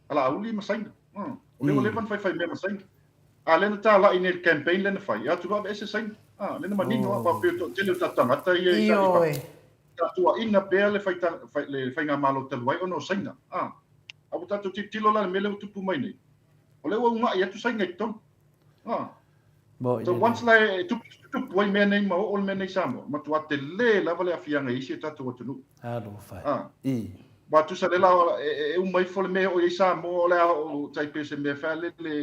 Laauli ma Saina. O lea ua leva ona faifai mea ma Saina. A lea na talai nei i le campaign lea na fai, e o atu loa aveese Saina. A, lea na manino lava, aua pei o le toatele o tatou tagata ia i fafo, sa tuuaina pea le le faigamalo talu ai ona o Saina. A, a ua tatou tilotilo la i le mea lea ua tupu mai nei, o lea ua uunai atu Saina i totonu. A. So once la e tupu ai mea nei ma oo le mea nei i Samoa, matua tele lava le aafiaga i isi o tatou atunuu. Alofa e. I. Aua tusa lea la e uma ifo le mea e oo i ai Samoa, o le a oo tai pei o se mea faalele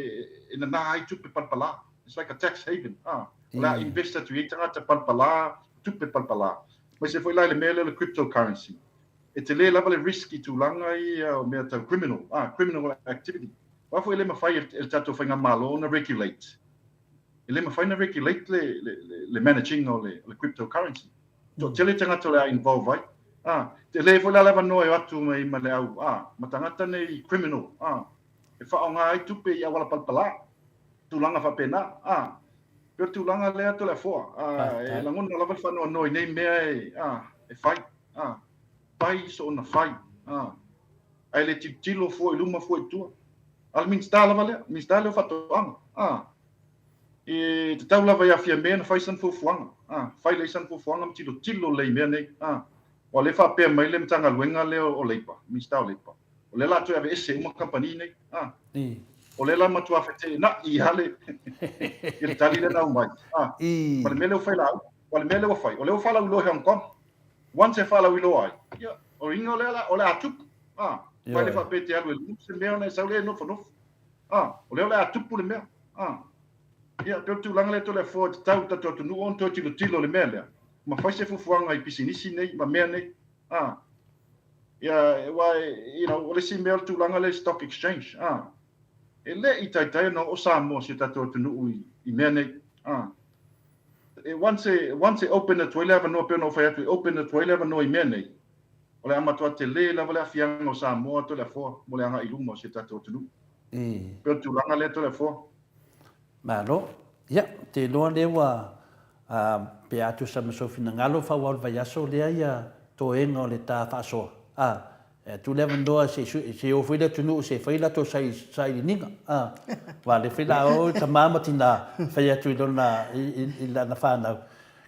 e nana ai tupe palapala. It's like a tax haven. A. O le a invest atu i ai tagata palapala, tupe palapala. Aemaise foi la i le mea lea o le cryptocurrency. E tele lava le risk i tulaga ia o mea tau criminal, criminal activity. Aua foi e le mafai e le tatou faigamalo ona regulate. E le mafai ona regulate le, le, le manage ina o le, le cryptocurrency. Toatele tagata o le a involve ai. Ah, tele foi la le avanoa e o atu mai ma le au, ah, ma tagata nei criminal, ah, e faaaoga ai tupe i auala palapala, tulaga faapena, ah, pei o le tulaga lea Toleafoa, ah, e lagona lava le faanoanoa i nei mea e, ah, e fai, ah, fai soona fai, ah, ae le tilotilo fua i luma fua i tua. A o le Minisita lava lea, Minisita lea o Faatoaga, a, e tatau lava ia Fiame ona fai sana fuafuaga, a, fai lelei sana fuafuaga ma tilotilo lelei i mea nei, a. Aua o lea e faapea mai le Matagaluega lea o Leipa, Minisita o Leipa, o lea o le a toe aveese uma kamupani nei, a. O lea la matua feteenai lava le, le tali lea na aumai, a, ma le mea lea ua fai Laauli. Aua o le mea lea ua fai, o lea ua faalauiloa i Hong Kong. Once e faalauiloa ai, ia, o le uiga o lea o le a tupu. A, fai le faapea e te alu e lumu se mea ona e sau lea e nofonofo. A, o lea o le a tupu le mea. A, ia, pei o le tulaga lea Toleafoa e tatau i le tatou atunuu ona toe tilotilo i le mea lea, ma fai se fuafuaga i pisinisi nei ma mea nei. A, ia, aua, you know, o le isi mea o le tulaga lea i stock exchange. A. E le i taitai ona oo Samoa si o tatou atunuu i mea nei. A. E once e, once e open atu ai le avanoa, pei ona ou fai atu, e open atu ai le avanoa i mea nei, o le a matua tele lava le aafiaga o Samoa Toleafoa mo le agai i luma o si o tatou atunuu. Pei o le tulaga lea Toleafoa. Malo. Ia, ou te iloa lea ua, pe a tusa ma sou finagalo, faaauau le vaiaso lea ia toega o le ta faasoa. A, e atu le avanoa se i se i o foi le atunuu se i fai latou sailiiliga. A, aua o lea foi la o tama ma tina fai atu i lona, i lana fanau,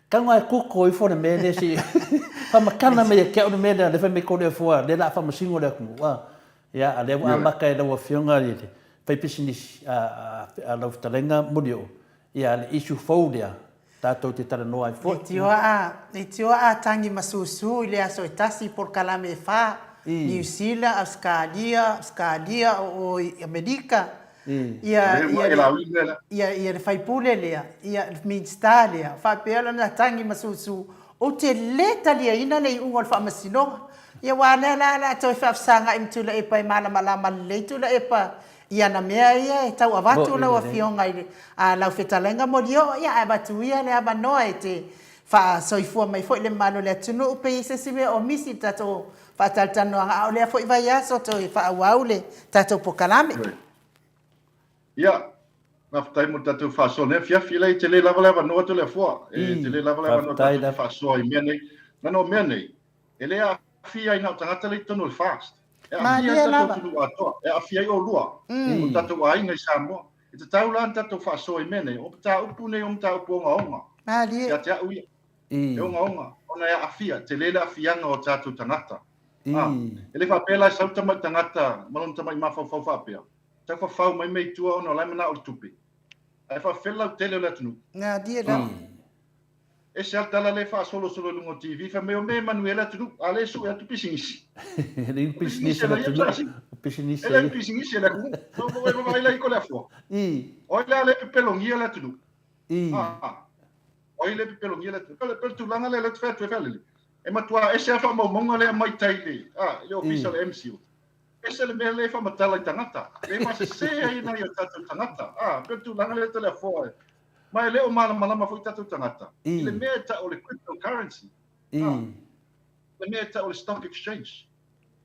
Tago e koko ifo le mea lea se i faamatala mai ia te au le mea lea, lea fai mai Toleafoa, lea o le a faamasino le atunuu. A, ia, a lea ua amata e lau Afioga i le faipisinisi a lau fetalaiga Molioo, ia le issue fou lea tatou te talanoa ai foi. Leitioa a tagi ma susu i le aso e tasi i polokalame e fa, Niu Sila, Ausekalia, Ausekalia, o o i Amerika, ia, ia, ia le faipule lea, ia le Minisita lea, faapea lana tagi ma susu, Ou te le taliaina le iuga o le faamasinoga. Ia aua o lea la o le a toe faafesagai ma Tuilaepa e malamalama lelei Tuilaepa i ana mea ia e tau avatu lau Afioga i le, a lau fetalaiga Molioo, ia ae avatu ia le avanoa e te faasoifua mai foi le mamalu o le atunuu pe i ai se isi mea o misi i le tatou faatalatalanoaga, a o lea foi vaiaso toe faaauau le tatou polokalame. Ia, faafetai mo le tatou faasoa i lenei afiafi. E leai, e tele lava le avanoa Toleafoa. E tele lava le avanoa tatou te faasoa i mea nei. Leaga o mea nei, e le aafia ai na o tagata lea i totonu o le FAST. E aafia ai le tatou atunuu atoa. E aafia ai oulua, o tatou aiga i Samoa. E tatau la ona tatou faasoa i mea nei. O mataupu nei o mataupu ogaoga ia te au ia. E ogaoga, ona e aafia, tele le aafiaga o tatou tagata. E le faapea la e sau le tamai tagata ma lona tamai mafaufau faapea, Tau fafau mai mea i tua ona o la e manao i le tupe. Ae faafefea le lautele o le atunuu? Galie lava. Ese lava le tala lea e faasolosolo i luga o TV, fai mai o mea e manuia ai le atunuu, a o lea e sue atu pisinisi. E leai ni pisinisi a le atunuu. O pisinisi a ia. E leai ni pisinisi a le atunuu. E vaai la i Toleafoa. O ai la lea e pepelogia le atunuu? O ai lea e pepelogia le atunuu? E pei o le tulaga lea ou te fai atu ai Falealili. E matua ese lava faamaumauga lea e aumai tai i le ofisa o le MCIL. Ese le mea lea e faamatala i tagata, lea e faasese ai nai o tatou tagata. A, pei o le tulaga lea Toleafoa e. Ma e le o malamalama foi tatou tagata i le mea e tau o le cryptocurrency. A, le mea e tau o le stock exchange.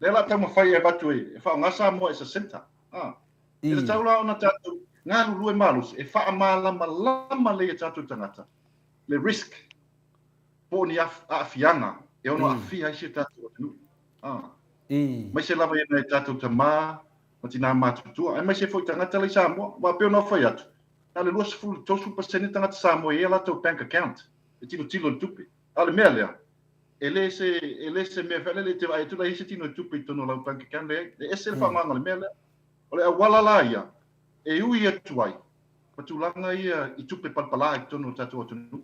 Lea la taumafai e avatu e faaaoga Samoa as a centre. A, e tatau la ona tatou galulue malosi e faamalamalama lelei i tatou tagata le risk po o ni aafiaga e ono aafia ai si o tatou atunuu. A, Aemaise lava i nai tatou tama ma tinā matutua, aemaise foi tagata la i Samoa. Aua pei ona ou fai atu, na o le 20 i le 30% tagata Samoa e i ai a latou bank account e tilotilo i le tupe. A o le mea lea, e le se, e le se mea foi lele e te vaai atu la e i ai se tino tupe i totonu o lau bank account, leai, e ese le faaaogaina o le mea lea. O le auala la ia e ui atu ai ma tulaga ia i tupe palapala i totonu o le tatou atunuu.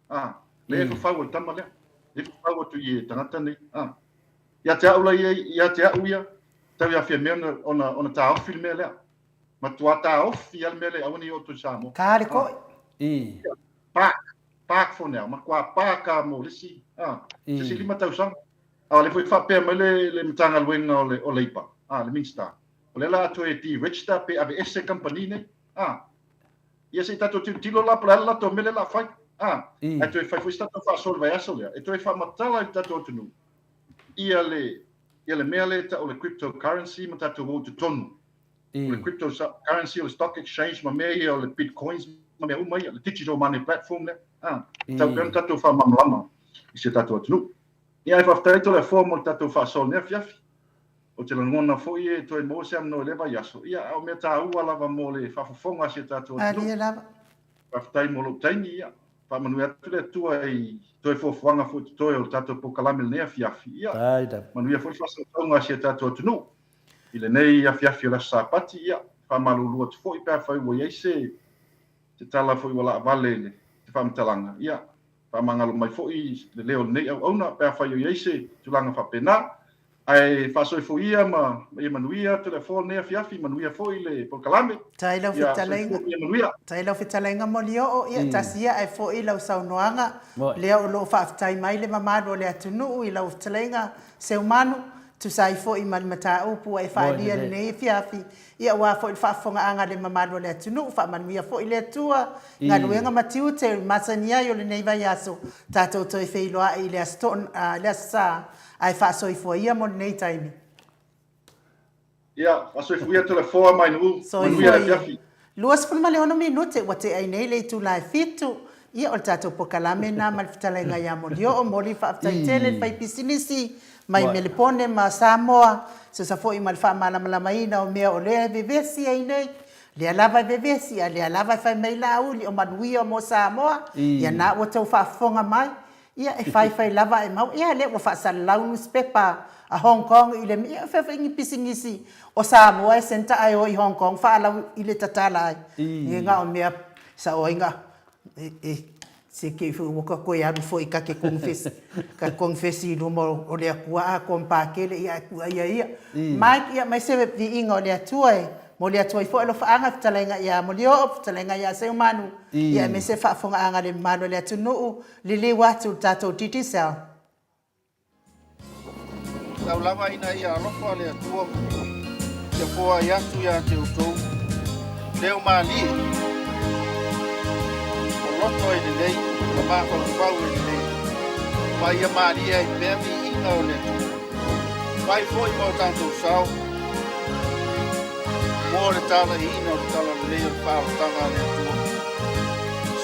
A, lea e fafau e le tama lea, lea e fafau atu i e tagata nei. A. Ia te au la ia, ia te au ia, tau ia Fiamē ona, ona, ona taofi le mea lea. Matua taofi lava le mea lea, aua ne i oo atu i Samoa. Ka le koi. I. Park, park for now. Matua park a mo le isi, a, se isi 5 tausaga. A o lea foi faapea mai le, le Matagaluega o le, o Leipa, a, le Minista. O lea la a toe deregister pe aveese kamupani nei, a. Ia se i tatou tilotilo la po o le a le latou mea lea o le a fai, a. Ae toe fai foi se tatou faasoa i le vaiaso lea, e toe faamatala i le tatou atunuu ia le ia le mea lea e tau o le cryptocurrency ma tatou o i totonu. O le cryptocurrency, o le stock exchange ma mea ia o le bitcoins ma mea uma ia, le digital money platform lea. A, tatau pea ona tatou faamalamalama i si o tatou atunuu. Ia ae faafetai Toleafoa mo le tatou faasoa i lenei afiafi. Ou te lagona foi e toe maua se avanoa i lea vaiaso. Ia, a o mea taua lava mo le faafofoga a si o tatou atunuu. Malie lava. Faafetai mo lou taimi, ia. Faamanuia atu le Atua i toe fuafuaga foi totoe o le tatou polokalame i lenei afiafi. Ia, manuia foi le faasausauga a si o tatou atunuu i lenei afiafi o le Aso Sapati. Ia, faamalulu atu foi pe afai ua i ai se se tala foi ua laavale i le faamatalaga. Ia, faamagalo mai foi le leo o lenei auauna pe afai o i ai se tulaga faapena. Ae faasoifoia ma ia manuia Toleafoa lenei afiafi, manuia foi le polokalame. Tai lau fetalaiga. Ia manuia. Tai lau fetalaiga Molioo, ia tasi ia ae foi lau saunoaga, lea o lo o faafetai mai le mamalu o le atunuu i lau fetalaiga Seumanu, Tusa ai foi ma le mataupu ua e faaalia i lenei afiafi, ia aua foi le faafofogaaga a le mamalu o le atunuu. Faamanuia foi le Atua i galuega ma tiute masani ai o lenei vaiaso. Tatou toe feiloai i le Aso Sa, ae faasoifua ia mo lenei taimi. Ia, faasoifua ia Toleafoa mai Nuu. Manuia le afiafi. 26 minute ua tea ai nei le itula e fitu. Ia, o le tatou pokalame lena ma le fetalaiga ia Molioo. Momoli le faafetai tele i le faipisinisi mai Melepone ma Samoa, sosa foi ma le faamalamalamaina o mea o lea e vevesi ai nei. Lea lava e vevesi, a lea lava e fai mai Laauli o manuia mo Samoa. Ia na ua tou faafofoga mai. Ia, e faifai lava ae maua. Ia, lea ua faasalalau nusipepa a Hong Kong i le, ia, fea foi ni pisinisi o Samoa e centre ae o i Hong Kong faalau i le tatala ai. Ia, na o mea sao ai na, e, se kei foi ua ka toe alu foi ta te konifesi, ta te konifesi i luma o le Atua a kompakele, ia ae tuuaia ia. Mike, ia aumai se viiga o le Atua e momoli atu ai foi alofaaga i fetalaiga ia Molioo, fetalaiga ia Seumanu, ia aemaise le faafofogaaga a le mamalu o le atunuu. Liliu atu le tatou Digicel. Tau lava ina ia alofa le Atua ia foai atu ia te outou leo malie, o loto e lelei ma mafaufau e lelei, ma ia malie ai pea viiga o le Atua. Fai foi ma o tatou sao mo le talaiina o le talalelei o le faaolataga a le Atua.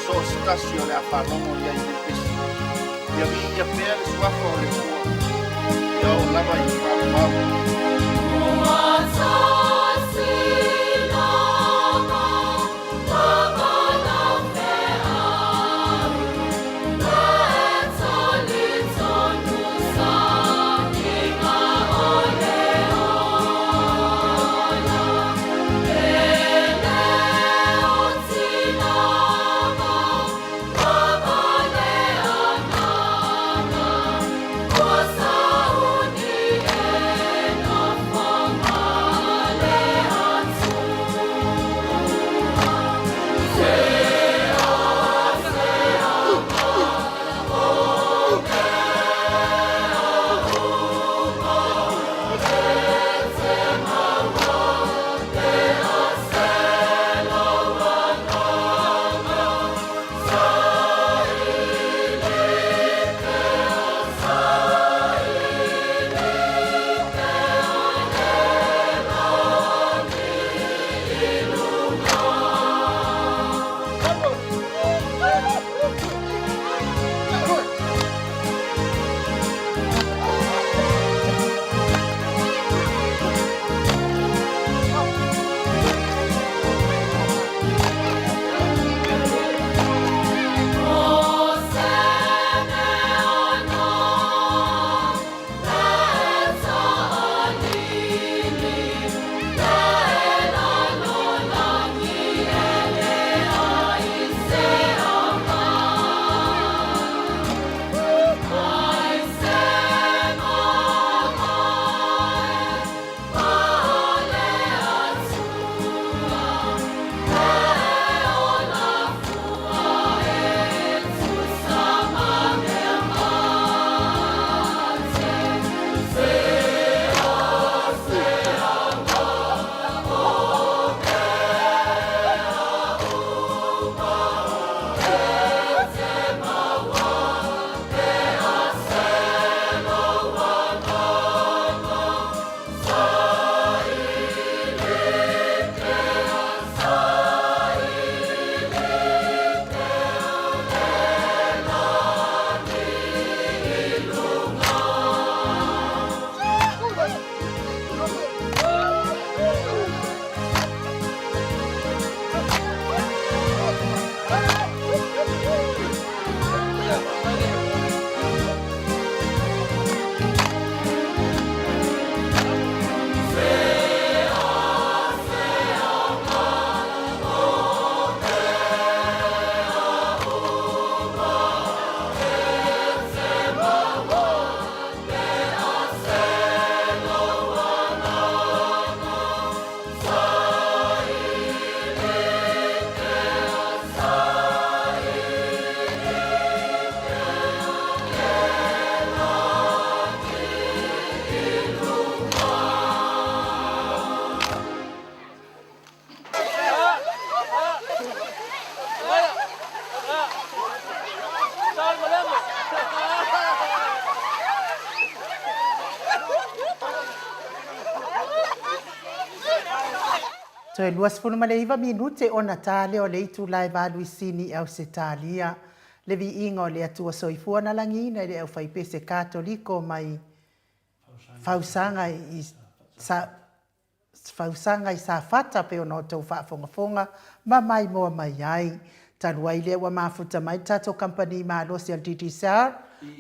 So o se tasi o le a faalogo i ai i lenei pesi. Ia viia pea le suafa o le Atua, ia oo lava i le faavavau. Ua tasi lava Toe 29 minute ona ta lea o le itula e valu i Sini i Ausetalia. Le viiga o le Atua Soifua na lagiina i le aufaipese Katoliko mai Fausaga i Fausaga i Safata pei ona outou faafogafoga ma maimoa mai ai. Talu ai lea ua mafuta mai le tatou kamupani malosi a le Digicel,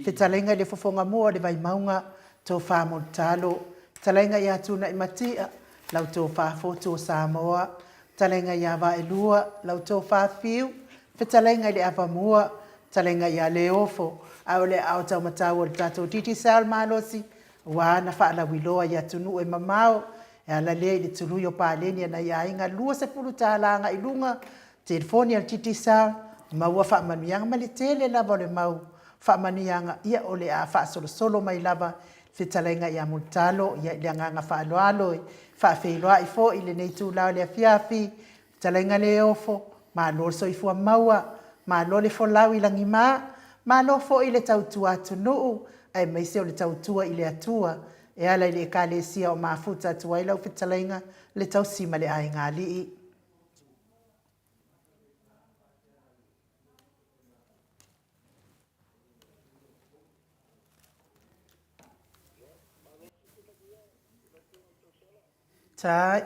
fetalaiga i le fofoga mua o le Vaimauga, Tofa Mulitalo, fetalaiga ia Tunaimati'a, lau Tofa Fotu o Samoa, fetalaiga ia Vaelua, lau Tofa Fiu, fetalaiga i le Avamua, fetalaiga ia Leofo, a o le aao taumatau o le tatou Digicel malosi, Ua ana faalauiloa i atunuu e mamao, e ala lea i le tului o paleni a nai aiga 20 tala agai i luga, telefoni a le Digicel, maua faamanuiaga ma le tele lava o le mau faamanuiaga, ia o le a faasolosolo mai lava le fetalaiga ia Mulitalo, ia i le agaga faaaloalo e faafeiloai foi i lenei itula o le afiafi, Fetalaiga Leofo, malo le soifua maua, malo le folau i lagima, malo foi le tautua atunuu aemaise o le tautua i le Atua e ala i le Ekalesia o mafuta atu ai lau fetalaiga le tausi ma le aiga alii. Tai.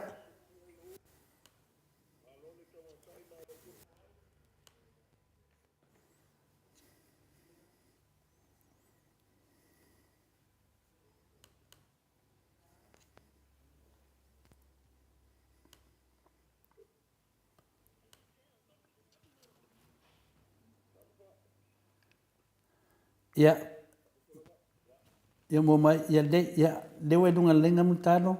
Ia, ia mua mai, ia le, ia, lea ua i luga o le laina Mulitalo.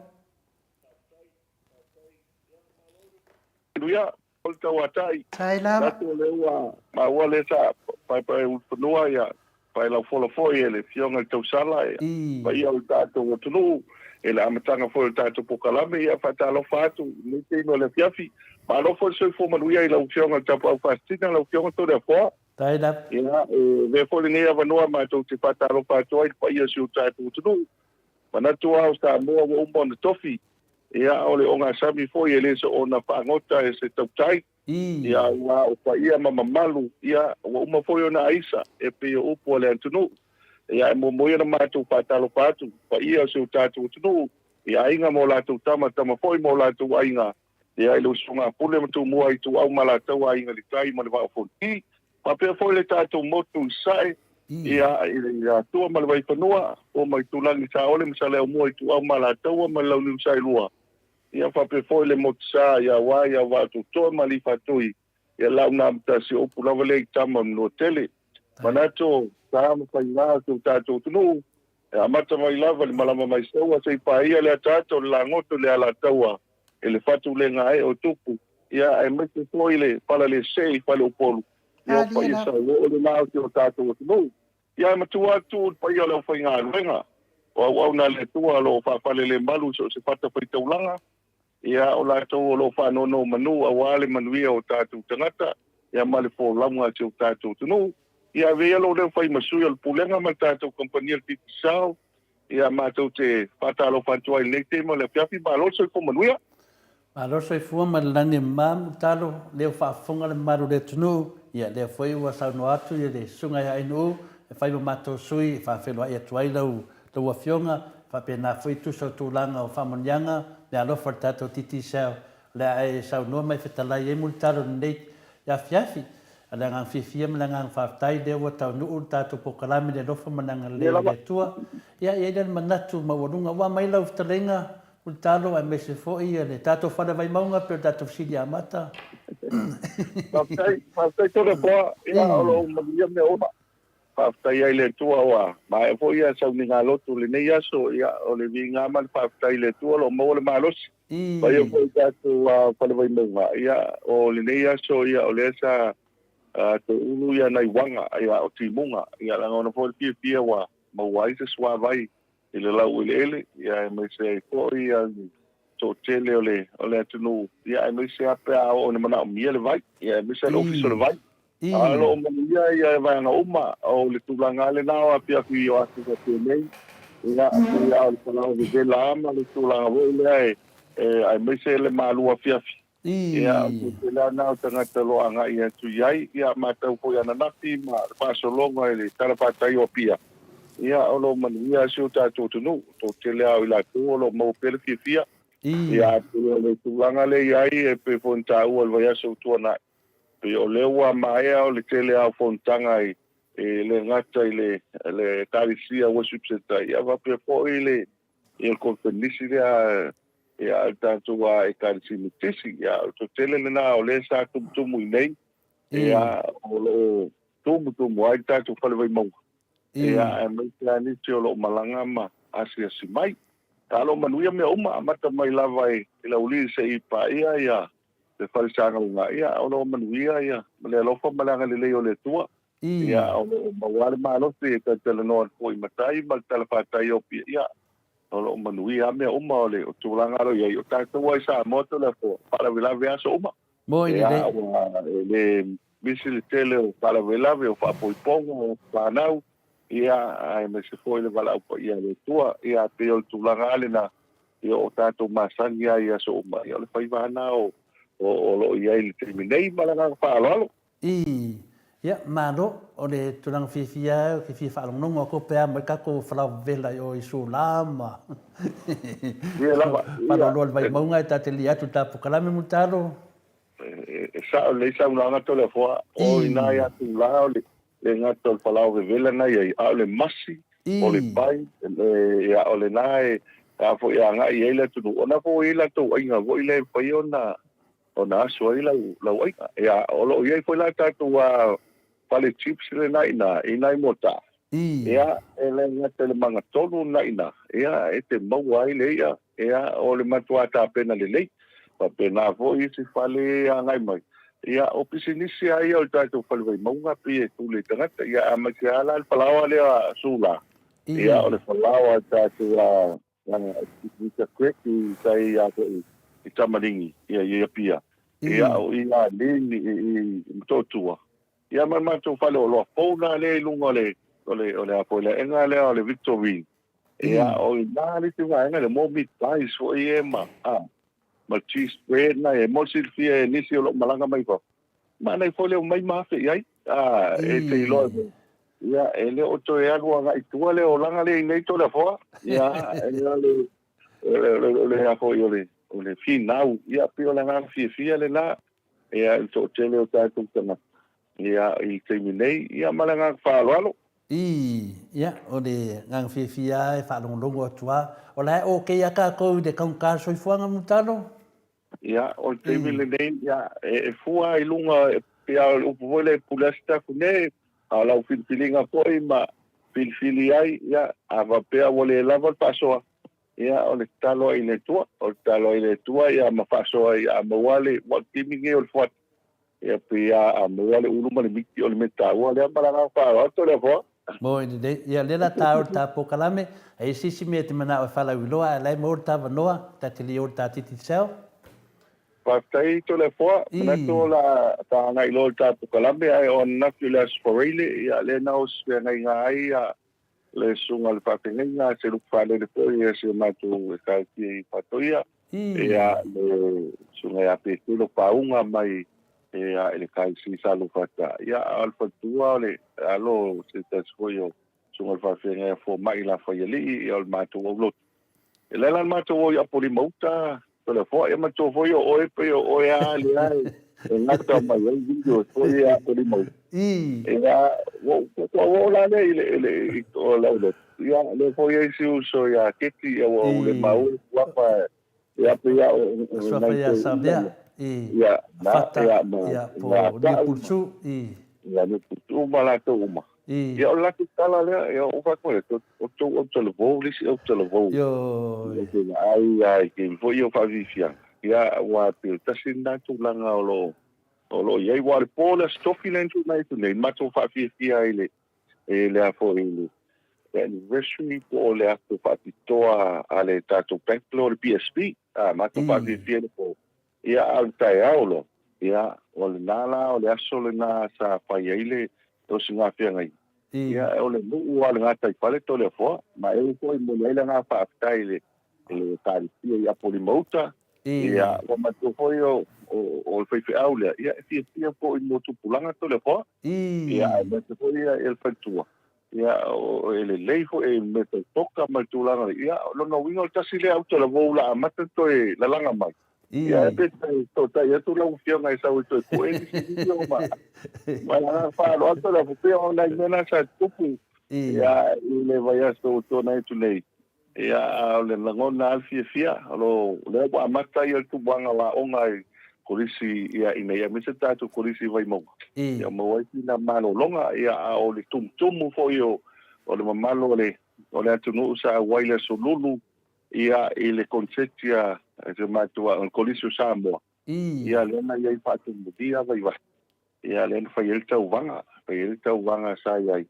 Aleluia, o le tauatai. Tai lava. Manatu o lea ua maua lea sa paepae ulufanua ia paelaufola foi e le Afioga i le Tausala ia paia o le tatou atunuu i le amataga foi o le tatou polokalame. Ia faatalofa atu i lenei taimi o le afiafi. Malo foi le soifua manuia i lau Afioga i le Tapaau Faasitina, lau Afioga Toleafoa. Tai lava. Ia, e avea foi lenei avanoa matou te faatalofa atu ai i le paia o si o tatou atunuu. Manatu lava o Samoa ua uma ona tofi, ia o le ogasami foi e le soona fagota e se tautai, ia aua o paia ma mamalu, ia ua uma foi ona aisa e pei o upu a le atunuu. Ia e muamua ia ona matou faatalofa atu, paia o si o tatou atunuu, i aiga ma o latou tama, tama foi ma o latou aiga, ia i le usoga a Pule ma Tumua, Ituau ma Alataua, Aiga i le Tai ma le Vaa o Fonoti, faapea foi le tatou motu i Sasae, ia i le Atua ma le Vaifanua, Tua ma Itulagi, Saole ma Saleaaumua, Ituau ma Alataua ma le Launiu Saelua, ia faapea foi le motu sa ia aua ia Vaatotoa ma Aliifaatui, ia Laaunaamotasi, o upu lava lea i tama o Manuatele. Manatu, sa ma faiga o si o tatou atunuu, E amata mai lava i le malama mai Saua se i paia le ataata o le lagoto i le Alataua i le fatu le gaee o Tupu, ia aemaise foi le Falalesee i Faleupolu, ia o paia sauoo lena o si o tatou atunuu. Ia ae matua atu le paia o le aufaigaluega o auauna a le Atua o lo o faafalelemalu i so o se fatafaitaulaga, Ia, o latou o lo o faanonomanu aua le manuia o tatou tagata, ia ma le folauga a si o tatou atunuu. Ia, avea ia lou leo fai ma sui o le Pulega ma le tatou kamupani o le Digicel, ia, matou te faatalofa atu ai i lenei taimi o le afiafi. Malo le soifua manuia. Malo le soifua ma le lagi e mama, Talo, lea ua faafofoga le mamalu o le atunuu, ia lea foi ua saunoa atu le Susuga ia Ainuu e fai ma matou sui e faafeiloai atu ai lau Lau Afioga, faapena foi tusa o tulaga o faamanuiaga, meaalofa a le tatou Digicel, o le a e saunoa ma e fetalai ai Mulitalo i lenei afiafi. O le agaga fiafia ma le agaga faafetai lea ua taunuu le tatou polokalame i le alofa ma le agalelei o le Atua. Ia, e i ai lea le manatu maualuga, ua aumai lau fetalaiga Mulitalo aemaise foi le tatou Fale Vaimauga pei o le tatou fesili amata. Faafetai, faafetai Toleafoa, ia o lo o manuia mea uma. Faafetai ai i le Atua ua maea foi ia sauniga lotu i lenei aso, ia o le viiga ma le faafetai i le Atua o lo o maua le malosi. Paia foi i tatou Fale Vaimauga, ia o lenei aso ia o lea sa toulu ia nai uaga ia o timuga, ia lagona foi le fiafia ua maua ai se suavai i le laueleele, ia aemaise ai foi ia le toatele o le o le atunuu, ia aemaise lava pe a oo ina manaomia le vai, ia aemaise le Ofisa o le Vai. A o lo o manuia ia vaega uma, o le tulaga lava lena o afiafi o aso faapenei, ia pei lava o le palao vevela lava ma le tulaga foi lea e aemaise le malu afiafi. Ia, o se tele lava na o tagata o lo o agai atu i ai. Ia, matau foi ananafi ma le faasologa i le talafatai o Apia, ia, o lo o manuia si o tatou atunuu. O le toatele lava o i latou o lo o maua pea le fiafia. Ia, atonu o le tulaga lea i ai e pei foi ona taua i le vaiaso ua tuanai, pei o lea ua maea o le tele lava o fonotaga i le gata i le Ekalesia Worship Centre, ia faapea foi le konfenisi lea a le tatou Ekalesia Metisi. Ia, o le toatele lena o lea sa tumutumu i inei, ia, o lo o tumutumu ai le tatou Fale Vaimauga. Ia, aemaise lava nisi o lo o malaga ma asiasi mai. A lo o manuia mea uma, amata mai lava i Laulii seia paia ia le fale sagauga, ia, o lo o manuia ia ma le alofa ma le agalelei o le Atua. Ia, o lo o maua le malosi e talatalanoa atu foi i matai ma le talafatai o Apia, ia, o lo o manuia lava mea uma o le tulaga o lo o i ai. O tatou lava i Samoa Toleafoa, faalavelave aso uma. Moi lelei. Ia, ua e le misi le tele o faalavelave, o faapoipoga, o fanau, ia, aemaise foi le valaau paia a le Atua. Ia, pei o le tulaga lava lena, ia, o tatou masani lava i aso uma, ia, o le faiva lava lena o, o lo o i ai i le taimi nei ma le agaga faaaloalo. Ii, Ia, malo, o le tulaga fiafia ou te fia faalogologo atu pe a mai tatou falavela i o i Sula ma Ia lava, ia. Faaloloa le Vaimauga e ta te lia atu i ta polokalame Mulitalo. E sao lelei saunoaga Toleafoa, o ina ia Sula o le le gata o le falao vevela na i ai, a o le masi, o le pai, ia o lena e a foi e agai i ai le atunuu, ona foi e i ai latou aiga foi lea e mafai ona ona aso ai lau, lau aiga. Ia, o lo o i ai foi la tatou fale chips lena i ina, i nai mota. Ia, e le gata i le magatolu lena i ina, ia, e te maua ai le i'a, ia, o le matuā tapena lelei. Faapena foi isi fale e agai mai. Ia, o pisinisi lava ia o le tatou fale Vaimauga pei e tule i tagata. Ia, aemaise lava la le falaoa lea a Sula. Ia, o le falaoa a tatou Mr Craig i tai ia foi i Tamaligi ia i Apia ia o i a Lin i Motootua ia ma le matou fale oloa fou na lea i luga o le o le o le a foi le aega lea o le Victorine ia o i na le isi vaega le mo meat pies foi e ma a ma cheese spread na e mo silafia e nisi o lo o malaga mai fafo Manaia foi le omai ma afe i ai, a, e te iloa e ia, e le o toe alu agai i tua le olaga lea i nei Toleafoa, ia, e le, le, le, le, le, a foi o le, o le finau, ia, pei o le agaga fiafia lena, ia, i le toatele o tatou tagata, ia, i le taimi nei, ia, ma le agaga faaaloalo. Ii, Ia, o le agaga fiafia lava e faalogologo atu lava. O la e okay lava tatou i le taugata o le soifuaga, Mulitalo? Ia, o le taimi lenei, ia, e fua i luga, pei lava o le upu foi lea e pule ai se tafune, a o lau filifiliga foi ma filifili ai, ia, a faapea ua le lava le faasoa, ia, o le tatalo ai i le Atua, o le tatalo ai i le Atua, ia, ma faasoa ai, a maua le, aua o le taimi lenei o le fuata, ia, pei lava a maua le ulu ma le miti, o le mea taua lea ma le agaga faaaloalo, Toleafoa. Moi lelei. Ia, lea la ta o le ta polokalame, e i se isi mea e te manao e faalauiloa, ae la e maua le ta avanoa, ta te le o le ta Digicel. Faafetai Toleafoa, manatu o le a ta agai loa i le ta polokalame, ae o ananafi o le Aso Faraile, ia lea na o se feagaiga ai le susuga i le faafeagaiga a Selupe Faalele foi a si o matou Ekalesia i Faatoia. Ia, le susuga ia Petelo Pauga mai ia i le Ekalesia i Salufata. Ia, a o le faletua o le alo o se tasi foi o susuga i le faafeagai a Fomai Lafaialii, ia o le matou aulotu. E lae la le matou o i Apolima Uta, Toleafoa, ia matou foi o oe pei o oe lava lea e gata mai ai video foi ia Apolima Uta. Ia, ua ou oo la lea i le, i le, i o le aulotu. Ia, lea foi e i ai si uso ia Keti, ia ua ou le maua le suafa, ia pei lava o, o, Suafa nai ia toeaiina Savea, ia. I, Ia, na, Fata, ia, ma, ia, po ma o Ta'u, ma, Niupulsu, I. ia, Niupulsu ma latou uma. I. Ia, o le latou tala lea, ia, ou fai atu ai, o tou autalavou le isi autalavou. Ioe. Ou te vaai lava i taimi foi ia o faafiafiaga, ia, aua e pei o le tasi lena tulaga o lo o, o lo o i ai. Aua o le po o le Aso Tofi lea na tuanai atu nei, matou faafiafia ai i le, i le a foi, i le anniversary po o le aso faapitoa a le tatou bank lea o le BSB. A, matou faafiafia i le po. Ia, a o le taeao loa, ia, o lena la, o le aso lena sa fai ai le osigafeagaiga. Ia, o le nuu lava o le gataifale Toleafoa, ma e foi momoli ai le agaga faafetai i le, i le Ekalesia i Apolima Uta, Ia, ua matua foi o, o, o le faifeau lea, ia, e fiafia foi mo tupulaga Toleafoa. Ia, aemaise foi ia, ia le faletua. Ia, o, e lelei foi e mea tau toka ma le tulaga lea. Ia, o lona uiga o le tasi lea autalavo ua amata toe lalaga mai. Ia, e pe toe toatai atu lau afioga e sau e toe pue nisi video ma, ma le agaga faaaloalo Toleafoa, pei o nai mea na sa tutupu, ia, i le vaiaso ua tuanai atu nei. Ia, a o le lagona lava le fiafia, o lo, o lea ua amata ia le tumuaga o aoga i Kolisi, ia, ina ia aemaise le tatou Kolisi i Vaimauga, ia maua ai sina malologa, ia, a o le tumutumu foi o, o le mamalu o le, o le atunuu sa auai i le Aso Lulu, ia, i le koniseti a si o matou aoga, le Kolisi o Samoa, ia, lea na i ai faatumulia Vaivai. Ia, lea na fai ai le tauvaga, fai ai le tauvaga sa i ai,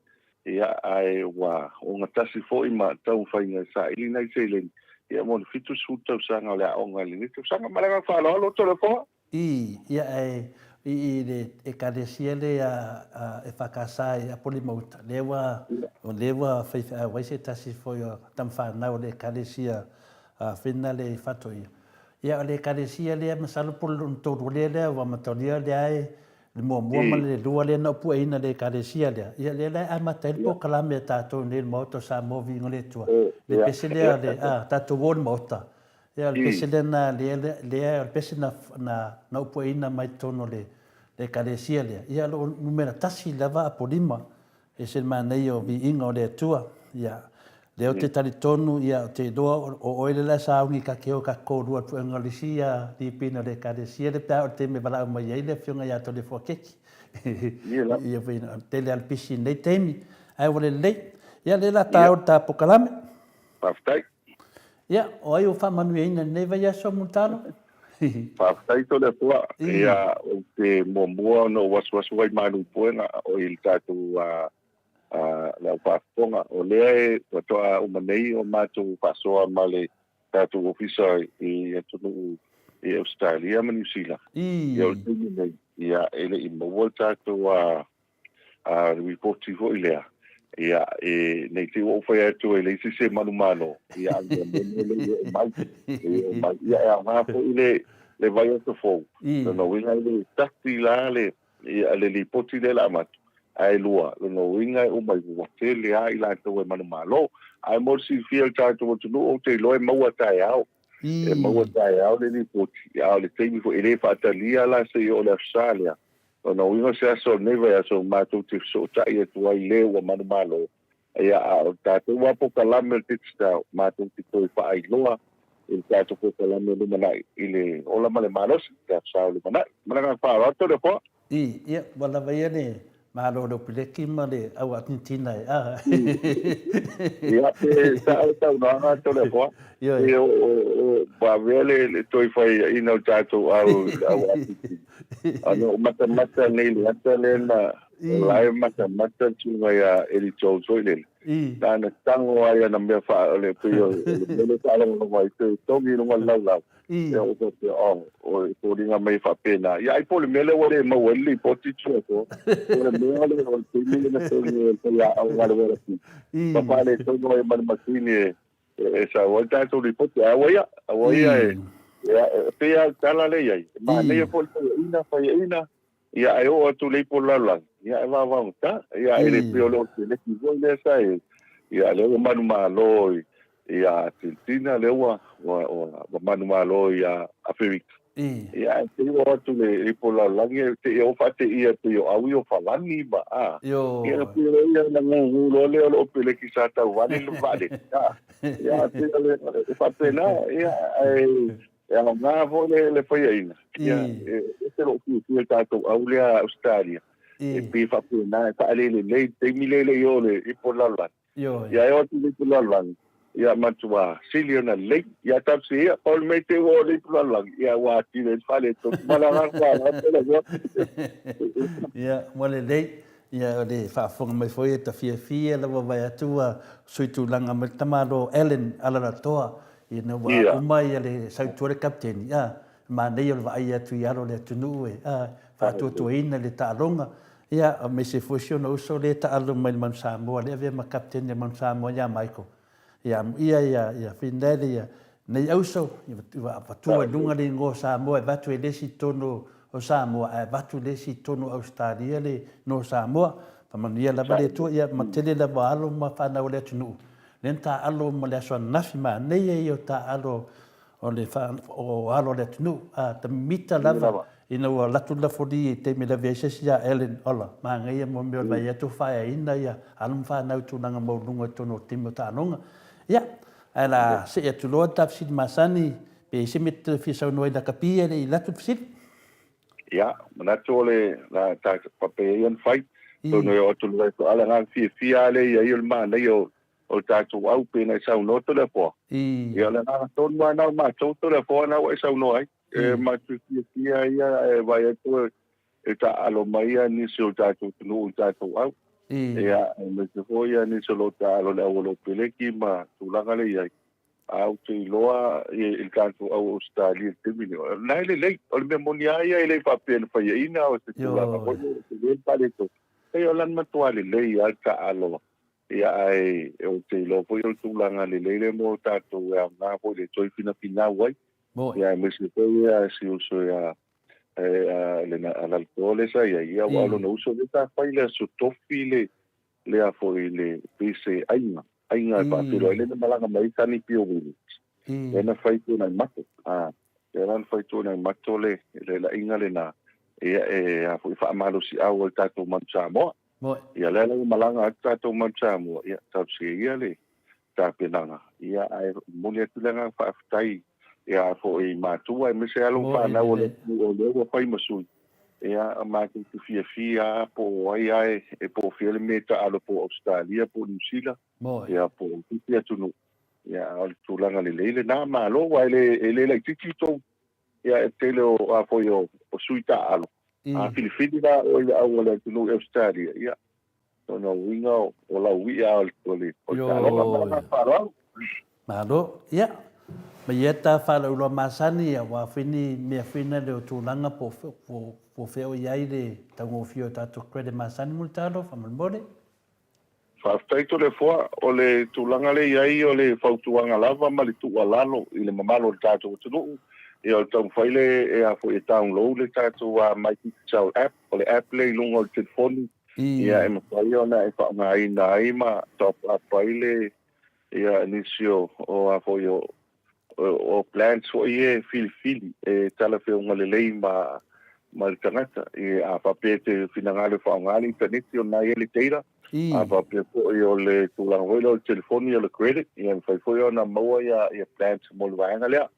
ia, ae ua ogatasi foi ma taumafaiga e saili nai seleni, ia, mo le 70 tausaga o le aoga i lenei tausaga. Ma le agaga faaaloalo, Toleafoa. Ii, ia, ae i i le Ekalesia lea a EFKS i Apolima-uta, lea ua, o lea ua faifeau ai se tasi foi o tamafanau o le Ekalesia a Finale i Fatoia. Ia, o le Ekalesia lea masalo po o le lona tolu lea lea ua amatalia lea e le muamua ma le lua lea na upueina le Ekalesia lea. Ia, lea la e amata ai le polokalame a tatou nei i le Maota o Samoa Viiga o le Atua. Le pese lea a le, a, tatou o i le Maota. Ia, o le pese lea na, lea, lea, o le pese na, na, na upueina mai totonu o le, le Ekalesia lea. Ia, o lo o numera tasi lava Apolima. E ese le manaia o viiga o le Atua. Ia, lea ou te talitonu, ia, ou te iloa o oe lea la e sauni ka te o ka toalua i le puega o le isi lipina o le Ekalesia lea pe a oo i le taimi e valaau mai ai le Afioga ia Toleafoa Keki. Ia, pei ona tele lava le pisi i lenei taimi, ae ua lelei. Ia, lea la ta o le ta polokalame. Faafetai. Ia, o ai ua faamanuiaina i lenei vaiaso, Mulitalo? Faafetai Toleafoa. Ia, ou te muamua ona ou asuasu ai malu i puega o i le tatou le au faafofoga. O lea e faatoa uma nei o matou faasoa ma le tatou ofisa i atunuu i Ausetalia ma Niu Sila. Ia, o le taimi nei, ia, e le i maua le tatou a le ripoti foi lea, ia, e, nei te i ua ou fai atu e leai se isi e manumalo, ia, a o le mea moni e le i oo mai, e le i oo mai. Ia, e aoga foi le, le vaiaso fou, lona uiga e le tasi la le, ia, le lipoti lea o le a avatu, ae lua, lona uiga e uma ifo ua tele lava i latou e manumalo. Ae mo le silafia e le tatou atunuu, ou te iloa e maua taeao, e maua taeao le lipoti, a o le taimi foi, e le faatalia la se i oo i le Aso Sa lea, Lona uiga o se aso o lenei vaiaso matou te fesootai atu ai le ua manumalo, ia a o le tatou lava polokalame o le Digital matou te toe faailoa i le tatou polokalame o lumanai i le ola ma le malosi i le aso sa o lumanai. Ma le agaga faaaloalo tau le afoa. I, ia, ua lava ia le Malo o le Upileki ma le au Atintina e, a. Ia, pe sao le saunoaga tau le afoa. Ioe. Pe o, o, o, ua avea le, le toe faiaina o tatou au, au Atintina. Ana ou matamata nei i le ata lea na, o la e matamata le susuga ia Eddie Jones foi lele. Na ana tago ai ana mea faa, o le pei o le mea lea e faalogologo ai, toe togi i luga o le laulau. Ia ua faapea, oh, o e foliga mai e faapena. Ia ai po o le mea lea ua le maua ai le lipoti Tuafoa, po o le mea o le, o le taimi lea na togi ai e le faiaoga a le Wallaby. Ma faaletonu ai ma le masini e, e sau ai le tatou lipoti. Ae aua ia, aua ia e, e pei lava o le tala lea e i ai, e manaia foi le faiaina, faiaina, ia ae oo atu i le ipu o le lalolagi, ia e vavaogata. Ia e le pei o le oteleki foi lea sa i ai, ia lea ua manumalo i, i Atetina, lea ua, ua, ua, ua manumalo i Aferika. Ia ae te i oo atu i le ipu o le lalolagi, e te i o faateia e pei o au o Falani ma, a. Ia na pei o ia na gugu loa lea o le oteleki sa tauvale le vaalele. A, ia pei o le, e faapena, ia ae, E aoga foi le, le faiaina, ia, e ese lou fiafia i le tatou au lea a Ausetalia, e pei e faapena, e faalelelei i le taimi lea e le i oo i le ipu o le lalolagi. Ia e oo atu i le ipu o le lalolagi, ia matua sili ona lelei. Ia talosia ia, pau le mea i te i ua oo i le ipu o le lalolagi, ia ua atili ai le faaletonu. Ma le agaga faaaloalo tele atu. Ia, ua lelei. Ia, o le faafofoga mai foi e ta fiafia lava vae atu ua sui tulaga mai le tamaloa Allen Alalatoa Ina ua uma ia le sau i tua le Kapiteni, a, manaia o le vaai atu i alo o le atunuu e, a, faatuatuaina le taaloga, ia, aemaise foi si ona uso lea e taalo mai le Manu Samoa, lea e avea ma Kapiteni o le Manu Samoa ia Michael, ia, amuia ia, ia Finlay, ia, Nei auso, ua avatua i luga le igoa o Samoa e avatu e le isi i totonu o Samoa, ae avatu e le isi i totonu o Ausetalia le igoa o Samoa. Faamanuia lava le Atua, ia ma tele lava alo ma fanau a le atunuu, lea na taaalo ma le aso ananafi, manaia ia o taaalo o le o alo a le atunuu, a ta mimita lava ina ua alu atu le lafoli i taimi e lavea ai se isi ia Ellen, ola, manaia mo mea o le vaai atu o faeaina ia alo ma fanau i tulaga maualuluga i totonu o taimi o taaloga. Ia, Ae la see atu loa le ta fesili masani, pe i ai se mea e te toe fia saunoa ai lakapi ae le i alu atu le fesili? Ia, manatu o le la ta faapea ia ona fai. Atonu e oo atu i le vaitoa le agaga fiafia lava lea i ai o le manaia o le tatou au pei ona e saunoa Toleafoa. Ia o le agaga tonu lava lena o matou Toleafoa lena ua e saunoa ai. E matou fiafia ia e vaai atu e taaalo mai ia nisi o le tatou atunuu i le tatou au. Ia, aemaise foi ia nisi o lo o taaalo i le au o lo peleki ma tulaga lea i ai. A ou te iloa i le tatou au o Ausetalia i le taimi lenei, o lena e lelei. O le mea moni lava ia e le faapea na faiaina o se tulaga foi lea e tele le faaletonu. Leai, o lana matua lelei lava le taaalo. Ia, ae ou te iloa foi o le tulaga lelei lea mo tatou e aoga foi i le toe finafinau ai. Ia, aemaise foi si uso ia Alalatoa lea sa i ai, aua o lona uso lea sa fai le Aso Tofi le lea foi le pei se aiga, aiga e faafeiloai lea na malaga mai ai Sonny Bill Williams. Lea na fai Tuanaimato, lea la na fai Tuanaimato le laiga lena, ia e a foi faamalosiau ai le tatou Manu Samoa. Ia lea la ua malaga atu tatou Manu Samoa, ia talosia ia le tapenaga, ia ae momoli atu le agaga faafetai ia foi matua aemaise alo ma fanau o le atunuu o lea ua fai ma sui, ia matou te fiafia lava po o ai lava e po o fea le mea e taalo po o Ausetalia po o Niu Sila, ia po o se isi atunuu, ia a o le tulaga lelei lena. Malo, aua e le laitiiti tou ia e tele o a foi o sui taaalo. A filifili la oe i le au o le atunuu i Ausetalia, ia, lona uiga o lau i'a o le taaloga. Ma le agaga faaaloalo. Malo. Ia, ma ia ta faalauiloa masani aua foi ni mea foi na le o tulaga po o fea o i ai le taugofie o tatou credit masani mo le talo, faamolemole. Faafetai Toleafoa, o le tulaga lea e i ai o le fautuaga lava ma le tuualalo i le mamalu o le tatou atunuu, ia o le taumafai lea e a foi e download le tatou My Digicel app, o le app lea i luga o le telefoni, ia e mafai ona e faaaogaina ai ma top up ai le ia nisi o o a foi o o plans foi ia e filifili e talafeauga lelei ma ma le tagata. A faapea e te finagalo e faaaoga le initaneti o lena e i ai le data, a faapea foi o le tulaga foi lea o le telefoni o le credit, ia e mafai foi ona maua ia plans mo le vaega lea.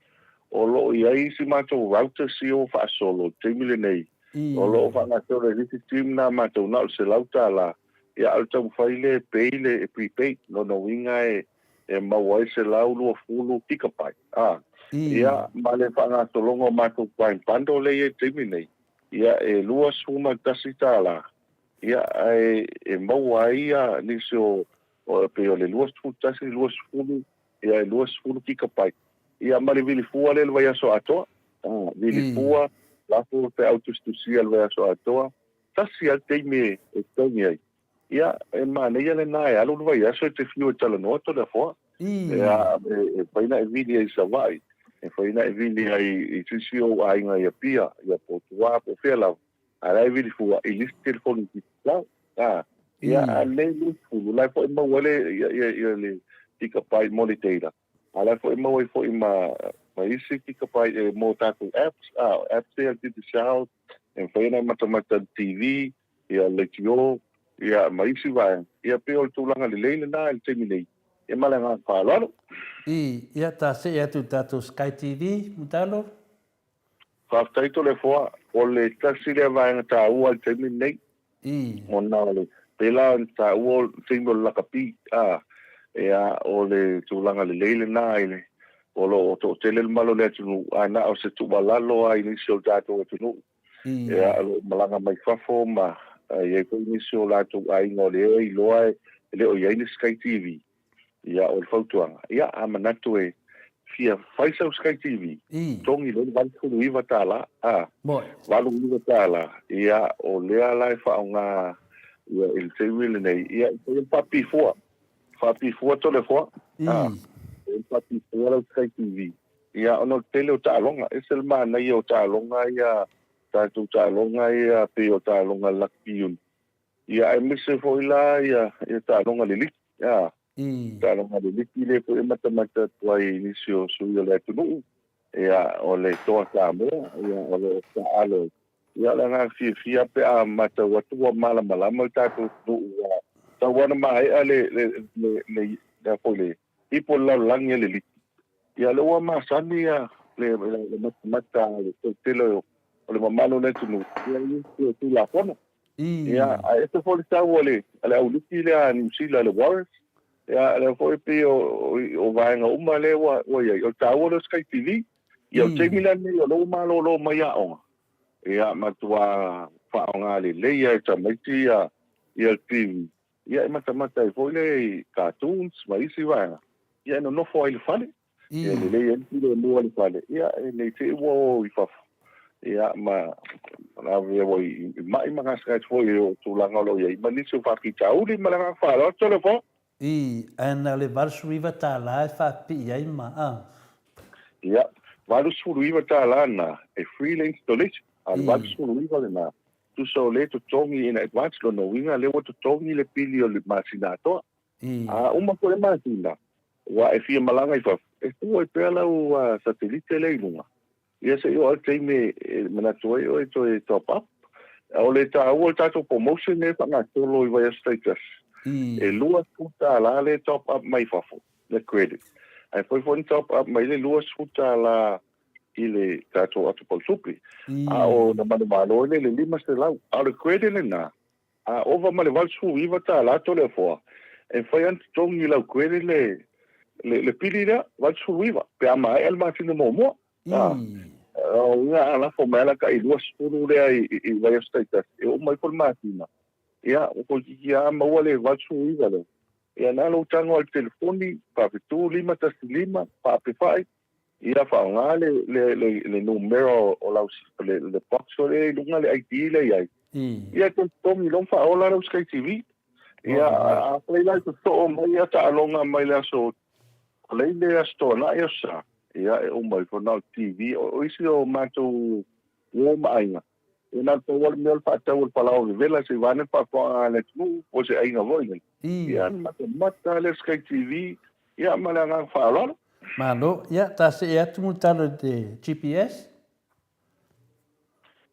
O lo o i ai isi matou routers ia ua faasolo i le taimi lenei, o lo o faagasolo e le isi team lena a matou na o le $100, ia a o le taumafai lea e pay le prepaid, lona uiga e e maua ai 120 gigabyte. A, ia, ma le faagasologa o matou Prime Bundle lea e i ai i le taimi nei, ia, e $21, ia, ae e maua ai ia nisi o, o pei o le 21, 20, ia, e 20 gigabyte, ia, ma le vilifua lea i le vaiaso atoa. A, vilifua, lafo feau tusitusia i le vaiaso atoa, tasi lava le taimi e totogi ai. Ia, e manaia lena e alu le vaiaso e te fiu e talanoa Toleafoa. Ia, e mafai ona e vili ai i Savaii, e mafai ona e vili ai i se isi o ou aiga i Apia, ia po o tua po o fea lava, a o la e vili fua i le isi telefoni digitau. A, ia, a lelei 20, o la e foi maua ai le, ia, ia, ia le gigabyte mo le data, a o la e foi maua ai foi ma, ma isi gigabyte e mo tatou apps, a, o apps ia a le Digicel, e mafai ona e matamata i le TV, ia leitio, ia ma isi vaega, ia pei o le tulaga lelei lena i le taimi nei, ia ma le agaga faaaloalo. I, ia ta see atu i le tatou Sky TV, Mutalo. Faafetai Toleafoa, o le tasi lea vaega taua i le taimi lenei, I. ona o le, pei la ona taua o le taimi o le lakapi, a, ia o le tulaga lelei lena i le, o lo o toatele le mamalu o le atunuu, ae na o se tuualalo lava i nisi o le tatou atunuu, Ia, o lo o malaga mai fafo ma e i ai foi nisi o latou aiga o lea e iloa e le o i ai ni Sky TV. Ia, o le fautuaga, ia, a manatu e fia fai sau Sky TV, togi loa le $89, a, $89, ia, o lea la e faaaoga ia i le taimi lenei, ia, e fai le faapipii fua, faapipii fua Toleafoa, a. ona faapitoa lau Sky TV, ia, ona o le tele o taaloga. E ese le manaia o taaloga ia, tatou taaloga ia pei o taaloga rugby union, ia, aemaise foi la ia taaloga le liki, a. Taaloga le liki lea foi e matamata atu ai i nisi o sui o le atunuu, ia, o le Toa Samoa, ia, o lo o taaalo ai. Ia, o le agaga fiafia pe a matau atu ua malamalama le tatou atunuu, ua tau lava ona maea le le le le le foi le ipu o le lalolagi a le liki. Ia, lea ua masani ia le le matamata a le toatele o le mamalu o le atunuu ia i nisi o Tulafono. Ia, ae ese foi le tau a le a le auliki lea a Niu Sila, le Warriors. Ia, lea foi e pei o vaega uma lea ua i ai. O le taua lea o Sky TV. Ia, o le taimi la lenei o lea ua malolo mai aoga, ia, matua faaaoga lelei lava e tamaiti ia le TV. Ia, e matamata ai foi lea i cartoons ma isi vaega. Ia, e nonofo ai i le fale. Ia lelei ai le filemu o le fale, ia e le te i ua o i fafo, ia ma ave ua i mai ma gasegase foi o tulaga o lo o i ai, ma nisi o faafitauli. Ma le agaga faaaloalo, Tolopo. I, ae na o le $89 e faapipii ai ma, a. Ia, $89 lena e free le installation, a o le 89 lena, tusa o lea e totogi in advance, lona uiga lea ua totogi le pili o le masina atoa. A uma foi le masina, ua e fia malaga i fafo, e tuu ai pea lau satelite lea i luga, ia se i oo lava le taimi e manatu ai oe e toe top up. O le taua o le tatou promotion lea e faagasolo i vaiaso taitasi, e $20 lea e top up mai fafo, le credit. Ae foi foi na top up mai le $20 i le tatou atopautupe. A o na manumalo ai lea i le $500. A o le credit lena, A ova ma le $89 Toleafoa, e mafai lava ona totogi i lau credit le, le, le pili lea, 89, pe a maea le masina muamua. A, o uiga a lafo mai lava la tai 20 lea i, i, i vaiaso taitasi, e oo mai foi le masina, ia, ua toeitiiti lava maua le 89 lea. Ia, na lou tago lava i le telefoni, faapito 515, faapefai, Ia faaaoga le le le le numera o lau le le box o lea i luga le ID lea i ai. Ia toe totogi loa ma faaola lau Sky TV. Ia afai la e totoo mai ia taaloga mai le aso Faleile, Aso Toonai, Aso Sa, ia e uma ifo na o le TV. O isi o matou uo ma aiga, ia na o le pau lava le mea o le faatau o le palaoa vevela se i vaeane le faafofoga a le atunuu po o se aiga foi lele. Ia ona matamata lava lea i le Sky TV, ia ma le agaga faaaloalo. Malo. Ia, ta see atu mo talo i te GPS.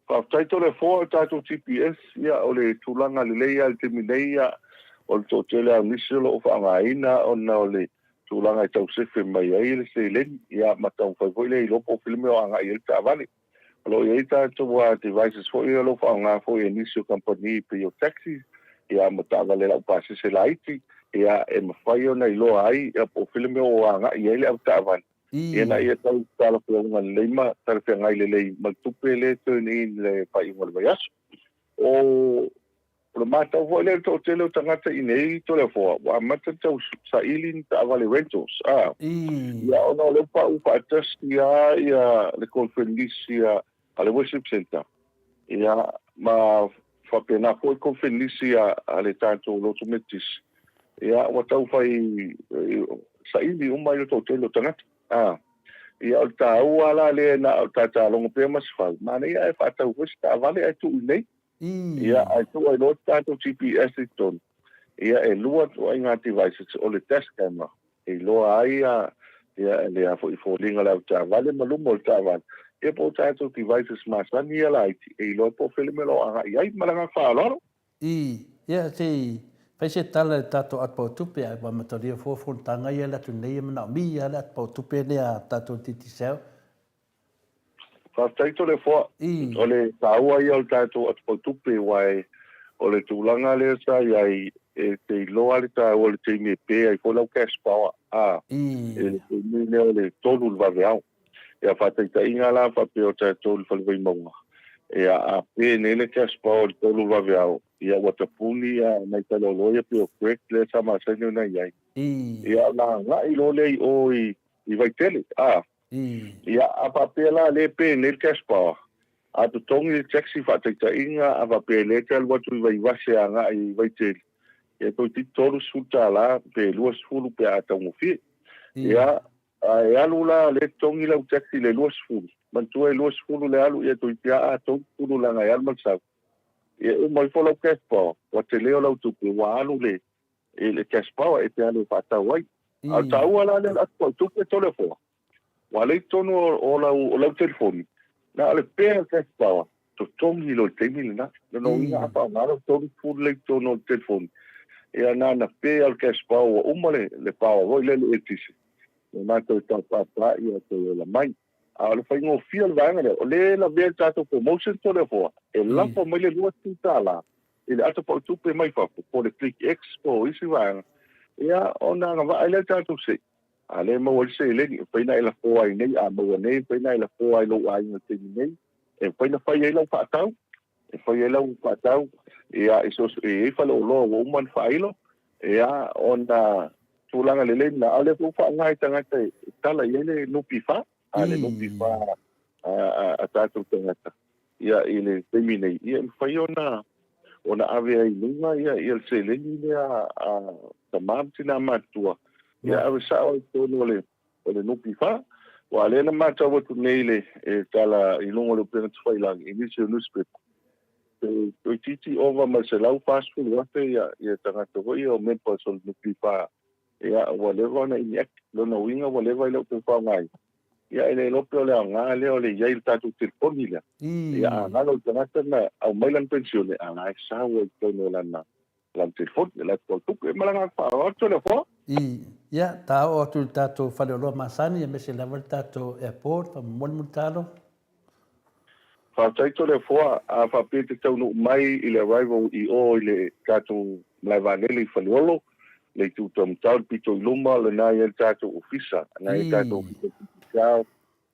Faafetai Toleafoa o le tatou GPS, ia o le tulaga lelei lava i le taimi nei, ia o le toatele lava o nisi o lo o faaaogaina ona o le tulaga e tau sefe mai ai le seleni, ia ma taumafai foi lea e iloa po o filime o agai i ai le taavale. O lo o i ai tatou devices foi o lo o faaaoga foi e nisi o kamupani pei o taxis, ia ma taavale laupasese laiti, ia e mafai ona iloa ai ia po o filime o agai i ai le avetaavale, ina ia tau talafeauga lelei ma talafeagai lelei ma le tupe lea e turn in i le faaiuga o le vaiaso. O O le matau foi lea i le toatele o tagata i inei i Toleafoa, ua amata ona tau saili ni taavale rentals, a. Ia, ona o lea ua pauu faatasi lava ia le konfenisi a le Worship Centre, ia, ma faapena foi konfenisi a le tatou Lotu Metotisi, ia, ua tau fai saili uma ai le toatele o tagata, a. Ia, o le taua la lea na o tatalogo pea ma se fau, manaia ae faatau foi se taavale ae tuu i inei. Ia, ae tuu ai loa le tatou GPS i totonu, ia e lua ituaiga devices, o le dash camera e iloa ai ia le a foi foliga o le avetaavale ma luma o le taavale, ia po o tatou devices masani ia laiti e iloa ai po o fea le mea o lo o agai i ai. Ma le agaga faaaloalo. I, ia, se i fai se tala i le tatou atopautupe, ae ua amatalia fua fonotaga ia e alu atu nei e manaomia lava le atopautupe lea a tatou Digicel. Faafetai Toleafoa. O le taua ia o le tatou atopautupe aua o le tulaga lea sa i ai e te iloa le taua o le taimi e pe ai foi lau cash power a i le taimi lea o le 3 i le vaveao. Ia faataitaiga la faapea o tatou i le Fale Vaimauga, ia a pe nei le cash power i le 3 i le vaveao, ia ua tapuni ia nai taleoloa ia pei o crack lea sa masani ona i ai. Ia ona agai loa lea i o i Vaitele a. Ia, a faapea la lea pe nei le cash power, a totogi le taxi faataitaiga, a faapea lea e te alu atu i Vaivase agai i Vaitele, ia toeitiiti $30 pe 20 pe a taugofie. Ia, A e alu la lea e totogi lau taxi i le 20, manatua e 20 le alu ia toeitiiti a 30 leaga e alu ma le sau. Ia e uma ifo lau cash power, ua tele o lau tupe ua alu le i le cash power e te alu e faatau ai. A o le taua la lea o le atu tupe Toleafoa, ua lea i totonu o lau o lau telefoni, na o le pea o le cash power, totogi loa i le taimi lena. Lona uiga a faaaoga lau 30 lea i totonu o le telefoni, ia na ona pea o le cash power ua uma le le power foi lea i le eletise, lena toe taupapa ia toe ola mai. A o le faigofie o le vaega lea, o lea e lavea i le tatou promotion Toleafoa, e lafo mai le $20 i le ato pau tupe mai fafo, po o le Click X po o isi vaega, ia ona agavaa ai lea i le tatou sei. A lea e maua ai le seleni, e mafai ona e lafo ai nei, a maua nei, e mafai ona e lafo ai i lou aiga i le taimi nei, e mafai ona fai ai lau faatau, e fai ai lau faatau, ia, i so, e i ai faleoloa ua uma ona faailo, ia, ona tulaga lelei lena, a o lea foi ua faaaoga e tagata e tala i ai le NPF, a le NPF a tatou tagata ia i le taimi nei, ia e mafai ona ona ave ai i luga ia ia le seleni lea a tama ma tina matutua, ia ave sao ai i totonu o le o le NPF. Aua o lea na matau atu nei le e tala i luga o le upega tafailagi i nisi o newspaper, pe toeitiiti ova ma le 140,000 ia ia tagata foi ia o members o le NPF Ia, ua leva ona inactive, lona uiga ua leva e le o toe faaaogaina. Ia, e le iloa pe o le aoga lea o le i ai i le tatou telefoni lea. Ia, a galo le tagata na aumai lana penisione, a la e sau ai i totonu o lana lana telefoni, e la e tupe. Ma le agaga faaaloalo, Toleafoa. I, ia, ta oo atu i le tatou faleoloa masani aemaise lava le tatou airport, faamolemole Mulitalo. Faafetai Toleafoa, a faapea e te taunuu mai i le arrival i o i le tatou malae vaalele i Faleolo, le itu taumatau, le pito i luma, lena e i ai le tatou ofisa, lena e i ai le tatou ofisa o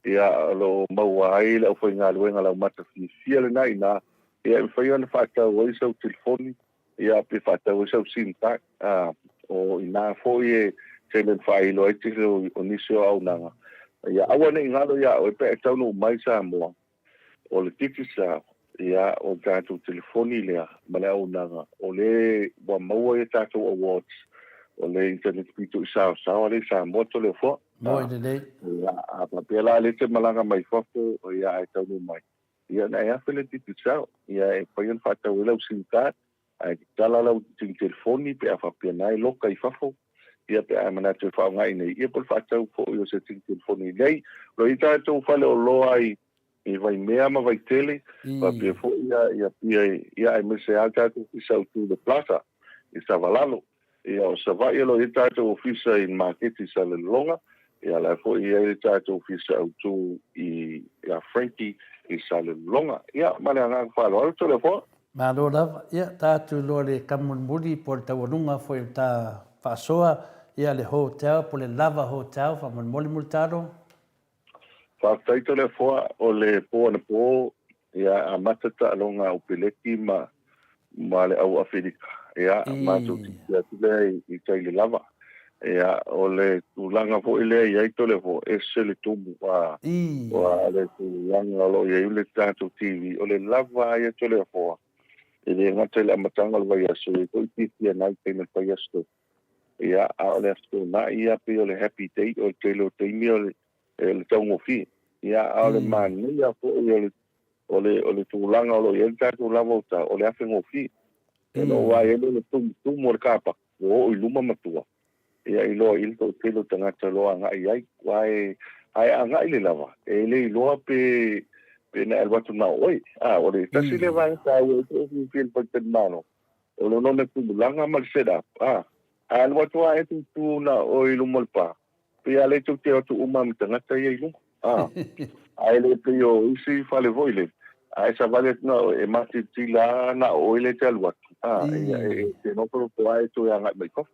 ia o lo o maua ai le aufaigaluega laumata fiafia lena i ina, ia e mafai ona faatau ai sau telefoni, ia pe faatau ai sau sim card, a o ina foi e tele ona faailo ai tele o nisi o auaunaga. Ia aua ne i galo ia oe pe a e taunuu mai i Samoa, o le Digicel, ia o le tatou telefoni lea ma le auaunaga, o le ua maua ia tatou awards, o le internet pito i saosaoa lea i Samoa Toleafoa. Moe lelei. Ia, a faapea la lea e te malaga mai fafo, ia ae taunuu mai, Ia na e afe le Digicel, ia e mafai ona faatau ai lau sim card, ae tatala lau sing telefoni pe a faapea na e loka i fafo, ia pe a e manatu e faaaoga i inei, ia po o le faatau foi o se sing telefoni i inei. O lo o i ai tatou faleoloa i i Vaimea ma Vaitele, faapea foi ia i Apia ia aemaise lava le tatou ofisa autu i le Plaza i Savalalo. Ia, o Savaii o lo o i ai le tatou ofisa i le maketi i Salelologa, ia o la foi e i ai le tatou ofisa autu i ia Frankie i Salelologa. Ia, ma le agaga faaaloalo, Toleafoa. Malo lava. Ia, ta atu loa le kamulimuli po o le taualuga foi o le ta faasoa, ia le hotel po o le lava hotel, faamolemole Mulitalo. Faafetai Toleafoa, o le po anapo ia amata taaloga a Upeleki ma ma le au Afelika ia matou titi atu lea i tai le lava. Ia o le tulaga foi lea i ai Toleafoa, ese le tumu a o le tulaga o lo o i ai le tatou TV, o le lava ia Toleafoa e le gata i le amataga o le vaiaso, e i ai foi fiafia nai taimi o le faiaso. Ia, a o le Aso Toonai ia pei o le happy day, o le tele o taimi o le, le taugofie. Ia, a o le manaia foi o le, o le, o le tulaga o lo o i ai le tatou lava o tau, o le afegofie. Ona ou vaai ai lea i le tumutumu o le car park, ua oo i luma ma tua, ia iloa i le toatele o tagata o lo o agai i ai. Aua e, a e agai i le lava, e le iloa pe, pe na e alu atu na o oe. A, o le tasi lea vaega taua e fiafia i le faletalimalo, O le lona tumulaga ma le set up, a. A alu atu a e tutu na oe i luma o le pa, pei a le tou te o atu uma ma tagata ia i luma, a. Ae le pei o isi fale foi le, a e savali atu na oe, e matilatila a na o oe le te alu atu, a. Ia e te nofonofo a e toe agai mai fafo.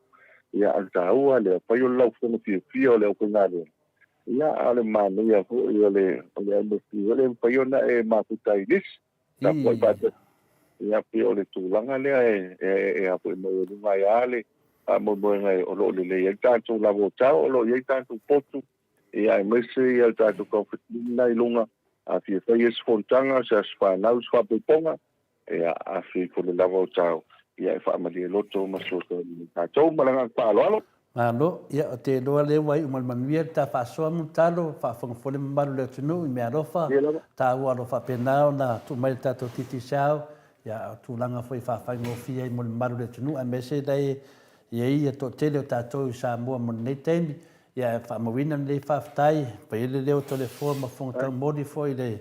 Ia a o le taua lea, fai o le laufono fiafia o le aufaigaluega, ia a o le manaia foi o le, o le atmosphere, e le mafai ona e mafuta ai i nisi. Tapuai faatasi. Ia, pei o le tulaga lea e, e, e a foi maualuga ai lava le faamoemoega o lo o lelei ai le tatou lava o tau, o lo o i ai tatou potu, ia aemaise ia le tatou comfort lina i luga, a fia fai ai se fonotaga, se aso fanau, se faapoipoga, ia a fia ifo le lava o tau, ia e faamalie loto ma fesoasoani mai tatou. Ma le agaga faaaloalo. Malo, ia, o te iloa lea ua iu ma le manuia le ta faasoa Mulitalo, faafofoga foi le mamalu o le atunuu i meaalofa, taua o lo o faapena ona tuu mai le tatou Digicel, ia, o tulaga foi e faafaigofie ai mo le mamalu o le atunuu aemaise la e i ai le toatele o tatou i Samoa mo lenei taimi. Ia, e faamauina lenei faafetai, e fai ai le leo o Toleafoa ma Fofoga Taumoli foi i le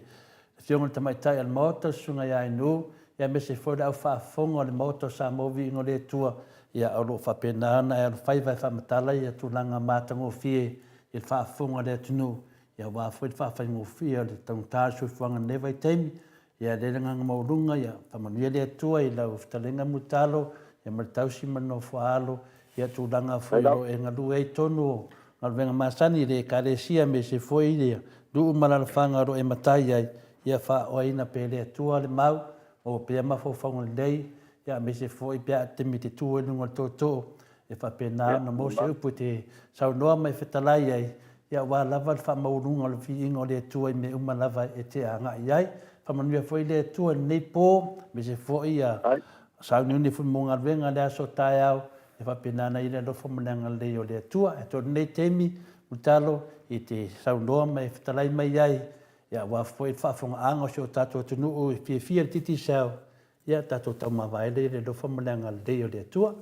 Afioga i le Tamaitai o le Maota, le Susuga ia Ainuu, ia aemaise foi o le au faafofoga o le Maota o Samoa Viiga o le Atua, ia o lo o faapena ona e alofaiva e faamatala ia tulaga matagofie i le faafofoga a le atunuu, ia aua foi le faafaigofie o le taugata o le soifuaga i lenei vaitaimi. Ia lea le agaga maualuga, ia faamanuia le Atua i lau fetalaiga Mulitalo, ia ma le tausi ma le nofoaalo, ia tulaga foi o lo o e galue ai i totonu o galuega masani i le Ekalesia aemaise foi le nuu ma alaalafaga o lo o e matai ai, ia faaoaina pea e le Atua le mau, maua pea mafaufauga lelei, ia aemaise foi pe a taimi e te tu ai i luga o le tootoo, e faapena ona maua se upu e te saunoa ma e fetalai ai, ia aua lava le faamaualuga o le viiga o le Atua i mea uma lava e te agai i ai. Faamanuia foi le Atua i lenei po, aemaise foi ia sauniuni foi mo galuega i le aso taeao, e faapena ona i ai le alofa ma le agalelei o le Atua. Ae toe lenei taimi, Mulitalo, e te saunoa ma e fetalai mai ai, ia aua foi le faafofogaaga o si o tatou atunuu e fiafia i le Digicel, ia tatou taumavae lea i le alofa ma le agalelei o le Atua.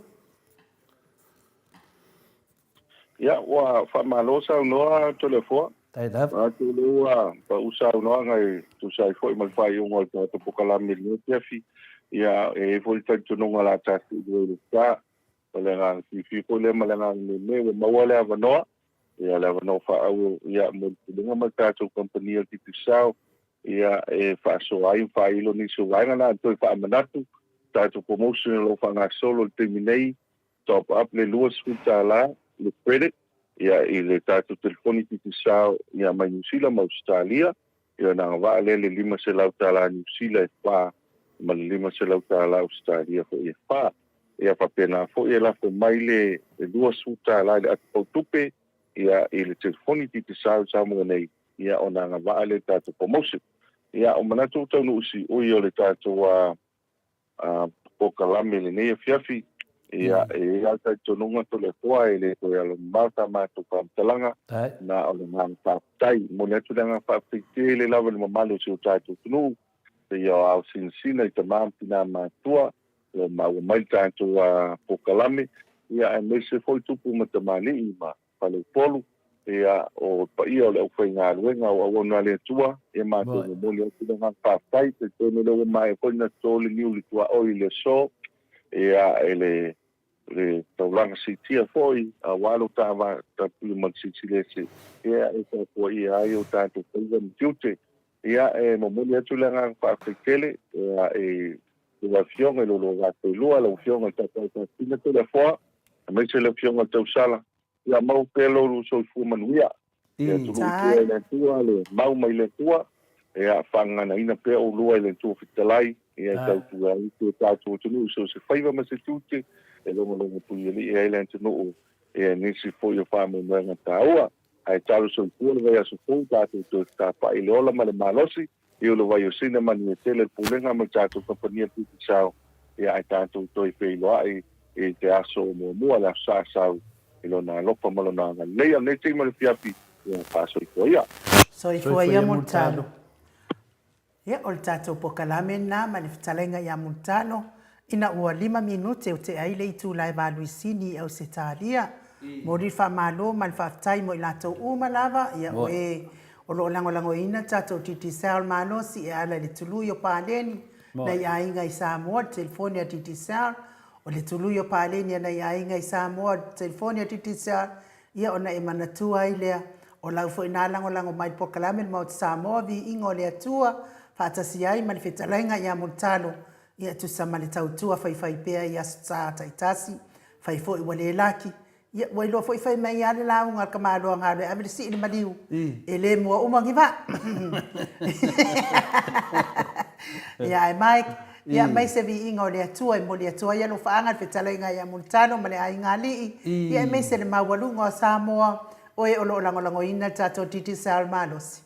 Ia, ua faamalo saunoa Toleafoa. Faafetai lava. Manatu o lea ua pau saunoaga e tusa ai foi ma le faaiuga o le tatou polokalame i lenei afiafi. Ia, e i ai foi le talitonuga o le a tatou i le sa. O le agaga fiafia foi lea ma le agaga meme ua maua le avanoa, ia le avanoa faaauro ia mo le Pulega ma le tatou kamupani o le Digicel ia e faasoa ai ma faailo nisi o vaega. Na ona toe faamanatu tatou promotion o lo o faagasolo i le taimi nei top up le $20 le credit ia i le tatou telefoni Digicel ia mai Niu Sila ma Ausetalia, ia ona agavaa lea le $500 Niu Sila e fa ma le $500 Ausetalia foi e fa. Ia faapena foi e lafo mai le $20 i le ata fautupe ia i le telefoni Digicel i Samoa nei, ia ona agavaa lea i le tatou promotion. Ia o manatu ua taunuu i siui o le tatou polokalame i lenei afiafi. Ia, e i ai lava le talitonuga Toleafoa e le toe alomamao sa matou faamatalaga, na o le agaga faafetai. E momoli atu le agaga faafetai tele lava i le mamalu o si o tatou atunuu, seia o ao sinasina i tama ma tina matutua, o lo o maua mai le tatou polokalame, ia aemaise foi tupu ma tamalii ma Faleupolu, ia, o le paia o le aufaigaluega o auauna a le Atua, ia matou momoli atu le agaga faafetai. Talitonu o lea ua maea foi ona toto le niu i le tuaoi i le aso, ia, e le, le taulaga siitia foi, aua lo ta va tapuia ma le Silisili Ese, ia, e tapuaia ai o tatou faiva ma tiute. Ia, e momoli atu le agaga faafetai tele, ia, i lau Afioga i lo lua va toelua, lau Afioga i le Tapaau Faasina Toleafoa, aemaise le Afioga i le Tausala, ia mau pea lo lua soifua manuia. Ia tului pea e le Atua le mau mai le Atua, ia faagaganaina pea oulua e le Atua Fetalai, ia e tautua ai si o tatou atunuu i so o se faiva ma se tiute, e logologo puialii ai le atunuu i nisi foi o faamoemoega taua. Ae talo soifua le vaiaso fou tatou toe fetapa'i i le ola ma le malosi i Uluwai o Sina manuia tele le Pulega ma le tatou kamupani a Digicel ia ae tatou toe feiloa'i i te aso o muamua le Aso Sa Sau i lona alofa ma lona agalelei. A o lenei taimi o le afiafi ia faasoifua ia. Soifua ia Mulitalo. Ia, o le tatou pokalame lena ma le fetalaiga ia Mulitalo, ina ua lima minute o tea ai le itula e valuisini i Ausetalia. Momoli le faamalo ma le faafetai mo i latou uma lava, ia, o e o lo o lagolagoina le tatou Digicel malosi e ala i le tului o paleni nai aiga i Samoa, le telefoni a Digicel, o le tului o paleni a nai aiga i Samoa, le telefoni a Digicel, Ia ona e manatua ai lea, o lau foi na lagolago mai le polokalame le Maota Samoa, Viiga o le Atua, faatasi ai ma le fetalaiga ia Mulitalo, ia e tusa ma le tautua faifaipea i Aso Sa taitasi, fai foi ua le laki, ia ua iloa foi fai mai lava le lauga a le tamaloa galue ave le sii i le maliu, e le mua uma ni vaa. Ia ae Mike, Ia aemaise viiga o le Atua e momoli atu ai alofaaga le fetalaiga ia Mulitalo ma le aiga alii, ia aemaise le maualuga o Samoa, o e o lo o lagolagoina le tatou Digicel malosi.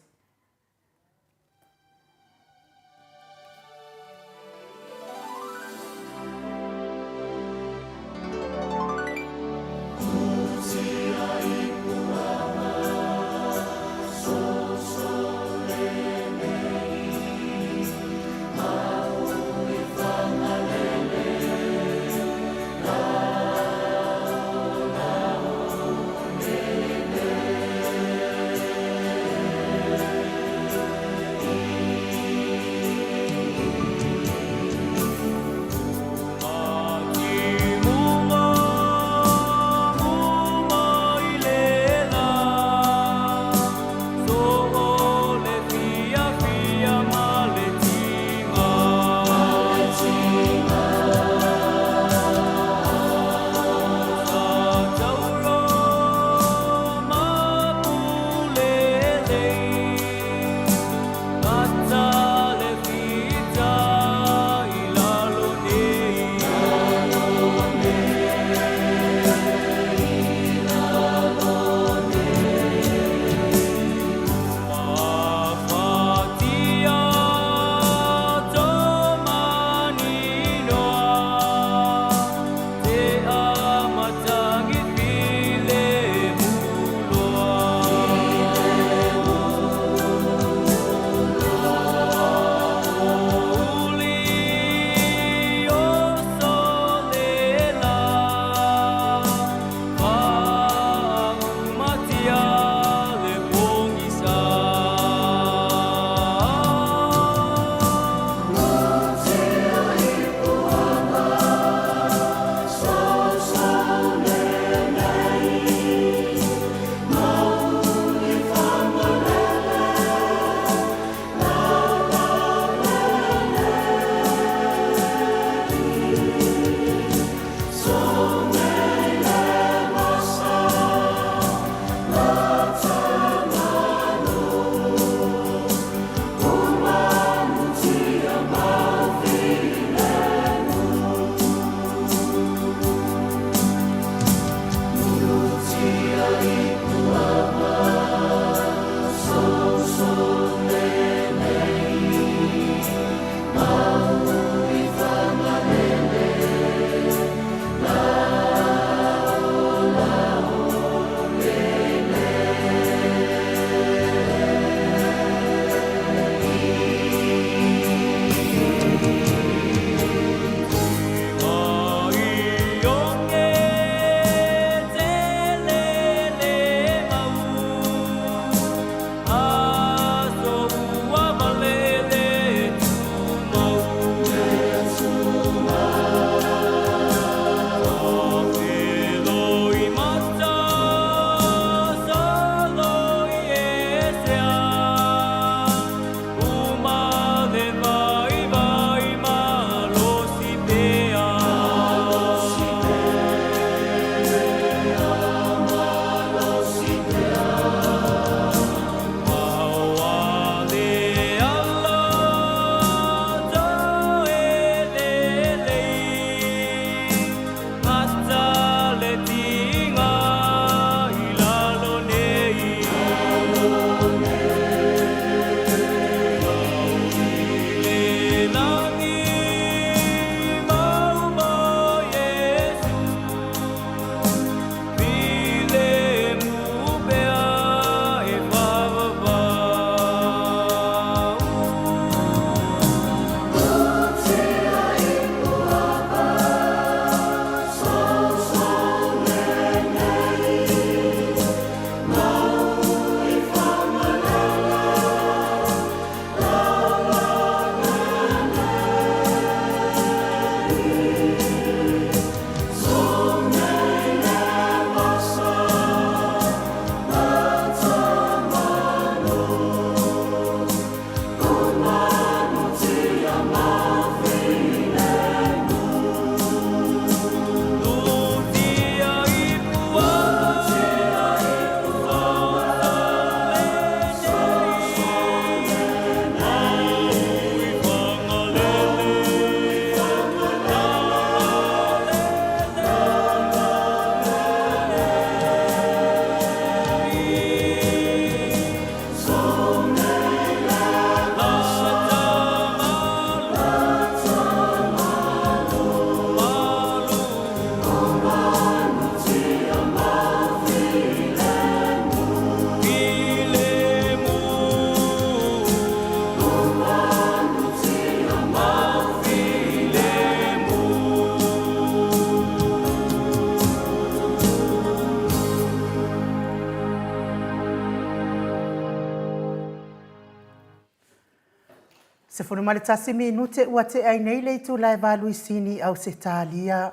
11 minute ua tea ai nei le itula e valu i Sini, Ausetalia.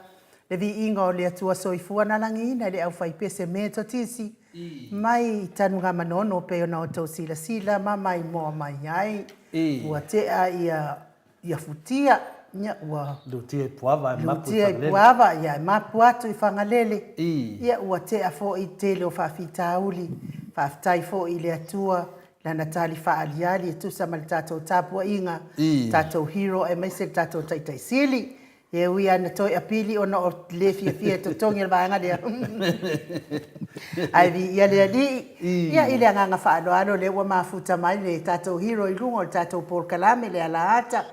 Le viiga o le Atua Soifua na lagiina e le aufaipese Metotisi mai i Tanugamanono pei ona outou silasila ma maimoa mai ai. Ua tea ia ia futia, ia ua Lutia i Puava ae mapu i Lutia i Fagalele. Puava, ia ae mapu atu i Fagalele. Ia ua tea foi i tele o faafitauli. Faafetai foi i le Atua Lana tali faaaliali e tusa ma le tatou tapuaiga, tatou hero aemaise le tatou Taitai Sili. E ui lava ina toe apili ona o le fiafia e totogi o le vaega lea. Ae viia le Alii. Ia, i le agaga faaaloalo lea ua mafuta mai le tatou hero i luga o le tatou polokalame le alaata.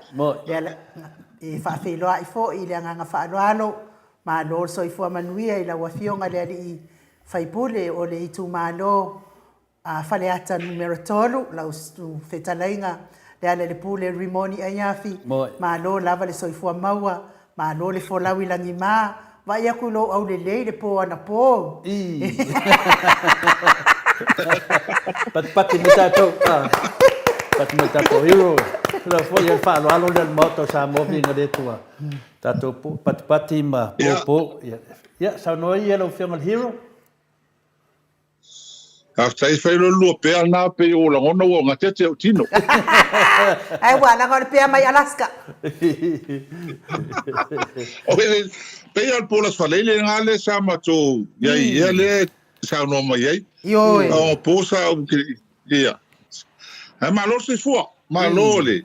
Le e faafeiloai foi i le agaga faaaloalo. Malo le soifua manuia i lau Afioga le Alii Faipule o le itumalo a Faleata Numera 3, lau fetalaiga Lealailepule Rimoni Aiafi, malo lava le soifua maua, malo le folau i lagima, vaai atu i lou aulelei le po anapo. Patipati mai tatou, pati mai tatou hero. Lau foi o le faaaloalo lea o le Maota o Samoa viiga le Atua. Tatou patipati ma popo. Ia, saunoa ia lau Afioga i le hero. Faafetai fai lo lua pea na pei o lagona ua gatete ou tino. Ai ua laga o le pea mai Alaska. O le pei o le po Aso Faraile lena lea sa matou i ai ia lea saunoa mai ai. Ioe. O po sa ou ke ia. Ae malo le soifua, malo le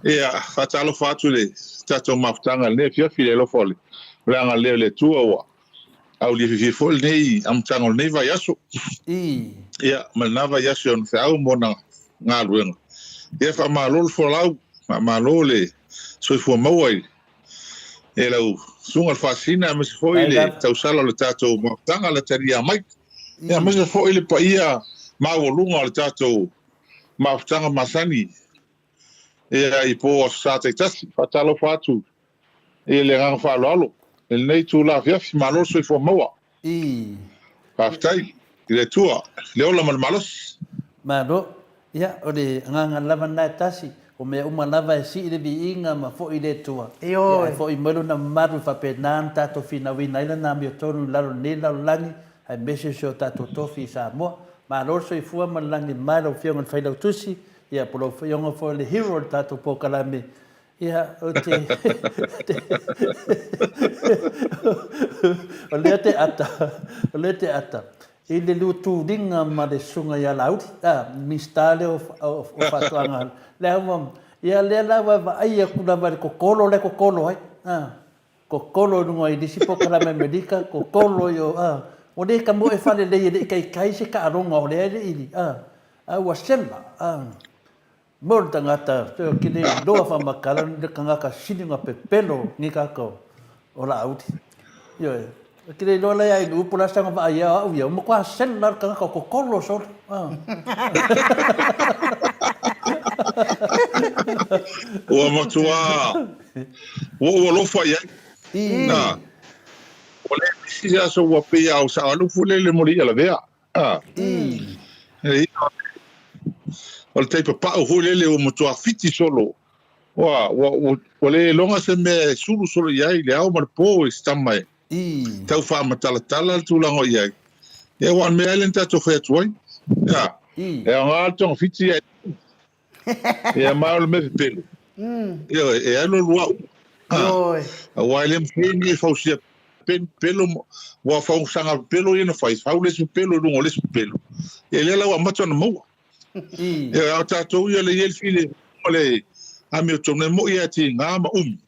ia faatalofa atu i le tatou mafutaga i lenei afiafi i le alofa o le agalelei o le Atua ua aulia fiafia foi lenei amataga o lenei vaiaso. Ia, ma lena vaiaso i ona feau ma ona galuega. Ia, faamalo le folau, faamalo le soifua maua i e lau susuga i le Faasisina aemaise foi le tausala o le tatou mafutaga le talia mai. Ia, aemaise foi le paia maualuga o le tatou mafutaga masani ia i po Aso Sa taitasi. Faatalofa atu i le agaga faaaloalo i lenei itula afiafi. Malo le soifua maua. Faafetai i le Atua i le ola ma le malosi. Malo. Ia, o le agaga lava lena e tasi, o mea uma lava e sii le viiga ma foi i le Atua. Ia, ae foi mai Lona mamalu e faapena ona tatou finauina ai Lana amiotonu i lalo o lenei lalolagi, aemaise o si o tatou tofi i Samoa. Malo le soifua ma le lagi mama i lau Afioga i le Failautusi, ia, po o lau Afioga foi o le hero o le tatou polokalame. Ia, ou te... o lea te ata, o lea te ata, i le lutuliga ma le susuga ia Laauli, a, le Minisita lea o, o, o Faatoaga, lea ua, ia lea la ua vaai atu lava i le kokolo lea e kokolo ai, a, kokolo i luga i le isi polokalame Amerika, kokolo i o, a, ua le tamoe faalelei e le i taitai se taaloga o lea e le i, a, a ua sela, a. Mo le tagata, ou te le iloa faamatala le tagata sili ona pepelo nei tagata o Laauli. Ioe. Ou te le iloa la ia i upu la sa vaai ia au ia, ua matua sela le tagata o kokolo solo. Ua matua ua ou alofa i ai. Na. Ua le misi se aso ua pei a o sa alufu lele mo le i'a lavea. A. O le tai papau foi lele ua matua fiti solo. Ua, ua, ua, ua le iloga se mea e sulu solo i ai i le ao ma le po i se tama e tau faamatalatala le tulaga o i ai. Ia, aua o le mea lea na tatou fai atu ai. Ia, e aoga le togafiti ia Ia ma o le mea pepelo. Ioe, e alu alu au. Ioe. Aua e le mafai ona e fausia pepelo, ua fausaga pepelo ia na fai, fau le isi pepelo i luga o le isi pepelo. Ia lea la ua amata ona maua. Ioe, a o tatou ia le i ai le filemu ma le amiotonu, e moi lava e tiga ma umi.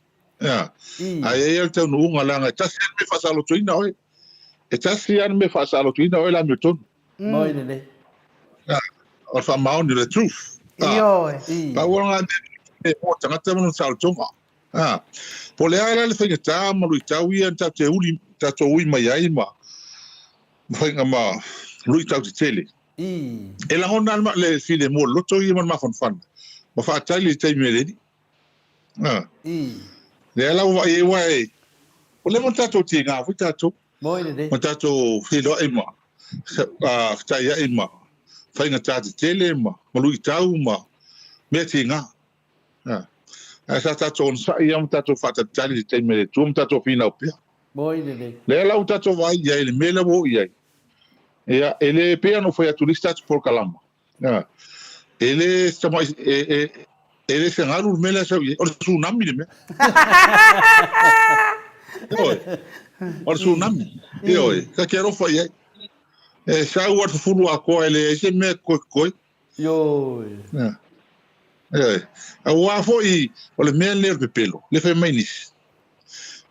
Ia. Ae i ai lava le taunuuga, leaga e tasi lava le mea e faasalotoina oe. E tasi lava le mea e faasalotoina oe le amiotonu. Moi lelei. O le faamaoni, o le truth. Ioe. Pau o lena mea e moa tagata ma lona saolotoga. Po o le a la le faigata ma luitau ia na tatou te uli, tatou ui mai ai ma faiga ma luitau tetele. E lagona lava le filemu o le loto ia ma le mafanafana ma faatali i le taimi e le alii. Lea la ua vaai ai aua e, ua leva ona tatou tiga foi tatou. Moi lelei. Ma tatou feiloai ma fetaiai ma faigata tetele ma luitau ma mea tiga. Ae sa tatou onosai lava ma tatou faatalitali i le taimi a le Atua ma tatou finau pea. Moi lelei. Lea la ua tatou vaai i ai i le mea lea ua oo i ai. Ia, e le pei ona ou fai atu i le isi tatou polokalama, e le tamai, e, e, e le se galu le mea lea e sau i ai, o le tsunami le mea. Ioe, o le tsunami. Ioe, ta te alofa i ai. E sau lava le fufulu atoa e leai se mea e toetoe. Ioe. Ioe. Aua foi o le mea lenei o le pepelo, le fai mai nisi.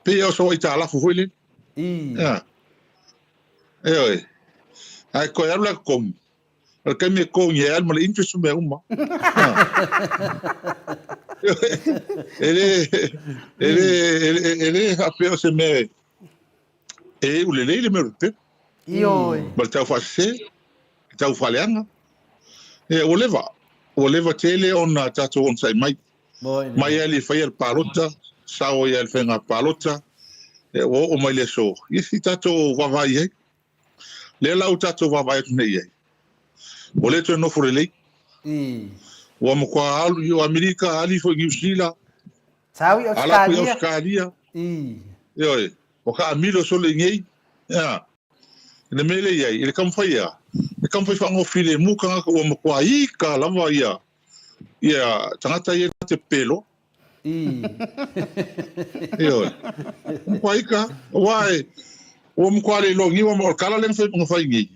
Pei o se aitalafu foi lele. Ioe. Ae toe alu la totogi. O le taimi e totogi ai alu ma le interest ma mea uma. E le, e le, e le faapea o se mea e iu lelei le mea o le pepelo. Ioe. Ma le tau faasese, le tau faaleaga. Ia, ua leva, ua leva tele ona tatou onosai mai. Mai lava i le faia le palota, sao ai lava i le faiga palota, ia, ua oo mai le aso, ia se i tatou vaavaai i ai. Lea la ua tatou vaavaai atu nei i ai, ua le toe nofo lelei. Ua matua alu i Amerika, alu ifo i Niu Sila, Sau i ala atu i Ausetalia. Ausetalia. Ioe, ua taamilo solo i nei. Ia, i le mea lea i ai, i le taumafai ea, e taumafai faagofilemu tagata ua matua ika lava ia ia tagata ia na te pepelo. Ioe, ua matua ika, aua e, ua matua le iloa niu, o le tala lea na fai, na fai nei.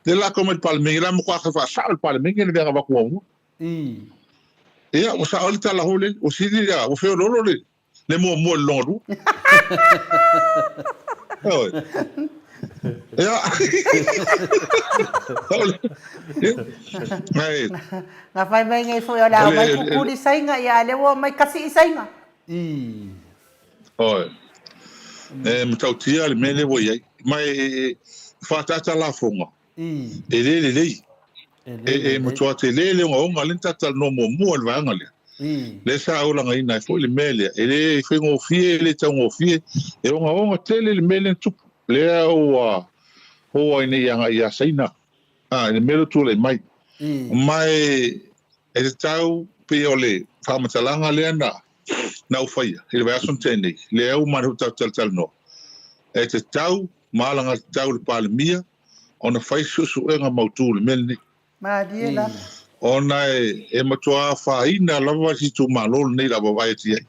Lea latou mai le Palemene, la matua faasao le Palemene le mea na avatu muamua. Ia, ua sao ai le tala foi lele, ua sili a, ua feoloolo le, le muamua i le lona lua. Oi. Ia. Ai. Na fai mai nei foi o le a omai kukuli saiga, ia a lea ua omai kasii saiga. Oi. E matautia le mea lea ua i ai. Ma e whātata lafoga. E le lelei. E matua tele le ogaoga lea na ta talanoa muamua i le vaega lea. Lea sa olagaina ai foi le mea lea. E le faigofie, e le taugofie. E ogaoga tele le mea lea na tupu. Lea ua oo ai nei agai ia Saina, i le mea lea ua tulai mai. Ma e tatau pei o le faamatalaga lea na na ou faia i le vaiaso na tea nei, lea ua matou talatalanoa, e tatau ma alagatatau i le Palemia ona fai suesuega mautu i le mea lenei. Malie lava. Ona e matua afaina lava si itumalo lenei o le a vaavaai atu i ai.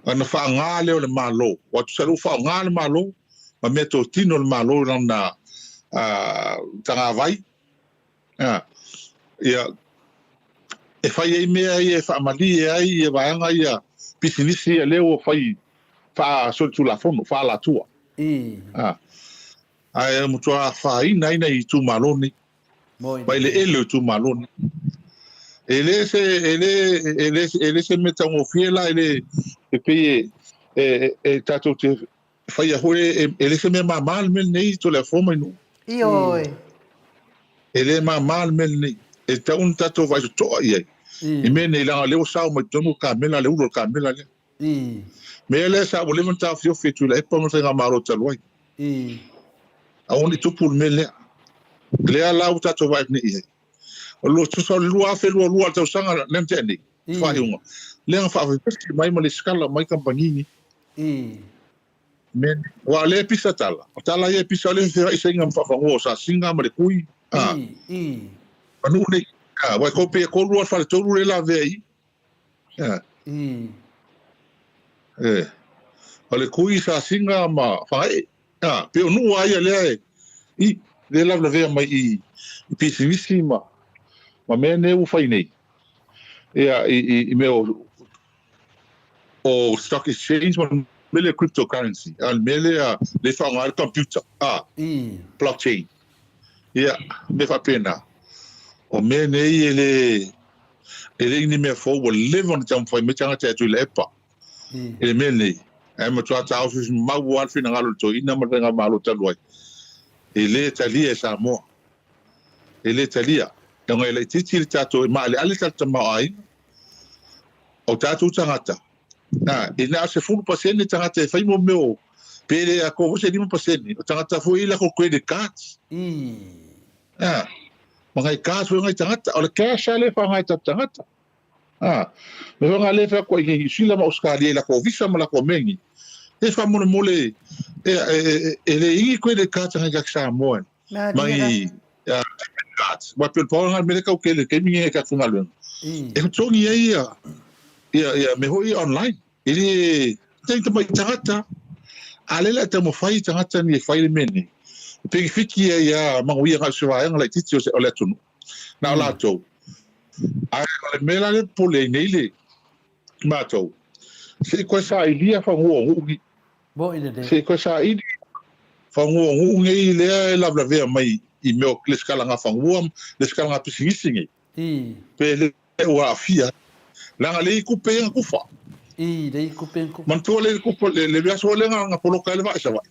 Ona faaaoga lea o le Malo, ua tusa ai ua faaaoga le Malo ma meatotino a le Malo i lana tagavai, ia, e fai ai mea ia e faamalie ai ia vaega ia pisinisi ia lea ua fai faasolitulafono, faalatua. Ae matua afaina ai nai itumalo nei, ma eleele o itumalo nei. E le se, e le, e le, e le se mea taugofie la, e le, e pei e, e, e tatou te faia foi, e, e le se mea māmā le mea lenei, Toleafoa ma Inu. Ioe. E le māmā le mea lenei. E tatau ona tatou vaai totoa i ai. I mea nei, leaga o lea ua sao mai totonu le kamela, le ulu o le kamela lea. Mea lea sa ua leva ona taofiofi e Tuilaepa ma le faigamalo talu ai. Aua ne i tupu le mea lea. Lea la ua tatou vaai atu nei i ai. O le tusa o le 2022 le tausaga lea na tea nei, faaiuga, lea na faavevesi mai ma lesitala mai kamupani nei. Mea nei. Aua o lea e pisa tala, o tala ia e pisa o lea e feoai saiga ma faafanua o Sasiga ma le Kui, a, ma nuu nei. A, aua e kope e tolu lava le faletolu lea e lavea i i. E. O le kui sasiga ma Fagaee. A, pei o nuu lava ia lea e, i, lea e lavelavea mai i, i pisinisi ma, ma mea nei ua fai nei. Ia, i, i, i mea o, o stock exchange ma le mea lea cryptocurrency. A, le mea lea, lea e faaaoga ai le computer. A, blockchain. Ia, mea faapena. O mea nei e le, E leai ni mea fou ua leva ona taumafai mai tagata e Tuilaepa i le mea lenei, ae matua taofi mau lava le finagalo o le toeaina ma le faigamalo talu ai. E le talia e Samoa. E le talia. Leaga e laitiiti le tatou, e maaleale le tatou tamaoaiga. O tatou tagata, e na o le 10% tagata e fai mo mea o, pe le atoa foi se 5% o tagata foi e i ai latou credit cards. Ma ngai cards foi ngai tagata. O le cash lava lea e faaaoga e tatou tagata. A, me whanga le whea koe i Niu Sila ma Australia i lako visa ma lako mengi. E whamolemole e, e, e, e le ingi koe le kātanga i kak Samoa. Ma i Wa pe pao nga mele kau kele ke mingi e ka tunga E tongi ai ia ia ia me hoi online. E le te te mai tangata. A le la te mo fai tangata ni e fai le mene. E pegi fiki ia ia mangu ia ngau se vaenga lai titi o se o le atunu. Na o latou. Ae o le mea la lea e popole ai nei le matou, se i koe sailia fagua o nuu nei. Moi lelei. Se i koe saili fagua o nuu nei lea e lavelavea mai i mea o lesikala fanua ma lesikala pisinisi nei. Pe le ua aafia. Leaga le i kupe ia na kufa. I, le i kupe na kufa. Manatua le kupa, le aso lea na poloka ai le vaa i Savaii.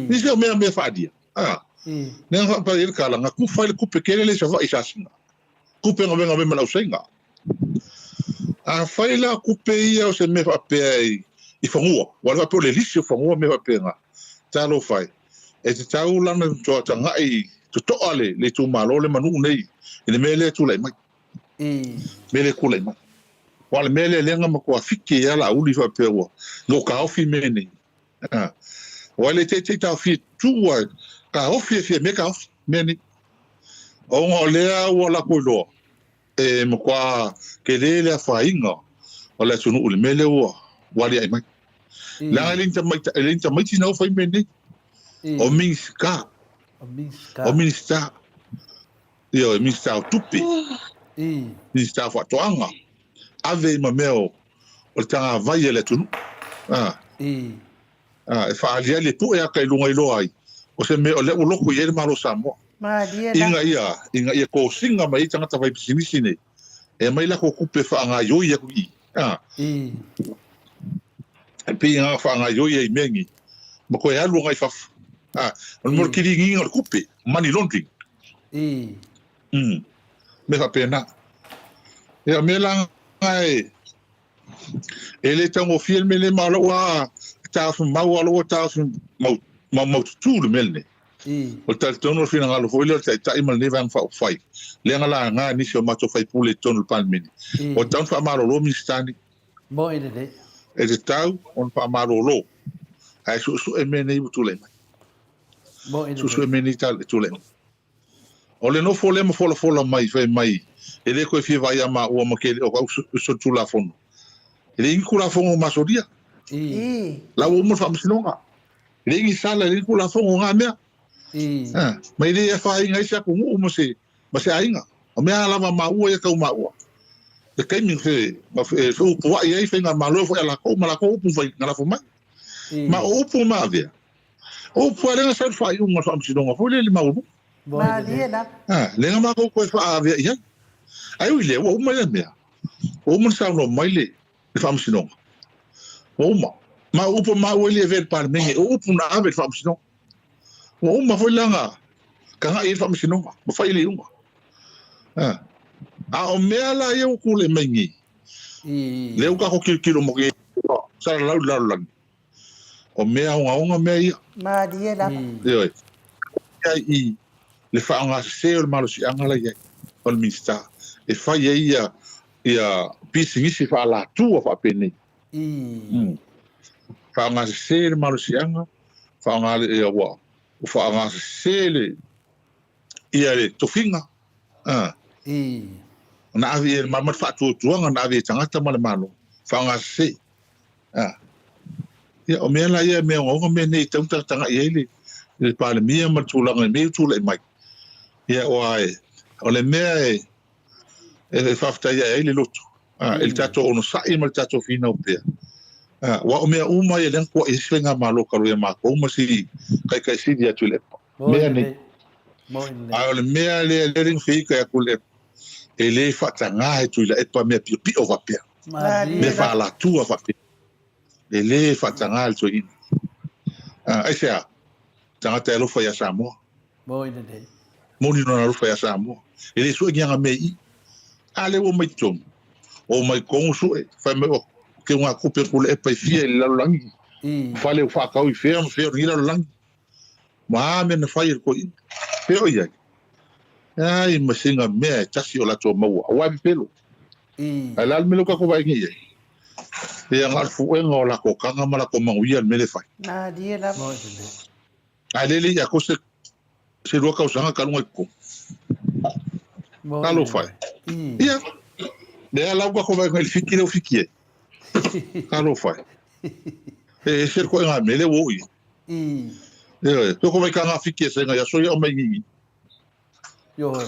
Nisi o mea mea faalia. A. Lea na faapea ai le kala, na kufa ai le kupe kele le i Savaii i Sasina. Kupe na venga ma le ausaiga. Afai la kupe ia o se mea faapea i fanua, ua le faapea o le lisi o fanua mea faapena. Talofa e, e tatau la ona matua tagai totoa le le itumalo le ma nuu nei i le mea lea e tulai mai. Mea lea e tulai mai. Aua o le mea lea lea na matua fiki ai lava Laauli faapea ua no taofi mea nei. Aua e le teitei taofia tuu a taofi e fia mea taofi mea nei. Ona o lea ua latou iloa e matua tele le afaina o le atunuu i le mea lea ua aliae mai. Leaga e le ni e le ni tamaiti na fai mea nei. O Minisita. O Minisita. Ioe, Minisita o Tupe. Minisita o Faatoaga. Ave ai ma mea o o le tagavai a le atunuu. A. A, e faaaliali e pue aka i luga iloa ai, o se mea o lea ua loko i ai le Malo o Samoa. Malie la. Ina ia, ina ia kosiga mai ai tagata fai pisinisi nei, e aumai lakou tupe e faagaioi aku i i. A. E pei na faagaioi ai i mea nei, ma toe alu agai i fafo. A, o le mea o le kiligiina o le tupe, money laundering. Mea faapena. Ia, o mea la na e, e le taugofie le mea lenei, ma o lou lava taofi mau, a o lou taofi mau, mau, maututū le mea lenei. O le talitonu o le finagalo foi lea o le Taitai ma lenei Vaega Faaupufai, lea na laga e nisi o matou sui usufono i totonu o le Palemene, ua tatau ona faamalolo Minisita nei. Moi lelei. E tatau ona faamalolo, ae suesue mea nei ua tulai mai. Moi lelei. Suesue mea nei e tulai mai. O le nofo lea ma folafola mai, fai mai, e le toe fia vaai ia maua ma ke o au solitulafono. E leai ni tulafono o masolia. La ua uma le faamasinoga. E leai ni sala, e leai ni tulafono o na mea. Ma e le afaina ai se atunuu ma se, ma se aiga. O mea lava maua ia tau maua. Le taimi fe, e feupuai ai faigamalo foi a lakou ma lakou upu fai na lafo mai. Ma o upu ma avea. O upu lava lea na sau i le faaiuga o le faamasinoga foi lea i le maualuga. Malie lava. A, lea na matou toe faaavea i ai. Ae ui lea, ua uma ia mea. Ua uma ona saunoa mai le, le faamasinoga. Ua uma. Ma o upu a maua e le avea i le Palemene, o upu na ave i le faamasinoga. Ua uma foi la na tagai i ai le faamasinoga ma fai le iuga. A, a o mea la ia ua tulai mai nei, lea ua tatou tilotilo mai, salalau i le lalolagi, O mea ogaoga mea ia. Malie lava. Ioe. Ia i le faaaogasese o le malosiaga la i ai o le Minisita e fai ai ia ia pisinisi faalatua faapenei. Faaaogasese le malosiaga, faaaoga ia ua faaaogasese le ia le tofiga. Na ave i ai le ma le faatuatuaga na ave i tagata ma le Malo. Faaaogasese. A. Ia, o mea la ia, mea ogaoga mea nei e tatau ona tagatagai ai le, le Palemia ma le tulaga i mea ia ua tulai mai. Ia, aua e, o le mea e, e faafetai ae ai le loto, a, i le tatou onosai ma le tatou finau pea. A, aua o mea uma ia lea na tuuai ai si faigamalo talu ai a matou ma si Taitaisili ia Tuilaepa. Mea nei. A o le mea lea, lea na feita atu le, e le faataga e Tuilaepa mea piopio faapea. Mea faalatua faapea. E le faataga le toeaina. Aisea? Tagata e alofa ia Samoa. Moni lona alofa ia Samoa. E le sue ni aga mea i i. A lea ua omai totonu. Omai totonu sue, fai mai, oh, keu ngā kupe Tuilaepa i fia i le lalolagi. Fale o whaakau i whea ma whea o lenei lalolagi. Ma a mea na fai e le toeaina. Pea o i ai. Ai ma singa mea e tasi o latou maua. Aua e pepelo. Ae le a le mea lea ua tatou vaai nei i ai? Ia na o le fuega o latou taga ma latou manuia le mea lea e fai. Malie lava. Ae le le i atoa se se lua tausaga talu ona i totonu. Talofa e. Ia, lea la ua tatou vaai nei i le fiki lea ua fiki ai. Talofa e. E ese le koega mea lea ua oo i ai. Ioe, toko mai ka ngā fiki e senga i aso ia o mai ngi. Ioe.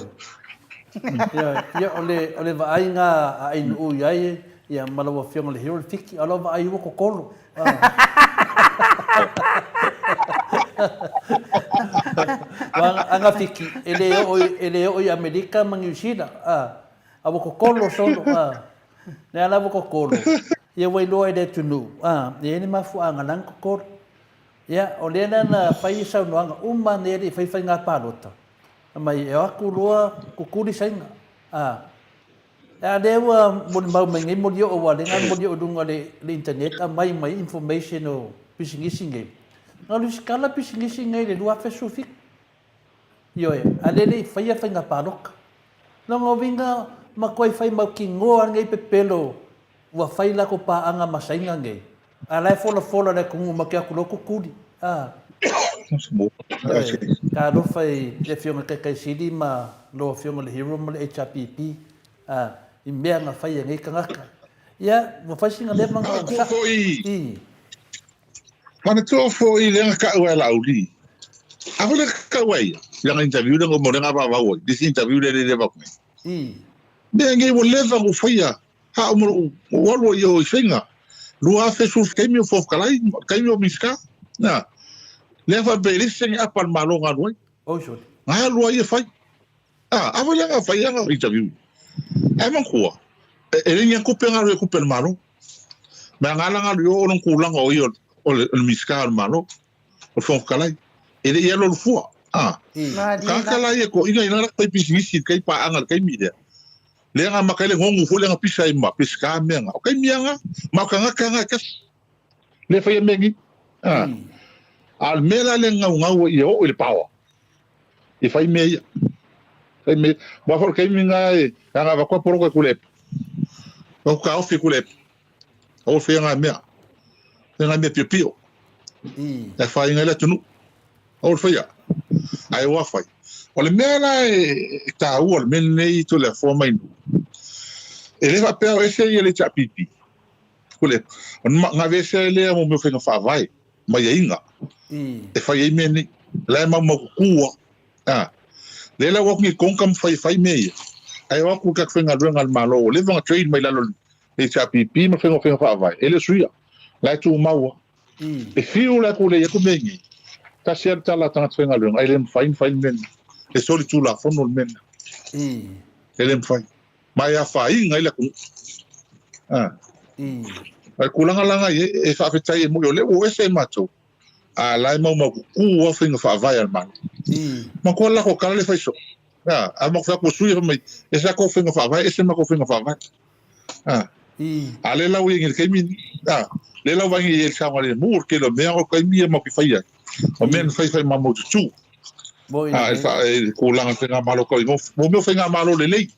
Ia, ia o le, o le vaaiga a Ainuu i ai, ia ma lau Afioga i le Hero le fiki, a o lau vaai ua kokolo. Ah. Aga fiki, e le oo, e le oo i Amerika ma Niu Sila. Ah. A ua kokolo solo. Ah. Lea la ua kokolo. Ia ua iloa e le atunuu. Ah. E i ai le mafuaaga la na kokolo. Ia, o lea la na fai saunoaga uma nei e le i fai faiga palota, fai mai e o atu loa kukuli Saina. A, a lea ua molimau mai nei molioo aua lea na molioo i luga o le, le internet aumai mai information o pisinisi nei. Na o lusitala pisinisi nei i le 2017. Ioe, a lea e le i faia faiga palota. Lona uiga, matuai fai mautinoa lenei pepelo ua fai latou paaga ma Saina nei, a la e folafola i le atunuu ma te atu loa tutuli. A. Ioe, talofa i le Afioga i le Taitai Sili ma lau Afioga i le Hero ma le HRPP, a, i mea na fai e nei tagata. Ia, ua fai sina leva na onosai. I. Manatua foi lea na kau ai Laauli. A foi lea kau ai ia. I lana interview lea na uma lea na vavau ai. This interview lea le leva atu nei. Mea nei ua leva na faia. Ha o mo o alu ai o i faiga. 2010 taimi o Fofoga Fetalai, taimi o Minisita. Na. Lea faapea e leai se sene apa a le Malo na alu ai. Na alu ai e fai. A, a foi lea na fai ana interview. Ae manatua, e le ni tupe na alu ai tupe a le Malo. Ma nga la nga o lona tulaga o ia o le Minisita o le Malo, o le Fofoga Fetalai. E le i alu alu fua. A, tagata la ia toeaiina ina la fai pisinisi i le kai paaga i le taimi lea. Lea na amata ai le gogu foi lea na pisa ai ma Peseta mea na. O taimi lava na, ma o tagata na e tasi. Lea e faia mea nei. A, a o le mea la lea na naunau ai ia oo i le power, e fai mea ia. Fai mea ia. Aua foi o le taimi lena e ana avatu lava poloka i Tuilaepa. Avatu taofi i Tuilaepa. Aua le faia na mea. Faia na mea piopio. E afaina ai le atunuu. Aua le faia. Ae ua fai. O le mea la e taua o le mea lenei Toleafoa ma Inu, e le faapea o ese ia le HRPP. Tuilaepa. Ona aveese ai lea mo mea o faiga faavae. ma aiaiga e fai ai mea nei. La e maumaututu lava. A, lea la ua o atu nei Konka ma fai e fai mea ia, ae o atu i tatou faigaluega a le Malo ua leva ona train mai lalo i le HRPP ma faiga o faiga faavae, e le o suia. La e tumau lava. E fiu la e leai atu mea nei, tasi lava le tala a tagata faigaluega, e le mafai ona fai le mea lena. E solitulafono le mea lena. E le mafai. Ma e afaina ai le atunuu. A. A o le tulaga la na i ai, e faafetai e moni o lea ua o ese ai matou, a la e maumaututu lava faiga faavae a le Malo. Manatua le latou tala lea e fai soo. A, a matou fai atu ua sui fai mai, ese latou faiga faavae, ese matou faiga faavae. A, a lea la ua i ai nei i le taimi lenei. A, lea la ua vaai nei i ai i le saogalemu o le tele o mea o le taimi ia matou te faia ai. O mea na fai fai maumaututu. A, i le tulaga o le faigamalo tau i mo mea o faigamalo lelei.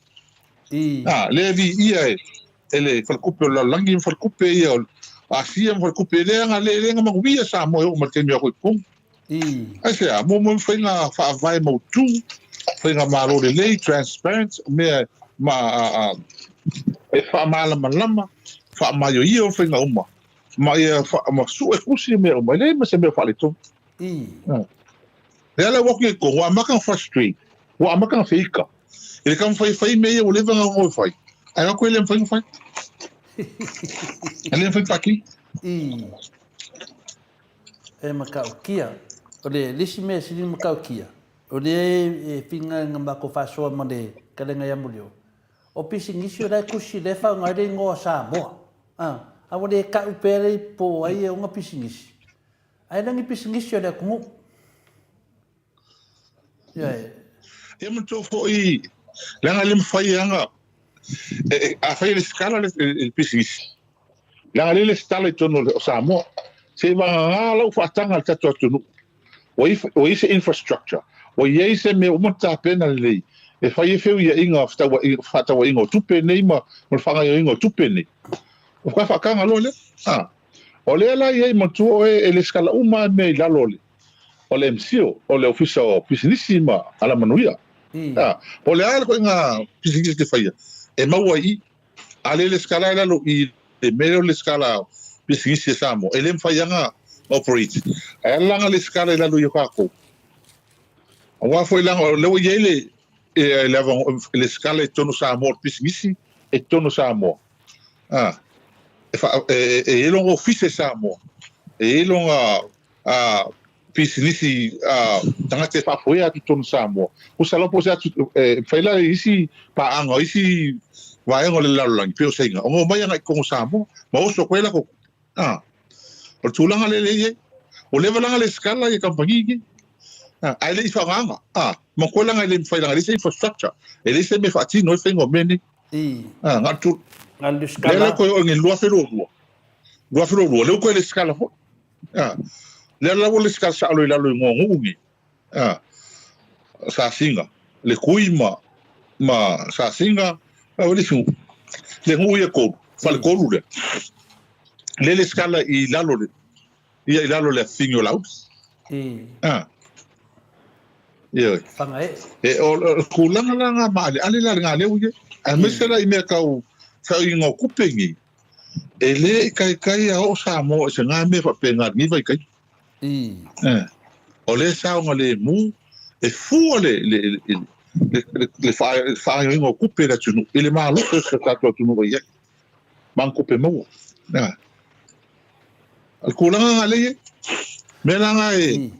A, lea e viia e e le Faletupe o le Lalolagi ma Faletupe ia o Asia ma Faletupe lea na le le na manuia Samoa e oo mai le taimi o atu i totonu. Aisea? Mo mo faiga faavae mautu, faiga malo lelei, transparent, mea ma a, a, e faamalamalama, faamaioio faiga uma ma ia fa, ma sue tusi mea uma, e leai ma se mea o faaletonu. Lea la ua atu i totonu, ua amata ona frustrate, ua amata ona feika. I le taumafai e fai mea ia ua leva ona o e fai, ae o atu e le mafai ona fai. E le mafai ona faatino. E matautia. O le isi mea e sili ona matautia, o lea e finga na matou faasoa ma le kalega ia Molioo, o pisinisi o la e tusi lea e faaaoga ai le igoa o Samoa. A ua le tau pea le po o ai e ona pisinisi, ae le o ni pisinisi o le atunuu. Ia, Ia manatua foi, leaga e le mafai lava, afai e lesitala le pisinisi, leaga lea e lesitala i totonu o Samoa, seivagana lau faataga i le tatou atunuu, ua i ai se infrastructure, ua i ai se mea ua uma ona tapena lelei. E fai ai feuiaiga fefaatauaiga o tupe nei ma le faagaoioiga o tupe nei. O ka faataga loa lea. A, o lea la e i ai manatua oe e lesitala uma lava mea i lalo o le o le MCIL, o le Ofisa o Pisinisi ma Alamanuia. A, po o le a le ituaiga pisinisi e te faia, e maua i i. A le lesitala i lalo i le mea lea o le lesitala pisinisi a Samoa, e le mafai lava ona operate. Ae ala la ona lesitala i lalo i o tatou, Aua foi leaga o lea ua i ai le le lesitala i totonu o Samoa o le pisinisi i totonu o Samoa. A, e, fa, e, e, e i ai lona ofisa i Samoa, e i ai lona a, pisinisi a, tagata e faafoea atu i totonu o Samoa. Tusa lava po o se atu, e mafai la e isi paaga o isi vaega o le lalolagi, pei o Saina, ona omai agai i totonu o Samoa, ma oso atu ai latou A, o le tulaga lea e i ai. Ua leva la ona lesitala ia kamupani nei. A, ae le i faaaogaina. A, manatua leaga e le mafai leaga e leai se infrastructure, e leai se mea e faatino ai le faiga o mea nei. A, na o le tu... Na o le Lea lesitala. la toe oo i le 2022, 2022, lea ua toe lesitala foi. A, lea la ua lesitala sao loa i lalo i igoa o nuu nei. A, Sasina, le Kui ma, ma Sasina, a o le isi nuu, le nuu ia e tolu, faletolu lea, lea lesitala i lalo le, ia i lalo le afifini o Laauli. A, ioe. Fagaee. E, o, o le tulaga la na maaleale la lena lea ua i ai, aemaise la i mea tau feaoaiga o tupe nei, e le i taitai a oo Samoa i se na mea faapena i lenei vaitaimi. Eh, o lea e saogalemu, e fua le, le, le, le, le faagaoioiga o tupe i le atunuu, i le malosi o si o tatou atunuu e i ai, ma ana tupe maua. Eh. O le tulaga lena lea e i ai. Mea la na e,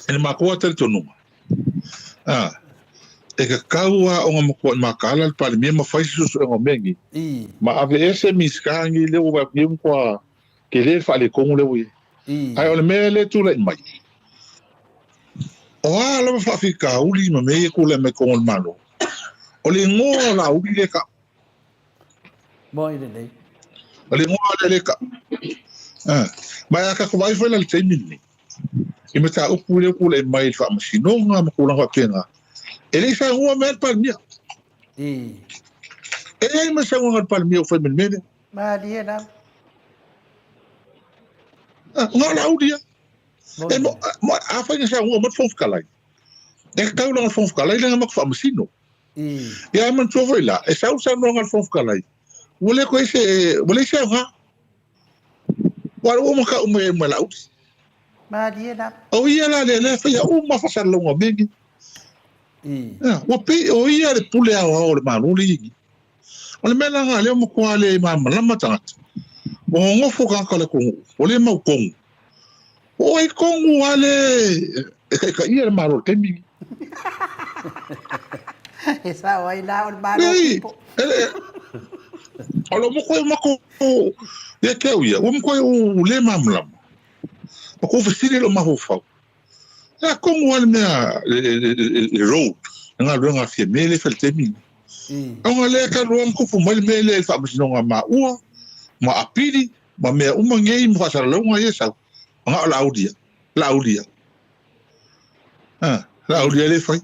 e le matou lava talitonuga, ah, e tatau lava ona matuai mataala le Palemia ma fai se suesuega o mea nei, ma aveese Minisita nei lea ua vaai atu nei ua matua tele le faaletonu lea ua i ai. Ae o le mea lea e tulai mai, o a lava faafitauli ma mea ia e tulai mai i totonu o le Malo, o le igoa o Laauli lea e tau. Moi lelei. O le igoa lea e tau. Ma a tatou vaai foi la i le taimi lenei, i mataupu lea ua tulai mai i le faamasinoga ma tulaga faapena, e le i saunoa mai lava le Palemia. E leai ma se saunoaga a le Palemia ua fai mai i le mea lea. Malie lava. Ah, na o Laauli ia. E mo, mo, afai na saunoa mai le Fofoga Fetalai, e tatau la le Fofoga Fetalai lea na matou faamasino. Ia ae manatua foi la, e sau le saunoaga a le Fofoga Fetalai, ua le toe se, ua leai se aoga. Aua ua uma tau mai ai ma Laauli. Malie lava. O ia la lea, lea e faia uma faasalalauga o mea nei. Ua pei o ia le pule aoao o le Malo lea e i ai nei. O le mea la lena lea ua matua le malamalama tagata. Ua nonofo tagata o le atunuu, ua le mautonu. O ai tonu lava le e taitaia le Malo i le taimi lenei. E sao ai la o le Malo Leai, tipo. o lo matua matou ia te au ia, ua matua ou le malamalama. Matou fesili i lou mafaufau. E a tonu lava le mea, le role, le galuega a Fiame lea e fai i le taimi lenei. Ona lea talu lava ona tupu mai le mea lea i le faamasinoga a maua, ma apili, ma mea uma nei ma faasalalauga ia e sau, na o Laauli ia, Laauli ia. A, Laauli ia lea e fai.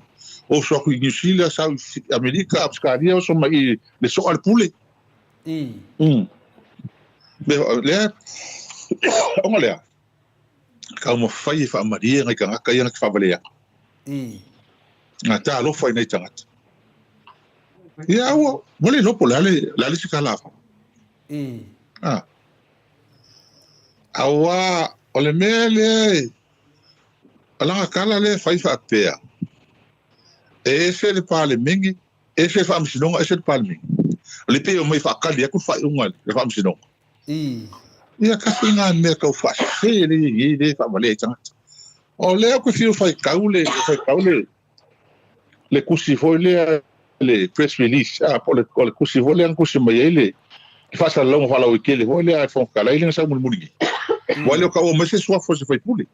Oso atu i Niu Sila, sau i Amerika, Ausetalia, oso mai i le soa le pule. Lea, ona lea, taumafai e faamalie nai tagata ia na te faavalea. Na talofa i nai tagata. Ia ua, ua le iloa po o le a le, le a le isi tala a fai. Ah. Aua o le mea lea e, o lana tala lea e fai faapea, e ese le Palemene, ese le Faamasinoga, ese le Palemene. O le pei e omai e faatali atu le faaiuga a le Faamasinoga. Ia kasi ngā mea tau faasese lea i ai lea e faavalea ai tagata. O lea ou te fiu faitau le faitau le le tusi foi lea le press release ah, po o le, o le tusi foi lea na tusi mai ai le le faasalalauga faalauaitele foi lea a le Fofoga Fetalai lea na sau mulimuli nei. Ua le o taua mai se suafa o se faipule.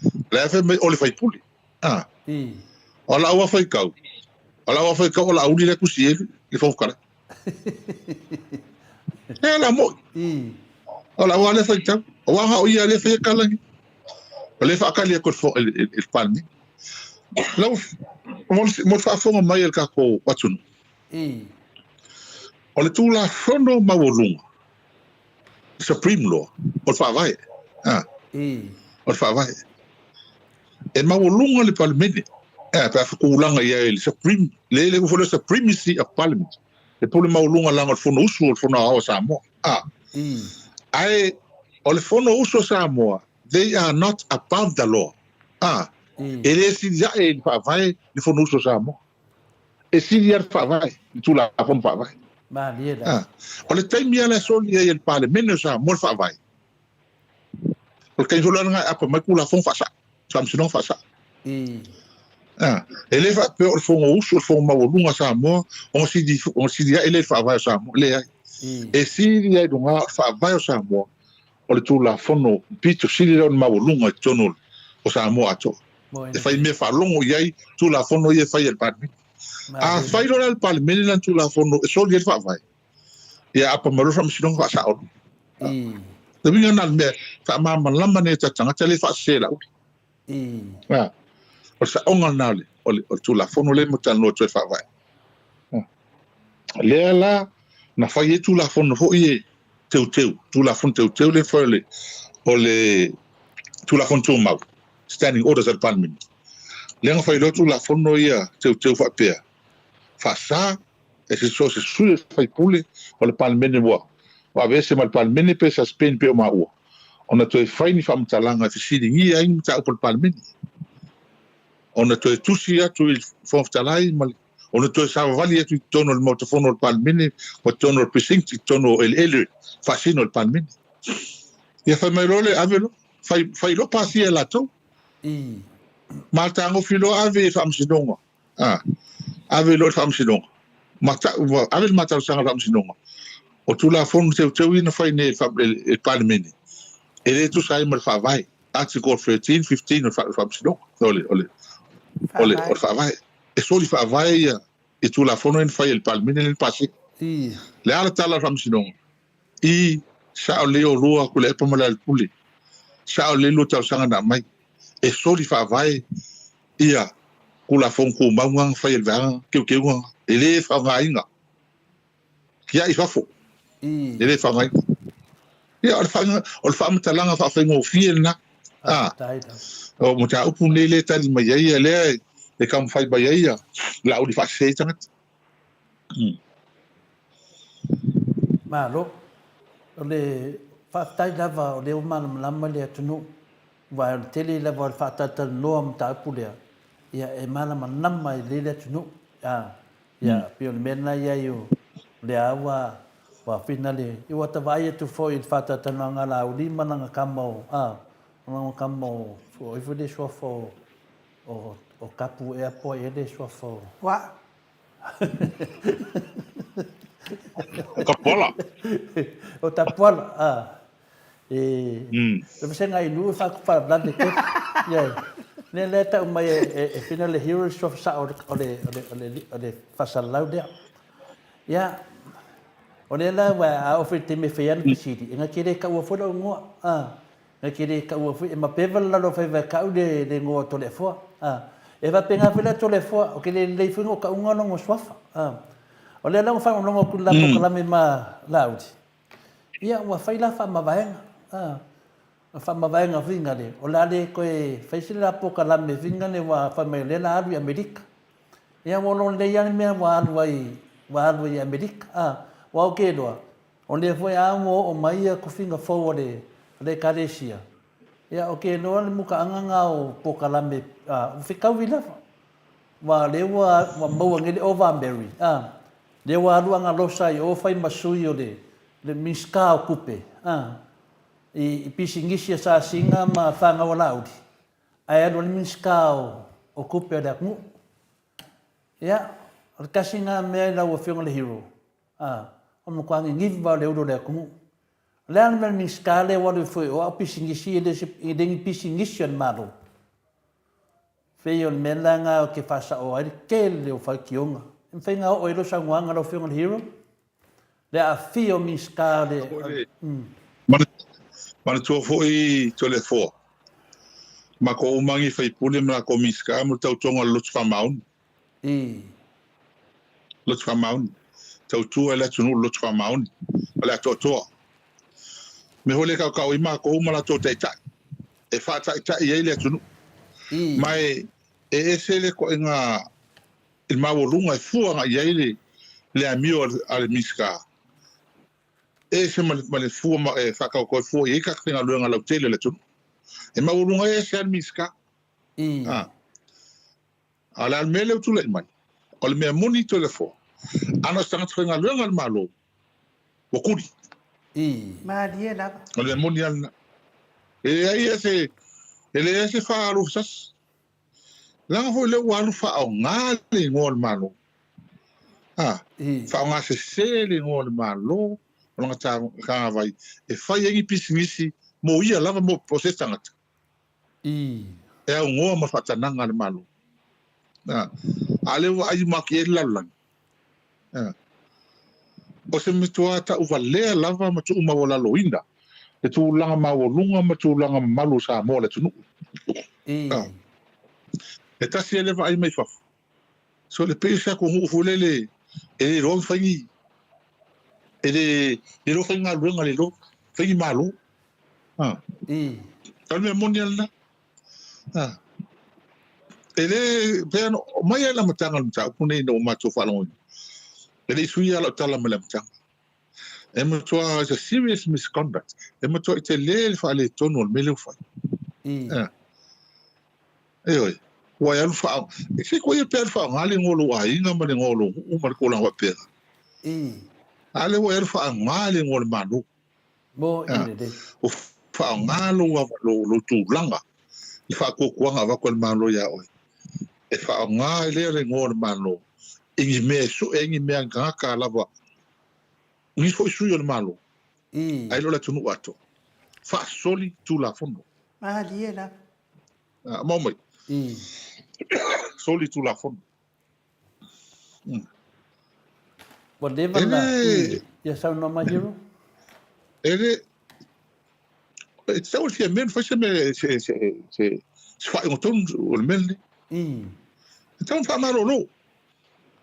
O la e fai mai o le faipule. Ah. O lau lava faitau, o lau lava faitau o Laauli lea e tusi ai le Fofoga Fetalai. E la moi. O lau lava lea faitau. Aua na o ia lea e faia tala nei. O lea e faatali atu e le Palemene. Lau Mo le faafofoga mai a le tatou atunuu, o le Tulafono maualuga, Supreme Law, o le Faavae. O le Faavae. E maualuga le Palemene, pe a tulaga i ai le Supreme, le le upu foi lea Supremacy of Parliament, le pule maualuga leaga o le Fonousu o le Fono Aoao a Samoa. Ae o le Fonousu a Samoa, they are not above the law. E le sili ae i le Faavae le Fonousu a Samoa. E sili lava le Faavae, le Tulafono Faavae. Malie la. O le taimi lava la e soli ai e le Palemene o Samoa le Faavae, o le taimi foi lena e aapa mai Tulafono faasao, Faamasinoga faasao. E le faapea o le Fonousu o le Fono Maualuga a Samoa ona sili, ona sili ae lea i le Faavae o Samoa. Leai. E sili lava i luga o le Faavae o Samoa o le Tulafono pito sili lea ona maualuga i totonu o Samoa atoa. E fai mea faalogo i ai Tulafono ia e fai e le Palemene. A fai loa la e le Palemene lana Tulafono e soli ai le Faavae, ia aapa mai loa le Faamasinoga faasao loa. Le uiga lena o le mea faamalamalama nei e tatou tagata lea e faasese e Laauli. O le saoga lena o le Tulafono lea mo talanoa atu ai Faavae. Lea la na fai ai Tulafono foi e teuteu, Tulafono teuteu lea fai o le Tulafono Tumau, Standing Orders of the Parliament. Lea na fai loa Tulafono ia teuteu faapea, faasa e se so o se sui usufono o le Palemene ua aveese mai le Palemene pe suspend pei o maua, ona toe fai ni faamatalaga e fesiligia ai ni mataupu a le Palemene, ona toe tusi atu i le Fofoga Fetalai ma le, ona toe savavali atu i totonu o le Maota Fono o le Palemene ma totonu o le Precinct i totonu o eleele faasino o le Palemene. Ia fai mai loa le ave loa, fai, fai loa pasia e latou. Ma tagofi loa ave i le Faamasinoga. A, ave loa i le Faamasinoga, ma ta'u, ma ave le ma talosaga i le Faamasinoga, o Tulafono teuteu ia na fai nei e le Palemene, e le tusa ai ma le Faavae, Article 13, 15 o le Faamasinoga, o le, o le, o le, o le Faavae. E soli Faavae ia i Tulafono ia na fai e le Palemene lea na pasia. Le a le tala a le Faamasinoga? I, sao lelei olua Tuilaepa ma Lealailepule, sao lelei lua talosaga na aumai, e soli Faavae ia Tulafono Tumau na na fai e le Vaega Teuteuga e le faaaogaina tiai i fafo, e le faaaogaina. Ia, o le o le faamatalaga faafaigofie lena. A, o mataupu nei lea e tali mai ai ia lea e taumafai mai ai ia Laauli faasese ai tagata. Malo. O le faafetai lava o lea ua malamalama le atunuu Aua o le tele lava o le faatalatalanoa mataupu lea, ia e malamalama lelei le atunuu. A, ia, pei o le mea lena i ai o lea ua, ua finale, ia ua ta vaai atu foi i le faatalatalanoaga a Laauli ma lana tama o, a, o lana tama o, o ai foi le suafa o, o, o Kapu ea po o ai ea le suafa o... Ua. O Tapuala. O Tapuala, a. E, le vasega i nuu e faalavelave tele. Ioe. Lea lea tau mai e, e, e fina le hero suafa sao o le, o le, o le, o le, o le faasalalau lea. Ia, o lea la ua a oo foi i le taimi e fai ai ana fesili, e na te le taua foi lou igoa. A, na te le taua foi, e mapeva le lalo o faiva e tau le, le igoa o Toleafoa. A, e faapena foi la Toleafoa, ou te le lelei foi ona ou tauina lona suafa. A, o lea la ua faalogologo atu i le la polokalame ma Laauli, Ia, ua fai la faamavaega, a, faamavaega foi ngale, o le a le toe fai se la polokalame foi ngale ua fai mai o lea la alu i Amerika. Ia, ua loa lelei lava le mea ua alu ai, ua alu ai i Amerika, a, ua ou ke iloa, o lea foi a ua oo mai ia tofiga fou a le, a le Ekalesia, ia, ou ke iloa le mutaaga na o polokalame, a, ua fetaui lava. Ua lea ua, ua maua nei le Ova Mary, a, lea ua alu Agalosa i o fai ma sui o le, le Minisita o Tupe, a, i, i pisinisi a Sasina ma fanau a Laauli, ae alu ai le Minisita o, o Tupe a le atunuu. Ia, o le tasi lena mea i lau Afioga i le Hero, a, o le matua niniva o le ulu o le atunuu. O le a le mea o le Minisita lea ua alu ifo i o, a o pisinisi e le o se, e le ni pisinisi a le Malo. Pei o le mea lena ou te faasao ai le tele o faitioga. E mafai ona oo ai lau saunoaga lau Afioga i le Hero? Le aafia o Minisita o le... Manatua foi Toleafoa, matou uma ni faipule ma latou Minisita mo le tautoga o le lotu faamaoni. Loto faamaoni. Tautua i le atunuu i le loto faamaoni ma le atoatoa. O le mea foi lea e kaokao ai matou ma latou taitai, e faataitai ai le atunuu. Ma e ese le ituaiga i le maualuga e fua agai i ai le le amio a le Minisita, e ese ma le fua e faataotao e fua i ai tagata faigaluega lautele o le atunuu. E maualuga ese lava le Minisita. A o le a le mea lea ua tulai mai? O le mea moni Toleafoa, ana o se tagata faigaluega a le Malo, ua kuli. Malie lava. O le mea moni lava lena. E leai lava se, e leai se faaluafesasi. Leaga foi lea ua alu faaaoga le igoa o le Malo. A, faaaoga sese le igoa o le Malo o lana tagavai e fai ai ni pisinisi mo ia lava mo se tagata. E aunoa ma faatanaga a le Malo. A, a lea ua vaai uma atu i ai le lalolagi. A, o se matua tauvalea lava ma tuumaualaloina le tulaga maualuga ma tulaga mamalu o Samoa le atunuu. A, e tasi ai le vaai mai fafo. So le pei o se atunuu foi lele e le iloa ona fai ni, e le iloa fai galuega, le iloa fai ni malo. A, o le mea moni lava lena. A, e le, pei ona mai lava i le amataga o le mataupu lenei ina ua matou faalogoina, e le i suia lava lau tala mai le amataga. E matua, it's a serious misconduct. E matuai tele le faaletonu o le mea lea ua fai. A. Ioe. Ua e alu faa... E se koia pe alu faaaoga le igoa o lou aiga ma le igoa o lou nuu ma le tulaga faapena. A lea ua e alu faaaoga le igoa o le Malo. Ua faaaoga lou, lou, lou tulaga i faatuatuaga avatu e le Malo ia oe. E faaaoga ai lea le igoa o le Malo i ni mea e sue ai ni mea a ni tagata lava, nisi foi sui o le Malo, ae le o le atunuu atoa. Faasoli Tulafono. Malie lava. Mau mai. Soli Tulafono. Ua leva na... Ia saunoa mai Hero. E le... E tatau i le fia mea ona fai se mea, se, se, se, se faaiuga tonu o le mea lenei. E tatau ona faamalolo.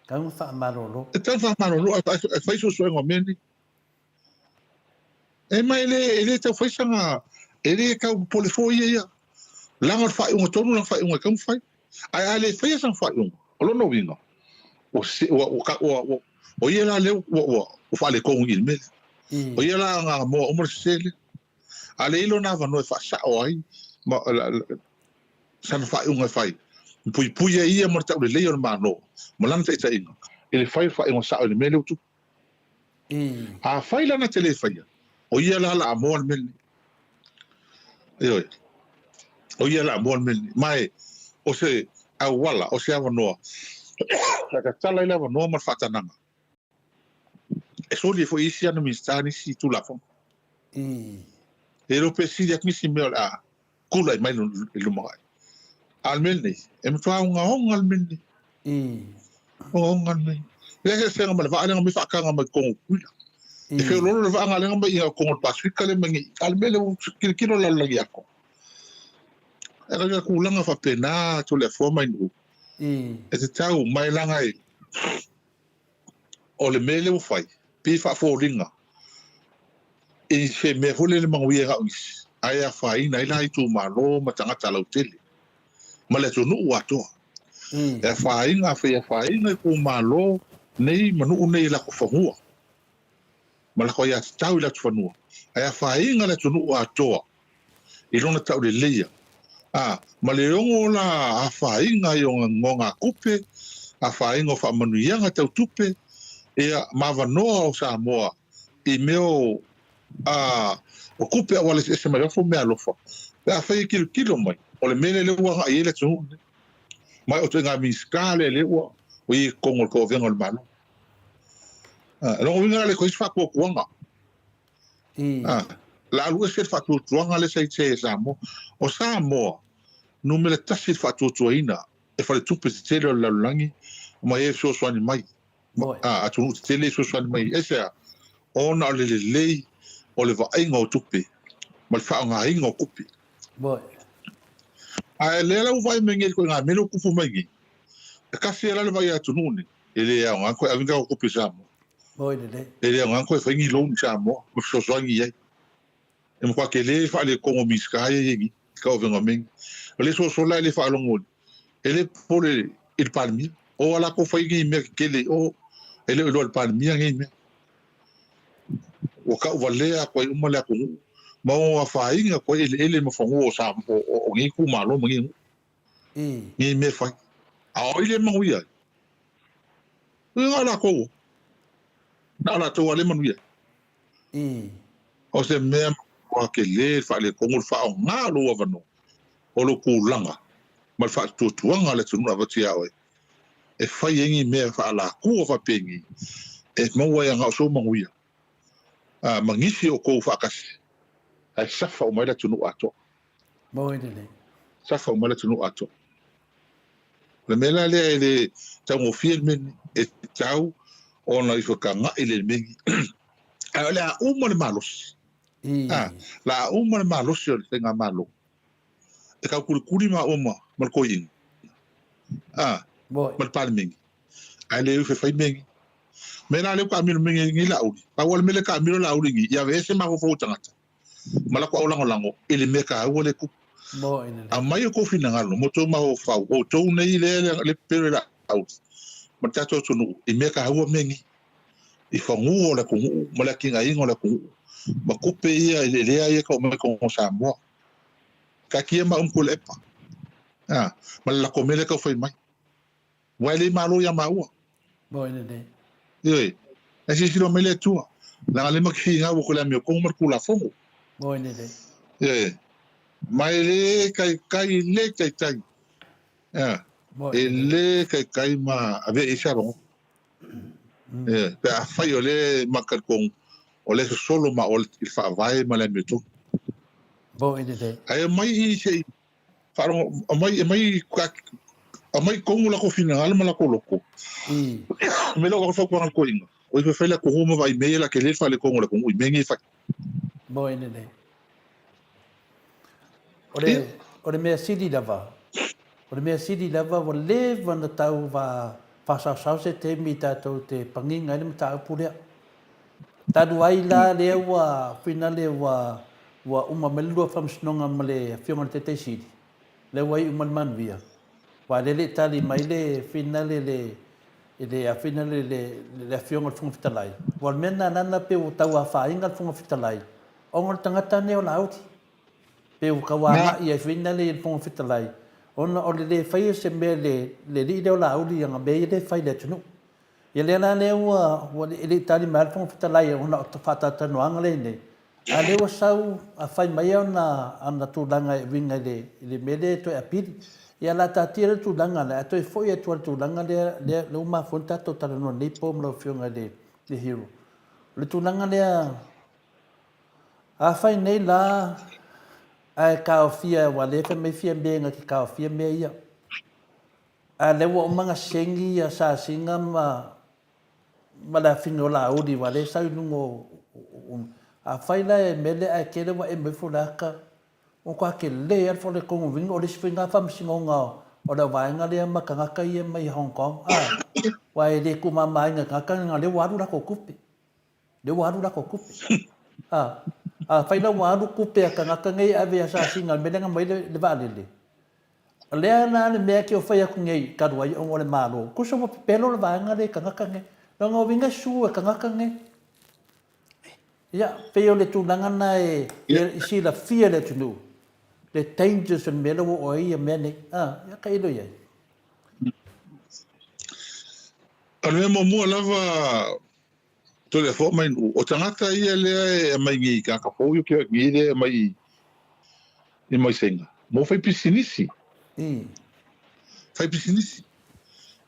Tatau ona faamalolo. E tatau ona faamalolo ae fai suesuega o mea nei. E ma e le, e le tau fai sana, e le tau popole fua ia ia. Leaga o le faaiuga tonu lana faaiuga e tatau ona fai. Ae a le faia sana faaiuga, o lona uiga, ua, ua, ua, ua, ua, o ia la lea ua, ua, ua faaletonu i le mea lea. O ia la na moa uma le sese lea. A leai lona avanoa e faasao ai ma, la, la, sana faaiuga e fai, ma puipui ai ia ma le taulelei o le Malo ma lana taitaiga i le fai o le faaiuga sao i le mea lea ua tupu. Afai la na te le faia, o ia la la amoa le mea lenei. Ioe. O ia la amoa le mea lenei. Ma e, o se auala, o se avanoa, e tatala ai le avanoa ma le faatanaga. E soli ai foi isi ana Minisita nisi Tulafono. E le o pe sili atu nisi mea o le a tulai mai i lumanai. A o le mea lenei, e matua ogaoga le mea lenei. Ogaoga le mea lenei. E leai se eseesega ma le vaa lea na omai faataga mai totonu o Tutuila. E feoloolo le vaa na mai i totonu o le Pasefika lea mai nei. A o le mea lea ua tilotilo le lalolagi atoa. E le tulaga faapena Toleafoa ma Nuu. E tatau mai leaga e o le mea lea ua fai, pei e faafoliga i se mea foi lele manuia na o nisi, ae afaina ai la itumalo ma tagata lautele ma le atunuu atoa. E afaina, afai e afaina itumalo nei ma nuu nei i latou fanua ma latou aiatatau i latou fanua, ae afaina le atunuu atoa i lona tauleleia, a, ma le ono la afaina ai o nonogatupe, afaina o faamanuiaga tau tupe, ia, ma avanoa o Samoa i mea o, a, o tupe auala eseese mai fafo meaalofa, pe afai e tilotilo mai, o le mea lea lea ua agai i ai le atunuu lenei. Ma o ituaiga Minisita lea lea ua i ai i totonu o le tauavega o le Malo. A, o lona uiga la e le toe i ai se faatuatuaga. A, la alu ese le faatuatuaga lea sa i e Samoa. O Samoa, numera tasi i le faatuatuaina e faletupe tetele o le lalolagi ma e fesoasoani mai. A, atunuu tetele e fesoasoani mai. Aisea? Ona o le lelei o le vaaiga o tupe ma le faaaogaina o tupe. Ae lea la ua vaai mai nei i le ituaiga mea lea ua tupu mai nei. E kasi e la le vaai a atunuu nei, e le aoga ona toe ave ni tatou tupe i Samoa. Moi lelei. E le aoga ona toe fai ni loan i Samoa ma fesoasoani i ai. E matua tele le faaletonu o Minisita ia e i ai nei i tauavega o mea nei. O le sosola e le faalogo e le popole i le Palemia. O a latou fai nei mea tetele i o, e le o iloa e le Palemia nei mea. Ua tauvalea atu ai uma le atunuu ma ono afaina atu ai eleele ma fanua o Samoa o nei itumalo ma nei nuu. Nei mea fai. A o ai le manuia ai? Na o latou. Na o latou lava le manuia ai. O se mea matua tele le faaletonu, le faaaoga o lou avanoa, o lou tulaga ma le faatuatuaga a le atunuu na avatu ia oe e fai ai ni mea faaalatua faapenei e maua ai ana o sou manuia ma nisi o outou faatasi ae safa uma ai le atunuu atoa. Moi lelei. Safa uma le atunuu atoa. O le mea la lea e le taugofie le mea lenei, e tatau ona ifo tagai le mea lenei. Ae o le a uma le malosi, a, la a uma le malosi o le faigamalo, e taukulikuli maua ma le toeaina, a, ma le Palemene, ae le ui fai mea nei. Mea la lea ua taamilo mai nei Laauli, pau lava le mea lea e taamilo Laauli nei, ia aveese mafaufau o tagata. ma la kou lagolago i le mea taua lea e tupu. Aumai outou finagalo ma outou mafaufau, o outou nei lea le pepelo i Laauli ma le tatou atunuu i mea taua mea nei, i fanua o le atunuu ma le atinaeina o le atunuu ma tupe ia i lea ia e tau aumai i totonu o Samoa. Taatia maua ma Tuilaepa ma le latou mea lea e tau fai mai. Ua e le malo ia maua. Moi lelei. Ioe. Ae silasila mai le Atua. Leaga lea ma te finau atu i le amiotonu ma le Tulafono. Moi lelei. Ioe. Ma e le taitai, le taitai. Ea. E le taitai ma avea i ai se avanoa. Ioe. Pe afai o lea e ma talitonu, o lea e sosolo ma oe i le Faavae ma le amiotonu. Moi lelei. Ae omai i se i Faalogo, aumai, aumai, aumai tonu latou finagalo ma latou loto. Mea lea ua avatu fautuaga i le toeaina, o ifo e fai le atunuu ma vaai mea ia la tele le faaletonu o le atunuu i mea nei e fai. Moi lelei. O le, o le mea sili lava, o le mea sili lava ua leva ona tau va faasaosao se taimi tatou te pagiga ai le mataupu lea. Talu ai la lea ua finale ua ua uma mai le lua faamasinoga ma le Afioga i le Taitai Sili, lea ua iu mai le manuia, aua lea e le i tali mai le finale le i le finale le le Afioga i le Fofoga Fetalai. Aua o le mea lena lana pei ua tau afaina le Fofoga Fetalai ona o le tagata lenei o Laauli. Pei ua tau agai ai finale i le Fofoga Fetalai ona o le le faia o se mea i le le alii lea o Laauli i ana mea ia lea e fai i le atunuu. Ia lea la lea ua, ua e le i tali mai lava le Fofoga Fetalai ona o faatalatalanoaga lea i nei, a o lea ua sau a fai mai ona, ona tulaga e uiga i le, i le mea lea e toe apili. Ia o le a taatia le tulaga lea, ae toe foi atu lava i le tulaga lea, lea, lea ua mafua ai ona tatou talanoa i lenei po ma lau Afioga i le, le Hero. O le tulaga lea, afai nei la ae taofia, aua o lea e fai mai Fiame na te taofia mea ia. A lea ua uma ona segi ia Sasina ma ma le afine o Laauli aua lea e sau i luga o Afai la e mele ae tele ua emo ifo le ata ua matua tele lava le faaletonu uiga o le isi foi lena faamasinoga o le vaega lea ma tagata ia mai Hong Kong a aua e le tuumamaina e tagata leaga lea ua alu latou tupe lea ua alu latou tupe a afai la ua alu tupe a tagata nei e ave ia Sasina i le mea lea na aumai le vaalele O lea la le mea ke o fai atu nei talu ai ona o le Malo, tusa ua pepelo le vaega lea i tagata nei. Leaga o uiga e sue e tagata nei. Ia, pei o le tulaga lena e i silafia e le atunuu le dangers o le mea lea ua oo ai ia mea nei. A, ia tailo i ai. O le mea muamua lava Toleafoa mai Nu'u, o tagata ia lea e aumai nei i tagata fou ia ou te o atu nei lea e aumai i mai Saina mo fai pisinisi. Fai pisinisi.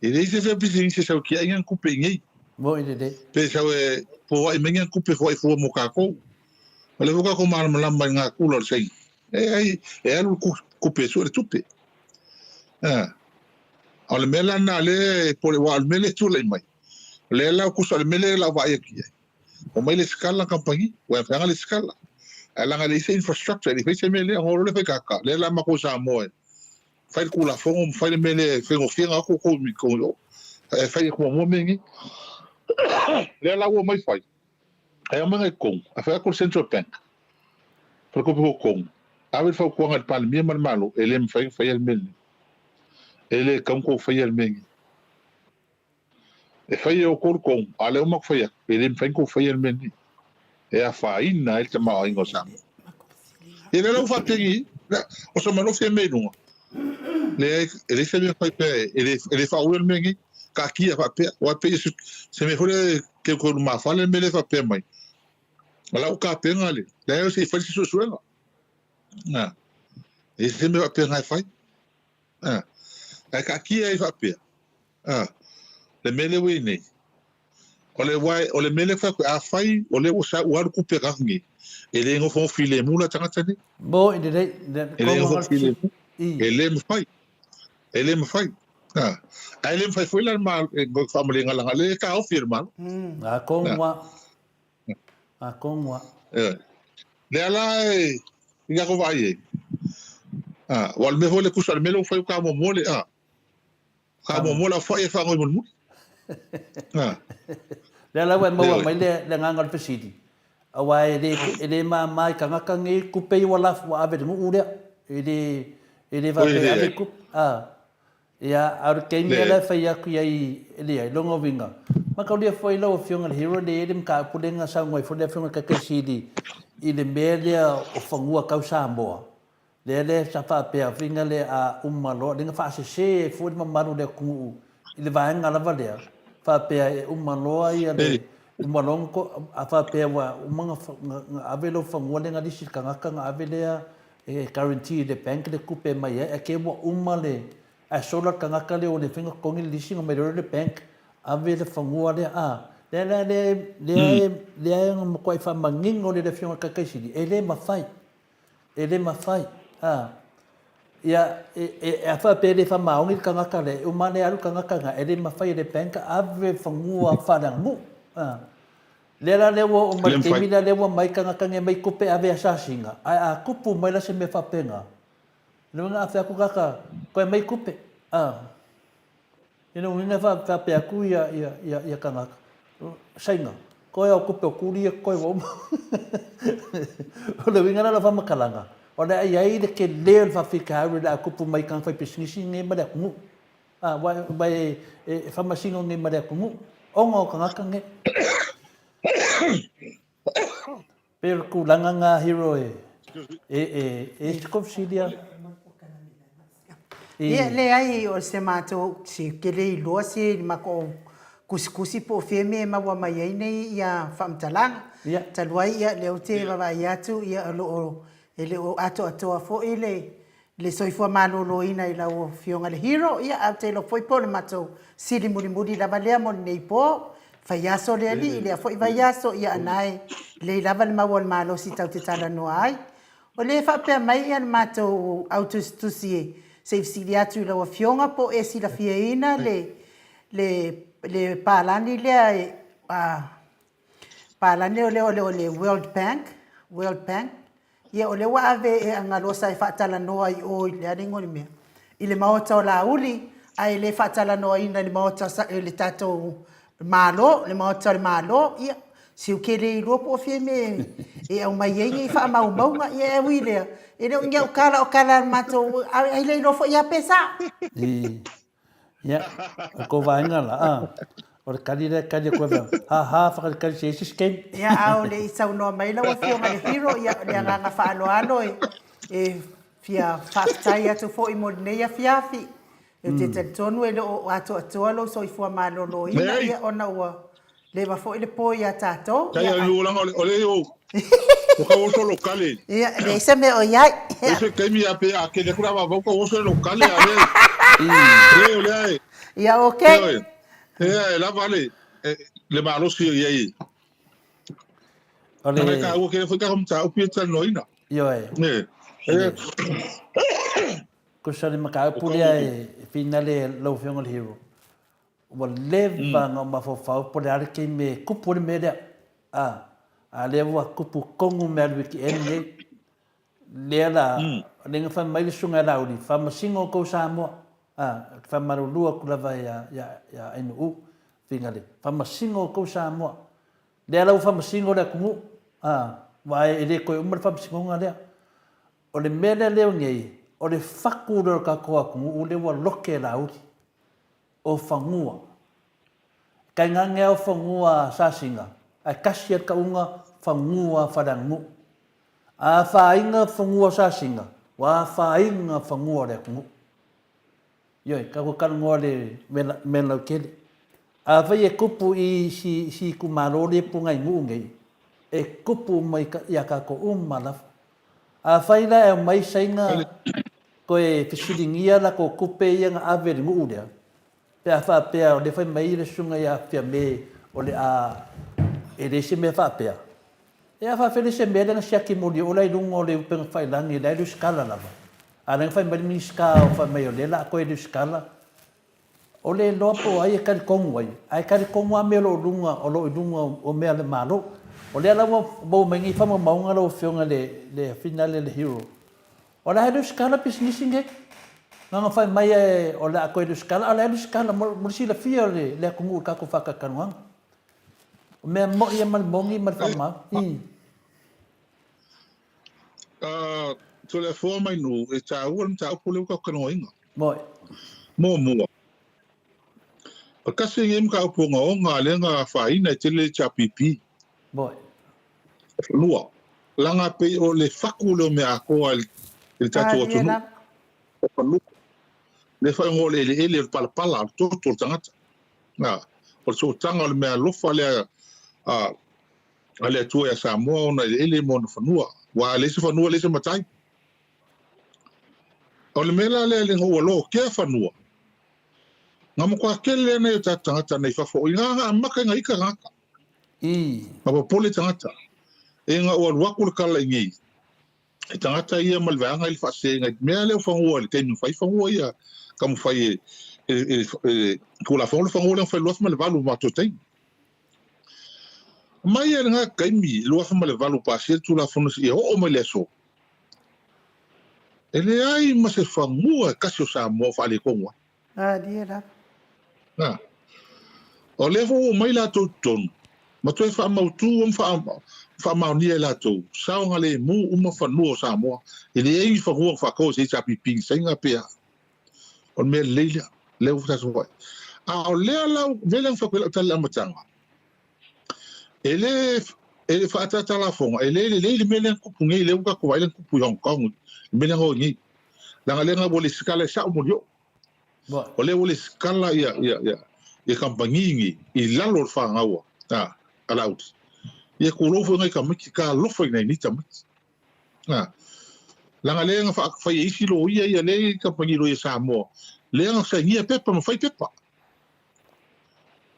E leai se fai pisinisi e sau e tiai ngana tupe i nei. Moi lelei. Pe sau e foai mai ngana tupe foai fua mo kākou. O lea foi kākou malamalama i ngā kula o le Saina. E ai, e alu le kupe e sue le tupe. A o le mea la lena lea e pole, aua o le mea lea e tulai mai. O lea la tusa o le mea lea la vaai atu i ai. Omai lesitala kamupani, ua mafai ona lesitala. Ae leaga e leai se infrastructure, e le i fai se mea lea, ona o loa lea fai kaka. Lea la matou i Samoa e fai le Tulafono ma fai le mea lea e faigofie ona o atu outou i totonu i o, ae fai atu muamua mea nei. Lea la ua omai fai, ae aumai i totonu, ae fai atu le Central Bank, Faletupe Tutotonu, ave le fautuaga i le Palemia ma le Malo, e le mafai ona faia le mea lenei. E le tatau ona outou faia le mea lenei. E fai e outou le tonu, a o lea ua matou fai atu, e le mafai ona outou faia le mea lenei. E afaina ai le tamaoaiga o Samoa. Ia lea la ua faapeni, o se malosi e mea i luga. Leai, e leai se mea e fai pea, e le, e le faaauau le mea lenei. Taatia faapea, aua e pei o se mea foi lea e teuteu lumafale le mea lea e faapea mai. O la ua tapena le, leai se i fai se suesuega. A, e leai se mea faapena e fai. A, ae taatia ai faapea. A, le mea lea ua i ai nei, o le, aua o le mea lea e fai atu, afai o lea ua sa, ua alu tupe a tagata nei, e le nofonofo filemu la tagata nei. Mo i lelei, le E le nofonofo filemu. E le mafai. E le mafai. A, ae le mafai foi la le Malo, e faamalie leaga o lea e taofi e le Malo. A kongua. A kongua. E. Lea la e, i ka vaai ai. A, aua o le mea foi lea tusa o le mea lea ua fai ua ta muamua le, a. Ka muamua le aofai e faanoi mulimuli. A. Lea la ua e maua mai le, le agaga o le fesili, aua e le, e le mama i tagata nei tupe ia ua lafo, ua ave i le nuu lea. E le, e le faapea e ave tupe. A. Ia, a o le taimi lea la e fai atu i ai, e leai, lona uiga, mataulia foi lau Afioga i le Hero, lea e i ai le mataupu lea na saunoa ai foi le Afioga i le Taitai Sili i le mea lea o fanua tau Samoa, Lea lea sa faapea faiga lea a uma loa, lea na faasese ai foi le mamalu o le atunuu i le vaega lava lea, faapea e uma loa ia le, uma loa ona to, a faapea ua uma ona ave lou fanua lea na lisi i le tagata ona ave lea e guarantee e le bank le tupe e aumai ai, ae te i ua uma le, ae sola le tagata lea ua le mafai ona totogi le lisi ona omai loa lea le bank ave le fanua lea, a, lea la lea, lea, lea na matuai faamanino lea e le Afioga i le Taitai Sili, e le mafai. E le mafai. A. Ia, e, e, a faapea e le faamaoni le tagata lea, e uma lava le alu le tagata lena, e le mafai e le bank ave fanua faaleaganuu. A. Lea la lea ua oo mai le taimi lea, lea ua mai tagata nei mai tupe ave asasina, ae a tupu mai la se mea faapena, lona uiga a fai atu tagata, toe aumai tupe. A. Ina uiga e faapea atu ia tagata, Saina, koe au kupe o kuli ia koe ua uma. O le uiga la o lau faamatalaga, o le a i ai le tele o le faafitauli o le a tupu mai i tagata faipisinisi nei ma le atunuu. Aua e faamasino nei ma le atunuu ona o tagata nei. Pei o le tulaga na Hero e e e e fesili a. Ia, leai, o se matou, se ke le iloa se matou tusitusi po o fea mea e maua mai ai nei ia faamatalaga. Ia. Talu ai, ia, lea ou te vaavaai atu, ia, o lo o, e le o atoatoa foi le, le soifua maloloina i lau Afioga i le Hero, ia, ae ou te iloa foi po o le matou sili mulimuli lava lea mo lenei po. Faiaso le alii, lea foi vaiaso, ia, a na e lelei lava le maua o le malosi tatou te talanoa ai. O lea e faapea mai le matou au tusitusi e se i fesili atu i lau Afioga po o e silafiaina le le le palani lea e a palani o lea o le World Bank, World Bank, ia o lea ua ave e Agalosa e faatalanoa i o i le a le igoa o le mea? I le Maota o Laauli, ae le faatalanoaina i le Maota o le tatou Malo, le Maota o le Malo, ia, se ou te le iloa po o fea mea e aumai ai nei faamaumauga, ia e ui i lea, e le o ni au tala o tala a le matou, ai le iloa foi lava pe sao. Ia, o le tou vaega la, a, o le tali lea e tali atu ai, ha ha, whakalikali se isi scheme. Ia, a o le i saunoa mai lau Afioga i le Hero, ia, o le agaga faaaloalo e fia faafetai atu foi mo lenei afiafi. Ou te talitonu e le o atoatoa lou soifua maloloina, ia, ona ua leva foi le po ia tatou. Ia, ai leaga o le o o ka oso lo kale. Ia, e leai se mea o i ai. O se taimi a pe a kele aku la vavau ka oso lo kale a le. Le o le ai. Ia, okay. Ia, e lava le le malosi o i ai. O le... Ngai ka ua kele foi ka mataupu ia talanoaina. Ioe. E. Tusa le mataupu lea e finale lau Afioga i le Hero. Ua leva ona ou mafaufau po o le a le taimi e kupu ai le mea lea. A, a lea ua kupu tonu mea a le weekend nei. Lea la, lea na fai mai le Susuga ia Laauli, Faamasino outou Samoa. A, ou te faamalulu atu lava ia, ia, ia Ainuu Figale, Faamasino outou Samoa. Lea la ua faamasino le atunuu, a, aua e le toe uma le faamasinoga lea. O le mea lea leo nei, o le fatu lea o le tatou atunuu lea ua lote e Laauli, o fanua. Tainane lava o fanua a Sasina, ae tasi lava le tauga fanua a Faleaganuu. A afaina fanua o Sasina, ua afaina fanua o le atunuu. Ioe, tatou talanoa i le mea lautele. Afai e tupu i si si itumalo lea po nai nuu nei, e tupu uma ia tatou uma lava. Afai la e aumai Saina toe fesiligia latou tupe ia na ave i le nuu lea, Pe a faapea o lea fai mai le susuga ia Fiame o le a e leai se mea faapea, e a faapefea le se mea lea na siaki molioo la i luga o le upega tafailagi la e lusitala lava? A o lea na fai mai le Minisita o fai mai o lea la a toe lusitala. O le iloa po o ai e talitonu ai, ae talitonu lava mea o lo o luga o lo o i luga o mea a le Malo. O lea la ua maua mai nei faamaumauga lau Afioga i le le afina lea le Hero O le a lusitala pisinisi nei? Na ona fai mai o le a toe lusitala, a o le a lusitala mo le silafia o le atunuu i le tatou faatalatalanoaga. O mea moi ia ma le moni ma le faamau. I. Toleafoa mai nuu, e taua le mataupu lea ua tatou talanoaina. Moi. Muamua, o tasi lenei mataupu ogaoga lea na afaina e tele le HRPP. Moi. Lua, laga pei o le fatu lea o mea atoa i le tatou atunuu. O fanua. Le faaigoa o le eleele, o le palapala, o le toto o le tagata. A, o le sootaga o le mea alofa lea a, a le Atua ia Samoa ona eleele ma ona fanua. Aua a leai se fanua, leai se matai. O le mea la lea ina ua lotea fanua, na matua tele lea nai o tatou tagata nei fafo, ina na amata ina ita tagata. I. Na popole tagata. Ina ua alu atu le tala i nei, e tagata ia ma le vaega i le faasega i mea lea o fanua i le taimi na fai fanua ia taumafai e, e, e, e Tulafono le fanua lea na fai 2008 matou taimi. Mai i lena taimi 2008 pasia le Tulafono seia oo mai le aso, e leai ma se fanua e tasi o Samoa o faaletonu ai. Malie lava. Na. O lea foi ua omai latou i totonu, ma toe faamautu ma faamaonia e latou, saogalemu uma fanua o Samoa. E leai ni fanua na faatau e se HRPP ni Saina pe a. O le mea lelei lea, lea ua tatou vaai. A o lea la, mea lea na fai atu ai lau tala i le amataga, e le e faaataata lafoga, e le lelei le mea lea na tupu nei, lea ua tatou vaai lea na tupu i Hong Kong, le mea lea na oi nei. Leaga lea na ua lesitala e sao molioo. O lea ua lesitala ia, ia, ia, ia kamupani nei i lalo o le fanau a, a Laauli. Ia tulou foi nai tamaiti, talofa i nai nei tamaiti. A, leaga lea na fai e isi loia ia, lea i kamupani loia Samoa, lea na sainia pepa ma fai pepa.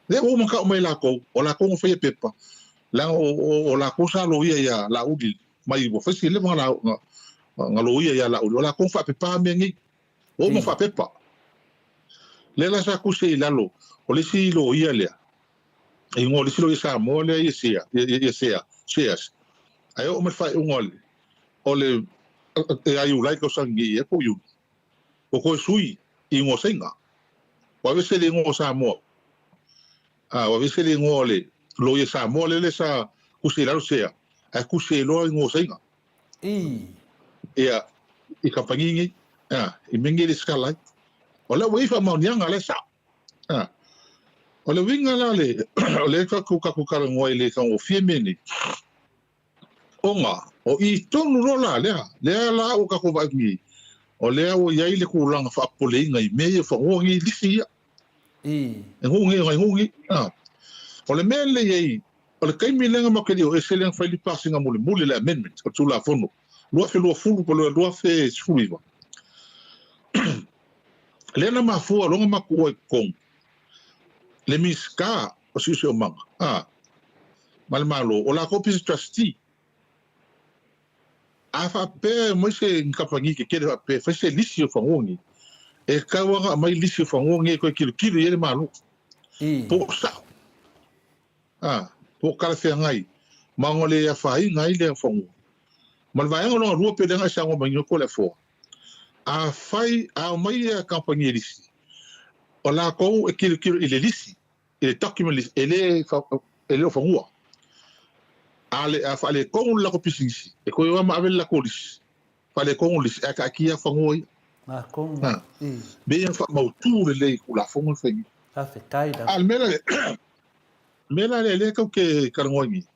Lea ua uma tau mai latou, o latou na faia pepa, leaga o, o, o latou sa loia ia Laauli mai ua fai si leva na, na, na loia ia Laauli, o latou na faapepā mea nei. Ua uma faapepa. Lea la sa tusi ai i lalo, o le isi loia lea, e igoa o le isi loia Samoa lea ia Sea, ia Sea, Sears. Ae oo mai le faaiuga o le, o le, ia Iulai tausaga nei ea po o Iuni, ua toe sui i igoa Saina. Ua aveese le igoa o Samoa, a, ua aveese le igoa o le loia Samoa lea lea sa tusi ai i lalo Sea, ae tusi ai loa igoa Saina. I. Ia, i kamupani nei, a, i mea nei lesitala ai. O lea ua i ai faamaoniaga, lea e sao. A, o le uiga la le, o lea tatou tatou talanoa i le taugofie mea nei, ona o i tonu loa la lea, lea la ua tatou vaai atu nei, o lea ua i ai le tulaga faapopoleina i mea ia o fanua nei, lisi ia. I. E nuu nei, e nuu nei. A, o le mea lea i ai, O le taimi lea na matou le i o ese lea na fai le pasiga mulimuli le amendment o le Tulafono 2020 po o le 2019. Lea na mafua loa na matou o ai i totonu le Minisita o Siosiomaga a ma le Malo o latou pei se trustee. A faapea e omai se ni kamupani tetele faapea e fai se lisi o fanua nei, e tatau lava ona aumai lisi o fanua nei e toe tilotilo i ai le Malo. Po o sao. A, po o talafeagai, ma ona le afaina ai lea fanua. Ma le vaega lona lua pe leaga e saunoa mai nei Toleafoa. Afai a omai ia kamupani e lisi, o lakou e tilotilo i le lisi, i le document lisi, e le e le o fanua. A le a faaletonu le latou pisinisi, e toe o lava ma ave le latou lisi, faaletonu le lisi, ae taatia fanua ia. Ha, Mea ia na faamautu lelei i Tulafono le faiga. Faafetai lava. A o le mea la lea, mea la lea lea tatou te talanoa ai nei,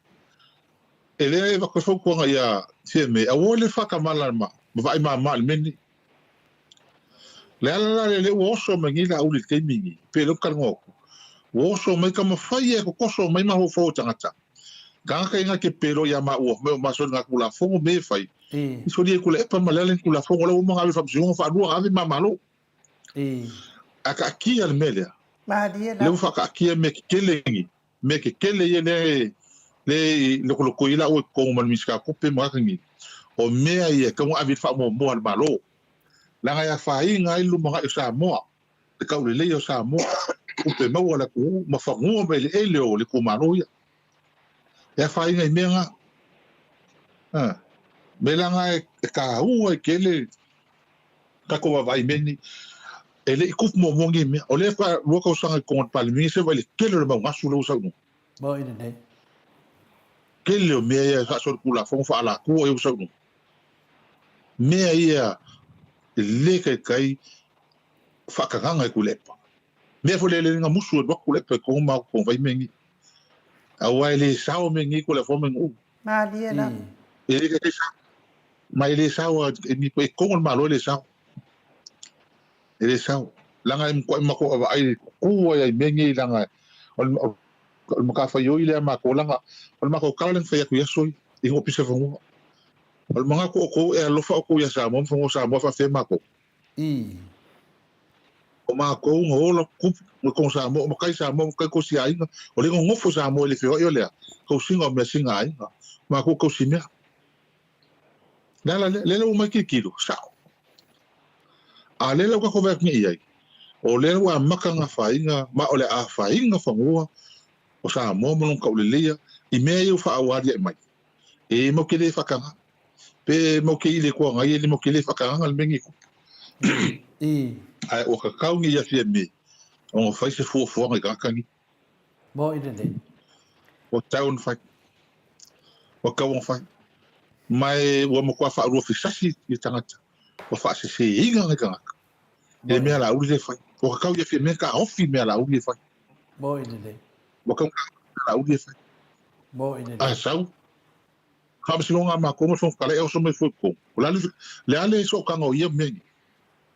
e le avatu ai fautuaga ia Fiame, aua le faatamala ma vaai mama i le mea lenei. Le ala la lea, lea ua oso mai nei Laauli i le taimi lenei, pei o lea ou te talanoa atu, ua oso mai tamafai e totoso mai mafaufau o tagata. Tagata ia na te pelo ia maua, mai o maso i ngā Tulafono me e fai. I solia i Tuilaepa ma le ala ni Tulafono la ua uma ona ave i le Faamasinoga faalua ona ave ma Malo. A taatia le mea lea, Malie lea ua lava. faataatia mea tetele nei, mea tetele ia lea lea i lokoloko i la ua i totonu ma le Minisita o Tupe ma tagata nei, o mea ia e tatau ona ave i ai le faamuamua a le Malo. Leaga e afaina ai le lumanai o Samoa, le tauleleia o Samoa, tupe maua a le atunuu ma fanua ma eleele o le itumalo ia. E afaina i mea na. A, mea la na e taua ai tele tatou vaavaai i mea nei. E le i tupu muamua nei mea. O lea faatoa lua tausaga i totonu o le Palemene se vaai i le tele o le mau gasu lea ua saunoa. Moi lenei. Tele o mea ia e faasolitulafono faaalatua ia ua saunoa. Mea ia e le taitai faatagaga i Tuilaepa. Mea foi le le ga musu e alu atu Tuilaepa i totonu ma totonu fai mea nei. Aua e le sao mea nei Tuilaepa ma Nuu. Malie lava. E le taitai sao. Ma e le sao e ni e totonu o le Malo e le sao. E le sao. Leaga e matuai matou vaavaai tu ai ai mea nei leaga o le o le matafaioi lea a matou leaga o le matou tala lea na fai atu i aso ia i Ofisa Fanua. O le manatu o outou e alofa outou ia Samoa ma fanua Samoa faafefea matou. O matou na ola tupu i totonu o Samoa, o matai Samoa, matai tausi aiga, o lea nonofo Samoa i le feoai o le a? Tausiga o measina a aiga. O matou tausi mea. Le ala lea, lea la ua omai tilotilo, sao. A lea la ua tatou vaai atu nei i ai, o lea ua amata ona afaina, ma o le a afaina fanua o Samoa ma lona tauleleia i mea ia ua faaaualia'i mai. E mau te le faatagaga. Pe mau te i le koa ngai e le mau te le faatagaga le mea nei tupu. Ae ua tatau nei ia Fiame ona fai se fuafuaga i tagata nei. Mo i lenei. Ua tatau ona fai. Ua tatau ona fai. Ma e ua matua faaluafesasi ia tagata. Ua faaseseina nai tagata. I le mea Laauli lea e fai. Ua tatau ia Fiame taofi mea Laauli e fai. Mo i lenei. Ua tatau ona taofi mea Laauli e fai. Mo i lenei. A sau. Faamasinoga a matou ma le Fofoga Fetalai e oso mai fua i totonu. O le a le, le a le sootaga o ia mea nei?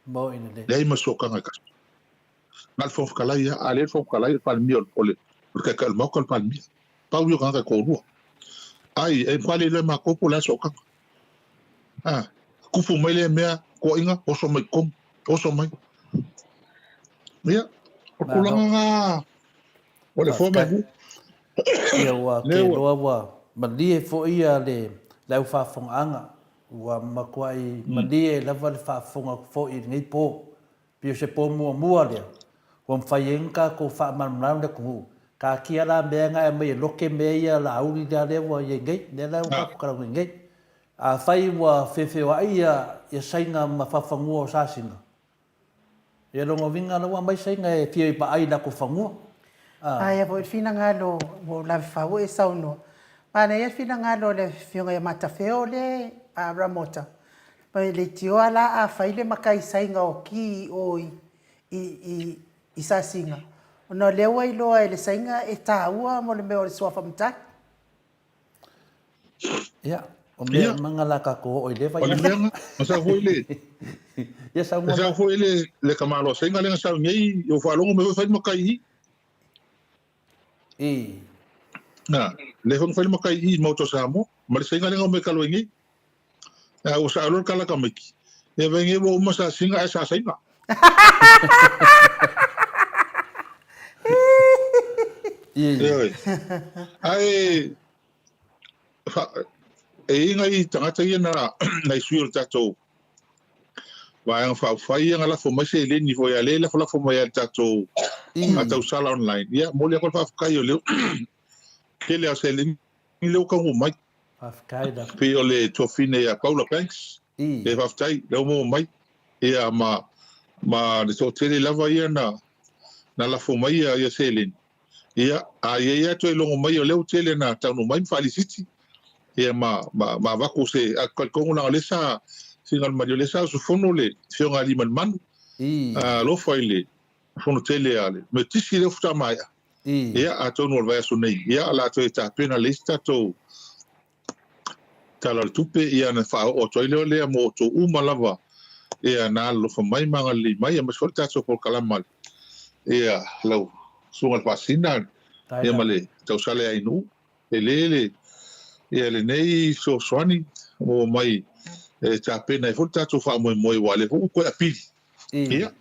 Mo i lenei. Leai ma se sootaga e tasi. Na o le Fofoga Fetalai lava, a leai le Fofoga Fetalai, o le Palemia, o le, o le Taitai o le Maota o le Palemia. Pau ia o tagata e toalua. Ai, e matua le iloa e matou po o le a le sootaga. A, tupu mai lea mea, toaiga, oso mai i totonu, oso mai. Ia, o le tulaga lena, o le foa mai Ia ua Lea ua. keloa ua malie foi ia le le au faafofogaaga. Ua matuai malie lava le faafofoga foi i lenei po. Pei o se po muamua lea ua mafai ai ona tatou faamalamalama le atunuu. Taatia la mea na e aumai e lote mea ia Laauli lea lea ua i ai nei, lea la ua tatou talanoa nei. Afai ua feofeoai ia Saina ma fafanua o Sasina, Ia lona uiga la ua aumai Saina e fia vaai i latou fanua. A. Aia foi le finagalo ua ou lave fau e saunoa. Manaia le finagalo o le afioga ia Matafeo lea a Ramota. Mai leitioa la a fai le matai Saina o ki i o i i i Sasiga ona o lea ua iloa e le Saina e taua mo le mea o le suafa matai. Ia, o mea uma na la tatou oo i lea O le vaiaso. mea na, na sau foi le, Ia na saunoa sau mai. foi le, le tamaloa Saina lea na sau nei, i ou faalogo mai foi fai le matai i i. I. Na, lea foi na fai le matai i i Maota o Samoa, ma le Saina lea na omai talu ai nei. A ua sao loa le tala tamaiti, ia vaai nei ua uma sa singa ae sa Saina. Ioe. Ae e i ai nai tagata ia na nai sui o le tatou Vaega Faaupufai ia na lafo mai seleni foi a lea e lafolafo mai ai le tatou tausala online. Ia momoli atu le faafetai o lea tele lava o seleni lea ua taunuu mai. Faafetai lava. Pei o le tuafafine ia Paula Banks. E faafetai lea ua maua mai. Ia ma ma le toatele lava ia na na lafo mai ia ia seleni. Ia a ia ia toe logo mai o lea ua tele na taunuu mai ma faalisiti. Ia ma ma ma avatu se a talitonu leaga o lea sa finagalo o lea sa usufono le Afioga ia Aliimalemanu alofa i le fono tele a le Metotisi lea faatoa maea. Ia atonu o le vaiaso nei ia o le a toe tapena le isi tatou Tala o le Tupe, ia ona faaoo atu ai lea o lea mo outou uma lava ia na alolofa mai ma agalelei mai, aemaise foi le tatou polokalama ia lau Susuga i le Faasisina ia ma le tausala ia Ainuu. Tele le ia lenei fesoasoani ua mai e tapena ai foi le tatou faamoemoe aua o lea foi ua toe apili. Ia,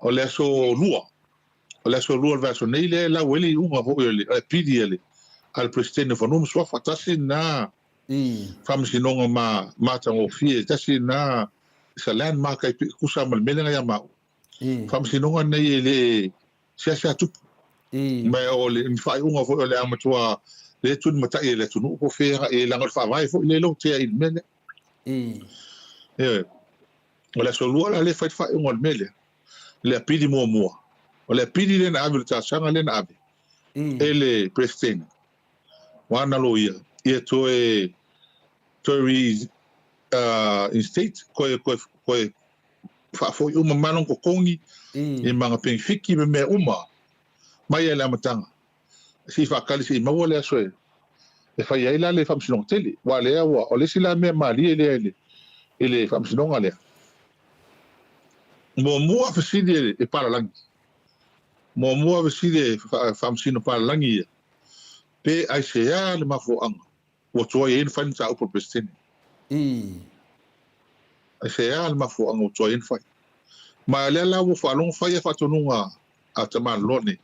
o le aso Lua, O le aso Lua o le vaiaso nei lea e lau ai le iuga foi o le apili a le a le Peresetene o Fanua ma Suafa. Tasi lena faamasinoga ma matagofie, tasi lena it's a landmark e tusa ma le mea lena ia maua. Faamasinoga nei e le seasea tupu. Ma o le ni faaiuga foi o le a matua le tulimatai e le atunuu po o fea e leaga o le faavae foi lea e lotea i le mea lea. Ioe. O le aso Lua la lea e fai le faaiuga o le mea lea. Le apili muamua. O le apili lea na ave, o le talosaga lea na ave e le Peresetene ma ana loia, ia toe toe reinstate, toe toe toe faafoi uma mai lona totogi i ma ana penefiti ma mea uma mai lava i le amataga. Se i faatali se i maua le aso e fai ai la le faamasinoga tele. Aua o lea ua, o le isi la mea malie lea i le, i le faamasinoga lea, muamua fesili e palalagi, muamua fesili e faamasino palalagi ia, pe aisea le mafuaaga ua tuai ai ona fai le mataupu a le Peresetene. Aisea le mafuaaga ua tuai ai ona fai. Ma o lea la ua faalogo fai a faatonuga a tamāloa nei,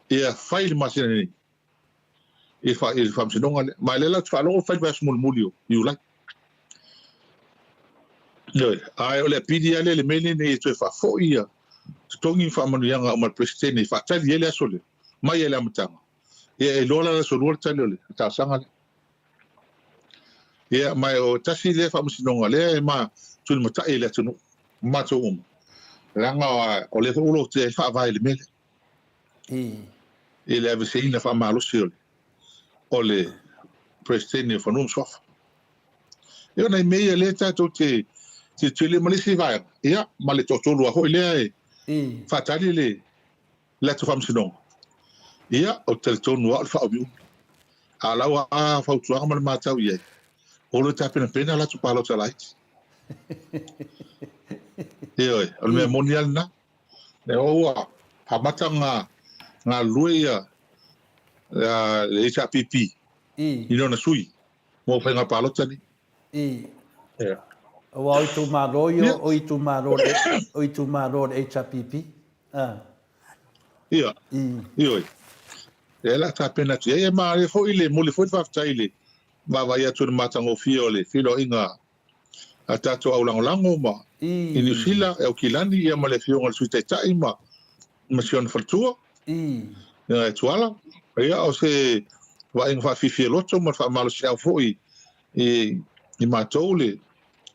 ia fai i le masina nei i le faamasinoga lea. Ma o lea la ou te faalogo fai i le vaiaso mulimuli o Iulai. Ioe, ae o le apili lava lea i le mea lenei e toe faafoi ia totogi ma faamanuiaga uma a le Peresetene e faatali ai le aso lea mai lava i le amataga. Ia e iloa la le aso Lua le tali o le talosaga lea. Ia, ma o tasi lea faamasinoga lea e ma tulimatai e le atunuu, ma matou uma, leaga o lea foi ua lotea ai le faavae i le mea lea. I le aveseina faamalosi o le, o le Peresetene o Fanua ma Suafa. Ia, o nai mea ia lea tatou te tilotilo ma le isi vaega, ia, ma le toatolu lava foi lea e faatali le le atu faamasinoga, ia, ou te talitonu lava o le faaumiumi. A o lau lava fautuaga ma le matau i ai, o lo o tapenapena a latou palota laiti. Ioe, o le mea moni lava lena. Lea ua amata ona galulue ia le HRPP i lona sui mo faiga palota nei. Aua o itumalo ia, o itumalo, o itumalo o le HRPP. Ia, ioe. Lea o le a tapena atu i ai. E malie foi le momoli foi le faafetai i le vaavaai atu i le matagofie o le feiloaiga a tatou aulagolago ma i Niu Sila, e Aukilani, ia ma le Afioga i le Sui Taitai ma ma si ona faletua, ia e Tuala. Ia, o se vaaiga faafiafia loto ma le faamalosiau foi i i matou le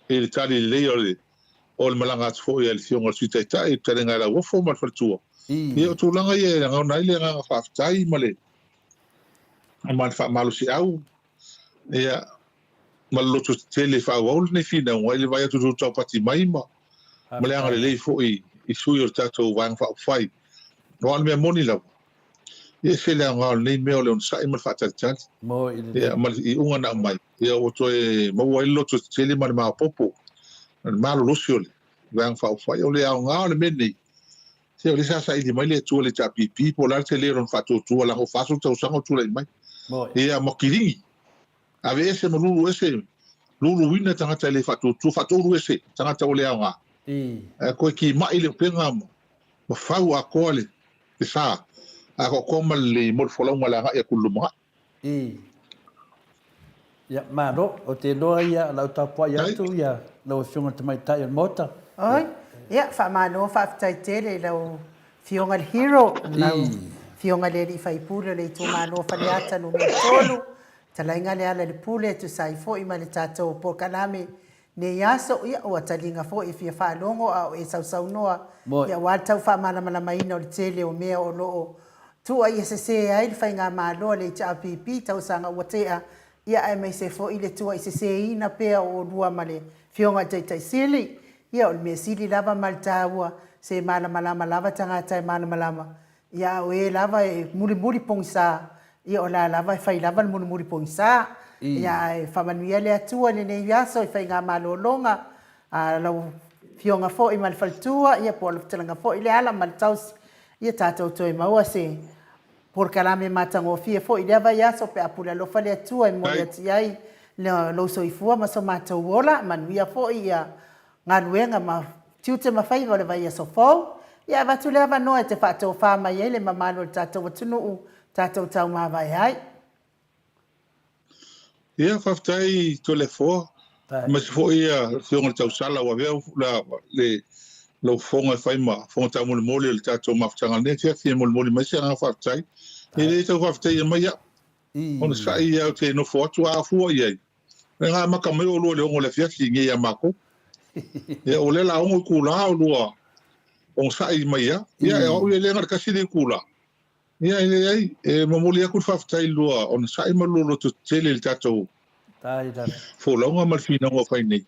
i le tali lelei o le o le malaga atu foi a le Afioga i le Sui Taitai, le Fetalaiga ia Lauofo ma le faletua. Ia, o tulaga ia e lagona ai le agaga faafetai ma le ma le faamalosiau, ia, ma le loto tetele e faaauau lenei finauga i le vaai atu i le taupati mai ma ma le agalelei foi i sui o le tatou Vaega Faaupufai. Aua o le mea moni lava, E ese le aoga o lenei mea o le onosai ma le faatalitali. Ia, ma le iuga na aumai, ia ua toe maua ai le loto tetele ma le maopoopo, le malolosi o le Vaega Faaupufai. O le aoga o le mea lenei, se o lea sa saili mai le Atua i le HRPP, po o le a le tele o lona faatuatua, leaga ua 40 tausaga o tulai mai. Ia, ma kiligi, aveese ma lulu ese, luluina tagata e le faatuatua, faatoulu ese tagata ua le aoga. Ae toe kimai le upega ma fau atoa le le sa atoatoa ma lelei mo le folauga le agai atu i le lumanai. I. Ia, malo. Ou te iloa ia, o lau tapuai atu ia lau Afioga i le Tamaitai o le Maota. Oi. Ia, faamalo, faafetai tele i lau Afioga i le Hero, lau Afioga i le Alii Faipule o le itumalo o Faleata 3, Talaiga Lealailepule e tusa ai foi ma le tatou polokalame. Nei aso, ia, ua taliga foi e fia faalogo a o e sausaunoa, ia, aua le tau faamalamalamaina o le tele o mea o lo o tuuaiasese ai le Faigamalo a le HRPP tausaga ua tea, ia, aemaise foi le tuuaiseseina pea o oulua ma le Afioga i le Taitai Sili. Ia, o le mea sili lava ma le taua, se malamalama lava tagata e malamalama, Ia, a o e lava e mulimuli pogisa, ia o la lava e fai lava le mulimuli pogisa. Ia, ae faamanuia le Atua i lenei aso i faigamalologa a lau Afioga foi ma le faletua, ia po o lau fetalaiga foi Leala ma le tausi. Ia tatou toe maua se polokalame matagofie foi i lea vaiaso pe a pule alofa le Atua e momoli atu i ai lou soifua ma so matou ola. Manuia foi ia galuega ma tiute ma faiva o le vaiaso fou. Ia avatu le avanoa e te faatofa mai ai le mamalu o le tatou atunuu tatou taumavae ai. Ia faafetai Toleafoa, aemaise foi le Afioga i le Tausala ua avea le lou fofoga e fai ma fofoga taumolimoli o le tatou mafutaga i lenei afiafi e molimoli mai se agaga faafetai. E le tau faafetaia mai au, onosai ia ou te nofo atu a fua i ai. E na amata mai oulua i le 6 o le afiafi i nei ia matou. Ia o lea la 6 itula oulua onosai mai ia. Ia e o au ia lea na o le tasi le itula. Ia e leai, e momoli atu le faafetai i le lua onosai ma le lua lototetele i le tatou folauga ma le finauga o fai nei.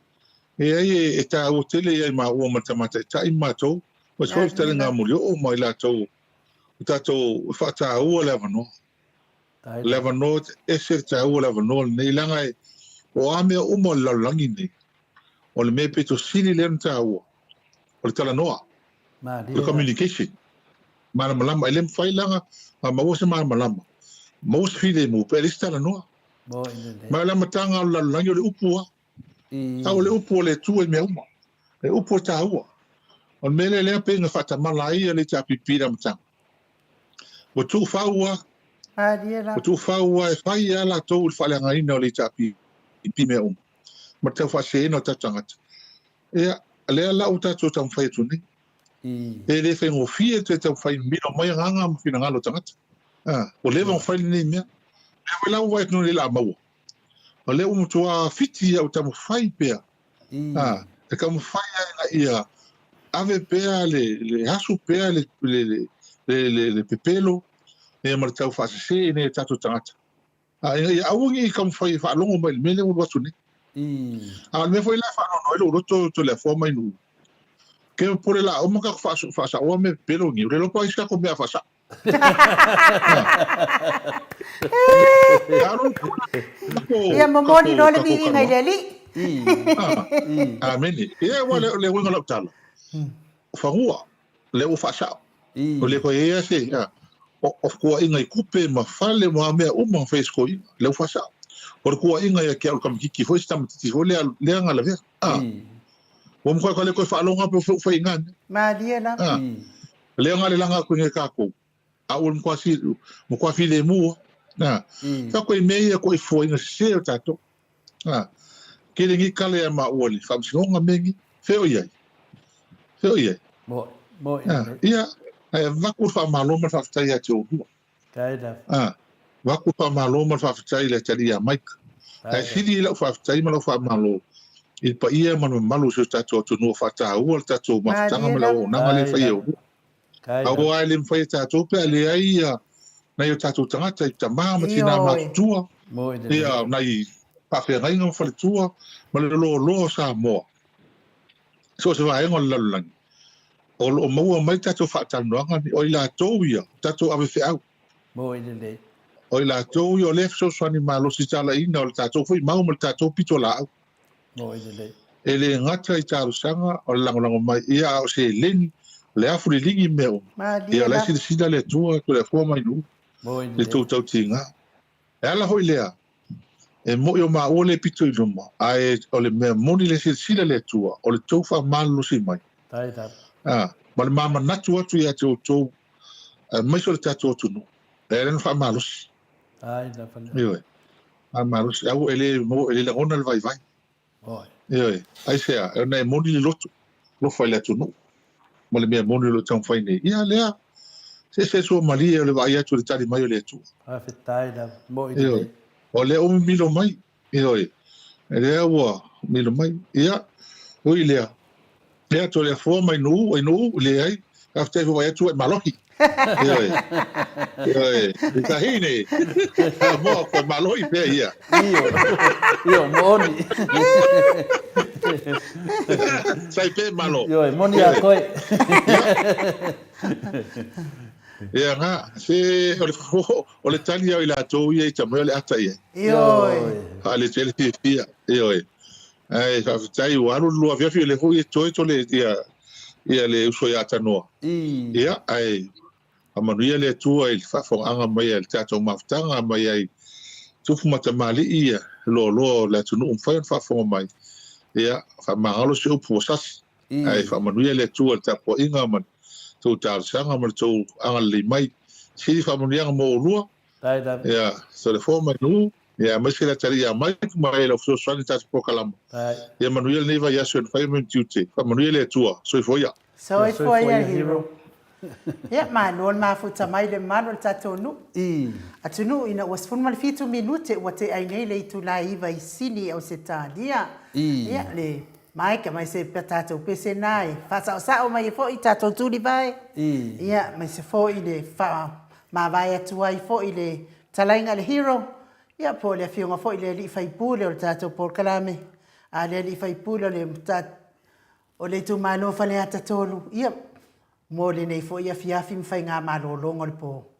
E leai e taua tele ia i maua ma le tama taitai ma matou, aemaise foi le fetalaiga a Mulioo ma i latou o tatou e faataua le avanoa. Le avanoa, e ese le taua o le avanoa lenei, leaga e, o a mea uma o le lalolagi lenei, o le mea pito sili lea ona taua, o le talanoa, o le communication, malamalama. E le mafai leaga a maua se malamalama, maua se filemu pe a leai se talanoa. Ma o le amataga o le lalolagi o le upu lava. A o le upu a le Atua i mea uma. Le upu e taua. O le mea lea lea pei ona faatamala ai le HRPP i le amataga. Ua tuufau lava. Ua tuufau lava e fai lava latou i le faaleagaina o le HRPP i mea uma. Ma le taufaaseseina o tatou tagata. Ia, lea la ua tatou taumafai atu nei. E le faigofie le toe taumafai mimilo mai agaga ma finagalo o tagata. Ua leva ona fai lenei mea. Lea foi la ua vaai atu nei o le a maua. O lea ua matua fiti au taumafai pea. A, e taumafai ai ina ia ave pea le, le asu pea le, le, le, le, le, le pepelo ia ma le tau faasese ina ia tatou tagata. A, ina ia aua ne i taumafai e faalogo mai i le mea lea ua alu atu nei. A o le mea foi la e faanoanoa ai lou loto Toleafoa mai Nuu. Ke popole la uma tatou faasaoa mea pepelo nei, ua le iloa po o ai se tatou mea a faasao. Ia momoli loa le viiga i le Alii. Amene. Ia, ua le uiga o lau tala, o fanua, lea ua faasao. O le koe ia se, o kuaiga i kupe ma fale ma mea uma na fai e se toeaina, lea ua faasao. O le kuaiga ia te au le kamititi foi, se tamatiti foi lea, lea na lavea. Ua matua ka le toe faalogo pe ua fai i na mea. Malie lava. Lea na le laga atu nei tatou, a ua matua si, matua filemu a. Fai atu i mea ia koe fuaina sese o tatou. A, kele ni kale ia maua i le faamasinoga mea ni, fea o i ai? Fea o i ai? Moe, moe. A, ia, ae avatu le faamalo ma le faafetai ia te oulua. A, avatu le faamalo ma le faafetai i le atalii ia Mike. Ae sili lau faafetai ma lau faamalo i le paia ma le mamalu o si o tatou atunuu o faataua le tatou mafutaga ma le auaunaga lea e fai e oulua. Aua e le mafai e tatou pe a leai ia nai o tatou tagata i tama ma tina matutua, ia nai faafeagaiga ma faletua ma le loaloa o Samoa. So o se vaega o le lalolagi, o lo o maua mai tatou faatalanoaga nei, o i latou ia, o tatou ave feau. Moe lelei. O i latou ia o lea e fesoasoani malosi i talaiina o le tatou foi mau ma le tatou pitolaau. Moe lelei. E le gata i talosaga o le lagolago mai, ia a o seleni, o le afu liligi ma mea uma. Malie Ia o la e lava. silasila le Atua, Toleafoa mai Nuu, Moe i le lelei. tou tautiga. E ala foi lea, e moʻi o maua le pito i luma, ae o le mea moni le silasila le Atua, o le tou faamalolosi mai, a, ma le ma manatu atu ia te outou, aemaise o le tatou atunuu, e ala ona faamalosi. Ioe, faamalosi, aua e le, e le lagona le vaivai. Ioe, aisea, ona e moni le loto, alofa i le atunuu, ma le mea moni o lo o taumafai nei. Ia lea, se ese le suamalie o le vaai atu i le tali mai o le Atua. Faafetai lava, moʻi Ioe, lelei. o lea ua mimilo mai, ioe, lea ua, milo mai. Ia, ui lea, ia Toleafoa mai Nuu, ai Nuu, leai, faafetai foi atu ai malohi. Ioe, ioe, i ka hine, Samoa koe malohi pea ia. Io, io, mooni. Sai pe malo. Ioe, moni a koe. Ia nga, se o le, o le tali au i latou ia i ta mai o le ata i ai. Ioe. Haale tele fiafia, ioe. Ae faafetai ua alu le lua afiafi o lea foi e toe tole ia ia le uso ia Tanoa. Ia ae faamanuia le Atua i le faafogaaga mai a le tatou mafutaga mai ai tupu ma tamalii ia loaloa o le atunuu mafai ona faafofoga mai. Ia faamagalo se upu ua sasi. Ae faamanuia le Atua i le tapuaiga ma le tou talosaga ma le tou agalelei mai. Sili faamanuiaga mo oulua. Ia Toleafoa ma Nuu. Ia aemaise le atalii ia Mike ma e lau fesoasoani i tatou polokalama. Ia manuia lenei vaiaso e mafai ma tiute. Faamanuia le Atua. Soifua ia. Soifua ia Hero. Ia, malo le mafuta mai le mamalu o le tatou nuu. Atunuu ina ua 17 minute ua tea ai nei le itula e 9 i Sini, Ausetalia. Ia, le Mike aemaise pea tatou pese na e faasaosao mai ai foi tatou tulivae. Ia, aemaise foi le faamavae atu ai foi le Talaiga a le Hero, ia po o le afioga foi i le alii faipule o le tatou polokalame, a le alii faipule o le o le itumalo Faleata 3, ia, mo lenei foi afiafi ma faiga malologa o le po.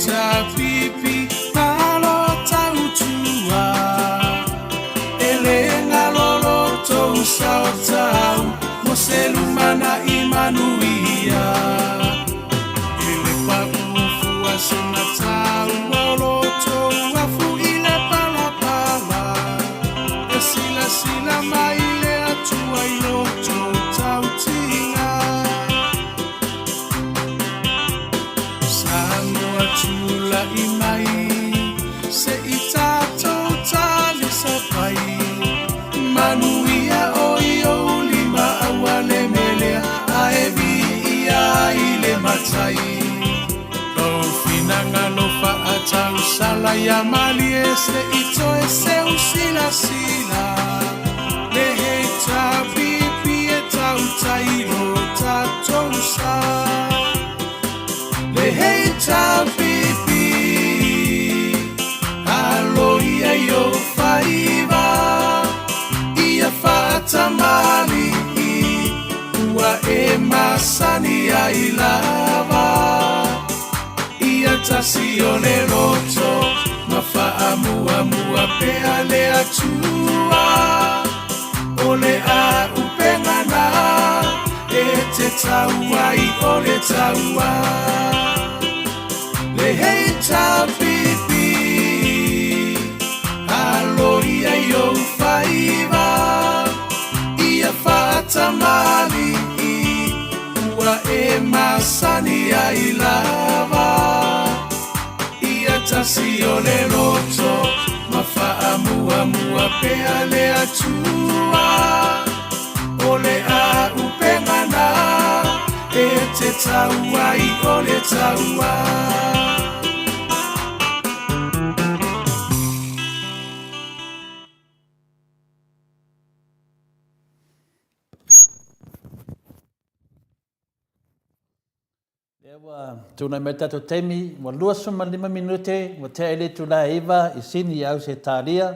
HTPP malo tautua E le galo lo tou sao tau Mo se lumanai manuia E le paʻu fua sina taua o lo tou afu i le palapala E silasila mai le Atua i lo tou tautiga Samoa tula'i mai se i tatou talisapai Manuia o i ou lima aua le melea ae viia i le matai Lou finagalo faatausala ia malie se i toe seu silasila Le HRPP e tautai lo tatou sa Le HRPP alo ia i ou faiva Ia faatamalii ua e masani ai lava Ia tasi o le loto ma faamuamua pea le Atua O le āupenga na e te tau ai o le taua Le HRPP alo ia i ou faiva Ia faatamalii ua e masani ai lava Ia tasi o le loto ma faamuamua pea le Atua O le āupenga na e te tau ai o le taua. Lea ua tulai mai le tatou taimi, ua 25 minute ua tea ai le itula e 9 i Sini i Ausetalia,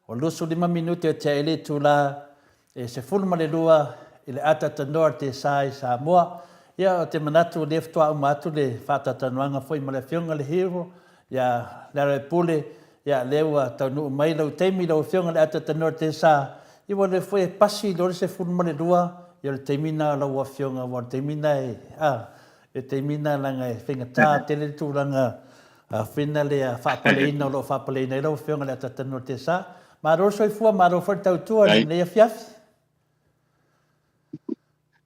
ua 25 minute ua tea ai le itula e 12 i le ataatanoa o le Tesa i Samoa. Ia, ou te manatu o lea faatoa uma atu le faatalatalanoaga foi ma le Afioga i le Hero ia Lealailepule, ia lea ua taunuu mai lau taimi lau Afioga i le ataatanoa o le Tesa, ia ua lea foi e pasi loa le 12, ia o le taimi lena o lau Afioga, aua o le taimi lena e, a, le taimi lena leaga e faigata tele le tulaga foi lena le faapaleina o lo o faapaleina ai lau Afioga i le ataatanoa o le Tesa. Malo le soifua, malo foi le tautua i lenei afiafi.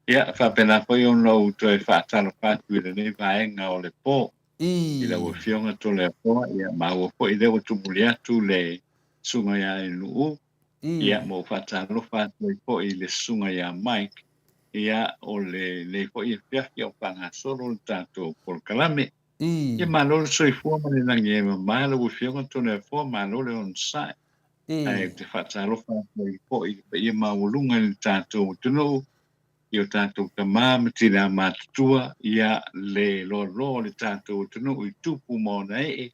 Ia, faapena foi ona ou toe faatalofa atu i lenei vaega o le po i lau Afioga Toleafoa, ia maua foi lea ua tumuli atu le Susuga ia Ainuu, ia ma ou faatalofa atu ai foi i le Susuga ia Mike, ia o lenei foi afiafi a o faagasolo le tatou polokalame. Ia malo le soifua ma le lagi e mama lau Afioga Toleafoa, malo le onosai. Ae ou te faatalofa atu ai foi i le paia maualuga i le tatou atunuu, i o tatou tama ma tinā matutua, ia le loaloa o le tatou atunuu i tupu ma ona ee,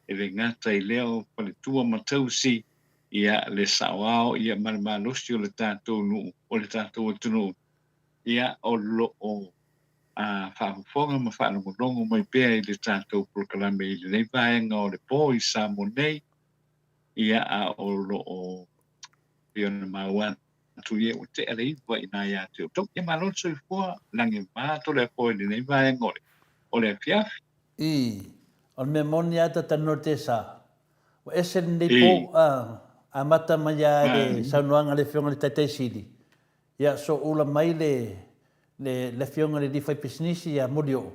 e le gata i lea o faletua ma tausi, ia le saoao ia ma le malosi o le tatou nuu, o le tatou atunuu, ia o lo o faafofoga ma faalogologo mai pea i le tatou polokalame i lenei vaega o le po i Samoa nei. Ia, a o lo o pei ona maua atu ia ua tea le iva i ina ia te outou. Ia malo le soifua, lagi e ma Toleafoa i lenei vaega o le, o le afiafi. I, o le mea moni a ta talanoa te sa. Ua ese lenei po, a, amata mai lava i le saunoaga a le Afioga i le Taitai Sili, ia sooula mai le, le, le Afioga i le Alii Faipisinisi ia Molioo,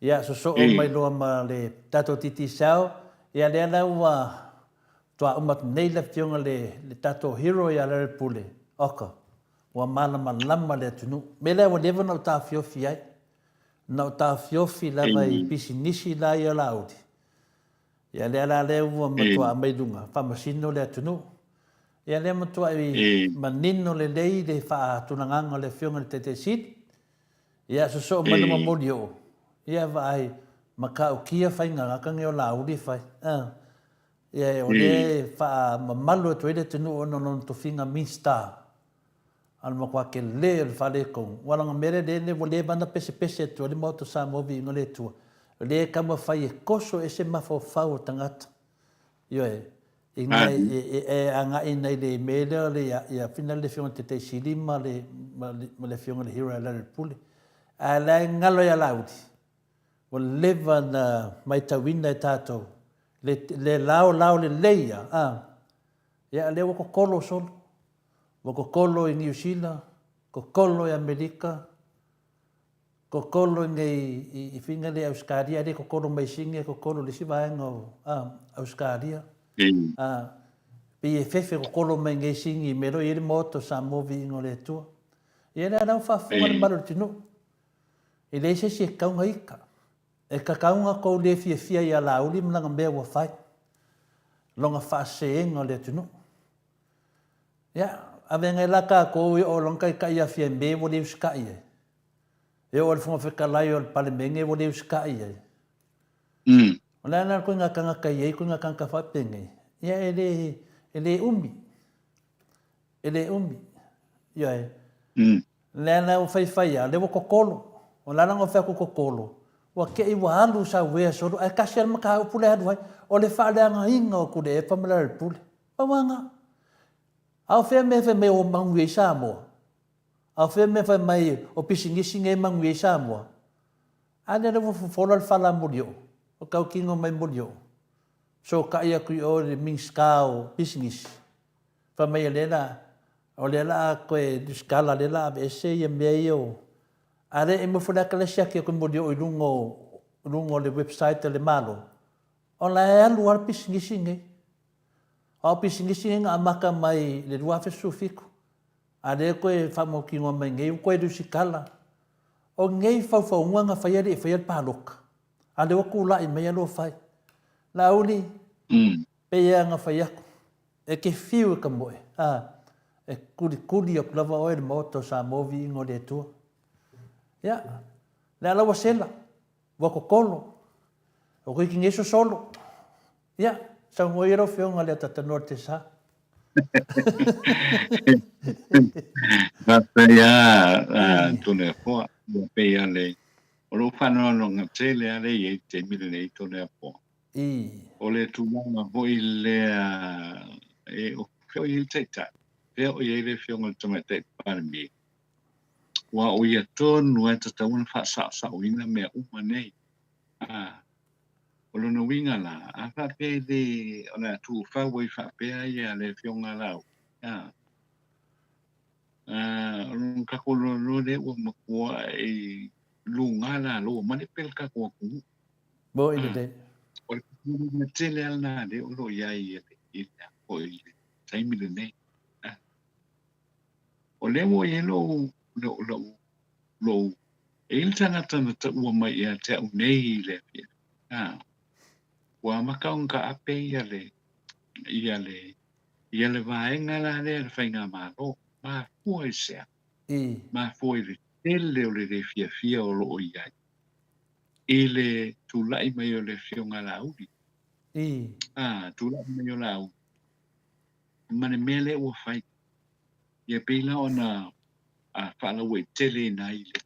Ia, sosoo mai loa ma le tatou Digicel, ia lea la ua toa uma atu nei le afioga le, le tatou hero ia Lealailepule, oka, ua malamalama le atunuu. Mea lea ua leva ona ou taofiofi ai. Na ou taofiofi lava i pisinisi la ia o Laauli. Ia lea la lea ua matua aumai i luga, faamasino le atunuu. Ia lea matuai manino lelei le faatulagaga o le afioga i le Taitai Sili. Ia sosoo mai luma moli oo. Ia vaai matautia faiga aka nei o Laauli e fai. A. Ia o lea e faamamalu atu ai le atunuu ona o lona tofiga Minsta. A o le matua tele o le faaletonu. Ua laga mea lea lea ua leva ona pesepese atu ai le Maota o Samoa viiga le Atua. lea e taumafai e koso ese mafaufau o tagata. Ioe, ina e agai nei le mea lea o le ia fina le Afioga i le Taitai Sili ma le ma le Afioga i le Hero Lealailepule. Ae la e galo ia Laauli, ua leva na matauina e tatou le le laolao lelei ia, a, ia lea ua kokolo solo. Ua kokolo i Niu Sila, kokolo i Amerika, Kokolo nei i finga le Ausetalia, le kokolo mai Sini, kokolo le isi vaega o Ausetalia. A, pei e fefe kokolo mai nei Sini i mea loa i ai le maota o Samoa viiga o le Atua. Ia lea la ua faafofoga le malu o le atunuu. E leai se isi e tatau ona ita. E tatau ona tou le fiafia ia Laauli ma lana mea ua fai. Lona faaseseina o le atunuu. Ia, ave nei la tatou e oo lona taitai ia Fiame ua le usitai ai. E oo i le Fofoga Fetalai o le Palemene ua le usitai ai. O le a la le ituaiga tagata e i ai ituaiga tagata faapenei? Ia e le, e le umi. E le umi. Ioe. O lea la ua faifai lava, o lea ua totolo. O le a la ona fai atu totolo? Ua te i ua alu sau ea solo, ae tasi lava le mataupu lea e alu ai, o le faaleagaina o Tuilaepa ma Lealailepule. Pau lava lena. A o fea mea e fai mai ua manuia ai Samoa? A o fea mea fai mai o pisinisi nei e manuia ai Samoa? A lea la ua fofola le fala a Molioo, ua tautino mai Molioo, fesootai atu i o i le Minisita o Pisinisi, fai mai o lea la, o lea la a toe lusitala, lea la a aveese ia mea ia o... A lea e nofo le ata la e siaki atu e Molioo i luga o, luga o le website a le Malo, o la e alu lava le pisinisi nei. A o pisinisi nei na amata mai i le 2017, A lea toe faamautinoa mai nei ua toe lusitala. O nei faufauga na faia e le i faia le palota. A lea ua tulai mai ae lua fai. Laauli, pei lava ona fai atu, e te fiu e tamoe, a, e tulituli atu lava oe e le Maota o Samoa viiga o le Atua. Ia, le ala ua sela, ua totolo, ua toeitiiti nei sosolo. Ia, saunoa ia lau Afioga Leatatanoa i le Tesa. Faafetai lava Toleafoa. Ua pei lava le, o lou faanoanoaga tele lava lea e i ai i le taimi lenei Toleafoa. O le tulaga foi lea e, o fea o i ai le Taitai, fea o i ai le Afioga i le Tamaitai Palemia, aua o ia tonu lava e tatau ona faasaosaoina mea uma nei. O lona uiga la, a faapea e le, o le a tuufau ai faapea ia le Afioga a Laauli, a, a, o lona tatou loaloa lea ua matuai luga lalo ma le pe le tatou atunuu. Moni lelei. O le popolega tele lava lena lea o lo o i ai i le, i le, i le taimi lenei. A, o lea ua i ai lou, lou, lou, lou E i ai le tagata na taua mai ia te au nei i le afiafi, a, ua amata ona taape ia le, ia le, ia le vaega la lea le Faigamalo. Mafua i se a? Mafua i le tele o le le fiafia o lo o i ai i le tulai mai o le Afioga a Laauli. A, tulai mai o Laauli ma le mea lea ua fai. Ia pei la ona faalauaiteleina ai le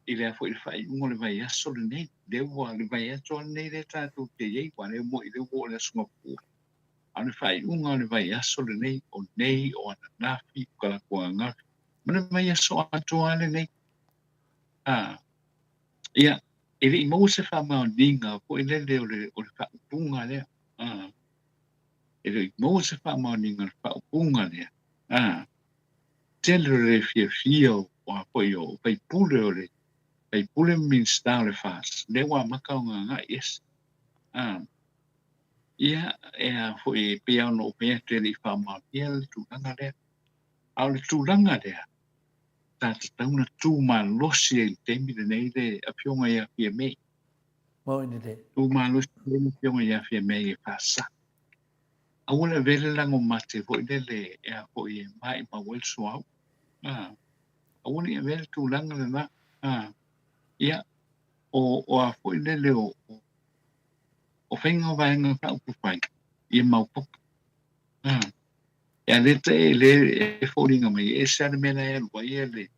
i le a foi le faaiuga o le vaiaso lenei, lea ua le vaiaso lenei lea tatou te i ai, aua lea moni lea ua oo i le Aso Gafua. A o le faaiuga o le vaiaso lenei, o nei, o ananafi, o talaatu ananafi, ma le vaiaso atoa lava lenei. A, ia, e le i maua se faamaoniga foi lele o le, o le faaupuga lea. A, e le i maua se faamaoniga o le faaupuga lea. A, tele o le fiafia o a foi o faipule o le faipule ma Minisita o le FAS, lea ua amata ona agai ese. A, ia, e a foi, e pei lava ona ou fai atu e le i faamaonia le tulaga lea. A o le tulaga lea, sa tatau ona tu malosi ai i le taimi lenei le Afioga ia Fiame. Moni lelei. Tu malosi ai le Afioga ia Fiame e faasao. Aua le avea le lago mate foi lele e a foi e maimau ai le suauu. A, aua ne i avea le tulaga lena. A, ia, o, o a foi lele o, o, o faiga o Vaega Faaupufai, ia maopoopo. A, e a le te e le e foliga mai e ese lava le mea la e alu ai ia le,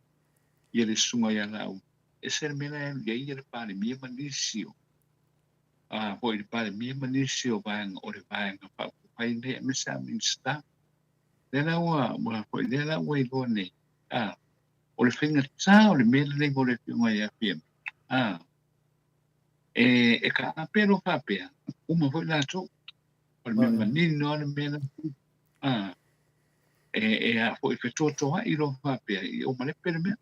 ia le susuga ia Laauli, ese le mea la e alu i ai ia le Palemia ma nisi o. a foi le Palemia ma nisi o vaega o le Vaega Faaupufai nei aemaise a Minisita. Lea la ua, ua foi, lea la ua iloa nei, a, o le faigata o le mea lenei mo le Afioga ia Fiame, a, e, e kaape loa faapea, uma foi latou. O le mea manino lava le mea la, a, e, e a foi fetoatoai loa faapea, i o malepe le mea.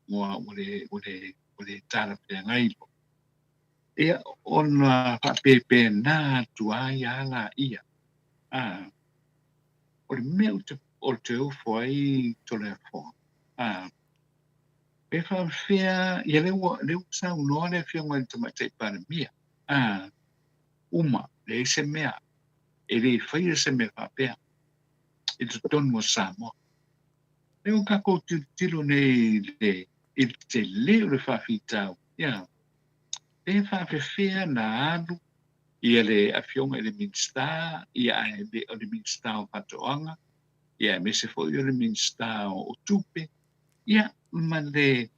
Ua, ua le, ua le, ua le talafeagai loa. Ia, ona faapepena atu ai lava laia. A, o le mea ou te, ou te ofo ai Toleafoa, a, pe faapefea, ia lea ua, lea ua saunoa le Afioga i le Tamaitai Palemia, a, uma, leai se mea, e le faia se mea faapea i totonu o Samoa. Lea ua tatou tilotilo nei i le, i le tele o le faafitauli, ia, pe faapefea na alu ia le Afioga i le Minisita, ia ae le o le Minisita o Faatoaga, ia aemaise foi o le Minisita o Tupe, ia ma le,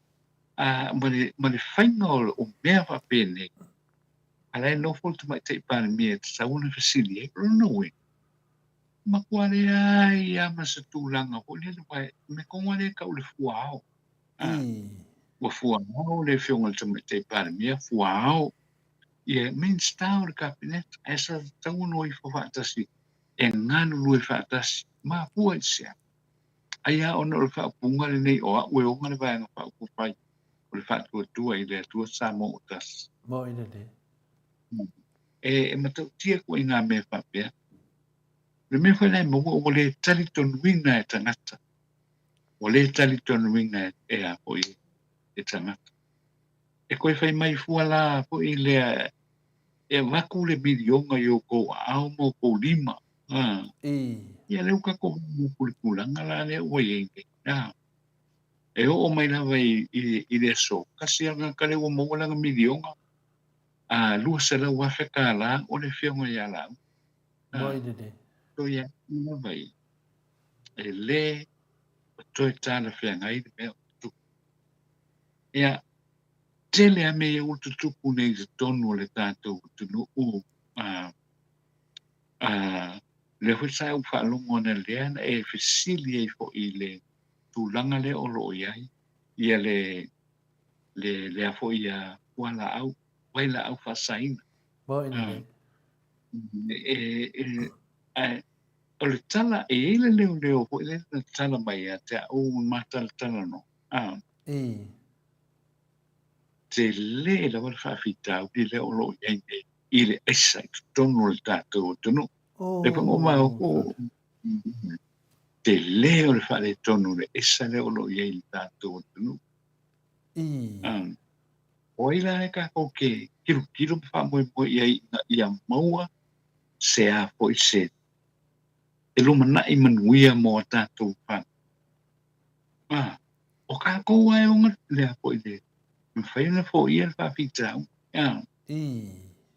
a, ma le, ma le faiga o, o mea faapenei, a la e nofo le Tamaitai Palemia e tatau ona fesili ai, o lona uiga, matua leai lava ma se tulaga foi lele, aua e mea tonu lava lea e tau le fuaao. Ua fuaao le Afioga i le Tamaitai Palemia, fuaao ia Minisita o le Kapeneta, ae sa tatau ona o ifo faatasi e galulue faatasi. Mafua i se a? Ai lava ona o le faaupuga lenei o au e ona le Vaega Faaupufai o le Faatuatua i le Atua Samoa ua Tasi. Moni lelei. E matautia koe i ngā mea faapea. O le mea foi la e maua ua le talitonuina e tagata. Ua le talitonuina e a foi e tagata. E koe fai mai fua la foi lea e avatu le miliona i outou aao ma outou lima. A. Ia lea ua tatou vaai i le tulaga la lea ua i ai nei. A. E oo mai lava i, i, i le aso, tasi lava le tagata lea ua maua lana miliona, a $200,000 o le Afioga ia Laauli. Moi lelei. Toi atu lava ia, e le o toe talafeagai le mea o tutupu. Ia, tele lava mea ia ua tutupu nei i totonu o le tatou atunuu, a, a, lea foi sa ou faalogo analeila na e fesili ai foi i le tulaga lea o lo o i ai ia le, le, lea foi ia fualaau, vailaau faasaina. Moi lelei. E, e, ae, o le tala, e i ai le leoleo foi lea na tala mai ia te au matalatala no. A. Tele lava le faafitauli lea o lo o i ai nei i le aisa i totonu o le tatou atunuu. Le foi maoko tele o le faaletonu o le aisa lea o lo o i ai i le tatou atunuu. O ai la e tatou te tilotilo ma faamoemoe i ai ina ia maua se a foi se e lumanai manuia mo a tatou fanau. A, o tatou lava e ona lea foi le mafai ona foia le faafitauli. A,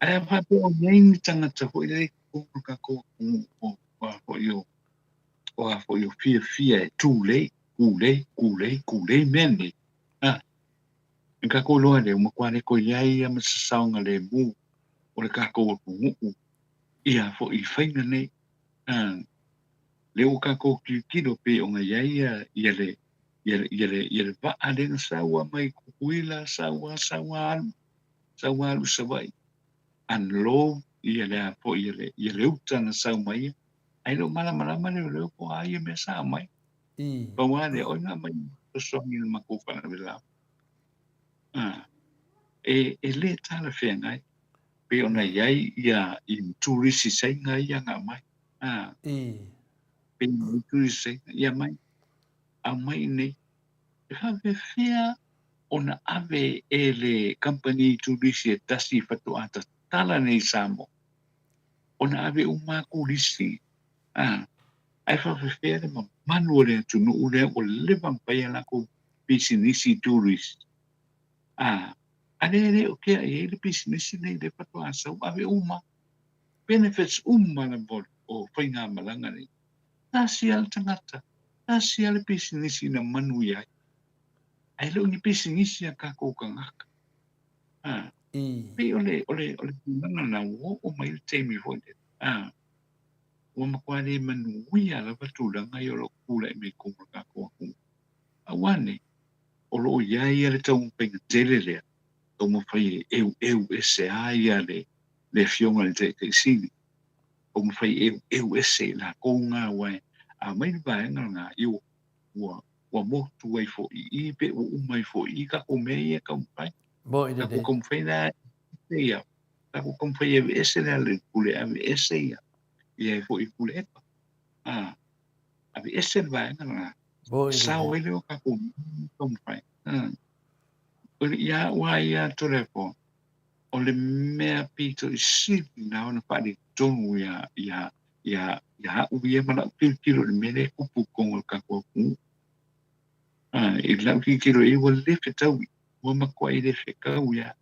ae a faapea o i ai ni tagata foi lea i totonu o le tatou atunuu o a foi o o a foi o fiafia e tulei, tulei, tulei, tulei mea nei. A, e tatou iloa lea, ua matua le toe i ai lava ma se saogalemu o le tatou atunuu ia foi i faiga nei. A, lea ua tatou tilotilo pei ona i ai ia, ia le, ia le, ia le, ia le vaa lea na sau lava mai Tutuila, sau lava, sau lava alu, sau lava alu i Savaii, unload ia le a foi ia le, ia le uta na sau mai ia. Ae le o malamalama leoleo po o a ia mea sa aumai. Pau lava lea, oi na aumai fesoasoani i le matou faalavelave. A, e, e le talafeagai pei ona i ai ia, ia turisi Saina ia na aumai. A, pei ona i ai turisi Saina, ia aumai, aumai i inei. E faapefea ona ave e le kamupani turisi e tasi faatoa tatala nei i Samoa, ona ave uma lava turisi, a, ae faapefea le mamalu o le atunuu lea ua leva ona fai a latou pisinisi turisi. A, a lea e le o tea i ai le pisinisi nei lea faatoa sau, ave uma, benefits uma lava o faigamalaga nei. Tasi lava le tagata, tasi lava le pisinisi na manuia ai. Ae le o ni pisinisi a tatou tagata. A. Pei o le, o le, o le tulaga lena, ua oo mai le taimi foi lele, a, ua matua le manuia lava tulaga ia o lo o tulai mai i totonu o le tatou atunuu. Aua ne, o lo o i ai ia le taumafaiga tele lea, taumafai e eueu ese lava ia le, le Afioga i le Taitai Sili, taumafai e eueu ese i latou na, aua e aumai le vaega lena, ia ua, ua, ua motu ai foi i i, pe ua uma ai foi i i tatou mea ia e taumafai. Moni Tatou lelei. taumafai la e ia, tatou taumafai e aveese le Lealailepule, aveese ia, ia e foi i Puleepa. A, aveese le vaega lena. Moni Sao lelei. ai lea o tatou mea taumafai. A, o le, ia au lava ia Toleafoa, o le mea pito i sili lena ona faaletonu ia, ia, ia, ia au ia ma lau tilotilo i le mea lea e tupu i totonu o le tatou atunuu. A, i lau tilotilo i ai ua le fetaui, ua matuai le fetaui lava.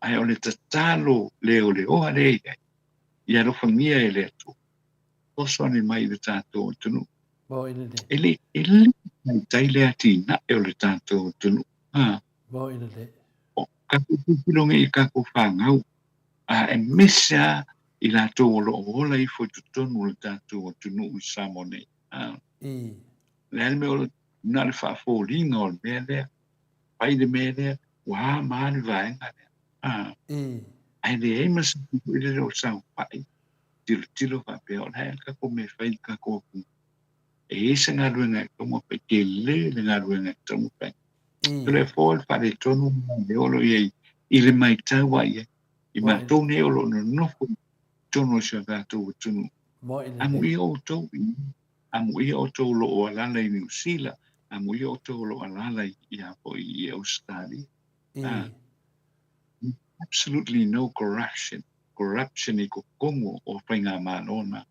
Ae o le tatalo leoleoa lea e i ai, ia alofagia e le Atua, fesoasoani mai i le tatou atunuu. E le, e le taitai le atinae o le tatou atunuu. A, o tatou tilotilo nei i tatou fanau, a aemaise lava i latou o lo o ola ifo i totonu o le tatou atunuu i Samoa nei. A, o le a le mea o le, na o le faafoliga o le mea lea, fai le mea lea, ua a ma a le vaega lea. A, ae leai ma se mea foi lele o saofai, tilotilo faapea, o le a ea le tatou mea e fai i le tatou atunuu. E i ai se galuega e tatau ona fai, tele le galuega e tatau ona fai. O le fua o le faaletonu lena o lo o i ai i le matau a i ai, i matou nei o lo o nonofo i totonu o si o tatou atunuu. Amuia outou, amuia outou o lo o alaala i Niu Sila, amuia outou o lo o alaala i Ausetalia. Absolutely no corruption, corruption i totonu o faigamalo na.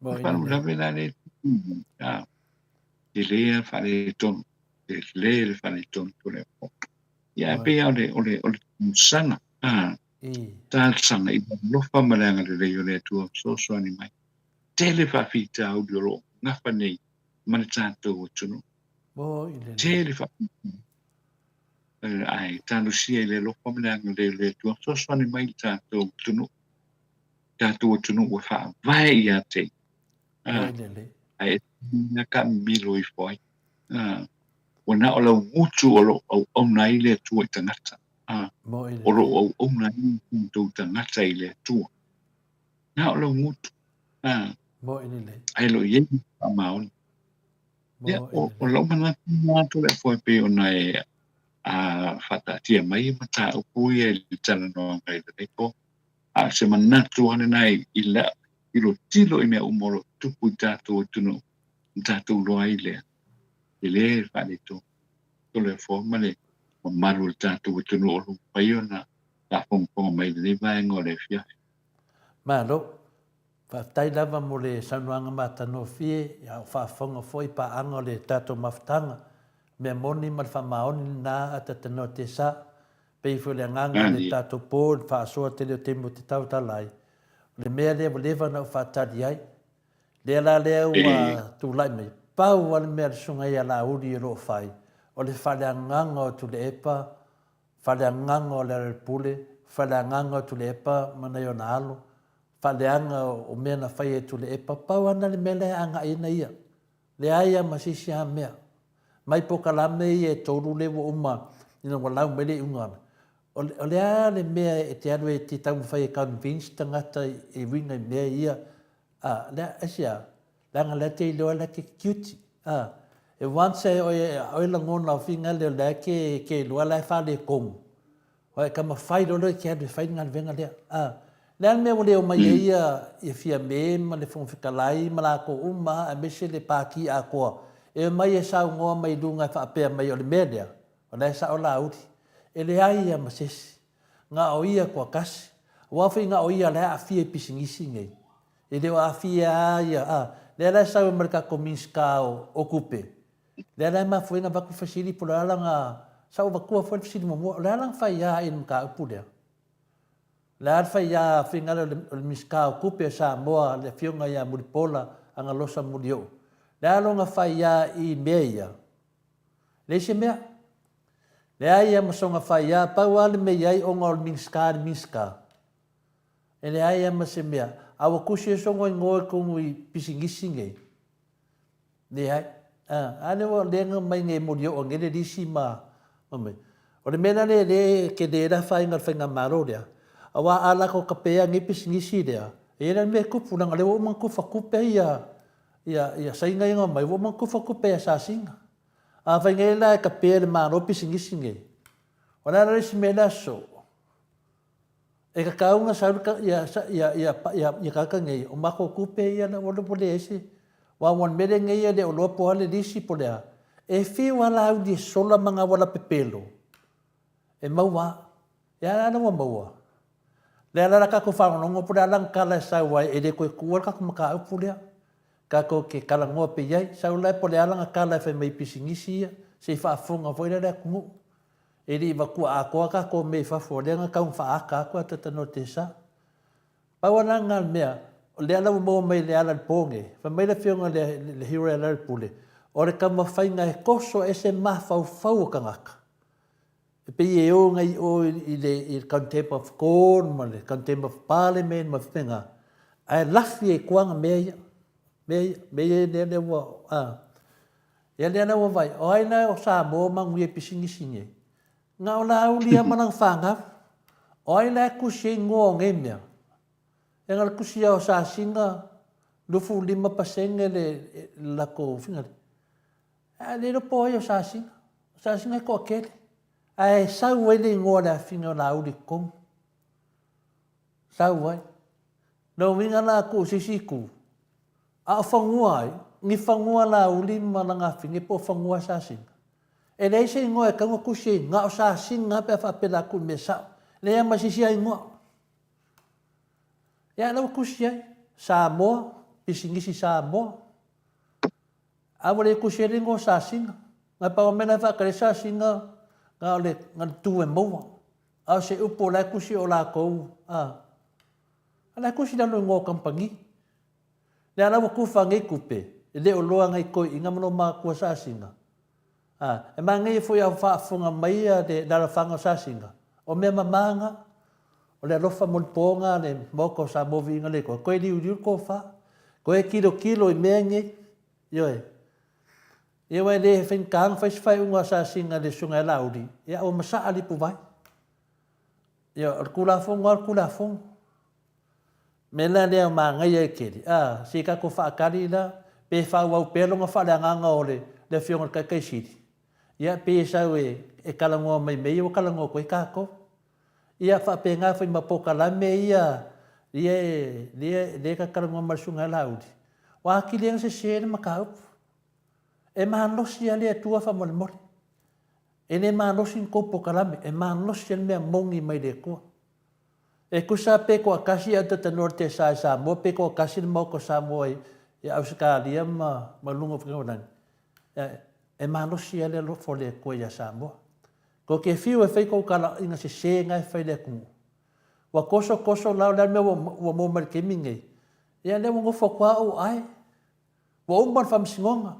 O le faalavelave la lea e tupu mai, a, tele le faaletonu, tele le faaletonu Toleafoa. Ia, ae pei lava o le, o le, o le talosaga, a, talosaga i le alofa ma le agalelei o le Atua fesoasoani mai. Tele faafitauli o lo o gafa nei ma le tatou atunuu. Tele faafitauli. Ae talosia i le alofa ma le agalelei o le Atua fesoasoani mai i le tatou atunuu. Tatou atunuu ua faavae ia te ia. Ae e ka mimilo ifo ai. Ua na o lau gutu o lo o auauna ai le Atua i tagata. O lo o auauna ai tatou tagata i le Atua. Na o lau gutu. Ae lo o i ai faamaoni. Ia, o lau manatu lena Toleafoa e pei ona e faataatia mai mataupu ia i le talanoaga i lenei po. A o se manatu lava lena i lau tilotilo i mea uma o lo o tupu i tatou atunuu, na tatou iloa ai lea, e le faaletonu. Toleafoa ma le mamalu o le tatou atunuu o lo o mafai ona faafogafoga mai i lenei vaega o le afiafi. Malo. Faafetai lava mo le saunoaga matagofie, a o faafofoga foi paaga o le tatou mafutaga. Mea moni ma le faamaoni lena a Tatanoa Tesa. Pei foi o le agaga o le tatou po i le faasoa tele o taimi ou te tautala ai. O le mea lea ua leva ona ou faatali ai. Lea la lea ua tulai mai, pau lava le mea a le Susuga ia Laauli o lo o fai, o le faaleagaga o Tuilaepa, faaleagaga o Lealailepule, faaleagaga o Tuilaepa ma nai ona alo, faaleaga o mea na faia e Tuilaepa, pau lava lena le mea lea e agai ai ia. Leai lava ma se isi lava mea. Mai polokalame ia e tolu lea ua uma ina ua lau mai le iuga, o le a le mea e te alu e te taumafai e convince tagata e uiga i mea ia, a, lea, aisea? Leaga o la e te iloa o la e te guilty, a. E once e oe, a oe lagona o finga lea o la e te, te iloa la e faaletonu, Ua e taumafai loa e te alu e fai le galuega lea. A, le a le mea ua le omai ai ia, ia Fiame ma le Fofoga Fetalai ma latou uma lava aemaise le Pati atoa e omai e saunoa mai i luga e faapea mai o le mea lea, o la e sao Laauli. E leai lava ma se isi. Na o ia toatasi. Aua foi na o ia la e aafia i pisinisi nei. E le o aafia lava ia, a, lea la e sau ai ma le tatou Minisita o Tupe, Lea la e mafua ai ona avatu fesili po o le a lana, sa ou avatua foi le fesili muamua, o le a lana faiā i le mataupu lea? O le a le faiā finagalo o le Minisita o Tupe o Samoa le Afioga ia Mulipola Agalosa Mulioo, o le a lona faiā i mea ia? Leai se mea. Leai a ma soga fai a, pau a le mea iai ona o le Minisita le Minisita. E leai a ma se mea, a ua tusi ai soga igoa i totonu i pisinisi nei. Leai. A, a lea ua lea na mai nei e molioo nei le lisi ma, ma mea. O le mea la lea lea e tele ai le afaina o le faigamalo lea, aua a latou tapeia nei pisinisi lea, e i ai la le mea e tupu, leaga o lea ua uma ona tufa tupe ia, ia, ia Saina ia na omai, ua uma ona tufa tupe ia Sasina. Afai nei la e tapea e le Malo pisinisi nei, o le a la le isi mea lea soo? E tatau ona sau ia, ia, ia, ia, ia tagata nei, o matou tupe ia ua leai se, aua ua mele nei e le o loa po o a le lisi po o le a. E fiu lava Laauli e sola ma na auala pepelo, e maua lava. Ia a la ua maua? Lea la la tatou faalogologo po o le a lana tala e sau ai, e le toe tuua le tatou mataupu lea. Tatou te talanoa pea i ai. Sau la po o le a lana tala e fai mai i pisinisi ia, se i faafofoga foi la le atunuu. E le i avatua atoa tatou mea i fafo, o lea na tau faaata atu a talanoa i le sa. Pau lava la lena o le mea, o lea la ua maua mai e Leala i le po nei, fai mai le afioga i le Hero ia Lealailepule, o le taumafaiga e toso ese mafaufau o tagata. E pei e o nei o i le Contempt of Court ma le Contempt of Parliament ma faapena, ae lafi ai i tua mea ia, mea ia, mea ia lea, lea ua, a. Ia lea la ua vaai, o ai la o Samoa manuia i pisinisi nei? Na o Laauli lava ma lana fanau. O ai la e tusi ai igoa o nei mea? Ia na o le tusi lava o Sasina, 25% le latou faiga. Ae le iloa po o ai o Sasina. O Sasina e toatele. Ae sau ai le igoa o le afine o Laauli i totonu. Sau ai. Lona uiga la a tuu i se isi itu, a o fanua ai, ni fanua Laauli ma lana afine po o fanua Sasina. E leai se igoa e tatau ona tusi ai, na o Sasina lava pe a faapela atu i le mea sao. Leai lava ma se isi igoa. Ia a o la ua tusi ai, Samoa, pisinisi Samoa. A ua le tusi ai le igoa o Sasina. Na pau lava mea la e faatali ai Sasina, na o le, na o le tu e maua. A o se upu o la e tusi o latou, a, a la e tusi i lalo o igoa o kamupani. Lea la ua tufa nei tupe, e le o loa nai toeaiina ma loo matua Sasina. A, e manaia foi a faafofoga mai le alaalafaga o Sasina, o mea mama na, o le alofa molipo na a le Maota o Samoa Viiga le Atua, toe liuliu le tofa, toe tilotilo i mea nei, ioe. Ia aua e le faigata ona fai se faaiuga a Sasina i le Susuga ia Laauli, ia ua masaa le ipuvai. Ia, o le Tulafono lava o le Tulafono. Mea la lea manaia ai tele, a, se i tatou faatali la, pe faaauau pea lona faaleagaga o le le Afioga i le Taitai Sili, ia pei e sau e e talanoa mai mea ia ua talanoa atu ai tatou. Ia faapena foi ma polokalame ia ia e lea lea e talatalanoa ma le Susuga ia Laauli, ua atili ai ona sese le mataupu. E malosi lava le Atua faamolemole. E le malosi ni tou polokalame, e malosi lava le mea moni mai le Atua. E tusa pe toatasi a talanoa i le tesa i Samoa pe toatasi le Maota o Samoa i Ausetalia ma luga o Fanua e malosi lava le alofa o le Atua ia Samoa. Tou te fiu e fai tou talaiga sese na e fai i le atunuu. Ua toso toso la, o le a le mea ua maua mai i le taimi lenei? Ia lea ua nofo atu lava ou ae. Ua uma le faamasinoga.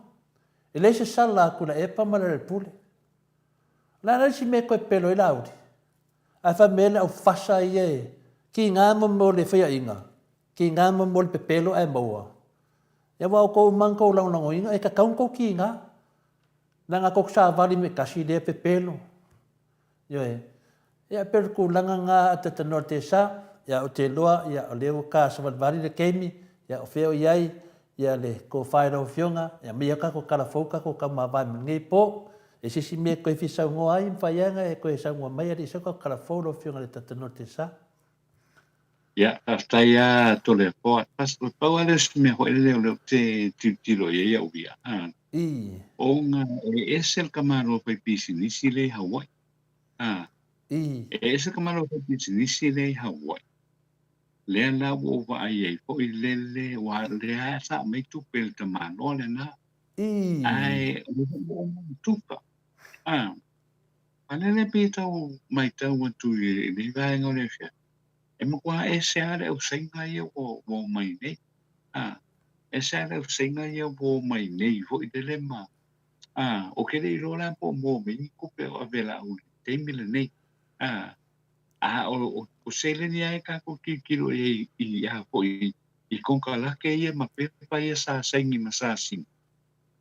E leai se sala a Tuilaepa ma Lealailepule. O le a la le isi mea e toe pepelo ai Laauli? Ae fai mai le au fasa ia e tiga mo mea o le faiaina, tiga mo mea o le pepelo ae maua. Ia aua o outou uma na tou lagolagoina, e tatau ona tou tiga. Leaga tou te savali mea tasi lea pepelo. Ioe. Ia pei o le tulaga lena a talanoa i le tesa, ia ou te iloa ia o lea ua ta savalivali le taimi, ia o fea o i ai ia le tofa i lau Afioga, ia aumai tatou tala fou tatou taumavae ma lenei po. E se isi mea e toe fia saunoa ai, mafai lava ona e toe saunoa mai a le i sau tatou tala fou lau Afioga i le talanoa i le tesa. Ia, faafetai lava Toleafoa. Pau lava lea o si mea foi lele o lea ou te tilotilo i ai au ia, ona e ese le tamaloa faipisinisi lea i Hawaii. E ese le tamaloa faipisinisi lea i Hawaii. Lea la ua ou vaai ai foi lele, aua o lea lava sa aumai tupe i le tamaloa lena. Ae o lea foi ua uma ona tufa. A lele pei e tau matau atu i lenei vaega o le afiafi, e matua ese lava le ausaina ia ua omai nei. A, ese lava le ausaina ia ua omai nei foi lele ma, a, ou te le iloa la po o maua mai ni tupe o ave e Laauli. taimi lenei. A, a o, o, o seleni lava e tatou tilotilo i ai i a foi i konekarate ia ma pepa ia sa saini ma Sasina.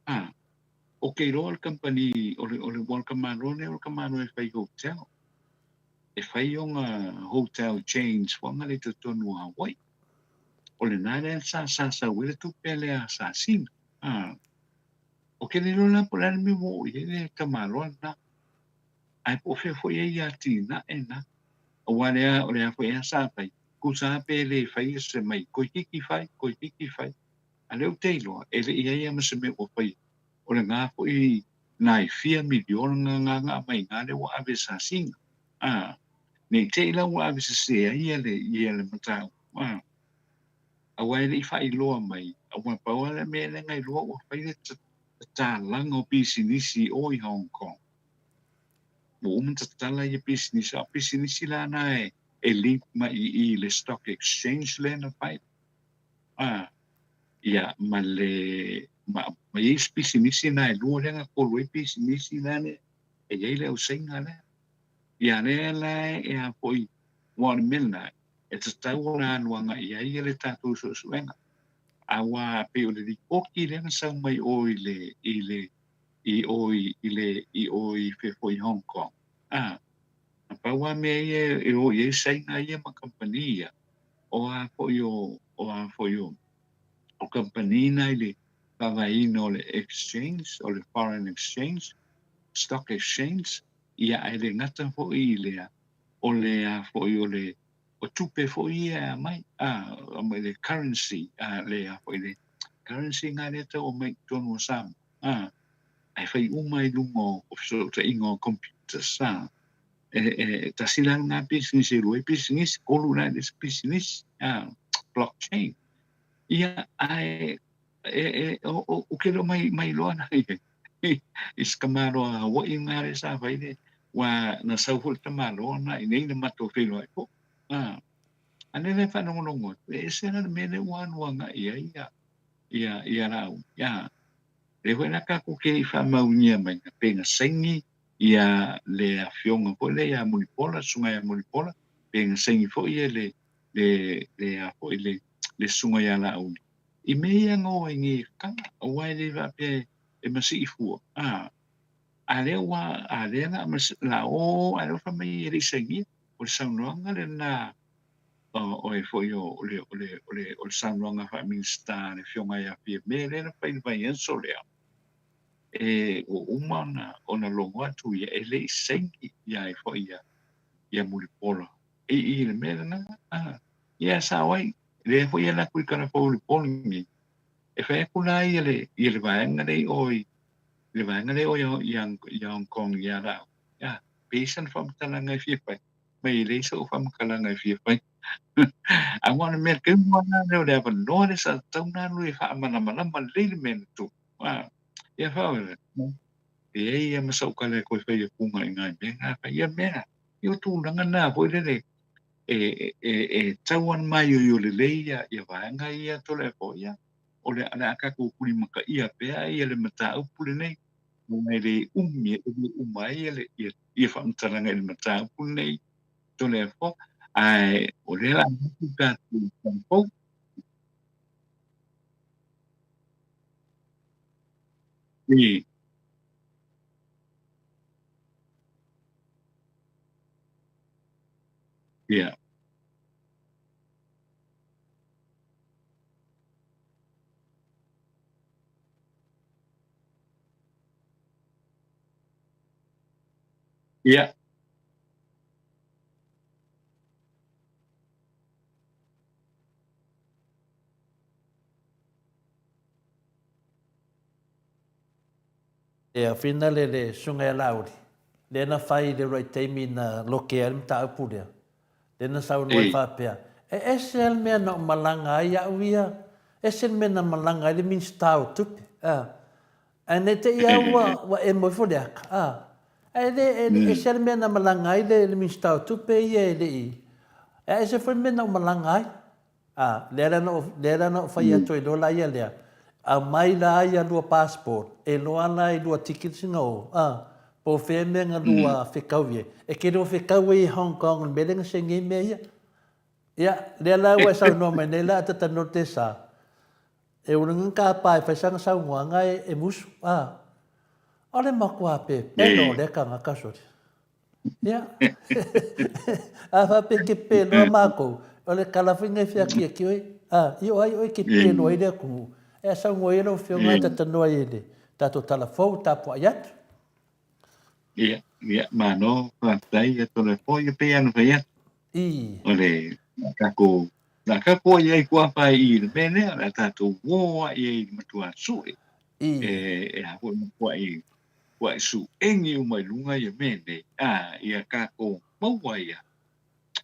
A, ou te iloa o le kamupani, o le, o le, o le tamaloa lea o le tamaloa e fai hotel. E fai ona hotel chains fuaga lea i totonu o Hawaii. O lena lea sa sasau ai le tupe lea a Sasina. A, ou te le iloa la po o le a le mea ua oo i ai le tamaloa lena. Ae po o fea foi ai atinae na. Aua lea, o lea foi lava sa fai, tusa lava pe le faia se mai, toeitiiti fai, toeitiiti fai. A o lea ou te iloa, e le i i ai lava ma se mea ua faia. O lena foi nai fia miliona na na aumai i ina lea ua ave e Sasina. A, ne i te i la ua ave sese ai ia le, ia le mataupu. A, aua e le i faailoa mai, aua pau lava le mea lea na iloa ua fai le tatalaga o pisinisi i o i Hong Kong. Ua uma ona tatala ia pisinisi, a o pisinisi la na e, e link mai i i le stock exchange lea na fai. A, ia, ma le, ma, ma i ai isi pisinisi na e lua lea na tolu ai pisinisi la le, e i ai le ausaina lea. Ia lea la e a foi, aua o le mea lena, e tatau ona alu agai i ai le tatou suesuega. Aua pei o le lipoti lea na sau mai o i le, i le, i o i, i le, i o i fea foi i Hong Kong. A, na pau lava mea ia e o i ai Saina ia ma kamupani ia, o a foi o, o a foi o, o kamupani na i le faavaeina o le exchange, o le foreign exchange, stock exchange, ia ae le gata foi i lea, o le a foi o le, o tupe foi ia e aumai, a, aumai le currency, a, le a foi le currency na lea tau aumai i totonu o Samoa, a, ae fai uma i luga o fesootaiga o computers, a, e, e, tasi la lena pisinisi, e lua ai pisinisi, tolu la le isi pisinisi, a, blockchain. Ia, ae, e, e, o, o, o ke leo mai, mai loa na i, i se tamaloa Hawaii na le sa fai le, ua na sau foi le tamaloa na i nei na matou feiloai foi. A, a lea le faalogologo atu, e ese la le mea lea ua alu agai i ai ia, ia, ia lau. Ia, lea foi la tatou te i faamaugia mai, pe na saini ia le afioga foi lea ia Mulipola, susuga ia Mulipola, pe na saini foi ia le, le, le, a foi le, le susuga ia Laauli. I mea ia na o ai nei e tatala, aua e le faapea e masii fua, a, a lea ua, a lea la, la o, a lea ua fai mai e le i sainia, o le saunoaga lena o e foi o le, o le, o le, o le saunoaga faa-Minisita a le Afioga ia Fiame lea na fai i le vaiaso lea, e ua uma ona, ona logo atu ia, e le i saini ia ai foi ia, ia Mulipola i, i le mea lena. A, ia sao ai, lea foi e alu atu i Kalafou i le po lenei, e fai atu la ia le, ia le vaega lea i o i, le vaega lea i o i, i Hong Kong ia lau. Ia, pe i sana faamatalaga e fia fai, mai e leai sou faamatalaga e fia fai. Aua o le mea tonu lava lea o le avanoa lea sa tatau ona alu e faamalamalama lelei le mea na tupu. A, ia faapea, e i ai lava ma sau tala e toe fai atu i nai mea na fai ia mea. Ia o tulaga na foi lele e, e, e tau ana maioio lelei ia, ia vaega ia Toleafoa, ia, o le, o le a tatou tulimataia pea ia le mataupu lenei, aua e le umi, e le uma ai ia, le, ia, ia faamatalaga i le mataupu lenei Toleafoa, ae o lea la atu tatou taupou. I, ia. Ia. E awhina le le susuga ia Laauli, lea na fai i le uluai taimi na loke ai le mataupu lea, lea na saunoa ai faapea, e ese lava le mea na ou malaga ai au ia, ese le mea na malaga ai le Minisita o Tupe, a. Ae ne i te i lava ua, ua emo ifo le aka, a. Ae le, e ese lava le mea na malaga ai le, le Minisita o Tupe ia e le i, ae ese foi le mea na ou malaga ai. A, lea la na ou, lea la na ou fai atu ai loa la ia lea, aumai la ia lua passport, e loa la i lua tickets na o, a. Po o fea mea na lua fekau i ai? E te le o fekau ai i Hong Kong i le mea lea na saini ai mea ia. Ia, lea la ua e saunoa mai nei la a Tatano Tesa, e ulu ni tapa e fai sana saunoaga e musu, a. O le matua pepelo o lea tagata sole. Ia. A faapea e te peloa matou, o le tala foi lena e feakiaki oe. A, i o ai oe e te peloa ai le atunuu. E saunoa ia lau Afioga e tatanoa ai i le tatou tala fou tapuai atu. Ia, ia, malo, faafetai, ia Toleafoa, ia pei lava ona fai atu. I. O le tatou, na tatou i ai kuafa i le mea lea, o le a tatou uo ai i le matua sue. I. E, e a foi matuai, tuai suegi uma i luga ia mea nei, a, ia tatou maua ia,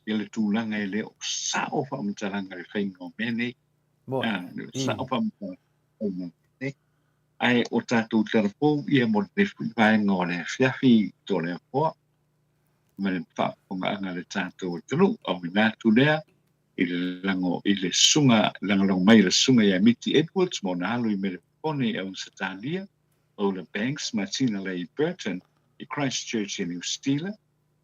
ia le tulaga e le o sao faamatalaga i le faiga o mea nei. Moni. A, le o I. sao faamatalaga i le faiga o mea nei. Ae o tatou talafou ia mo lenei foi vaega o le afiafi Toleafoa ma le faafofogaaga a le tatou atunuu. Auina atu lea i le lago i le susuga lagolago mai i le susuga ia Miti Edwards ma ona alo i Melepone i Ausetalia, Ola Banks ma Tina Lei Burton i Christchurch i Niu Sila,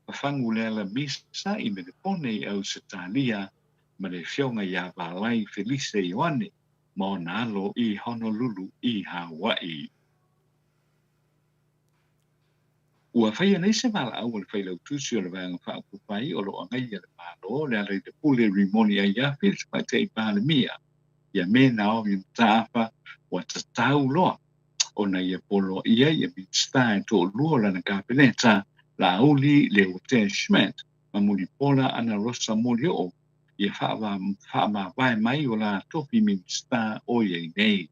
Fafagu Leala Misa i Melepone i Ausetalia ma le afioga ia Valai Felise Ioane ma ona alo i Honolulu i Hawaii. Ua faia nei se valaau a le Failautusi o le Vaega Faaupufai o lo o agaia le Malo le ala i le Pule Rimoni Aiafi le Tamaitai Palemia ia me Naomi Mataafa ua tatau loa ona ia poloaia ia Minisita e toalua o lana Kapeneta Laauli Leuatea Schmidt ma Mulipola Anarosa Molioo ia faamavae mai o la tofi Minisita o i ai nei.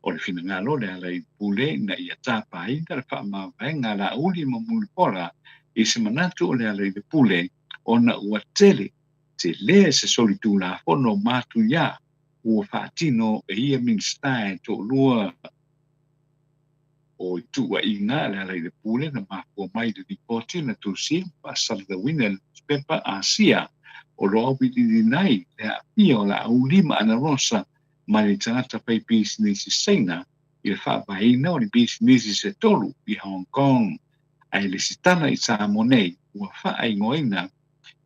O le finagalo le ala i pule ina ia tapaina le faamavaega a Laauli ma Mulipola i se manatu o le ala i le pule ona ua tele tele se solitulafono matuia ua faatino e ia Minisita e toalua. O ituaiga le ala i le pule na mafua mai i le lipoti na tusi ma faasalalauina e le nusipepa Asia o lo o auiliiliina ai le aafia o Laauli ma Ana Rosa mai le tagata faipisinisi Saina i le faavaeina o ni pisinisi se tolu i Hong Kong. Ae lesitala i Samoa nei ua faaigoaina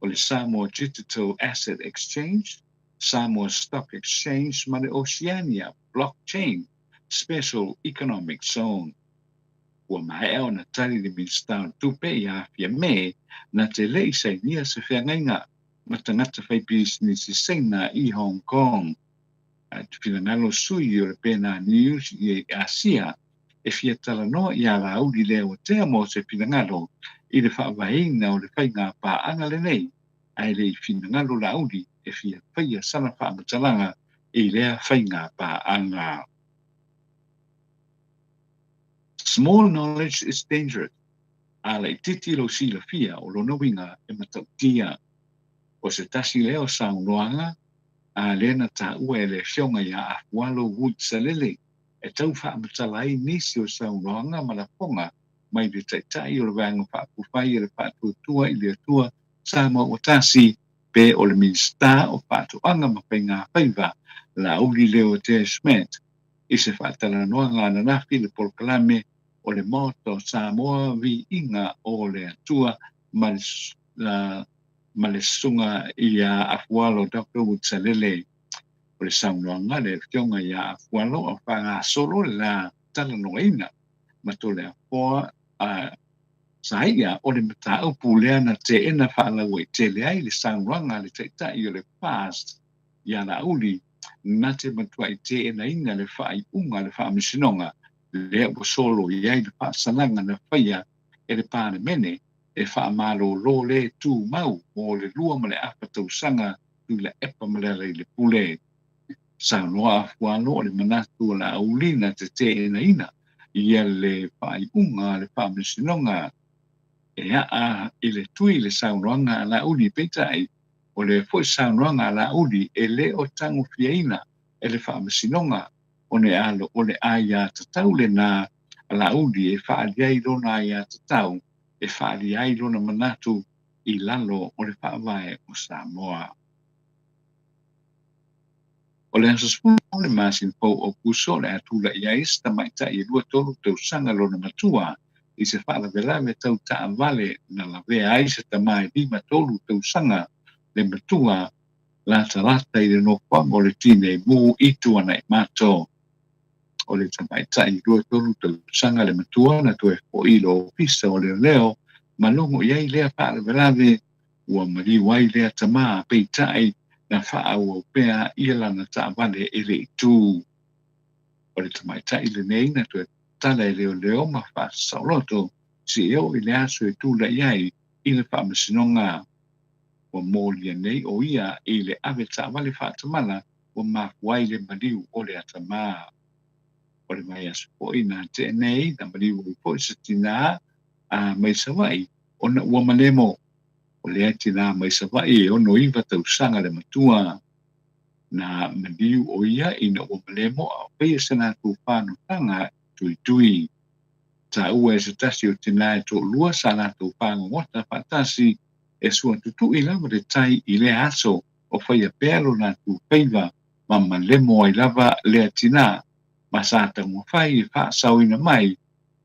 o le Samoa Digital Asset Exchange, Samoa Stock Exchange ma le Oceania Blockchain Special Economic Zone. Ua maea ona tali le Minisita o Tupe ia Afia Me na te le i sainia se feagaiga ma tagata faipisinisi Saina i Hong Kong. Ae te finagalo sui o le Pena News i Asia e fia talanoa iā Laauli Leauatea mo se finagalo i le faavaeina o le faiga paaga lenei, ae le i finagalo Laauli e fia faia sana faamatalaga i lea faiga paaga. Small knowledge is dangerous. A laitiiti lou silafia o lona uiga e matautia. O se tasi lea o saunoaga a lea na taua e le Afioga ia Afualo Wood Salele e tau faamatala ai nisi o saunoaga ma lafoga mai le Taitai o le Vaega Faaupufai a le Faatuatua i le Atua Samoa Ua Tasi pe o le Minisita o Faatoaga ma Faigafaiva, Laauli Leotea Schmidt, i se faatalanoaga ananafi i le polokalame o le Maota o Samoa Viiga o le Atua ma le ma le Susuga ia Afualo Doctor Wood Salele. O le saunoaga a le Afioga ia Afualo a faagasolo le la talanoaina ma Toleafoa a Saia o le mataupu lea na teena faalauaitele ai le saunoaga a le Taitai o le FAST ia Laauli na te matuai teenaina le faaiuga a le Faamasinoga lea ua solo i ai le faasalaga na faia e le Palemene e faamalolo le tumau mo le 2.5 tausaga Tuilaepa ma Lealailepule. Saunoa Afualo o le manatu o Laauli na te teenaina ia le faaiuga a le Faamasinoga e aa i le tui le saunoaga a Laauli peitai o lea foi saunoaga a Laauli e le o tagofiaina e le Faamasinoga ona e alo o le aiatatau lena a Laauli e faaali ai lona aiatatau e faaali ai lona manatu i lalo o le Faavae o Samoa. O le aso 10 o le masina fou o Aokuso o le a tulai ai se tamaitai e 23 tausaga lona matua. i se faalavelave tau taavale na lavea ai se tama e 53 tausaga le matua latalata i le nofoaga o le Tinei Mu i Tuanaimato. O le tamaitai 23 tausaga le matua na toe foi i le Ofisa o Leoleo ma logo i ai lea faalavelave ua maliu ai lea tama, peitai na faaauau pea ia lana taavale e le i tu. O le tamaitai lenei na toe tala e leoleo ma faasaoloto seia oo i le aso e tulai ai i le faamasinoga. Ua molia nei o ia i le ave taavale faatamala ua mafua ai le maliu o le tama. O le vaiaso foi na tea nei na maliu ai foi se tinā a mai Savaii ona ua malemo. O lea tinā mai Savaii e 69 tausaga le matua. Na maliu o ia ina ua malemo a o faia se latou fanotaga tuitui. Taua e se tasi o tinā e toalua sa latou fagogota faatasi e sua tutui lava le tai i lea aso o faia pea lo latou faiva ma malemo ai lava lea tinā ma sa taumafai e faasaoina mai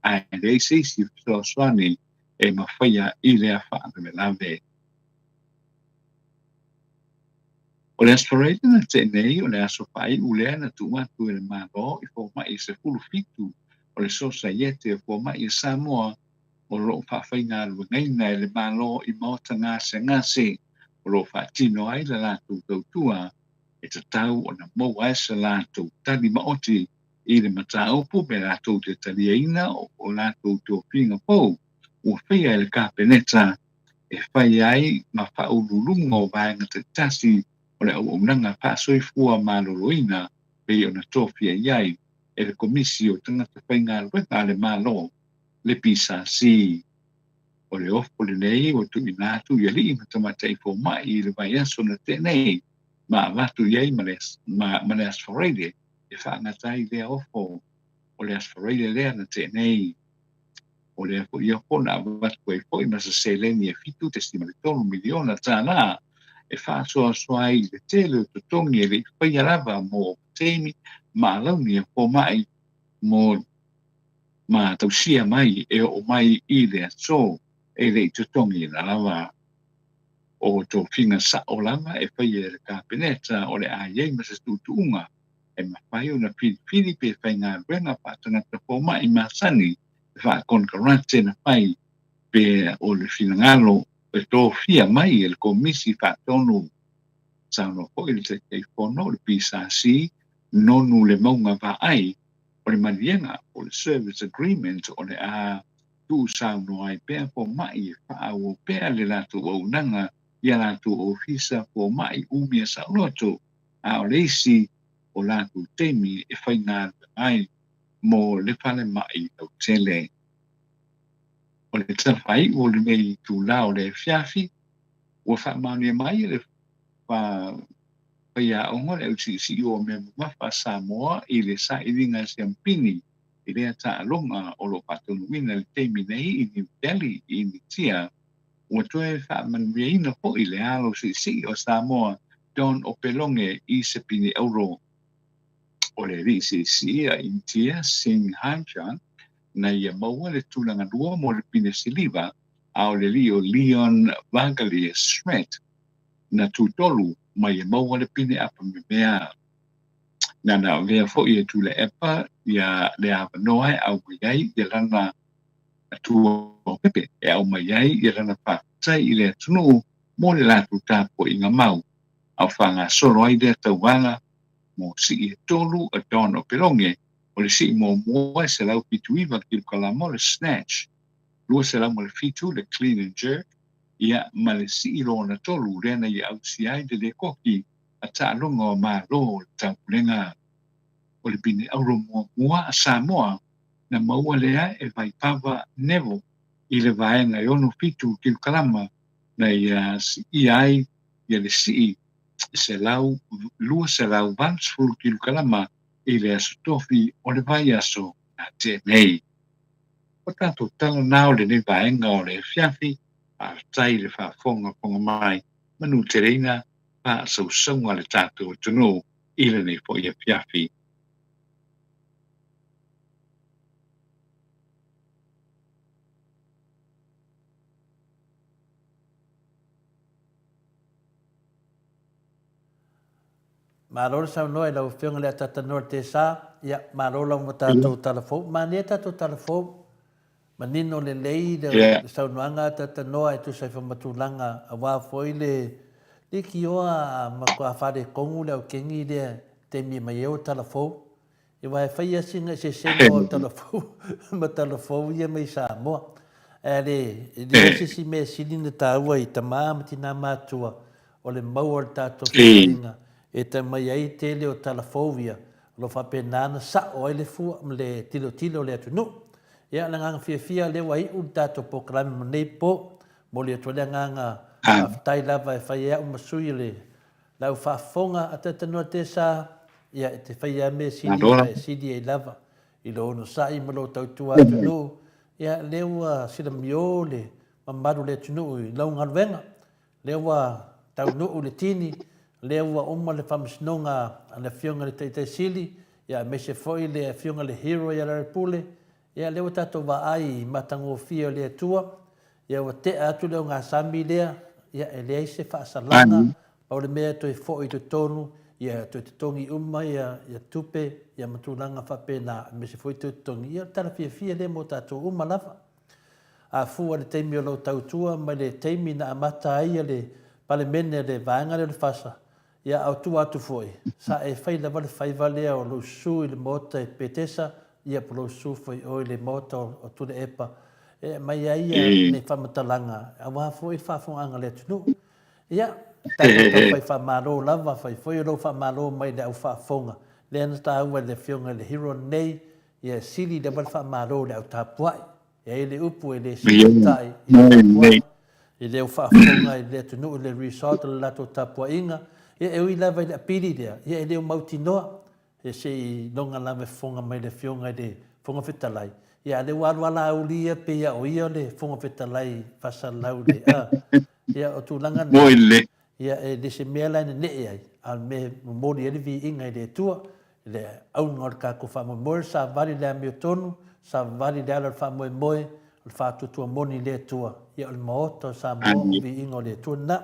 ae leai se isi fesoasoani e mafaia i lea faalavelave. O le Aso Faraile na tea nei, o le aso faaiu lea na tuu atu e le Malo i fomai e 17 o le Sosaiete o Fomai a Samoa o lo o faafaigaluegaina e le Malo i maota gasegase o lo o faatino ai le latou tautua e tatau ona maua ai se latou tali maoti i le mataupu me latou te taliaina o latou tofiga fou ua faia e le Kapeneta e fai ai ma faauluuluga o vaega taitasi o le auaunaga faasoifua maloloina pei ona tofia i ai e le Komisi o Tagata Faigaluega a le Malo, le PSC. O le ofo lenei ua tuuina atu i alii ma tamaitai fomai i le vaiaso na tea nei ma avatu i ai ma le, ma, ma le Aso Faraile e faagata ai lea ofo. O le Aso Faraile lea na tea nei. O lea foi ofo na avatu ai foi ma se seleni e $7.3 miliona tālā e faasoasoa ai i le tele o totogi e le i faia lava mo ovataimi ma alauni a fomai mo ma tausia mai e oo mai i le aso e le i totogiina lava. O tofiga sa'o lava e faia e le Kapeneta o le a i ai ma se tuutuuga e mafai ona filifili pe faigaluega faatagata fomai masani e faakonekarate na fai pe o le finagalo e tofia mai e le Komisi Faatonu. Saunoa foi le Taitaifono o le PSC, Nonu Lemauga Vaai, o le maliega po o le service agreement o le a tuusaunoa ai pea fomai e faaauau pea le latou auaunaga i a latou ofisa fomai umia saoloto, a o le isi o latou taimi e faigaluega ai mo le falemai lautele. O le tala faaiu o lenei itula o le afiafi, ua faamaonia mai e le faiaoga le ausiisii o mea mamafa a Samoa i le sailiga siampini i lea taaloga o lo o faataunuuina i le taimi nei i New Delhi i Initia. Ua toe faamanuiaina foi le alo siisii o Samoa Don Opeloge i se pine auro. O le alii siisii a Initia Singh Hanshan na ia maua le tulaga lua mo le pine siliva, a o le alii o Leon Vagalia Schmidt na tutolu ma ia maua le pine apamemea. Na na avea foi e Tuilaepa ia le avanoa e aumai ai ia lana tuapepe e aumai ai ia lana faafetai i le atunuu mo le latou tapuaiga mau, a o faagasolo ai lea tauala mo sii e tolu a Don Opeloge, o le sii muamua e 179 kilokalama o le snatch, 207 le clean and jerk, ia ma le sii lona tolu lea na ia ausia ai le lēkoki a taaloga o Malo o le Taupulega. O le pine auro muamua a Samoa na maua lea e Vaipava Neville i le vaega e 67 kilokalama na ia siia ai ia le sii e 280 kilokalama i le aso tofi o le vaiaso na tea nei. O tatou tala na o lenei vaega o le afiafi, faafetai i le faafogafoga mai, manuteleina faasausauga a le tatou atunuu i lenei foi afiafi. Malo le saunoa i lau Afioga i le Atatanoa le Tesa. Ia, malo lava mo tatou tala fou. Manaia tatou tala fou. Manino lelei le saunoaga a Atatanoa e tusa ai foi ma tulaga aua foi le leitioa a matua faaletonu le aukeni lea i le taimi e aumai ai o tala fou. Aua e fai lava sina eseesega o tala fou ma tala fou ia mai Samoa. Ae le, e leai se isi mea e sili ona taua i tama ma tina matutua o le maua o le tatou fesootaiga e tau mai ai le tele o tala fou ia o lo o faapena ona sao ai le fua ma le tilotilo o le atunuu. Ia, o le agaga fiafia lea ua iu le tatou polokalame mo lenei po. Momoli atu ai le agaga faafetai lava e fai ai au ma sui o le Lau faafofoga a Taitanoa Tesa, ia e te faia lava mea sili ma e sili ai lava i lou onosai ma lou tautua atunuu, ia lea ua silamio le mamalu o le atunuu i lau galuega, lea ua taunuu le tini, lea ua uma le faamasinoga a le Afioga i le Taitai Sili, ia aemaise foi le Afioga i le Hero ia Lealailepule, Ia, lea ua tatou vaai i matagofie o le Atua, ia ua tea atu le ogasami lea, ia e leai se faasalaga, pau le mea e toe foi i totonu, ia toe totogi uma ia, ia tupe, ia ma tulaga faapena, aemaise foi toe totogi, ia o le tala fiafia lea mo tatou uma lava. A fua i le taimi o lou tautua mai le taimi na amata ai le Palemene a le vaega lea o le FASA, Ia, a o tua atu foi, sa e fai lava le faiva lea o lou susu i le maota i Petesa, ia po o lou susu foi i o i le maota o Tuilaepa, e aumai ai nei faamatalaga aua foi le faafofogaaga a le atunuu. Ia, tatou taumafai faamalo lava, fai foi o lou faamalo mai le au faafofoga, lea na taua e le Afioga i le Hero nei, ia e sili lava le faamalo i le au tapuai. E ai le upu e le sili tai i le tapuaiga, i le au faafofoga i le atunuu i le result o le latou tapuaiga, ia e ui lava i le apili lea, ia e le o mautinoa, ia se i iloga lava e fofoga mai le Afioga i le Fofoga Fetalai, ia a o lea ua alu lava Laauli ia pei lava o ia le Fofoga Fetalai faasalau i le, a, ia o tulaga na, Ia, e le se mea la e neneʻe ai, a o le mea e momoli ai le viiga i le Atua, i le auga o le tatou faamoemoe, o le savali i le amiotonu, savali i le ala o le faamoemoe, o le faatuatua moni i le Atua, ia o le Maota o Samoa, o viiga o le Atua lena.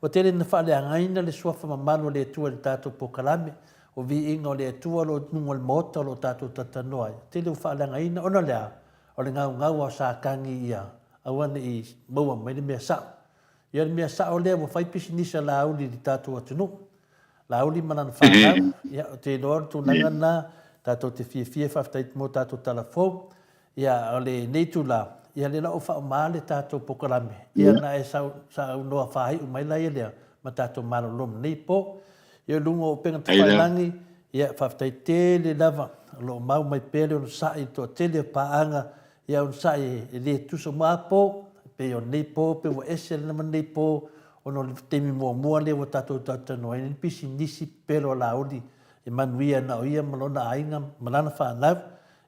Ua tele ina faaleagaina le suafa mamalu o le Atua i le tatou polokalame, o viiga o le Atua o lo o i luga o le Maota o lo o tatou talatalanoa ai. Tele ua faaleagaina, ona o le a? O le gaugau lava o Satani ia aua ne i maua mai le mea sao. Ia o le mea sao lea ua fai pisinisi a Laauli i le tatou atunuu. Laauli ma lana fanau, ia ou te iloa o le tulaga lena tatou te fiafia e faafetai mo tatou tala fou. Ia o lenei itula, ia lea la ua faauma le tatou polokalame, ia na e saunoa faaiu mai la ia lea ma tatou malolo ma nei po. Ia i luga o upega tafailagi, ia faafetai tele lava o lo o mau mai pea le onosai i le toatele o paaga Ia onosai e le tusa uma a po, pei o lenei po, pei ua ese lava lenei po, ona o le taimi muamua lea ua tatou talatalanoa ai ni pisinisi pepelo a Laauli e manuia na o ia ma lona aiga ma lana fanau.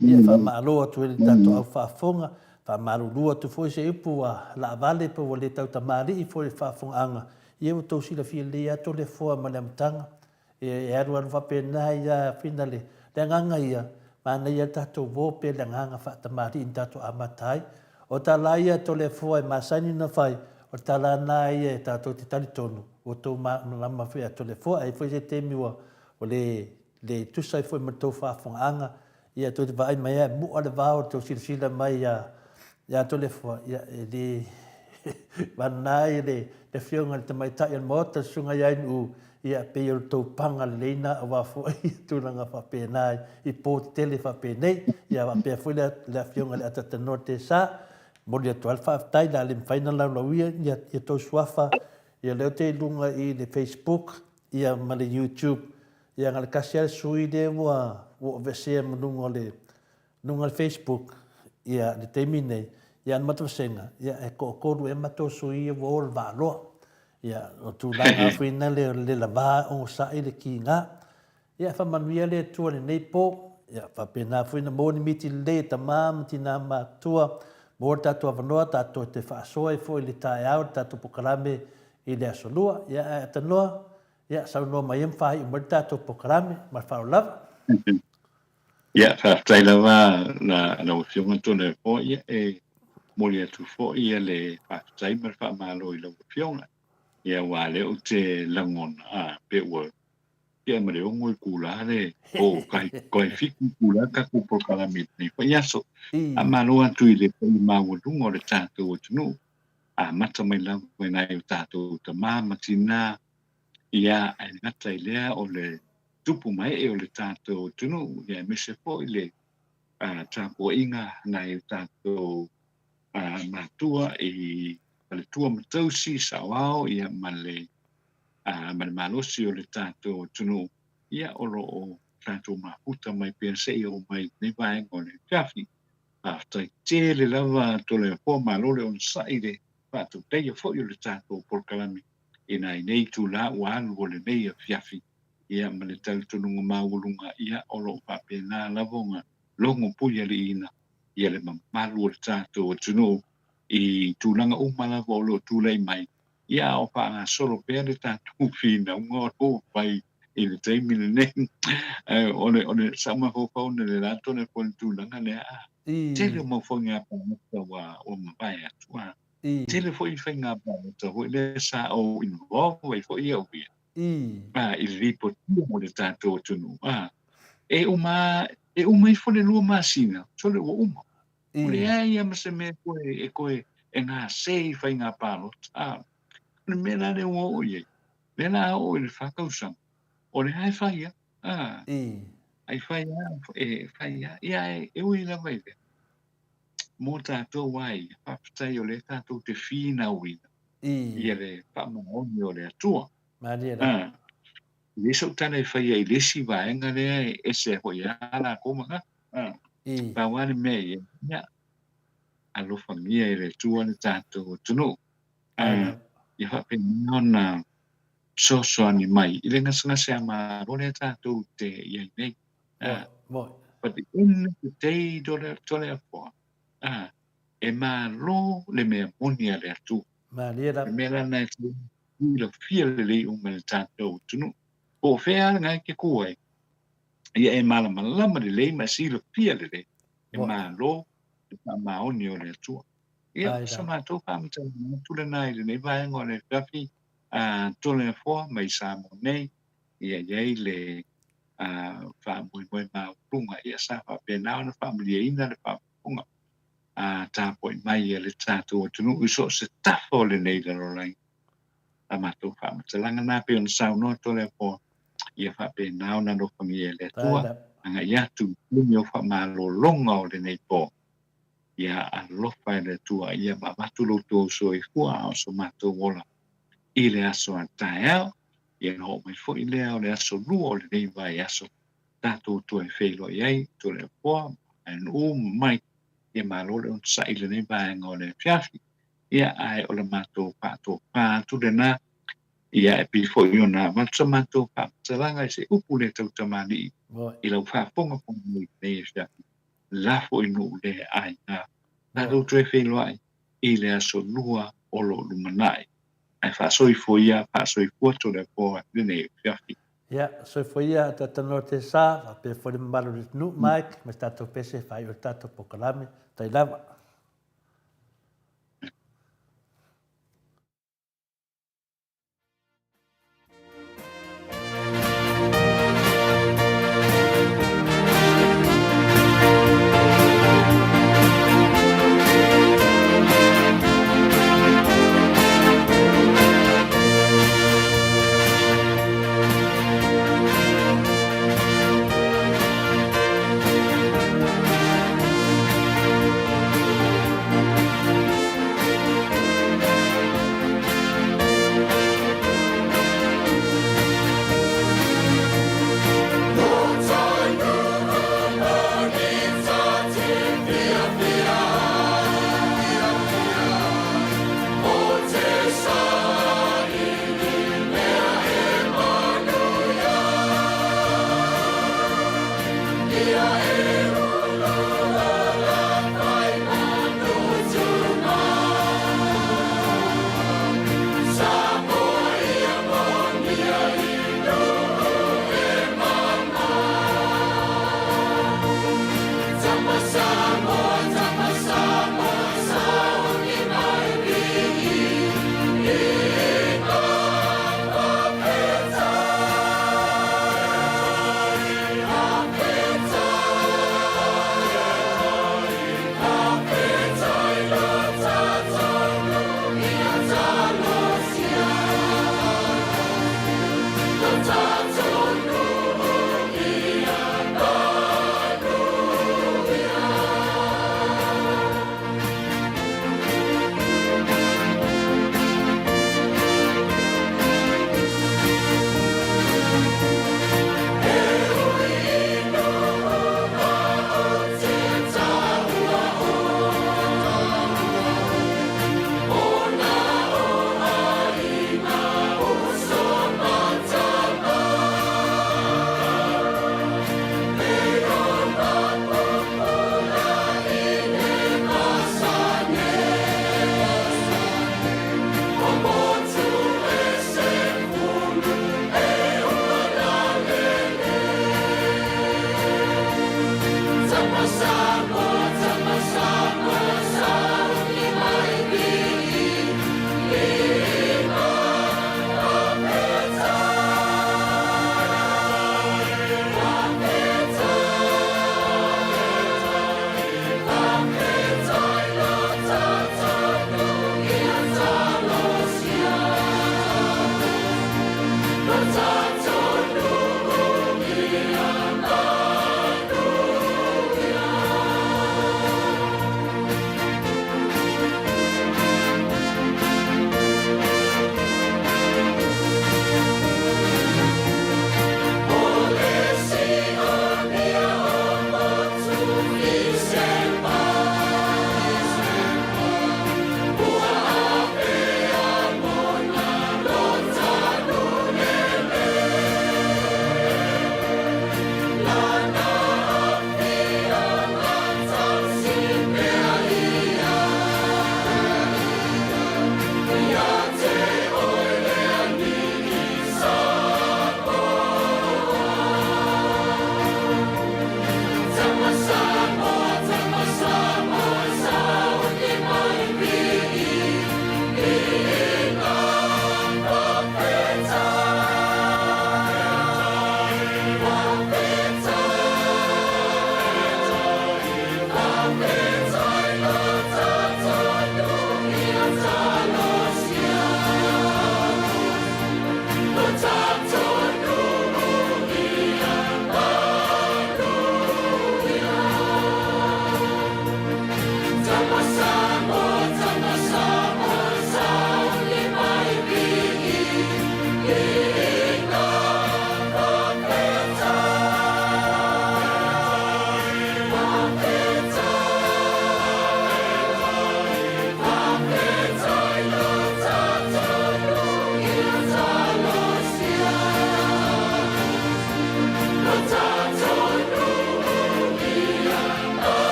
Ia faamalo atu ai i le tatou au faafofoga, faamalulu atu foi se upu ua laavale pe ua le tautamalii foi i le faafofogaaga, ia ua tou silafia lelei lava Toleafoa ma le amataga. E alualu faapena ai lava Fina le agaga ia, manaia le tatou uo pea le agaga faatamalii na tatou amata ai. O tala ia a Toleafoa e masani ona fai, o le tala lena ia e tatou te talitonu ua outou malamalama foi ia Toleafoa. E i ai foi se taimi ua le le tusa ai foi ma le tou faafofogaaga, Ia tou te vaai mai e mu'a le vao le tou silasila mai ia ia Toleafoa, ia e le vana ai le afioga i le tamaitai o le Maota, le Susuga ia Ainu'u, ia pei o le tou paga lelei na aua foi tulaga faapena i po tetele faapenei. Ia faapea foi le le afioga i le Atatanoa Tesa, momoli atu ai le faafetai, le a le mafai ona laulauia ia ia tou suafa, ia lea ou te i luga i le Facebook ia ma le YouTube, Ia na o le tasi lava le sui lea ua ua aveesea ma luga o le luga o le Facebook ia le taimi nei, ia a o le matou vasega, ia e toatolu ea matou sui ia ua o le vaaloa. Ia o tulaga foi na lea o le lava onosai le kiga. Ia faamanuia le Atua i lenei po. Ia faapena foi ona maua ni miti lelei e tama ma tina matutua, maua le tatou avanoa tatou te faasoa ai foi i le taeao i le tatou polokalame i le aso Lua. Ia ae atanoa, Ia, saunoa mai ia ma faaiu mai le tatou polokalame. Ma le faaaloalo lava. Ia, faafetai lava la, lau Afioga Toleafoa. Ia, e momoli atu foi ia le faafetai ma le faamalo i lau Afioga. Ia, aua o lea ou te lagona, a, pe ua tea ma le 6 itula le po o tai 7 itula le tatou polokalame i lenei foi aso. Faamalo atu i le paia maualuga o le tatou atunuu, amata mai lava i nai o tatou tama ma tina, ia, ae le gata i lea o le tupu ma ee o le tatou atunuu, ia aemaise foi le tapuaiga a nai o tatou matua i faletua ma tausi, saoao, ia ma le ma le malosi o le tatou atunuu, ia o lo o tatou mafuta mai pea seia oo mai i lenei vaega o le afiafi. Faafetai tele lava Toleafoa, malo le onosai i le faatautaia foi o le tatou polokalame i nai nei itula ua alu o lenei afiafi, ia ma le talitonuga maualuga, ia o lo o faapena lava ona logo puialiiina ia le mamalu o le tatou atunuu i tulaga uma lava o lo o tulai mai. Ia a o faagasolo pea le tatou finauga o lo o fai i le taimi lenei. Ae o le, o le sau mafaufau na le lato le foi le tulaga lea, a tele o mau faiga palota ua, ua mavae atu, a tele foi faiga palota foi lea sa ou involve ai foi au ia, a, i le lipotia o le tatou atunuu, a, e uma, e uma ifo le 2 masina, sole ua uma. Ua leai lava ma se mea e toe e gase i faiga palota. A, o le mea la lea ua oo i ai, lea la a oo i le 4 tausaga, o lea e fai lava. A, ai fai lava, e fai lava. Ia, e ui lava i lea, mo tatou lava ia, faafetai o lea tatou te finauina ia le faamaoni o le Atua. A, e leai sau tala e faia i le isi vaega lea e ese foi lava latou manatu. A, pau lava le mea ia, ia, alofagia e le Atua le tatou atunuu. A, ia faapena ona fesoasoani mai i le gasegase-a-Malo lea tatou te i ai nei. A, but the end of the day, Toleafoa, a, e malo le mea moni a le Atua. Le mea la lena e silafia lelei uma e le tatou atunuu. Po o fea lava lena e te tu ai, ia e malamalama lelei ma e silafia lelei e malo le faamaoni o le Atua. Ia, o sa matou faamatalaga atu lena i lenei vaega o le afiafi a Toleafoa mai Samoa nei, ia i ai le faamoemoe maualuga, ia sa faapena ona faamalieina le faafofoga a tapuai mai a le tatou atunuu i so o se tafa o lenei lalolagi. A matou faamatalaga na pei ona saunoa Toleafoa, ia faapena ona alofagia e le Atua, agai atu i taimi o faamalologa o lenei po. Ia alofa e le Atua, ia ma avatu lo outou soifua a o so matou ola i le aso a taeao, ia ona oo mai foi lea o le aso lua o lenei vaiaso, tatou toe feiloai ai, Toleafoa, Aenuu ma Mike, ia malo le onosai i lenei vaega o le afiafi. Ia, ae o le matou faatofā atu lena, ia, e pei foi ona avatu sa matou faamatalaga i se upu le tautamalii i lau faafogafoga mai i lenei afiafi, lafo i nuu le aiga. Tatou toe feiloai i le aso lua o lo o lumanai. Ae faasoifua ia, faasoifua Toleafoa i lenei afiafi. Ia, soifua ia Tatanoa te sa, faapea foi le mamalu o le atunuu, Mike, ma se tatou pese e faaiu ai le tatou polokalame. Tai lava. Ia e